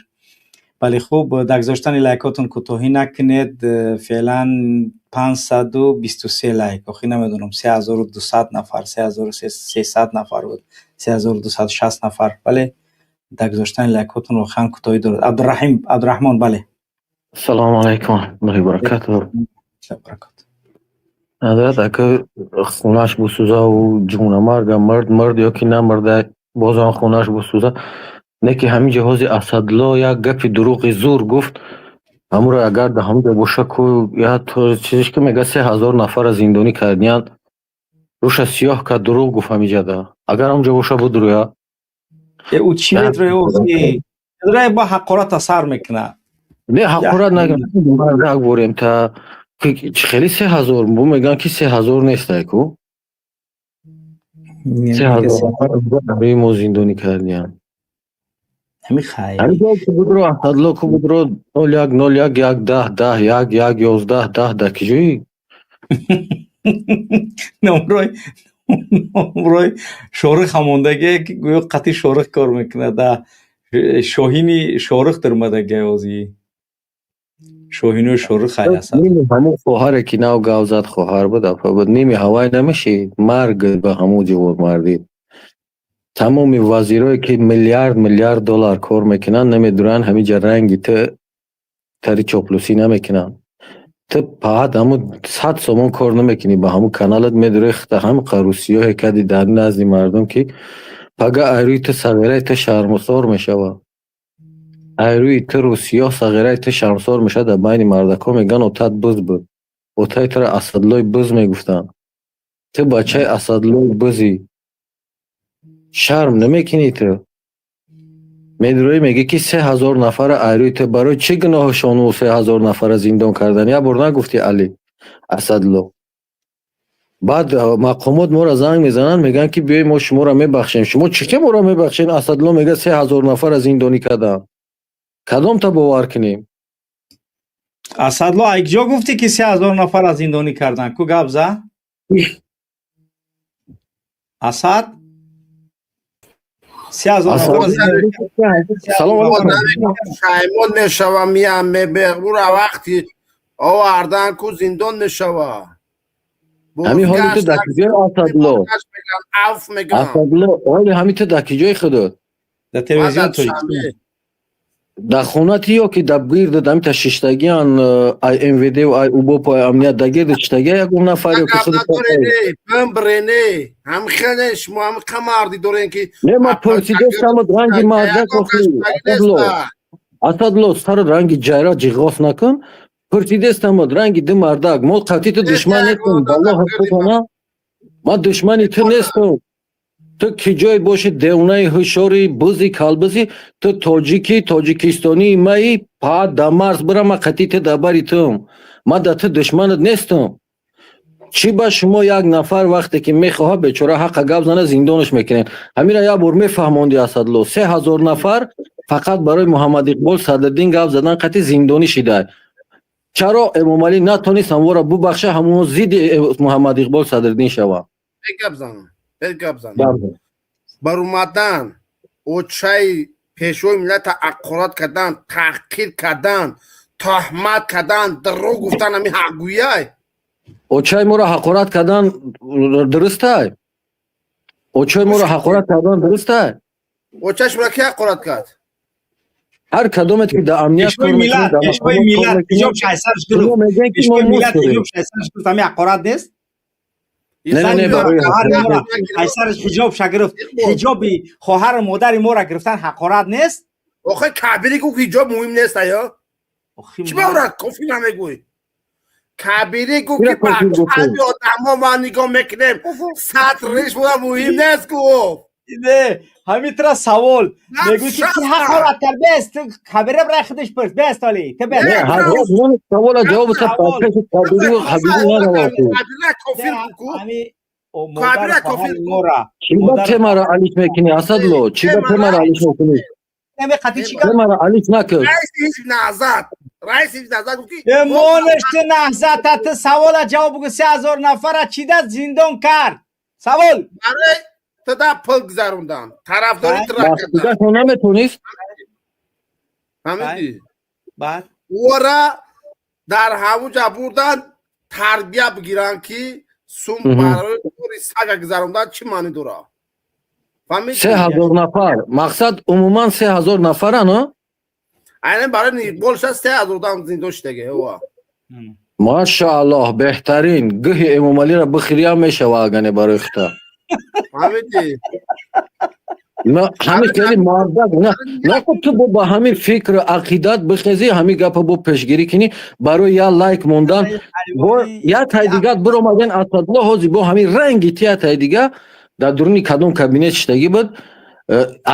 Бале, хуб, дар гузоштани лайкотон кӯтоҳӣ накунед. Феълан 523 лайк. Охи намедонам, 3200 нафар, 3300 нафар буд, 3260 нафар. Бале, дар гузоштани лайкотон воқеан кӯтоҳӣ дорад. Абдураҳим, Абдураҳмон, бале. Салому алайкум ва раҳматуллоҳи ва баракатуҳ. Баракат. Ҳазрат, ака хунаш бисӯзаву ҷунамарга мард мард ё ки намарда, бозам хунаш бисӯза. Не ки ҳамин ҷиҳози Асадло як гапи дурӯғи зур гуфт, ҳамуро агар дар ҳамун боша ку я чизеш ки мега 3000 нафарро зиндонӣ кардиянд, рӯша сиёҳ кард, дурӯғ гуфт ҳамиҷада. Агар ҳамунҷо боша будурӯя. Ӯ чӣ метроя охи? Медроя бо ҳақората сар мекунад. Не, ҳақорат нагам, борем та хеле 3000 бу мегӯянд ки 3000 нестай ку. 3000 нафар барои мо зиндонӣ кардиянд. Ҳамин хай. Ҳамин будро Асадло ку будро 01 01 1 10 10 1 1 11 10 да киҷои? Номрои Шориқ ҳамондагие ки гӯё қатъи Шориқ кор мекунад. Да шоҳини Шориқ даромадагия ҳозир. Шоҳинои Шориқ хай Асад. Ними ҳамун хоҳаре ки нав гав зад, хоҳар буд, апа буд, ними ҳавай намешид, марг ба ҳамун ҷавонмардӣ. Тамоми вазирое ки миллиард миллиард доллар кор мекунанд, намедуранд ҳамиҷа ранги ту тари чоплусӣ намекунанд. Ту паҳат ҳамун 100 сомон кор намекунӣ, ба ҳамун каналат медурӣ, хита ҳам қарусиёҳе кади дар назди мардум ки пага айрӯи ту сағираи ту шармусор мешавад. Айрӯи ту русиёҳ сағираи ту шармсор мешавад, дар байни мардакҳо мегӯянд отат буз буд. Отаи туро Асадлои буз мегуфтанд. Ту бачаи Асадлои бузӣ. Шарм намекунӣ ту? Медурӯӣ мегӯӣ ки 3000 нафара айрӯи ту барои чӣ гуноҳшону 3000 нафара зиндон кардан? Як бор нагуфтӣ, Али Асадло. Баъд мақомот моро занг мезананд, мегӯянд ки биёй, мо шуморо мебахшем. Шумо чӣ ке моро мебахшед? Асадло мегӯяд 3000 нафара зиндонӣ кардам. Кадомта бовар кунем? Асадло, ай киҷо гуфтӣ ки 3000 нафара зиндонӣ кардан? Ку гап за? Асад? 3000 нафара зиндонӣ. Салом алайкум. Шаймон мешава, миям мебеғбура вақти овардан ку зиндон мешава. Ҳамин ҳоли ту дар киҷои, Асадло? Аф мегӯям. Асадло, ҳоли ҳамин ту дар киҷои худот? Дар телевизион Тоҷикистон. Дар хонати ё ки дар гирди ҳамита шиштагиан ай МВД ай УБОП ай амният дар гирди шиштагия ягон нафар ё ки худи Брене ҳам хеле шумо ҳам қамарди дорен ки Не, ман пурсидастам ранги мардак охи, Асадло. Асадло, сари ранги ҷайра ҷиғоф накун. Пурсидастам ранги ду мардак. Мо қатъи ту душман нестем. Валлоҳ худона ман душмани ту нестам. Ту ки ҷой боши, девонаи ҳушёри бузи калбузи, ту тоҷики тоҷикистонии маи па да марз бира, ман қатъи ту дар бари тум. Ман да ту душманат нестам. Чӣ ба шумо як нафар вақте ки мехоҳад бечора ҳаққа гап зана, зиндонаш мекунед? Ҳамира як бор мефаҳмонди, Асадло, 3000 нафар фақат барои Муҳаммад Иқбол Садриддин гап задан қатъи зиндонӣ шида. Чаро Эмомалӣ натонист ҳамвора бубахша, ҳамоно зидди Муҳаммад Иқбол Садриддин шава? Гап занам, гап занам. Баромадан очаи пешвои миллата аққорат кардан, таҳқир кардан, тӯҳмат кардан, дурӯғ гуфтан ҳами ҳақгӯяй? Очаи моро ҳақорат кардан дурустай? Очаи моро ҳақорат кардан дурустай? Очаи шуморо ки ҳақорат кард? Ҳар кадомет ки дар амният Пешвои миллат, пешвои миллат ҳиҷоб шайсарш гирифт. Пешвои миллат ҳиҷоб шайсарш гирифт, ҳами ҳақорат нест? Не, не, барои Айсараш ҳиҷоб ша гирифт. Ҳиҷоби хоҳару модари моро гирифтан ҳақорат нест? Охе, Кабири гуфт ҳиҷоб муҳим нест, ая? Чӣ бора кофӣ намегӯй? Кабири гуфт ки ба қалби одамо ма нигоҳ мекунем, сатр риш буда муҳим нест, гуфт. Не, ҳамин тра савол. Мегӯй ки ки ҳақорат кард? Бес, ту хабира барои худаш пурс. Бес толи. Ту бес. Не, ҳазрат мон савола ҷавоб та пеши кабиру хабиру наравад. Кабира кофир ку. Модар хоҳари мора. Чӣ ба темара алиш мекунӣ, Асадло? Чӣ ба темара алиш мекунӣ? Наме қати чӣ гап? Темара алиш накун. Раиси ҳизби Наҳзат. Раиси ҳизби Наҳзат гуфт ки Монаш ту Наҳзата, ту савола ҷавоб бугу, 3000 нафара чӣ даст зиндон кард? Савол. Барои туда пул гузарондан. Тарафдори тра кардан. Бахшидашон наметонист? Фаҳмидӣ? Баъд? Ора дар ҳамуҷа бурдан тарбия бигиранд ки сум барои кори сага гузарондан чӣ маънӣ дорад. Фаҳмидӣ? 3000 нафар. Мақсад умуман 3000 нафаран, а? Айнан барои Иқболша 3000 одам зиндон шудаги. Ова. Машааллоҳ, беҳтарин. Гӯҳи Эмомалиро бихириям мешава агане барои хита. Фаҳмидӣ? На, ҳамин хеле мардак, на, наку ту бо ба ҳамин фикру ақидат бихезӣ, ҳамин гапа бо пешгирӣ кунӣ, барои я лайк мондан, бо я тай дигар биромаден Асадло ҳози бо ҳамин ранги ти я тай дига дар дуруни кадом кабинет шиштагӣ буд,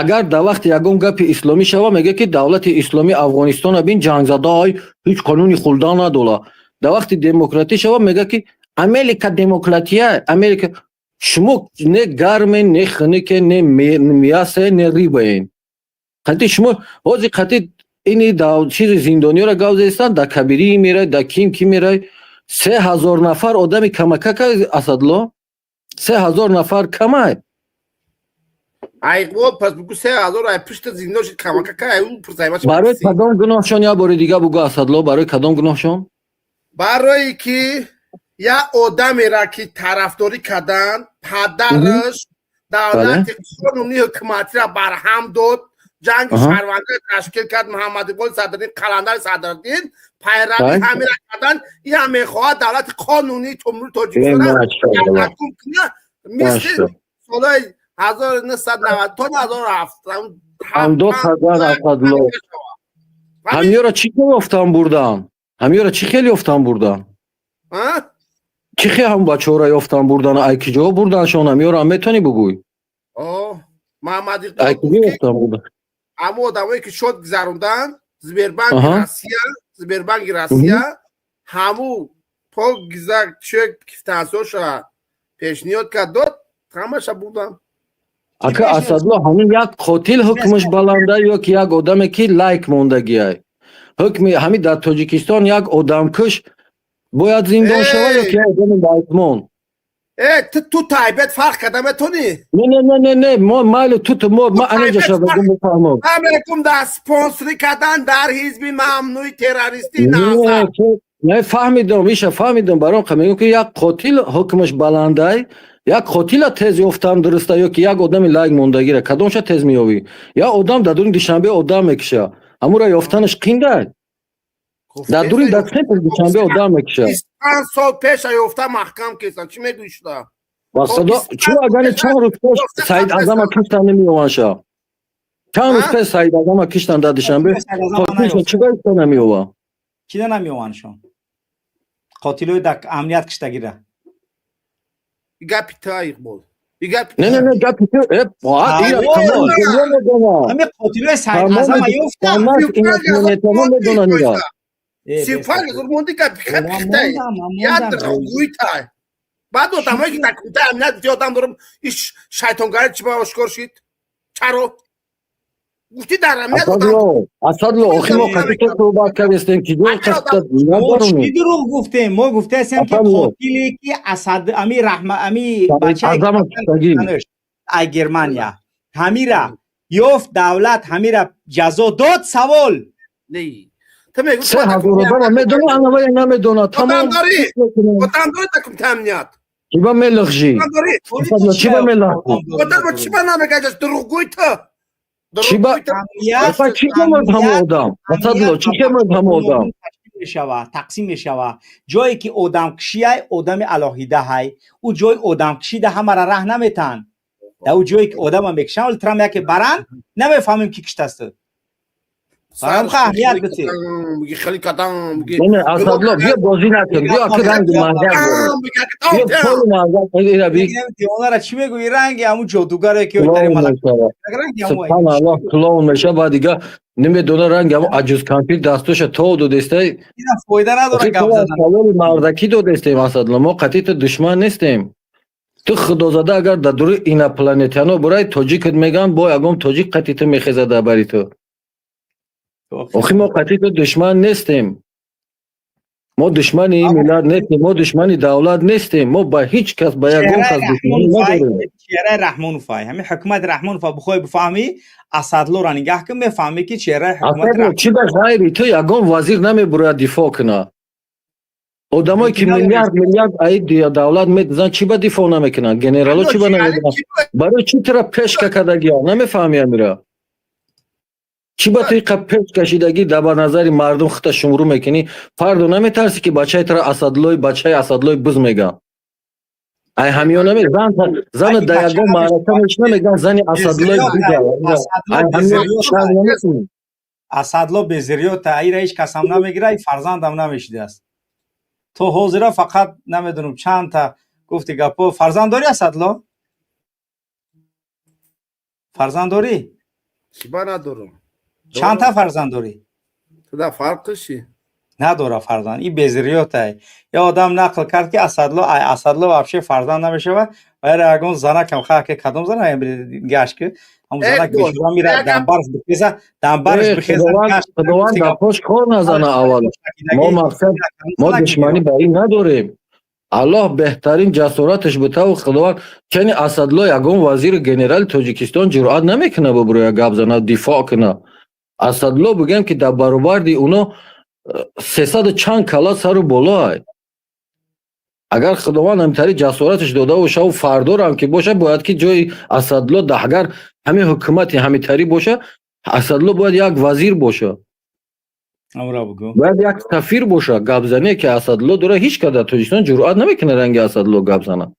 агар дар вақти ягон гапи исломӣ шава, мега ки давлати исломии Афғонистона бин ҷангзадаай, ҳеҷ қонуни хулдан надола. Дар вақти демократӣ шава, мега ки Америка демократия, Америка. Шумо не гармен, не хунуке, не мясе, не рыбаен. Қати шумо ҳозир қати ини чизи зиндониёро гап зестан, дар кабирӣ мерай, дар ким ки мерай, 3000 нафар одами камакака, Асадло, 3000 нафар камай. Ай Иқбол пас бугу 3000 ай пушта зиндон шид камакака ай ӯ пурсаймаш. Барои кадом гуноҳшон, як бори дига бугӯ, Асадло, барои кадом гуноҳшон? Барое ки як одамеро ки тарафдорӣ карданд, падараш давлати қонунии ҳукуматиро барҳам дод, ҷанги шаҳрвандиро ташкил кард, Муҳаммад Иқболи Садриддин, Қаландари Садриддин пайравӣ ҳамира карданд. Ин ҳам мехоҳад давлати қонунии Ҷумҳурии Тоҷикистонро сарнагун кунад, мисли солҳои 1990 то 2007. Андо қадар, Асадло, ҳамёро чӣ хел ёфтан бурдан? Ҳамёро чӣ хел ёфтан бурдан? Чӣ хел ҳам бачаҳоро ёфтан бурдан? Ай киҷо бурданшон ҳамёро ҳам метавонӣ бугӯй? Муҳаммад Ай Иқбол киҷо ёфтан бурдан? Ҳамон одамое ки шод гузаронданд, Сбербанки Россия, Сбербанки Россия ҳамун пол гизак чек квитансияша пешниҳод кард, дод, ҳамаша бурдан. Ака Асадло, ҳамин як қотил ҳукмаш баланда ё ки як одаме ки лайк мондагиай? Ҳукми ҳамин дар Тоҷикистон як одамкуш бояд зиндон шавад ё ки як одами лайкмон? Э, ту тайбет фарқ карда метонӣ? Не, не, не, не, не, мо майли ту мо ма анаҷа шавагум бифаҳмам. Ман мегум дар спонсорӣ кардан дар ҳизби мамнӯи террористӣ Наҳзат. Не, фаҳмидам, иша фаҳмидам, баром қа мегӯм ки як қотил ҳукмаш баландай, як қотила тез ёфтан дуруста ё ки як одами лайк мондагира, кадомша тез меёвӣ? Як одам дар дуруни Душанбе одам мекуша, ҳамура ёфтанаш қиндай. Дар дуруни дар центри Душанбе одам мекуша. 25 сол пеша ёфта маҳкам кесан, чӣ мегӯӣ шуда? Ва худо, чун агар чанд рӯз пеш Саид Азама киштан намеёванша. Чанд рӯз пеш Саид Азама киштан дар Душанбе, қотилша чӣ ба намеёва? Кида намеёваншон? Қотилои дар амният киштагира. Гапи та, Иқбол. Не, не, не, гапи ту, э, ира тамоми дунё медонад. Ҳамин қотилои Саид Азама ёфтан. Тамом медонанд ира. 35 ҳазор монди, гапи хитай. Як дурӯғгӯи тай. Баъд одамое ки дар кумитаи амният гуфти одам дорам, иш шайтонгари чӣ ба ошкор шид? Чаро? Гуфти дар амният одам. Асадло, охи мо қати ту суҳбат кардестем, ки ҷо қасда надорум. Чӣ дурӯғ гуфтем? Мо гуфтаестем ки қотиле ки Асад ами раҳма ами бачаи ай Германия ҳамира ёфт, давлат ҳамира ҷазо дод, савол. 3000 одама медонад, анавая намедонад. Тамом. Одам дорӣ дар кумитаи амният? Чӣ ба мелағжӣ? Чӣ ба мелағжӣ? Одам чӣ ба намегаҷаш, дурӯғгӯи ту? Чӣ ба чӣ кемад ҳама одам? Асадло, чӣ кемад ҳама одам? Мешава, тақсим мешава. Ҷое ки одамкушиай, одами алоҳидаҳай, ӯ ҷои одамкушида ҳамара раҳ наметаҳанд. Дар ӯ ҷое ки одама мекушанд, вале трам яке баранд, намефаҳмем ки киштасту. Барам аҳамият бите. Миги хеле кадам, миги Не, Асадло, биё бозӣ накун. Биё аки ранги мардак дорӣ. Биё поли мардак ира би. Девонара чӣ мегӯӣ? Ранги ҳамун ҷодугаре ки Клоун мешава. Субҳаналлоҳ, клоун мешава, баъд дига намедона ранги ҳамун аҷуз кампир дастоша то додестай. Ина фоида надора гап задан. Саволи мардакӣ додестем, Асадло. Мо қатъи ту душман нестем. Ту худозада агар дар дури инопланетяно бурай тоҷикат мегӯянд, бо ягон тоҷик қатъи ту мехезад дар бари ту. Охи мо қатъи ту душман нестем. Мо душмани ин миллат нестем, мо душмани давлат нестем, мо ба ҳеҷ кас, ба ягон кас душманӣ надорем. Чеҳраи Раҳмоновай, ҳамин ҳукумати Раҳмонова бихоҳӣ бифаҳмӣ, Асадлоро нигаҳ кун, мефаҳмӣ ки чеҳраи ҳукумати Асадло, чӣ ба ғайри ту ягон вазир намебурояд дифоъ кунад? Одамое ки миллиард миллиард аид давлат медизанд, чӣ ба дифоъ намекунанд? Генерало чӣ ба намедонанд? Барои чӣ тура пешка кардагиа? Намефаҳми амира? Чӣ ба ту иқа пеш кашидагӣ дар ба назари мардум худта шумрӯ мекунӣ? Фардо наметарсӣ ки бачаи тура Асадлои бачаи Асадлои буз мегӯянд? Ай ҳамиё наме зана дар ягон маърака мешина мегӯянд зани Асадлои буза. Ай ҳамиё шарм намекунӣ? Асадло безирёта, ира ҳеҷ касам намегира, и фарзандам намешидааст. То ҳозира фақат намедонам чандта гуфти гапо. Фарзанд дорӣ, Асадло? Фарзанд дорӣ? Чиба надорам? Чандта фарзанд дорӣ? Туда фарқи чи? Надора фарзанд. И безирётай. Я одам нақл кард ки Асадло, ай Асадло вообще фарзанд намешавад. Ва яра ягон занакам ха ки кадом зана гашт ки ҳамун занак бечора мира дамбарш бихеза, дамбарш бихеза. Худованд дар пош кор назана аввал. Мо мақсад, мо душманӣ ба ин надорем. Аллоҳ беҳтарин ҷасораташ бутаву Худованд чани Асадло ягон вазири генерали Тоҷикистон ҷуръат намекунад бубуроя гап зана, дифоъ кунад. Асадло бигӯем ки дар баробарди уно сесаду чанд кала сару болоай. Агар Худованд ҳамтари ҷасораташ дода бошаву фардорам ки боша, бояд ки ҷои Асадло агар ҳамин ҳукумати ҳамитарӣ боша, Асадло бояд як вазир боша. Бояд як сафир боша. Гапзане ки Асадло дора, ҳеҷ кас дар Тоҷикистон ҷуръат намекунад ранги Асадло гап зана.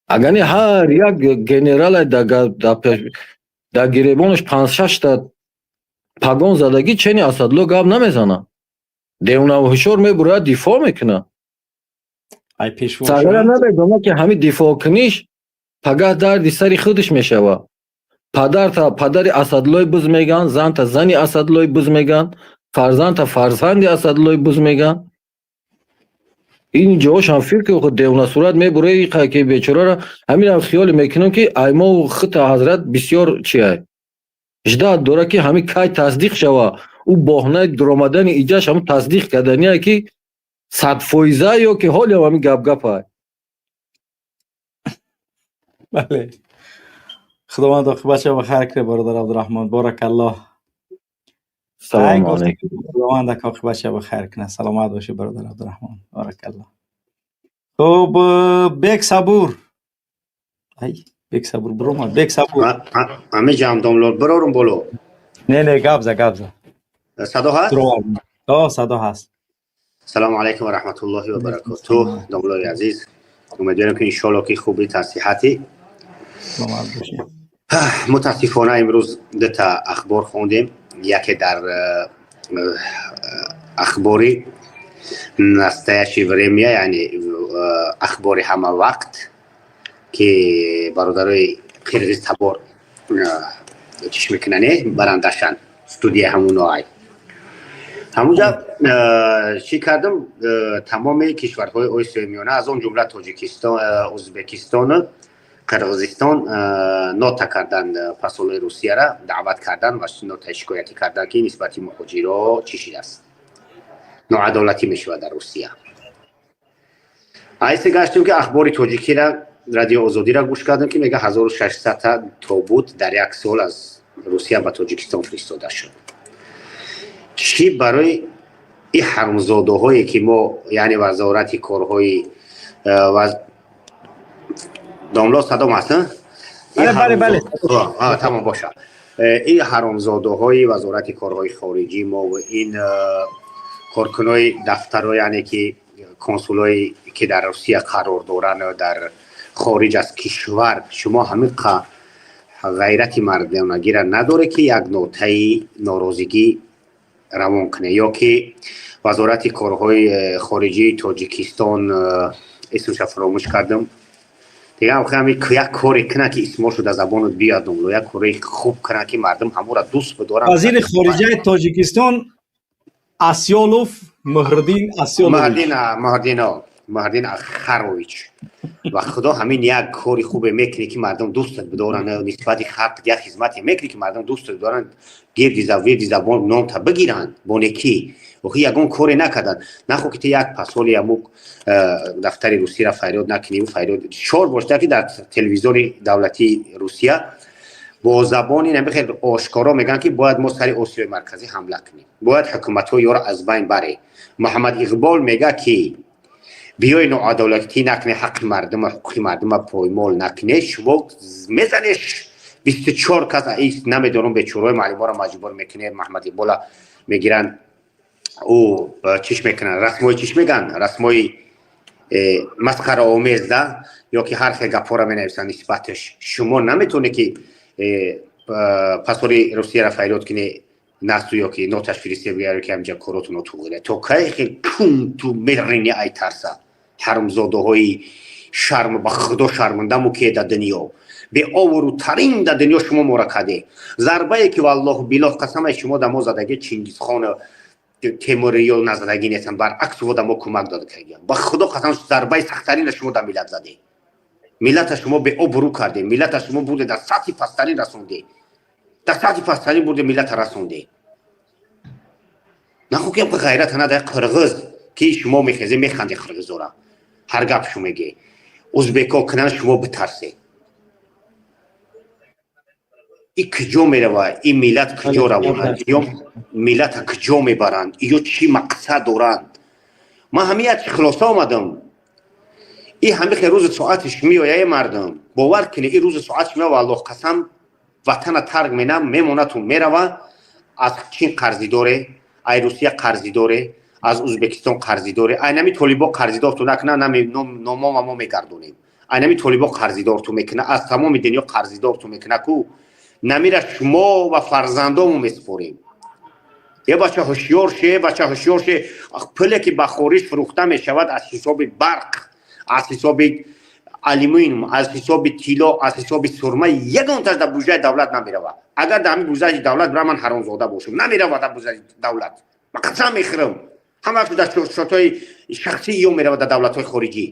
Агар не ҳар як генерале дар гиребонаш панҷ-шашта пагон задагӣ, чени Асадло гап намезана. Девонаву ҳушёр мебурояд, дифоъ мекунад. Сагара намедонад ки ҳамин дифоъкуниш пагаҳ дарди сари худаш мешавад. Падарта падари Асадлои буз мегӯянд, занта зани Асадлои буз мегӯянд, фарзандта фарзанди Асадлои буз мегӯянд. Ин ҷоҳошам фикр худ девонасурат мебурои ки бечорара ҳаминам хиёле мекунам ки аймову хута ҳазрат бисёр чиай. Ждат дора ки ҳамин кай тасдиқ шава. Ӯ боҳнаи дуромадани иҷаш ҳамун тасдиқ кардание ки садфоиза ё ки ҳолиам ҳамин гап-гапай. Бале. Худованд оқибатша ба хайр кунад, бародар Абдураҳмон. Боракаллоҳ. Салому алайкум. Худованд оқибатша ба хайр кунад. Саломат бошӣ, бародар Абдураҳмон. Боракаллоҳ. Хуб, Бек Сабур. Ай, Бек Сабур биромад. Бек Сабур. Ами ҷам домлор бирорум боло. Не, не, гап за, гап за. Садо ҳаст? О, садо ҳаст. Салому алайкум ва раҳматуллоҳи ва баракотуҳ. Домлори азиз, умедворем ки иншоалло ки хуби тасиҳатӣ. Саломат бошӣ. Мутаассифона имрӯз дута ахбор хондем. Яке дар ахбори настоящее время, яъне ахбори ҳама вақт, ки бародарои қирғиз табор чиш мекунане, барандашанд, студия ҳамуноай. Ҳамунҷа чӣ кардам, тамоми кишварҳои Осиёи Миёна, аз он ҷумла Тоҷикистон, Ӯзбекистону Қирғизистон нота карданд, посолои Русияра даъват карданд ва нотаи шикоятӣ карданд, ки нисбати муҳоҷиро чӣ шидааст, ноадолатӣ мешавад дар Русия. Айсе гаштем ки ахбори тоҷикира, Радио Озодира гӯш кардем, ки мега 1600-та тобут дар як сол аз Русия ба Тоҷикистон фиристода шуд. Чӣ барои ин ҳармзодаҳое ки мо, яъне вазорати корҳои домло, садом ҳаст? Бале, бале. Тамом боша. Ин ҳаромзодаҳои вазорати корҳои хориҷӣ мо ва ин коркунои дафтаро, яъне ки консулое ки дар Русия қарор доранд, дар хориҷ аз кишвар, шумо ҳамин ғайрати мардонагира надоре, ки як нотаи норозигӣ равон кунед, ё ки вазорати корҳои хориҷии Тоҷикистон, исмша фаромӯш кардам. Дигар ҳами як коре кунад, ки исмошо дар забонат биёд, домло, як кори хуб кунад, ки мардум ҳамонро дӯст бидоранд. Вазири хориҷаи Тоҷикистон Асёлов Муҳриддин Асёлович. Муҳриддин Харович. Ва худо, ҳамин як кори хубе мекунӣ, ки мардум дӯстат бидоранд, нисбати халқ як хизмате мекунӣ, ки мардум дӯстат бидоранд, гирди забон номта бигиранд бо некӣ. Охи ягон коре накарданд. Нахо ки ту як пасоли амук дафтари Русияро фарёд накунӣ. Фарёд чор бошда, ки дар телевизиони давлатии Русия бо забони намихел ошкоро мегӯянд, ки бояд мо сари Осиёи Марказӣ ҳамла кунем, бояд ҳукуматҳои ёро аз байн барем. Муҳаммад Иқбол мега, ки биёи ноадолатӣ накуне, ҳаққи мардума, ҳуқуқи мардума поймол накуне. Шумо мезанеш 24 кас, намедонам, бечораи муаллиморо маҷбур мекуне. Маҳмад Иқбола мегиранд, ӯ чиш мекунанд, расмои чиш мегӯянд, расмои масхараомез да, ё ки ҳар хел гапҳоро менависанд нисбаташ. Шумо наметавонед, ки пасори Русияро фарёд кунӣ, насту ё ки ноташ фиристе, бигӯяд, ки ҳамҷа коротуно туғире. То кай хел кун ту мерини, ай тарса ҳармзодаҳои шарм, ба худо шармандаму ке дар дунё беобрӯтарин дар дунё шумо мора каде. Зарбае ки, валлоҳу билоҳ, қасамай, шумо да мо задаги Чингизхону Темуриё назадагӣ нестанд, баръакс во да мо кӯмак дода кардиям. Ба худо қасам, зарбаи сахттарина шумо да миллат заде. Миллата шумо беобрӯ кардем, миллата шумо бурде дар сатҳи пасттарин расонде, дар сатҳи пасттарин бурде миллата расонде. Нахо ки ғайрата надай қирғиз, ки шумо мехезе, механде қирғизора, ҳар гап шу меге. Узбеко кунан, шумо битарсе. И куҷо мерава ин миллат? Куҷо равонанд? Ё миллата куҷо мебаранд? Ё чӣ мақсад доранд? Ман ҳамин як хулоса омадам. И ҳами хел рӯзи соатиш меояе, мардум, бовар кунед, и рӯзи соатиш меоя. Валлоҳ қасам, ватана тарк менам, мемонату мерава. Аз Чин қарзӣ доре, ай Русия қарзӣ доре, аз Узбекистон қарзӣ доре. Айнами толибо қарзидорту накуна, номома мо мегардонем. Айнами толибо қарзидорту мекуна, аз тамоми дунё қарзидорту мекуна ку намира шумо ва фарзандому месупорем. Е бача, ҳушёр ше, бача, ҳушёр ше. Пуле ки ба хориҷ фурӯхта мешавад аз ҳисоби барқ, аз ҳисоби алюминиум, аз ҳисоби тилло, аз ҳисоби сурма, ягонташ дар буҷаи давлат намеравад. Агар дар ҳамин буҷаи давлат бира, ман ҳаромзода бошам, намеравад дар буҷаи давлат, ман қасам мехӯрам. Ҳамааш дар шотҳои шахсии ё меравад дар давлатҳои хориҷӣ.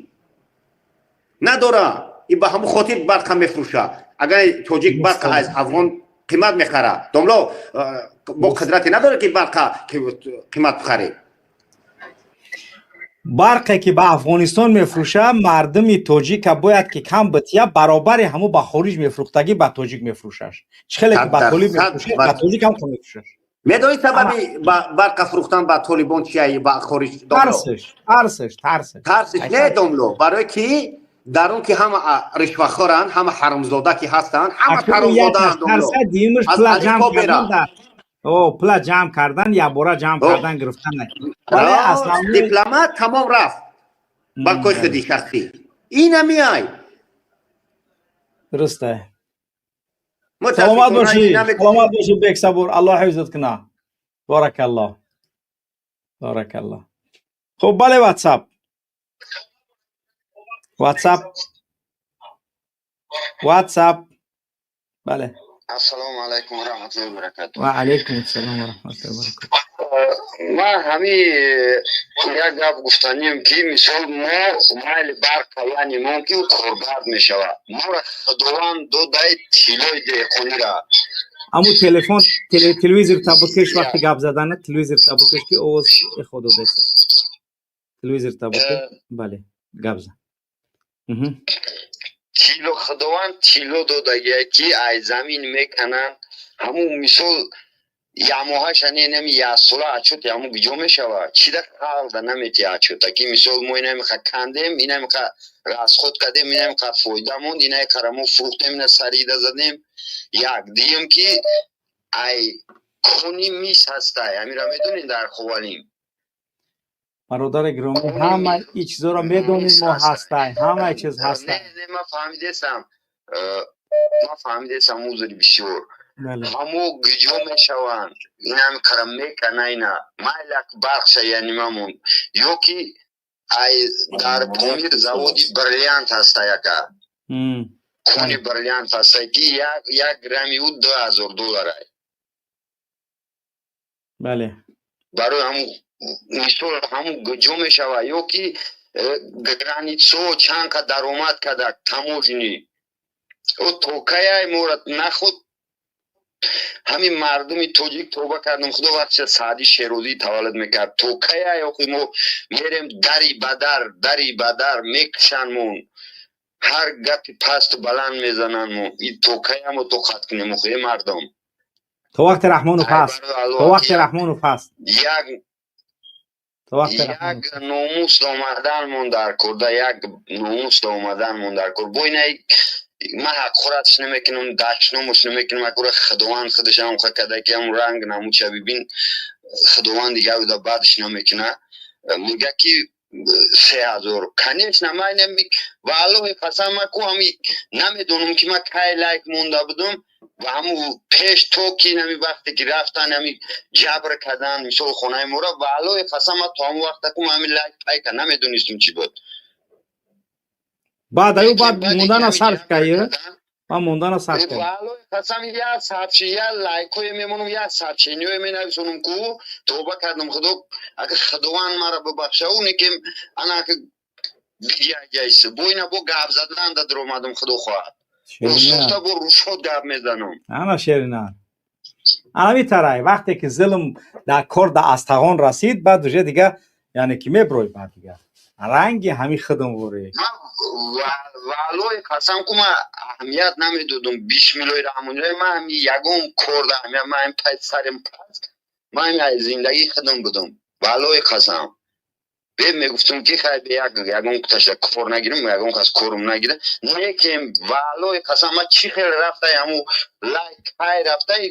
Надора и ба ҳамун хотир барқа мефурӯша. Агар тоҷик барқа аз афғон қимат мехара, домло, бо қудрате надорад, ки барқа қимат бихаред. Барқе ки ба Афғонистон мефурӯша, мардуми тоҷика бояд ки кам бития, баробари ҳамун ба хориҷ мефурӯхтагӣ ба тоҷик мефурӯшаш. Чӣ хеле ки ба толиб мефурӯшад, ба тоҷик ҳам мефурӯшаш. Медонӣ сабаби барқа фурӯхтан ба толибон чия, ба хориҷ? Тарсиш, тарсиш, тарсиш. Тарсиш не, домло, барое ки дар он ки ҳама ришвахӯранд, ҳама ҳаромзода ки ҳастанд, ҳама ҳаромзодаанд. Пула ҷамъ кардан, якбора ҷамъ кардан, гирифтан. Дипломат тамом рафт банкои худи шахсӣ, ина меай. Дуруста. Саломат бошӣ, саломат бошӣ, Бексабур, Аллоҳ ҳифзат куна. Баракаллоҳ, баракаллоҳ. Хуб, бале, WhatsApp, WhatsApp, WhatsApp, бале. Ассалому алайкум ва раҳматуллоҳи ва баракатуҳ. Ва алайкум ассалом ва раҳматуллоҳи ва баракатуҳ. Ман ҳами як гап гуфтанием, ки мисол мо майли барқа, яъне мумкин корбард мешавад, моро Худованд додаи тиллои деҳқонира. Аму телефон, телевизор та бикиш, вақти гап задана телевизор та бикиш, ки овоз эхо додааст. Телевизор та бикиш, бале, гап зан. Тилло, Худованд тилло додагия, ки ай замин мекананд. Ҳамун мисол ямоҳаша не, нами яксола отчёт яму биҷо мешавад, чида халда наметия отчёта, ки мисол мо инамиқа кандем, инамиқа расход кардем, инамиқа фоида монд, инайқара мо фурӯхтем, ина сарида задем. Як дуюм, ки ай кони мис ҳастай, ҳамира медонед, дар Ховалим. Бародари гиромӣ, ҳама ин чизоро медонем мо, ҳастай, ҳамаи чиз ҳастай. Не, ман фаҳмидестам, ман фаҳмидестам, узри бисёр. Ҳамо гиҷо мешаванд, инам кара мекана, ина майлак барқша янимамон ё ки ай дар Помир заводи бриллиант ҳаста, яка кони бриллиант ҳаста, ки як грамми ӯ 2000 доллар ай. Бале. Барои ҳамун мисол ҳамун гиҷо мешава, ё ки границо чанд ка даромад када таможни о токаяй мора нахуд ҳамин мардуми тоҷик. Тоба кардам, худо, вақте Саъди Шерозӣ таваллуд мекард, токаяй охи мо мерем дари ба дар, дари ба дар мекушанмон, ҳар гапи пасту баланд мезананмон. И токая мо тоқат кунем, охи мардум? То вақте Раҳмонов ҳаст, то вақте Раҳмонов ҳаст. Як як номус омаданмон дар кор да, як номус омаданмон дар кор. Бо инай ман ҳаққоратш намекунам, дашномаш намекунам. Акура худованд худашам када ки ҳам ранг намуча бибин, худованд дига да бадш намекуна. Мега ки 3000. Конечно, ман ва Аллоҳи қасам, ман ку ҳами намедонам, ки ман кай лайк монда будам ва ҳаму пеш то ки нами вақте ки рафтан, ҳами ҷабр кардан, мисол, хонаи мора, ва Аллоҳи қасам, ман то ҳамун вақта ку ҳами лайк пайка намедонистум чӣ буд. Баъд аю баъд мондана сарф кай, ман мондана сарф кай. Аллоҳи қасам, як сабчи, як лайкое мемонам, як сообщение менависонам ку. Тоба кардам, худо, агар худованд мара бибахша, уне ки ана биҷагайс бо ина бо гап задан да даромадам, худо хоҳад, оста бо рушод гап мезанам. Ана шерина, анами тарай, вақте ки зулм дар кор да астағон расид, баъд уже дига, яъне ки меброй, баъд дига ранги ҳами худам ворӣ. Валлоҳи қасам ку, ман аҳамият намедодум. Бисмиллоҳи раҳмонирраҳим, ман ҳами ягон кор да аҳамият, ман ҳами пай сарим паст, ман ҳами аз зиндагии худам будум. Валлоҳи қасам, бе мегуфтум ки хай, бе як ягон куташа кор нагирам, ягон кас корум нагира. Лекин валлоҳи қасам, ман чӣ хел рафтай, ҳаму лайк кай рафтай,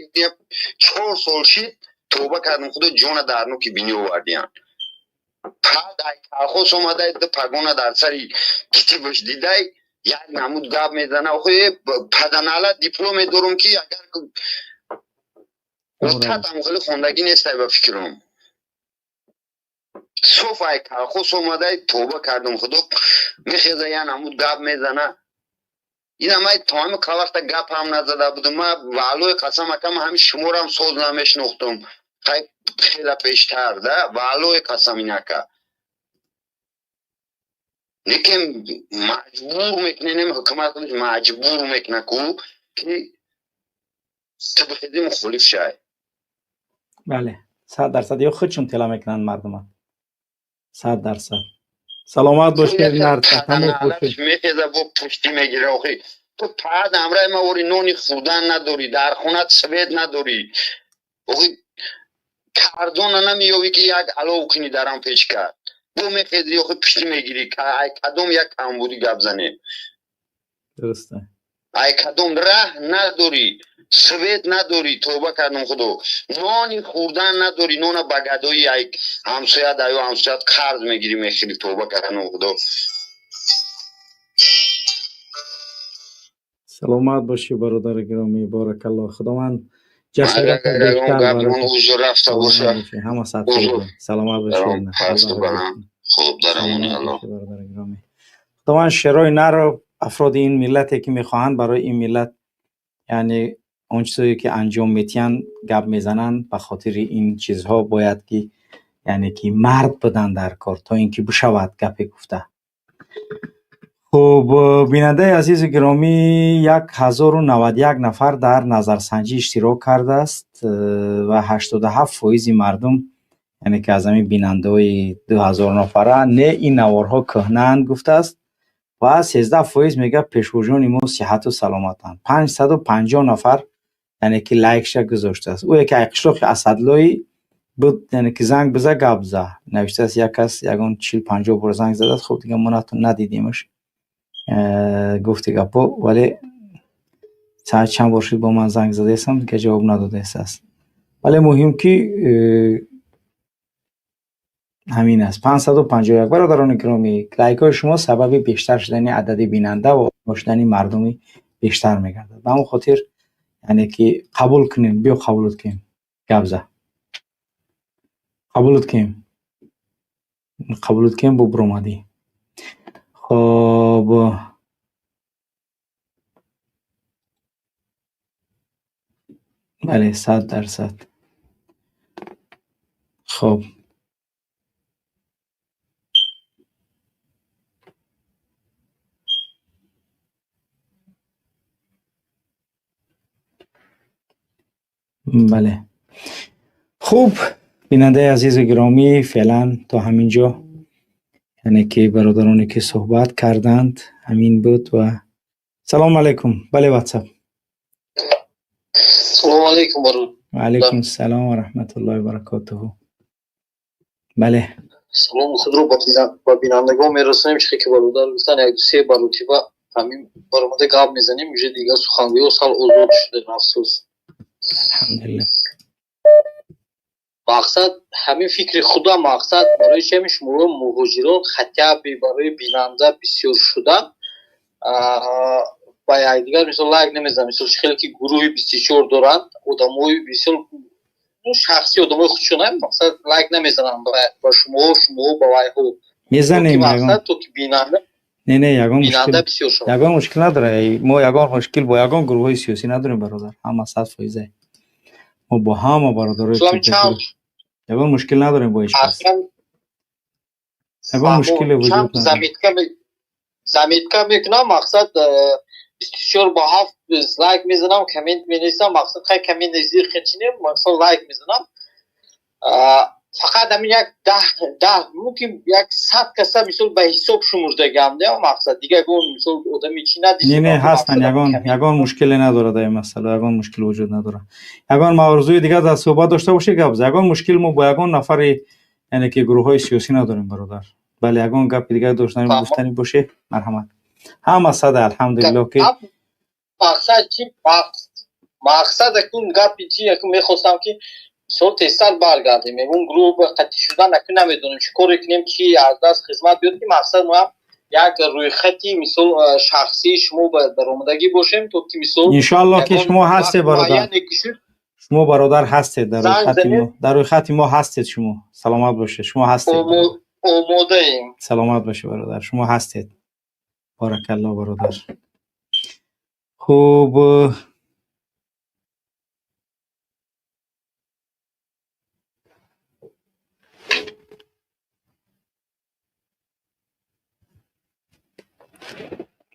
4 сол шид. Тоба кардам, худо, ҷона дар нуки бинӣ овардиян. Пад ай колхоз омадай, ду пагона дар сари китибаш дидай, як намуд гап мезана. Охи, паданала, дипломе дорум, ки агар отатам хеле хондагӣ нестай, ба фикрам. Соф ай колхоз омадай, тоба кардам, худо, мехеза, як намуд гап мезана. Ина май то ҳами вақта гап ҳам назада будум. Ма валлои қасам, акам, ҳами шуморам соз намешинохтум. Хай, хела пештар да, валлои қасам, инака лекин маҷбур мекунем, ҳукумат худаш маҷбур мекуна ку, ки ту бихези мухолиф шай. Бале, 100%. Ё худшон тела мекунанд мардума, 100%. Саломат бош, тамос бошед. Мехеза, бо пуштӣ мегира. Охи, ту пад ҳамраи ма ори, нони хӯрдан надорӣ, дар хонат свет надорӣ, охи, кардона намеёвӣ, ки як алов кунӣ дарам печка. Бо мехези, охи, пуштӣ мегирӣ. Ай кадом як камбудӣ гап занем? Дуруста. Ай кадом раҳ надорӣ, свет надорӣ, тоба кардам, худо, нони хӯрдан надорӣ, нона ба гадои ай ҳамсояд, аю ҳамсояд қарз мегирӣ, мехӯрӣ. Тоба кардам, худо. Саломат бошӣ, бародари гиромӣ, боракалло, худованд ҷасорат бештар. Рафта боша. Ҳама сад саломат бошед. Хуб, дар амони Аллоҳ. Бародари гиромӣ, худованд шерои нарро афроди ин миллате, ки мехоҳанд барои ин миллат, яъне он чизое ки анҷом метиҳанд, гап мезананд, ба хотири ин чизҳо бояд ки, яъне ки мард будан дар кор, то ин ки бишавад гапе гуфта. Хуб, бинандаи азизу гиромӣ, 1091 нафар дар назарсанҷӣ иштирок кардааст ва 87 фоизи мардум, яъне ки аз ҳамин бинандаҳои 2000 нафара, не, ин наворҳо кӯҳнаанд гуфтааст ва 13% мегӯяд, пешвоҷони мо сиҳату саломатанд. 550 нафар, яъне ки лайкша гузоштааст. Ӯе ки ай қишлоқи Асадлои буд, яъне ки занг биза, гап за, навиштааст як кас, ягон 40-50 бор занг задааст. Хуб, дига мо надидемаш, гуфти гапо, вале саат чанд бор шуд бо ман занг задаестам, дига ҷавоб надодаистааст. Вале муҳим ки ҳамин аст. 551. Бародарони гиромӣ, лайкҳои шумо сабаби бештар шудани адади бинанда ва шудани мардуми бештар мегардад. Ба ҳамон хотир, Яъне ки қабул кунем, биё қабулот кунем. Гап за. Қабулот кунем. Қабулот кунем, бо биромадӣ. Хоб, бале, 100%. Хоб. Бале. Хуб, бинандаи азизу гиромӣ, феълан то ҳамин ҷо, яъне ки бародароне ки суҳбат карданд, ҳамин буд ва салому алайкум. Бале, WhatsApp. Салому алайкум, бародар. Ва алайкум салом ва раҳматуллоҳи ва баракотуҳу. Бале. Салому худро ба бинандагон мерасонем, чӣ ки бародар гуфтан, як ду се баротиба ҳамин баромада гап мезанем, уже дигар сухангӯиҳо сал озод шуда, афсӯс. Алҳамдулиллаҳ. Мақсад ҳамин фикри худам, мақсад барои чи ҳамин шуморо муҳоҷирон хатяби барои бинанда бисёр шуда ба якдигар мисол лайк намезанам, мисол чӣ хеле ки гурӯҳи 24 доранд, одамои бисёр шахси одамои худшона мақсад лайк намезананд ба шумоҳо, шумоҳо ба вайҳо. Мезанем. Мақсад то ки бинанда Не, не, ягон бинанда мушкил, бисёр шавад. Ягон мушкил надорад. Мо ягон мушкил бо ягон гурӯҳҳои сиёсӣ надорем, бародар. Ҳама 100%. Мо бо ҳама бародарои Ислом чанд ягон мушкил надорем бо ҳеҷ кас. Аслан Ягон мушкиле вуҷуд чанд надорад. Заметка мекунам, мақсад 24 ба 7 лайк мезанам, коммент менависам, мақсад хай коммент зир хечинем, мақсад лайк мезанам. Фақат ҳамин як 10 10, мумкин 100 каса мисол ба ҳисоб шумурдагиам, не, мақсад дигар ягон мисол одами чӣ надидем. Не, не, ҳастанд, ягон мушкиле надорад дар ин масъала, ягон мушкил вуҷуд надорад. Ягон мавзӯи дигар дар суҳбат дошта бошӣ, гап зан. Ягон мушкил мо бо ягон нафари, яъне ки гурӯҳҳои сиёсӣ надорем, бародар. Бале, ягон гапи дигар доштани гуфтанӣ бошӣ, марҳамат. Ҳама сада, алҳамдулиллоҳ, ки мақсад чи, мақсад акун гапи чи, акун мехостам ки мисол тезтар баргардем, ягон гурӯҳ ба қатъӣ шудан, акун намедонем чӣ коре кунем, чи аз даст хизмат биёд, ки мақсад моам як рӯйхати мисол шахсии шумо ба даромадагӣ бошем, то ки мисол Иншоаллоҳ ки ягон шумо ҳастед, вақт бародар. муайяне ки шуд Шумо бародар ҳастед дар занг рӯйхати занед. мо. Дар рӯйхати мо ҳастед шумо. Саломат бошед. Шумо ҳастед. Омодаем. Саломат бошед, бародар. Шумо ҳастед. Баракаллоҳ, бародар. Хуб,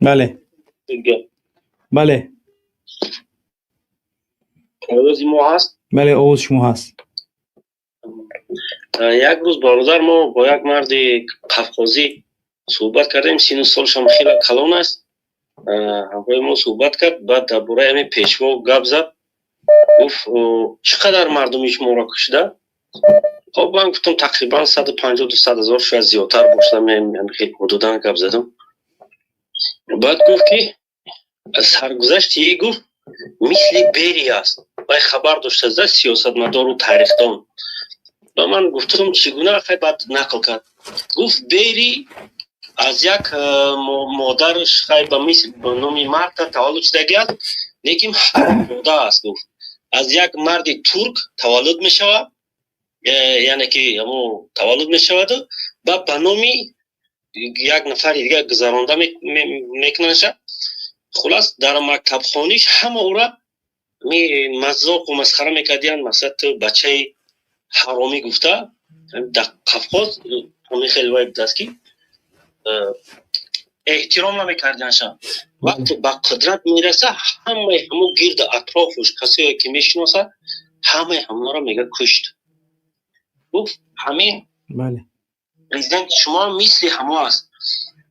бале. Бале. Овози мо ҳаст? Бале, овози шумо ҳаст. Як рӯз, бародар, мо бо як марди қавқозӣ суҳбат кардем, сину солшам хеле калон аст. Ҳамроҳи мо суҳбат кард, баъд дар бораи ҳамин пешво гап зад, гуфт, чӣ қадар мардуми шуморо кушида? Хоб, ман гуфтам, тақрибан 150, 200 ҳазор, шояд зиёдтар бошад, хеле ҳудудан гап задам. Баъд гуфт ки саргузашти и, гуфт, мисли Берия аст. Вай хабар доштааст, сиёсатмадору тарихдон. Ба ман гуфтам, чӣ гуна? Хай, баъд нақл кард, гуфт, Бери аз як модараш, хай, ба мисл ба номи Марта таваллуд шудагӣ аст, лекин ҳаромзода аст. Гуфт, аз як марди турк таваллуд мешавад, яъне ки ҳамо таваллуд мешаваду баъд ба номи як нафари дигар гузаронда мекунанша. Хулас, дар мактабхониш ҳама ӯра мазоқу масхара мекардиянд, масалан, ту бачаи ҳаромӣ гуфта. Дар Қавқоз ҳамин хеле вай будааст ки эҳтиром намекардиянша. Вақте ба қудрат мераса, ҳамаи ҳамо гирду атрофуш касое ки мешиносад, ҳамаи ҳамонро мега кушт. Гуфт, ҳамин президенти шумо мисли ҳамо аст.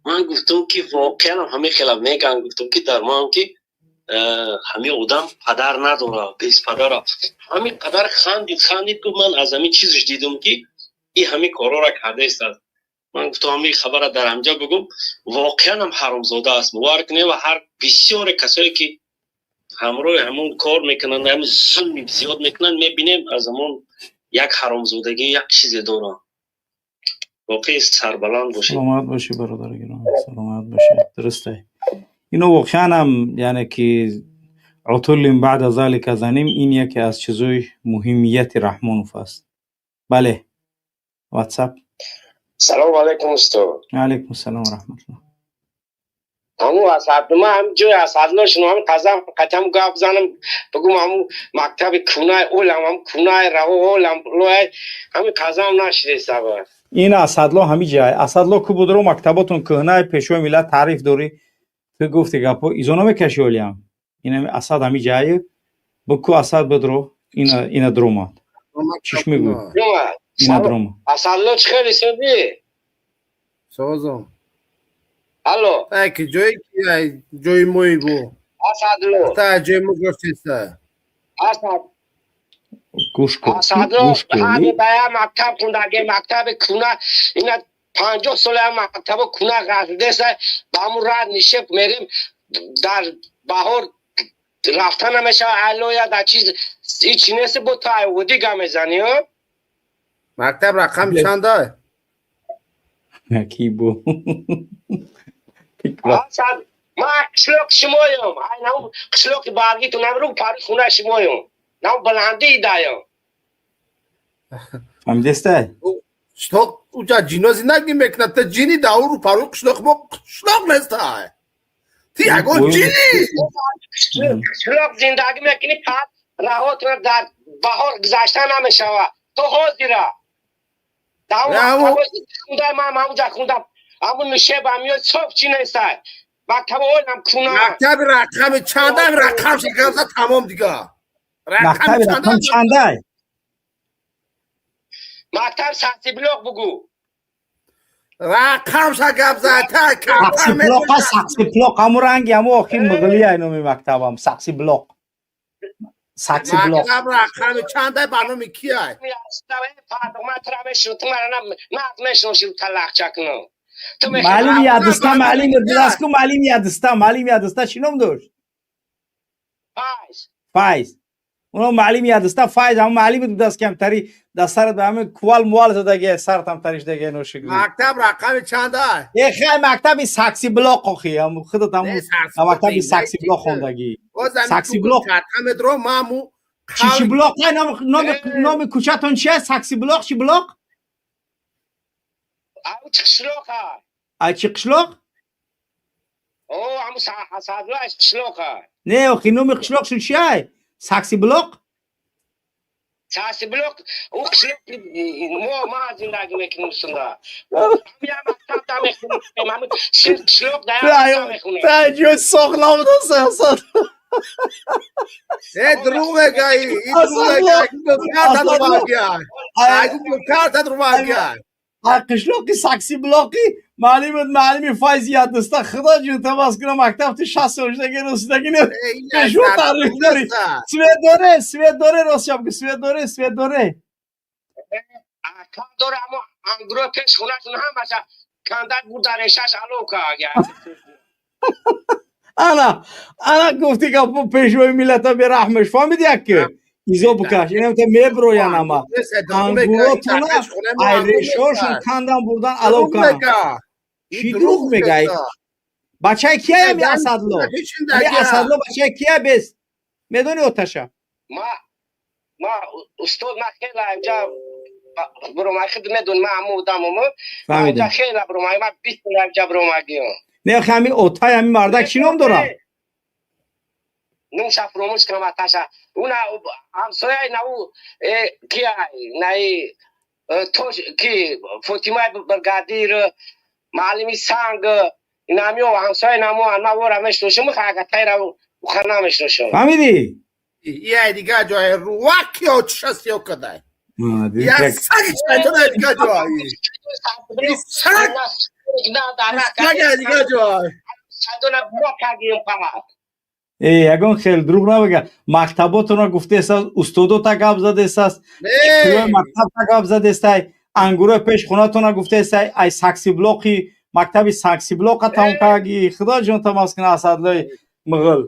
Ман гуфтам ки воқеан ҳамин хела меган. Гуфтам ки дар моам ки ҳамин одам падар надорад, беспадара. Ҳамин қадар хандид, хандид, гуфт, ман аз ҳамин чизаш дидам ки и ҳамин корҳоро кардааст. Ман гуфтам, ҳамин хабара дар ҳамҷа бигӯм, воқеан ҳам ҳаромзода аст, бовар кунед. Ва ҳар бисёре касое ки ҳамроҳи ҳамон кор мекунанд, ҳамин зулми зиёд мекунанд, мебинем, аз ҳамон як ҳаромзодагӣ як чизе доранд. Воқеи сарбаланд бошед. Саломат бошӣ, бародари гиромӣ, саломат бошед. Дурусте, ино воқеан ҳам, яъне ки عتل بعد ذلك زنیم. این یکی از چیزای مهمیت رحمانوف است. بله، واتساپ. سلام علیکم استاد. علیکم السلام و رحمت الله. همو اسد ما هم جای اسدلا شنو هم قزم قتم گپ زنم بگم همو مکتب کونه اولم هم کونه رو اولم لوی همی قزم نشده سبا. این اسدلا همی جای اسدلا کو بود رو مکتباتون کهنه پیشوی ملت تعریف داری تو گفتی گپو ایزونا میکشی ولیم این همی اسد همی جای بکو اسد بدرو اینا درومد چیش میگو اینا درومد. اسدلا چه خیلی سودی سازم. الو так جای جای موی بو اسدلو تا جای مو گفتیسته اسد گوش کن اسدلو همه بایا مکتب خوندگی مکتب کونه اینا 50 سال مکتب کونه قصده است با همون رد نشب میریم در بهار رفتن نمیشه الو یا در چیز هیچ نیست با تا ودی گم میزنی. مکتب رقم چنده؟ کی بو اسد ما قشلاق شمایم اینم قشلاق برگی تو نمرو پاری خونه شمایم نم بلندی دایم فهمیدسته؟ قشلاق اوجا جینا زندگی میکنه تا جینی داور پارو قشلاق ما قشلاق نیست تی یگان جینی قشلاق زندگی میکنی پس رهات در بهار گذشته نمیشوه تو حاضره داور خوندم من همونجا خوندم همون نشه با میاد صبح چی نیست مکتب اولم کونه مکتب رقم چنده رقم شکر تمام دیگه. مکتب رقم چنده؟ مکتب سختی بلوک بگو رقم شکر زد. سختی بلوک سختی بلوک همون رنگی همون آخی مغلی اینو مکتبم سختی بلوک ساکسی بلوک. مکتب رقم چنده برنامه کیه؟ معلم یادستا معلم دستکو معلم یادستا معلم یادستا چی نام داشت؟ فایز. فایز. اونم معلم یادستا فایز هم معلم دست کمتری دست سرت به همه کوال موال زدگی سرت هم تریش دیگه نوشگی. مکتب رقم چنده؟ یه خیلی مکتبی ساکسی بلوک آخی هم خودت هم مکتبی ساکسی بلوک خوندگی. ساکسی بلوک. رقم درو مامو. چی بلوک؟ نام نام کوچه‌تون چیه؟ ساکسی بلوک چی بلوک؟ او قشلاق. ای چی قشلاق؟ او همون سعدلاش قشلاق. نه آخی نام قشلاقشون چیه؟ ساکسی بلوک؟ ساکسی بلوک او قشلاق ما زندگی میکنیم سنده. تا جو ساغلام دست اصلا. ای دروغ میگی ای دروغ میگی. کارت رو واگیا. قشلاقی ساکسی بلاقی معلم معلمی فایز یاد دستا خدا جون تماس کنم مکتب تو 60 سال دیگه رسیدگی نه شو تعریف داری سوید داره سوید داره راست شب سوید داره سوید داره کار داره اما انگرو پیش خونه‌تون هم باشه کندک بود در ریشش الو کا انا انا گفتی که پیشوی ملت به رحمش فهمیدی که ایزو بکش اینم تا میبروین اما انگوراتون ای ریشاشون کندن بردن الو کن چی دروغ میگه بچه کیه می اسدلو می اسدلو بچه کیه بس میدونی آتشا ما استاد ما خیلی اینجا برو ما خود میدون ما عمو دمم اینجا خیلی برو ما 20 سال اینجا برو ما گیو نه خمی اوتای همین مردک چی نام داره نوشا فراموش کنم آتشا اون همسایه نو کیه نه تو کی فاطمه برگادیر معلمی سنگ نامیو همسایه نامو انا ورا مشنوشم خاک تایرا خانه مشنوشم فهمیدی یه دیگه جای رواکی او چستی کدای یا سگ چه دیگه جای سگ دیگه جای эй ягон хел дурӯғ набага мактаботонро гуфтест устодота гап задестаст мактабта гап задестай ангурои пеш хонатонро гуфтестай ай саксиблоқи мактаби саксиблоқа тамом кардаги худо ҷон тамаз кина асадлои муғул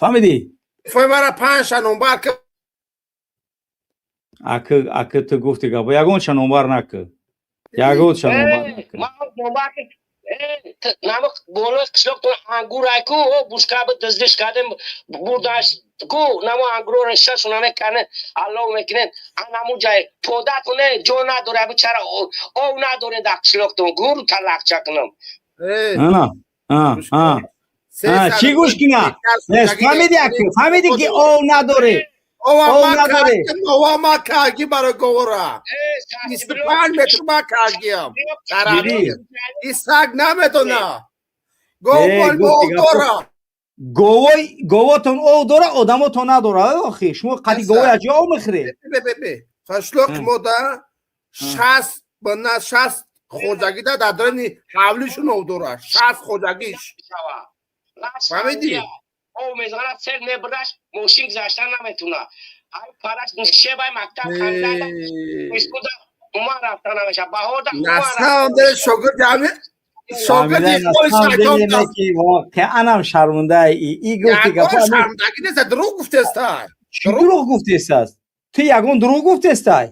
фаҳмидӣ акы ту гуфти гапо ягонча номбар накӣ. Ягон ша номбар накунед. Ман номбар намук болои қишлоқтон ангур айку, о бушка бы дуздиш кардем, бурдаш ку, намо ангурро шашона мекарнен, алло мекунен, анаму ҷай податоне ҷо надоре, абу чара ов надоре дар қишлоқтон, гур талақча кунам. Ана, а, а. Чӣ гӯш кина? Фаҳмиди, аку, фаҳмиди ки ов надоре. Ов надоре. Ова ма карги барои говора. 25 метр ма каргиам. И саг намедона. Говол ов дора. Говой говотон ов дора, одамотон надора. Охи, шумо қади говой аз ҷо ов мехӯред? Бе. Қишлоқ мода 60 бана 60 хоҷагида дар даруни ҳавлишон ов дора. 60 хоҷагиш. Фаҳмидӣ? Ов мезанад, сел мебурдаш, мошин гузашта наметуна. Ай параш шебай мактаб хандада, искуда ума рафта намеша. Баҳорда На самом деле шогирди ҳами шогирди исмоили шайтон ки воқеанам шармандаи и гуфти гапа шармандагӣ нест, дурӯғ гуфтестай. Чӣ дурӯғ гуфтесаст? Ту ягон дурӯғ гуфтестай?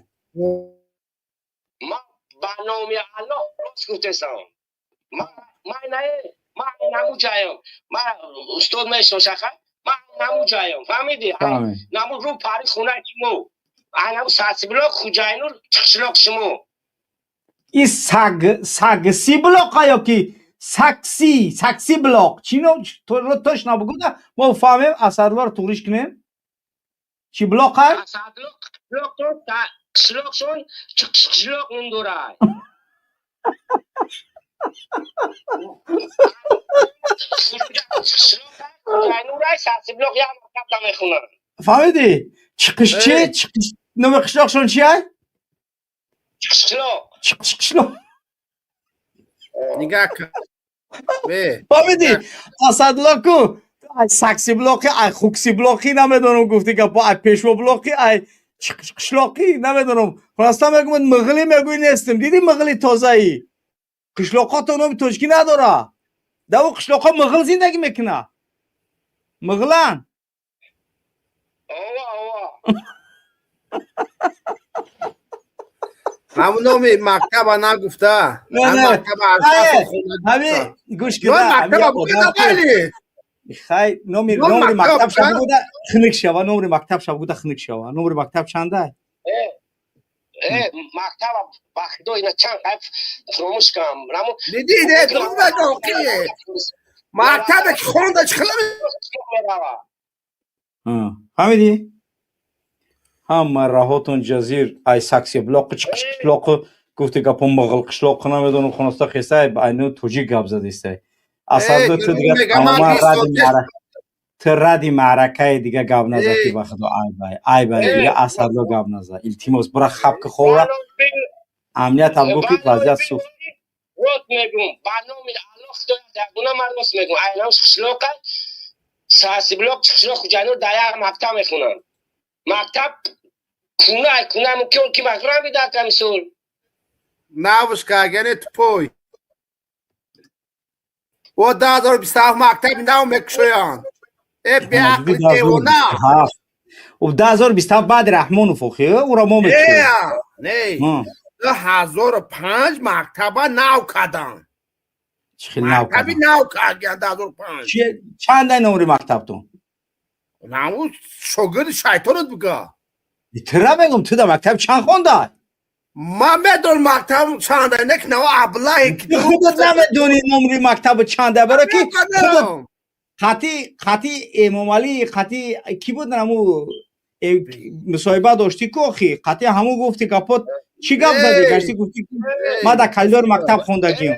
Ман ба номи Аллоҳ рост гуфтесам. Ман нае ман наму ҷаём. Ман устод мешношаха. Ман наму ҷаём. Фаҳмидӣ? Наму рӯ пари хонаи шумо. Наму сасиблок Хуҷайнур чиқшлоқ шумо. И саг сагси блока ё ки сакси сакси блок чино точно бугуда, мо фаҳмем, Асадлоро туғриш кунем. Чӣ блока? Асадло қишлоқшон чиқиш қишлоқ ном дорад. Фаҳмидӣ? Чиқиш чи? Чиқиш номи қишлоқшон чи ай? Чиқишқишлоқ. Чиқишқишлоқ. Нигаҳ кун. Фаҳмидӣ? Асадло ку ай сакси блоқи, ай хукси блоқи намедонам гуфти гапо, ай пешво блоқи, ай чиқишқишлоқӣ намедонам. Хулоса мегӯяд миғлӣ мегӯй нестем. Дидӣ миғли тозаӣ? Қишлоқҳо то номи тоҷикӣ надора. Дар ӯ қишлоқҳо миғл зиндагӣ мекунад. Миғлан. Ова, ова. Ҳамун номи мактаба нагуфта. Ҳами гӯш кида. Хай номи номи мактаб шабуда хунук шава, номи мактаб шабуда хунук шава. Номи мактаб чанда? Мактаба ба худо ина чанд қайф фуромӯш кардам. Раму Диди, не, дурӯғ нагӯ, мактабе ки хонда чӣ хела мерава. Фаҳмидӣ? Ҳама раҳотон ҷазир ай сакси блоқи чиқиш қишлоқи гуфти гапо миғил қишлоқи намедонам хонаста хесай айну тоҷик гап задистай. Асадо ту дига тамоман ради маърака ту ради маъракаи дига гап наза ки ба худо айбай айбай дига Асадо гап наза. Илтимос бура хабки ховра амниятам гуфт ки вазъият сӯхт. Рост мегӯм, ба номи Аллоҳ худоя ягона ман рост мегӯм. Айнам қишлоқа сасиблок қишлоқ Хуҷайнур дар як мактаб мехонанд. Мактаб кунай кунай мумкин ки махрам бида камисол. Навш кагане тупой. О 2027 мактаби нав мекушоянд. Э беақли девона. О 2027 баъди Раҳмонов охи, ӯро мо мекушоем. Не, 2005 мактаба нав карданд. Чӣ хел нав Мактаби нав карданд 2005. Чандай номри мактабтон? Наву шогирди шайтонат буга. Тира мегум, ту дар мактаб чанд хондай? Ман медонам мактаб чандай, не ки нава аблаҳе ки худат намедонӣ номри мактаби чандай, баро ки худат қати қати Эмомалӣ қати ки буд наму мусоҳиба доштӣ ку охи, қати ҳамун гуфти гапот чӣ гап задӣ? Гашти гуфти ман дар калидори мактаб хондагиам.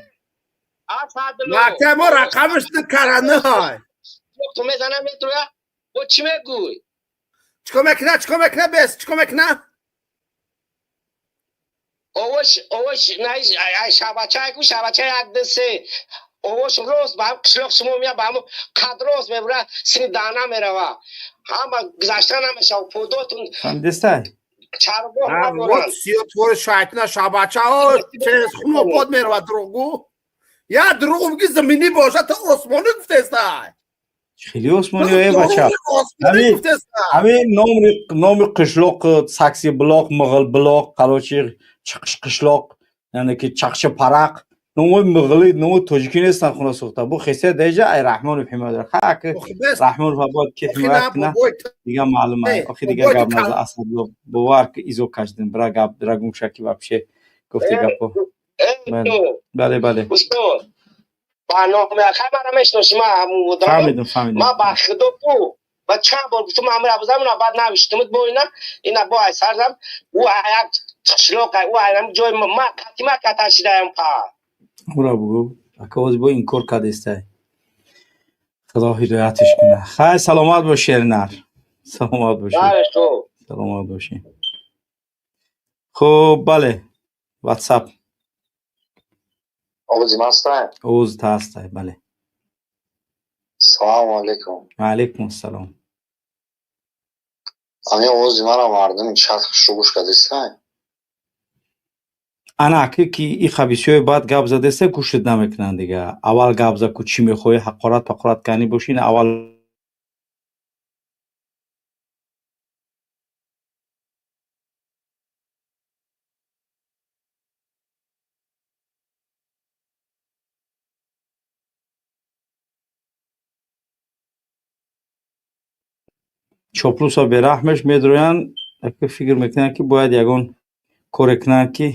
Мактаб мо рақамаш каранаҳай. Ту мезанам метроя, бо чӣ мегӯй? Чикор мекуна, чикор мекуна, бес, чикор мекуна? Овош, овош, най, ай шабачай ку, шабачай як ду се. Овош рост ба ҳам қишлоқ шумо меяд, ба ҳамун қад рост мебура, сини дана мерава. Ҳама гузашта намешава, подотун. Фаҳмидистай? Чарбоғ надоранд. Сиё твори шайтона шабачао через хун под мерава дурӯғгӯ. Я дурӯғ мегӣ заминӣ бошад, ту осмонӣ гуфтестай. Хеле осмонӣ э бача. Ҳамин номи номи қишлоқ сакси блоқ, миғил блоқ, короче чиқиш қишлоқ. Яъне ки чақча парақ номои муғлӣ, номои тоҷикӣ нестанд, хона сӯхта. Бо хесия деҷа ай Раҳмонов ҳимоят дорад. Ха, ки Раҳмонов бояд ки ҳимоят кунад, дига маълум ай. Охи дига гап наза, Асадулло, бовар ки изо кашдем, бира гап, бира гумша ки вообще гуфти гапо. Бале, бале. Устод, барнома хабара мешносӣ, ма фаҳмидам, фаҳмидам. Ма ба худо бу ва чанд бор гуфтам, амир Абузамина баъд навиштамуд бо ина бо ай сарзам ӯ як қишлоқ ӯ ай ҷои ма катима каташидаям па. Ура бугу, ака оз бо инкор кардестай. Худо ҳидоятш кунад. Хай, саломат бош, шернар. Саломат бошӣ. Саломат бошӣ. Хуб, бале. WhatsApp. Овози ман ҳастай? Овози та ҳастай, бале. Салому алайкум. Ва алайкум ассалом. Ами овози мара мардуми чат хушрӯ гӯш кардистай? Ана аки ки и хабисиҳои баъд гап задеста, гӯшт намекунанд дига. Аввал гап за ку, чӣ мехоҳӣ, ҳақорат пақорат кардани бошӣ, ина аввал чоплуса бераҳмеш медроянд, фикр мекунанд ки бояд ягон коре кунанд ки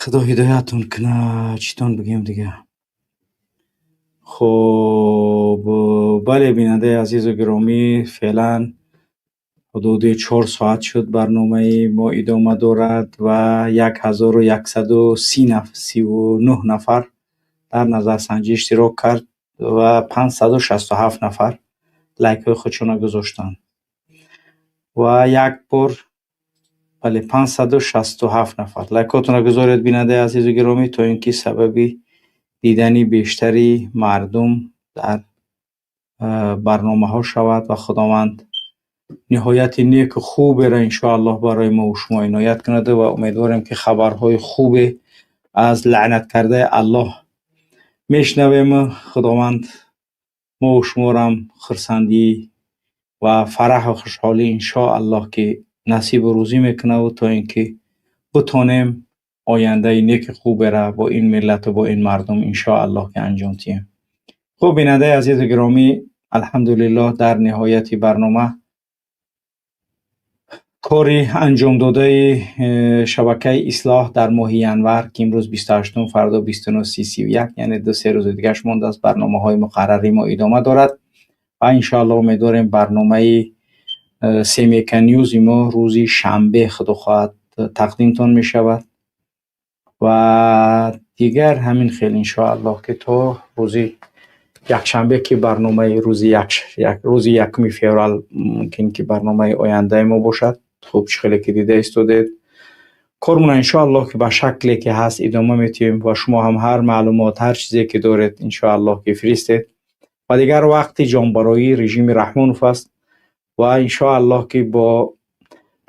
Худо ҳидоятон кунад, читон бигем дига. Хуб, бале, бинандаи азизу гиромӣ, феълан ҳудуди 4 соат шуд барномаи мо идома дорад ва 1139 нафар дар назарсанҷӣ иштирок кард ва 567 нафар лайкҳои худшонро гузоштанд. Ва як бор, бале, 567 нафар лайкҳотонро гузоред, бинандаи азизу гиромӣ, то ин ки сабаби дидани бештари мардум дар барномаҳо шавад ва Худованд ниҳояти неку хуберо иншоаллоҳ барои мо ва шумо иноят кунад ва умедворем ки хабарҳои хубе аз лаънат кардаи Аллоҳ мешнавем. Худованд мо ва шуморам хурсандӣ ва фараҳу хушҳолӣ иншоаллоҳ ки насибу рӯзӣ мекунаву то ин ки битонем ояндаи неки хуберо бо ин миллату бо ин мардум иншоаллоҳ ки анҷом диҳем. Хуб, бинандаи азизу гиромӣ, алҳамдулиллоҳ, дар ниҳояти барнома кори анҷомдодаи шабакаи Ислоҳ дар моҳи январ, ки имрӯз 28, фардо 29, 30, 31, яъне 2-3 рӯзи дигаш мондааст, барномаҳои муқаррарии мо идома дорад ва иншоаллоҳ умедворем барномаи Семека Ньюзи мо рӯзи шанбе худо хоҳад тақдимтон мешавад ва дигар ҳамин хел иншоаллоҳ ки то рӯзи якшанбе ки барномаи рӯзи 1 феврал мумкин ки барномаи ояндаи мо бошад. Хуб, чӣ хеле ки дида истодед, кормона иншоаллоҳ ки ба шакле ки ҳаст идома метиҳем ва шумо ҳам ҳар маълумот, ҳар чизе ки доред, иншоаллоҳ ки фиристед. Ва дигар вақти ҷонбароии режими Раҳмонов аст ва иншоаллоҳ ки бо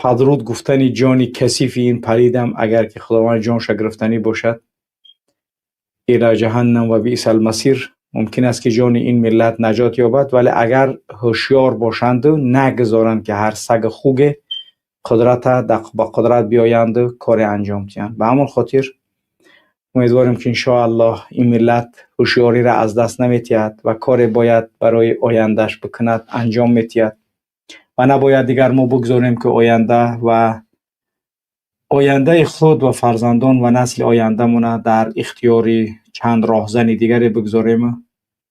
падруд гуфтани ҷони касифи ин палидам, агар ки Худованд ҷонша гирифтанӣ бошад, ила ҷаҳаннам ва биъсал масир, мумкин аст ки ҷони ин миллат наҷот ёбад, вале агар ҳушёр бошанду нагузоранд ки ҳар саги хуге қудрата ба қудрат биёянду коре анҷом диҳанд. Ба ҳамон хотир умедворем ки иншоаллоҳ ин миллат ҳушёриро аз даст наметиҳад ва коре бояд барои ояндаш бикунад анҷом метиҳад ва набояд дигар мо бигзорем ки оянда ва ояндаи худ ва фарзандон ва насли ояндамона дар ихтиёри чанд роҳзани дигаре бигзорем,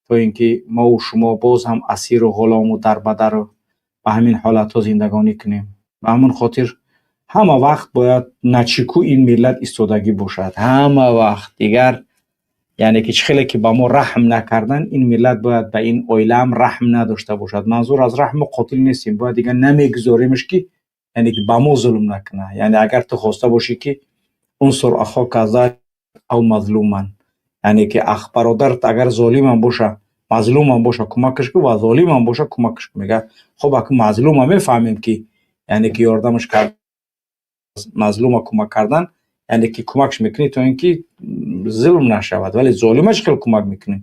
то ин ки мо шумо боз ҳам асиру ғулому дарбадару ба ҳамин ҳолатҳо зиндагонӣ кунем. Ба ҳамон хотир ҳама вақт бояд начику ин миллат истодагӣ бошад. Ҳама вақт дигар, яъне ки чӣ хеле ки ба мо раҳм накардан, ин миллат бояд ба ин оилаам раҳм надошта бошад. Манзур аз раҳм мо қотил нестем, бояд дигар намегузоремш ки яъне ки ба мо зулм накунад. Яъне агар ту хоста бошӣ ки унсур ахока ав мазлуман, яъне ки ах бародарат агар золимам боша, мазлумам боша, кӯмакаш кун ва золимам боша, кӯмакаш кун. Мега хуб, аку мазлума мефаҳмем ки яъне ки ёрдамаш кард, мазлума кӯмак кардан, яъне ки кӯмакш мекунӣ то ин ки зулм нашавад, вале золима чӣ хел кӯмак мекунӣ?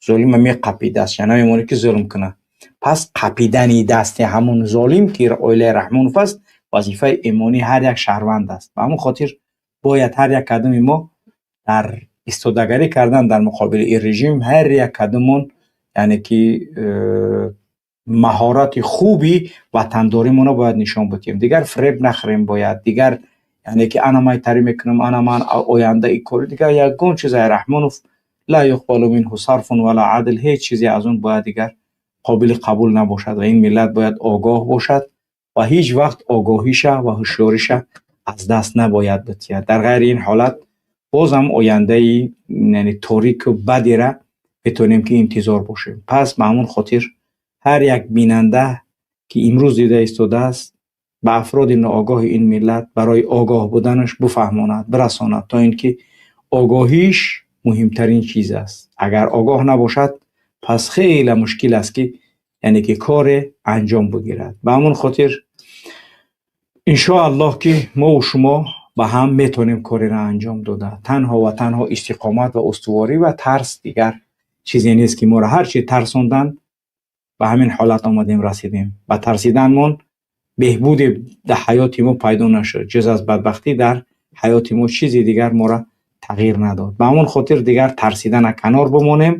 Золима меқапӣ дастша, намемонӣ ки зулм кунад. Пас қапидани дасти ҳамон золим ки оилаи Раҳмонов аст, вазифаи имонии ҳар як шаҳрванд аст. Ба ҳамон хотир Бояд ҳар як кадоми мо дар истодагарӣ кардан дар муқобили ин режим, ҳар як кадомон, яъне ки маҳорати хуби ватандоримонро бояд нишон бидиҳем. Дигар фиреб нахӯрем бояд. Дигар, яъне ки ана ман тарӣ мекунам, ана ман оянда и кори, дигар ягон чиз Раҳмонов ла юқбалу минҳу сарфун вала адл, ҳеҷ чизе аз он бояд дигар қобили қабул набошад ва ин миллат бояд огоҳ бошад ва ҳеҷ вақт огоҳиша ва ҳушёриша аз даст набояд бидиҳад. Дар ғайри ин ҳолат боз ҳам ояндаи, яъне, торику бадера метавонем ки интизор бошем. Пас ба ҳамон хотир ҳар як бинанда, ки имрӯз дида истодааст, ба афроди ноогоҳи ин миллат барои огоҳ буданаш бифаҳмонад, бирасонад, то ин ки огоҳиш муҳимтарин чиз аст. Агар огоҳ набошад, пас хеле мушкил аст ки, яъне ки, коре анҷом бигирад. Ба ҳамон хотир, иншоаллоҳ, ки мо шумо ба ҳам метавонем кореро анҷом дода. Танҳо ва танҳо истиқомат ва устуворӣ ва тарс дигар чизе нест, ки моро ҳарчи тарсондан, ба ҳамин ҳолат омадем, расидем. Ба тарсиданмон беҳбуде дар ҳаёти мо пайдо нашуд. Ҷуз аз бадбахтӣ дар ҳаёти мо чизи дигар моро тағйир надод. Ба ҳамон хотир дигар тарсидана канор бимонем,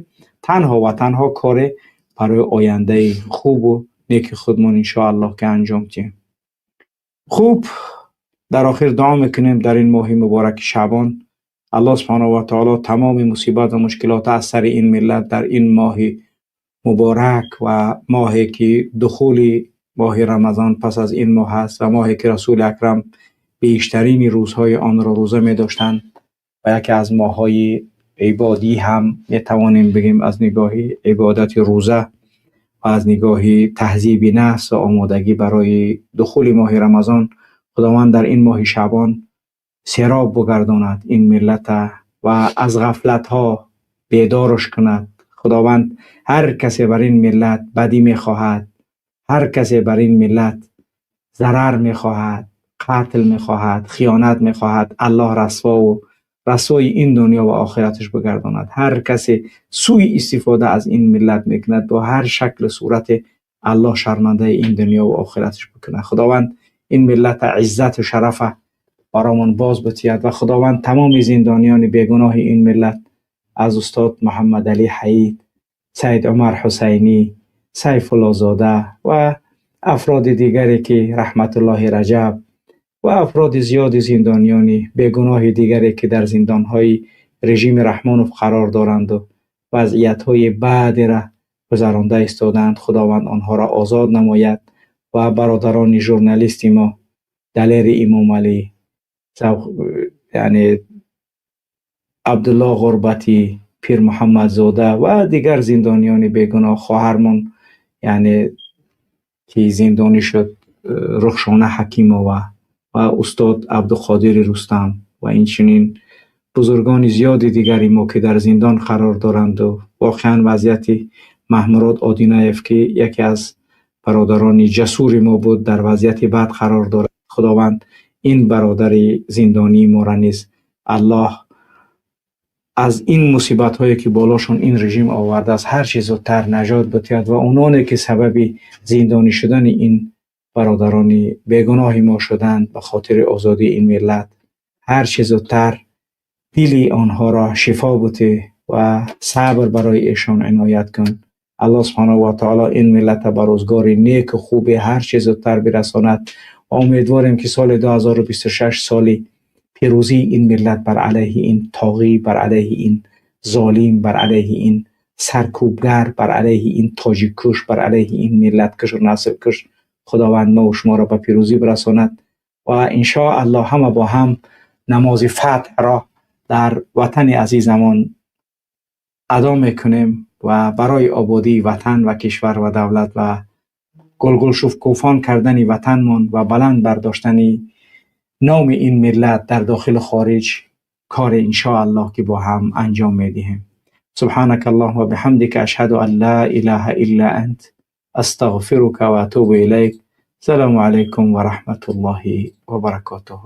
танҳо ва танҳо коре барои ояндаи хубу неки худмон, иншоаллоҳ, ки анҷом диҳем. Хуб, дар охир дуо мекунем: дар ин моҳи мубораки Шаъбон Аллоҳ субҳонаҳу ва таоло тамоми мусибат ва мушкилот аз сари ин миллат дар ин моҳи муборак ва моҳе ки духули моҳи Рамазон пас аз ин моҳ аст ва моҳе ки Расули Акрам бештарини рӯзҳои онро рӯза медоштанд ва яке аз моҳҳои ибодӣ ҳам метавонем бигем, аз нигоҳи ибодати рӯза ва аз нигоҳи таҳзиби нафс ва омодагӣ барои духули моҳи Рамазон, Худованд дар ин моҳи Шаъбон сероб бигардонад ин миллата ва аз ғафлатҳо бедорш кунад. Худованд ҳар касе бар ин миллат бадӣ мехоҳад, ҳар касе бар ин миллат зарар мехоҳад, қатл мехоҳад, хиёнат мехоҳад, Аллоҳ расвову расвои ин дунё ва охираташ бигардонад. Ҳар касе сӯи истифода аз ин миллат мекунад бо ҳар шаклу сурате, Аллоҳ шармандаи ин дунё ва охираташ бикунад. Худованд ин миллата иззату шарафа баромон боз битиҳад ва Худованд тамоми зиндониёни бегуноҳи ин миллат, аз устод Муҳаммадалӣ Ҳаид, Саид Умар Ҳусайнӣ, Сайфуллозода ва афроди дигаре ки Раҳматуллоҳи Раҷаб ва афроди зиёди зиндониёни бегуноҳи дигаре ки дар зиндонҳои режими Раҳмонов қарор доранду вазъиятҳои баъдеро гузаронда истодаанд, Худованд онҳоро озод намояд ва бародарони журналисти мо Далери Имомалӣ, яъне Абдулло Ғурбатӣ, Пирмуҳаммадзода ва дигар зиндониёни бегуноҳ, хоҳармон, яъне ки зиндонӣ шуд, Рухшона Ҳакимова ва устод Абдуқодири Рустам ва инчунин бузургони зиёди дигари мо, ки дар зиндон қарор доранду воқеан вазъияти Маҳмурод Одинаев, ки яке аз бародарони ҷасури мо буд, дар вазъияти бад қарор дорад. Худованд ин бародари зиндонии моро низ Аллоҳ аз ин мусибатҳое, ки болошон ин режим овардааст, ҳар чӣ зудтар наҷот бидиҳад ва ононе, ки сабаби зиндонӣ шудани ин бародарони бегуноҳи мо шуданд, ба хотири озодии ин миллат, ҳар чӣ зудтар дили онҳоро шифо бутӣ ва сабр барои эшон иноят кун. Аллоҳ субҳонаҳу ва таоло ин миллата ба рӯзгори неку хуби ҳар чӣ зудтар бирасонад ва умедворем, ки соли 2026 соли пирӯзии ин миллат бар алайҳи ин тоғӣ, бар алайҳи ин золим, бар алайҳи ин саркӯбгар, бар алайҳи ин тоҷиккуш, бар алайҳи ин миллаткушу насбкуш, Худованд мо шуморо ба пирӯзӣ бирасонад ва иншоаллоҳ ҳама бо ҳам намози фатҳро дар ватани азизамон адо мекунем ва барои ободии ватан ва кишвар ва давлат ва гулгулшукуфон кардани ватанмон ва баланд бардоштани номи ин миллат дар дохилу хориҷ кор, иншоаллоҳ, ки бо ҳам анҷом медиҳем. سبحانك اللهم وبحمدك، أشهد أن لا إله إلا أنت، أستغفرك وأتوب إليك. السلام عليكم ورحمة الله وبركاته.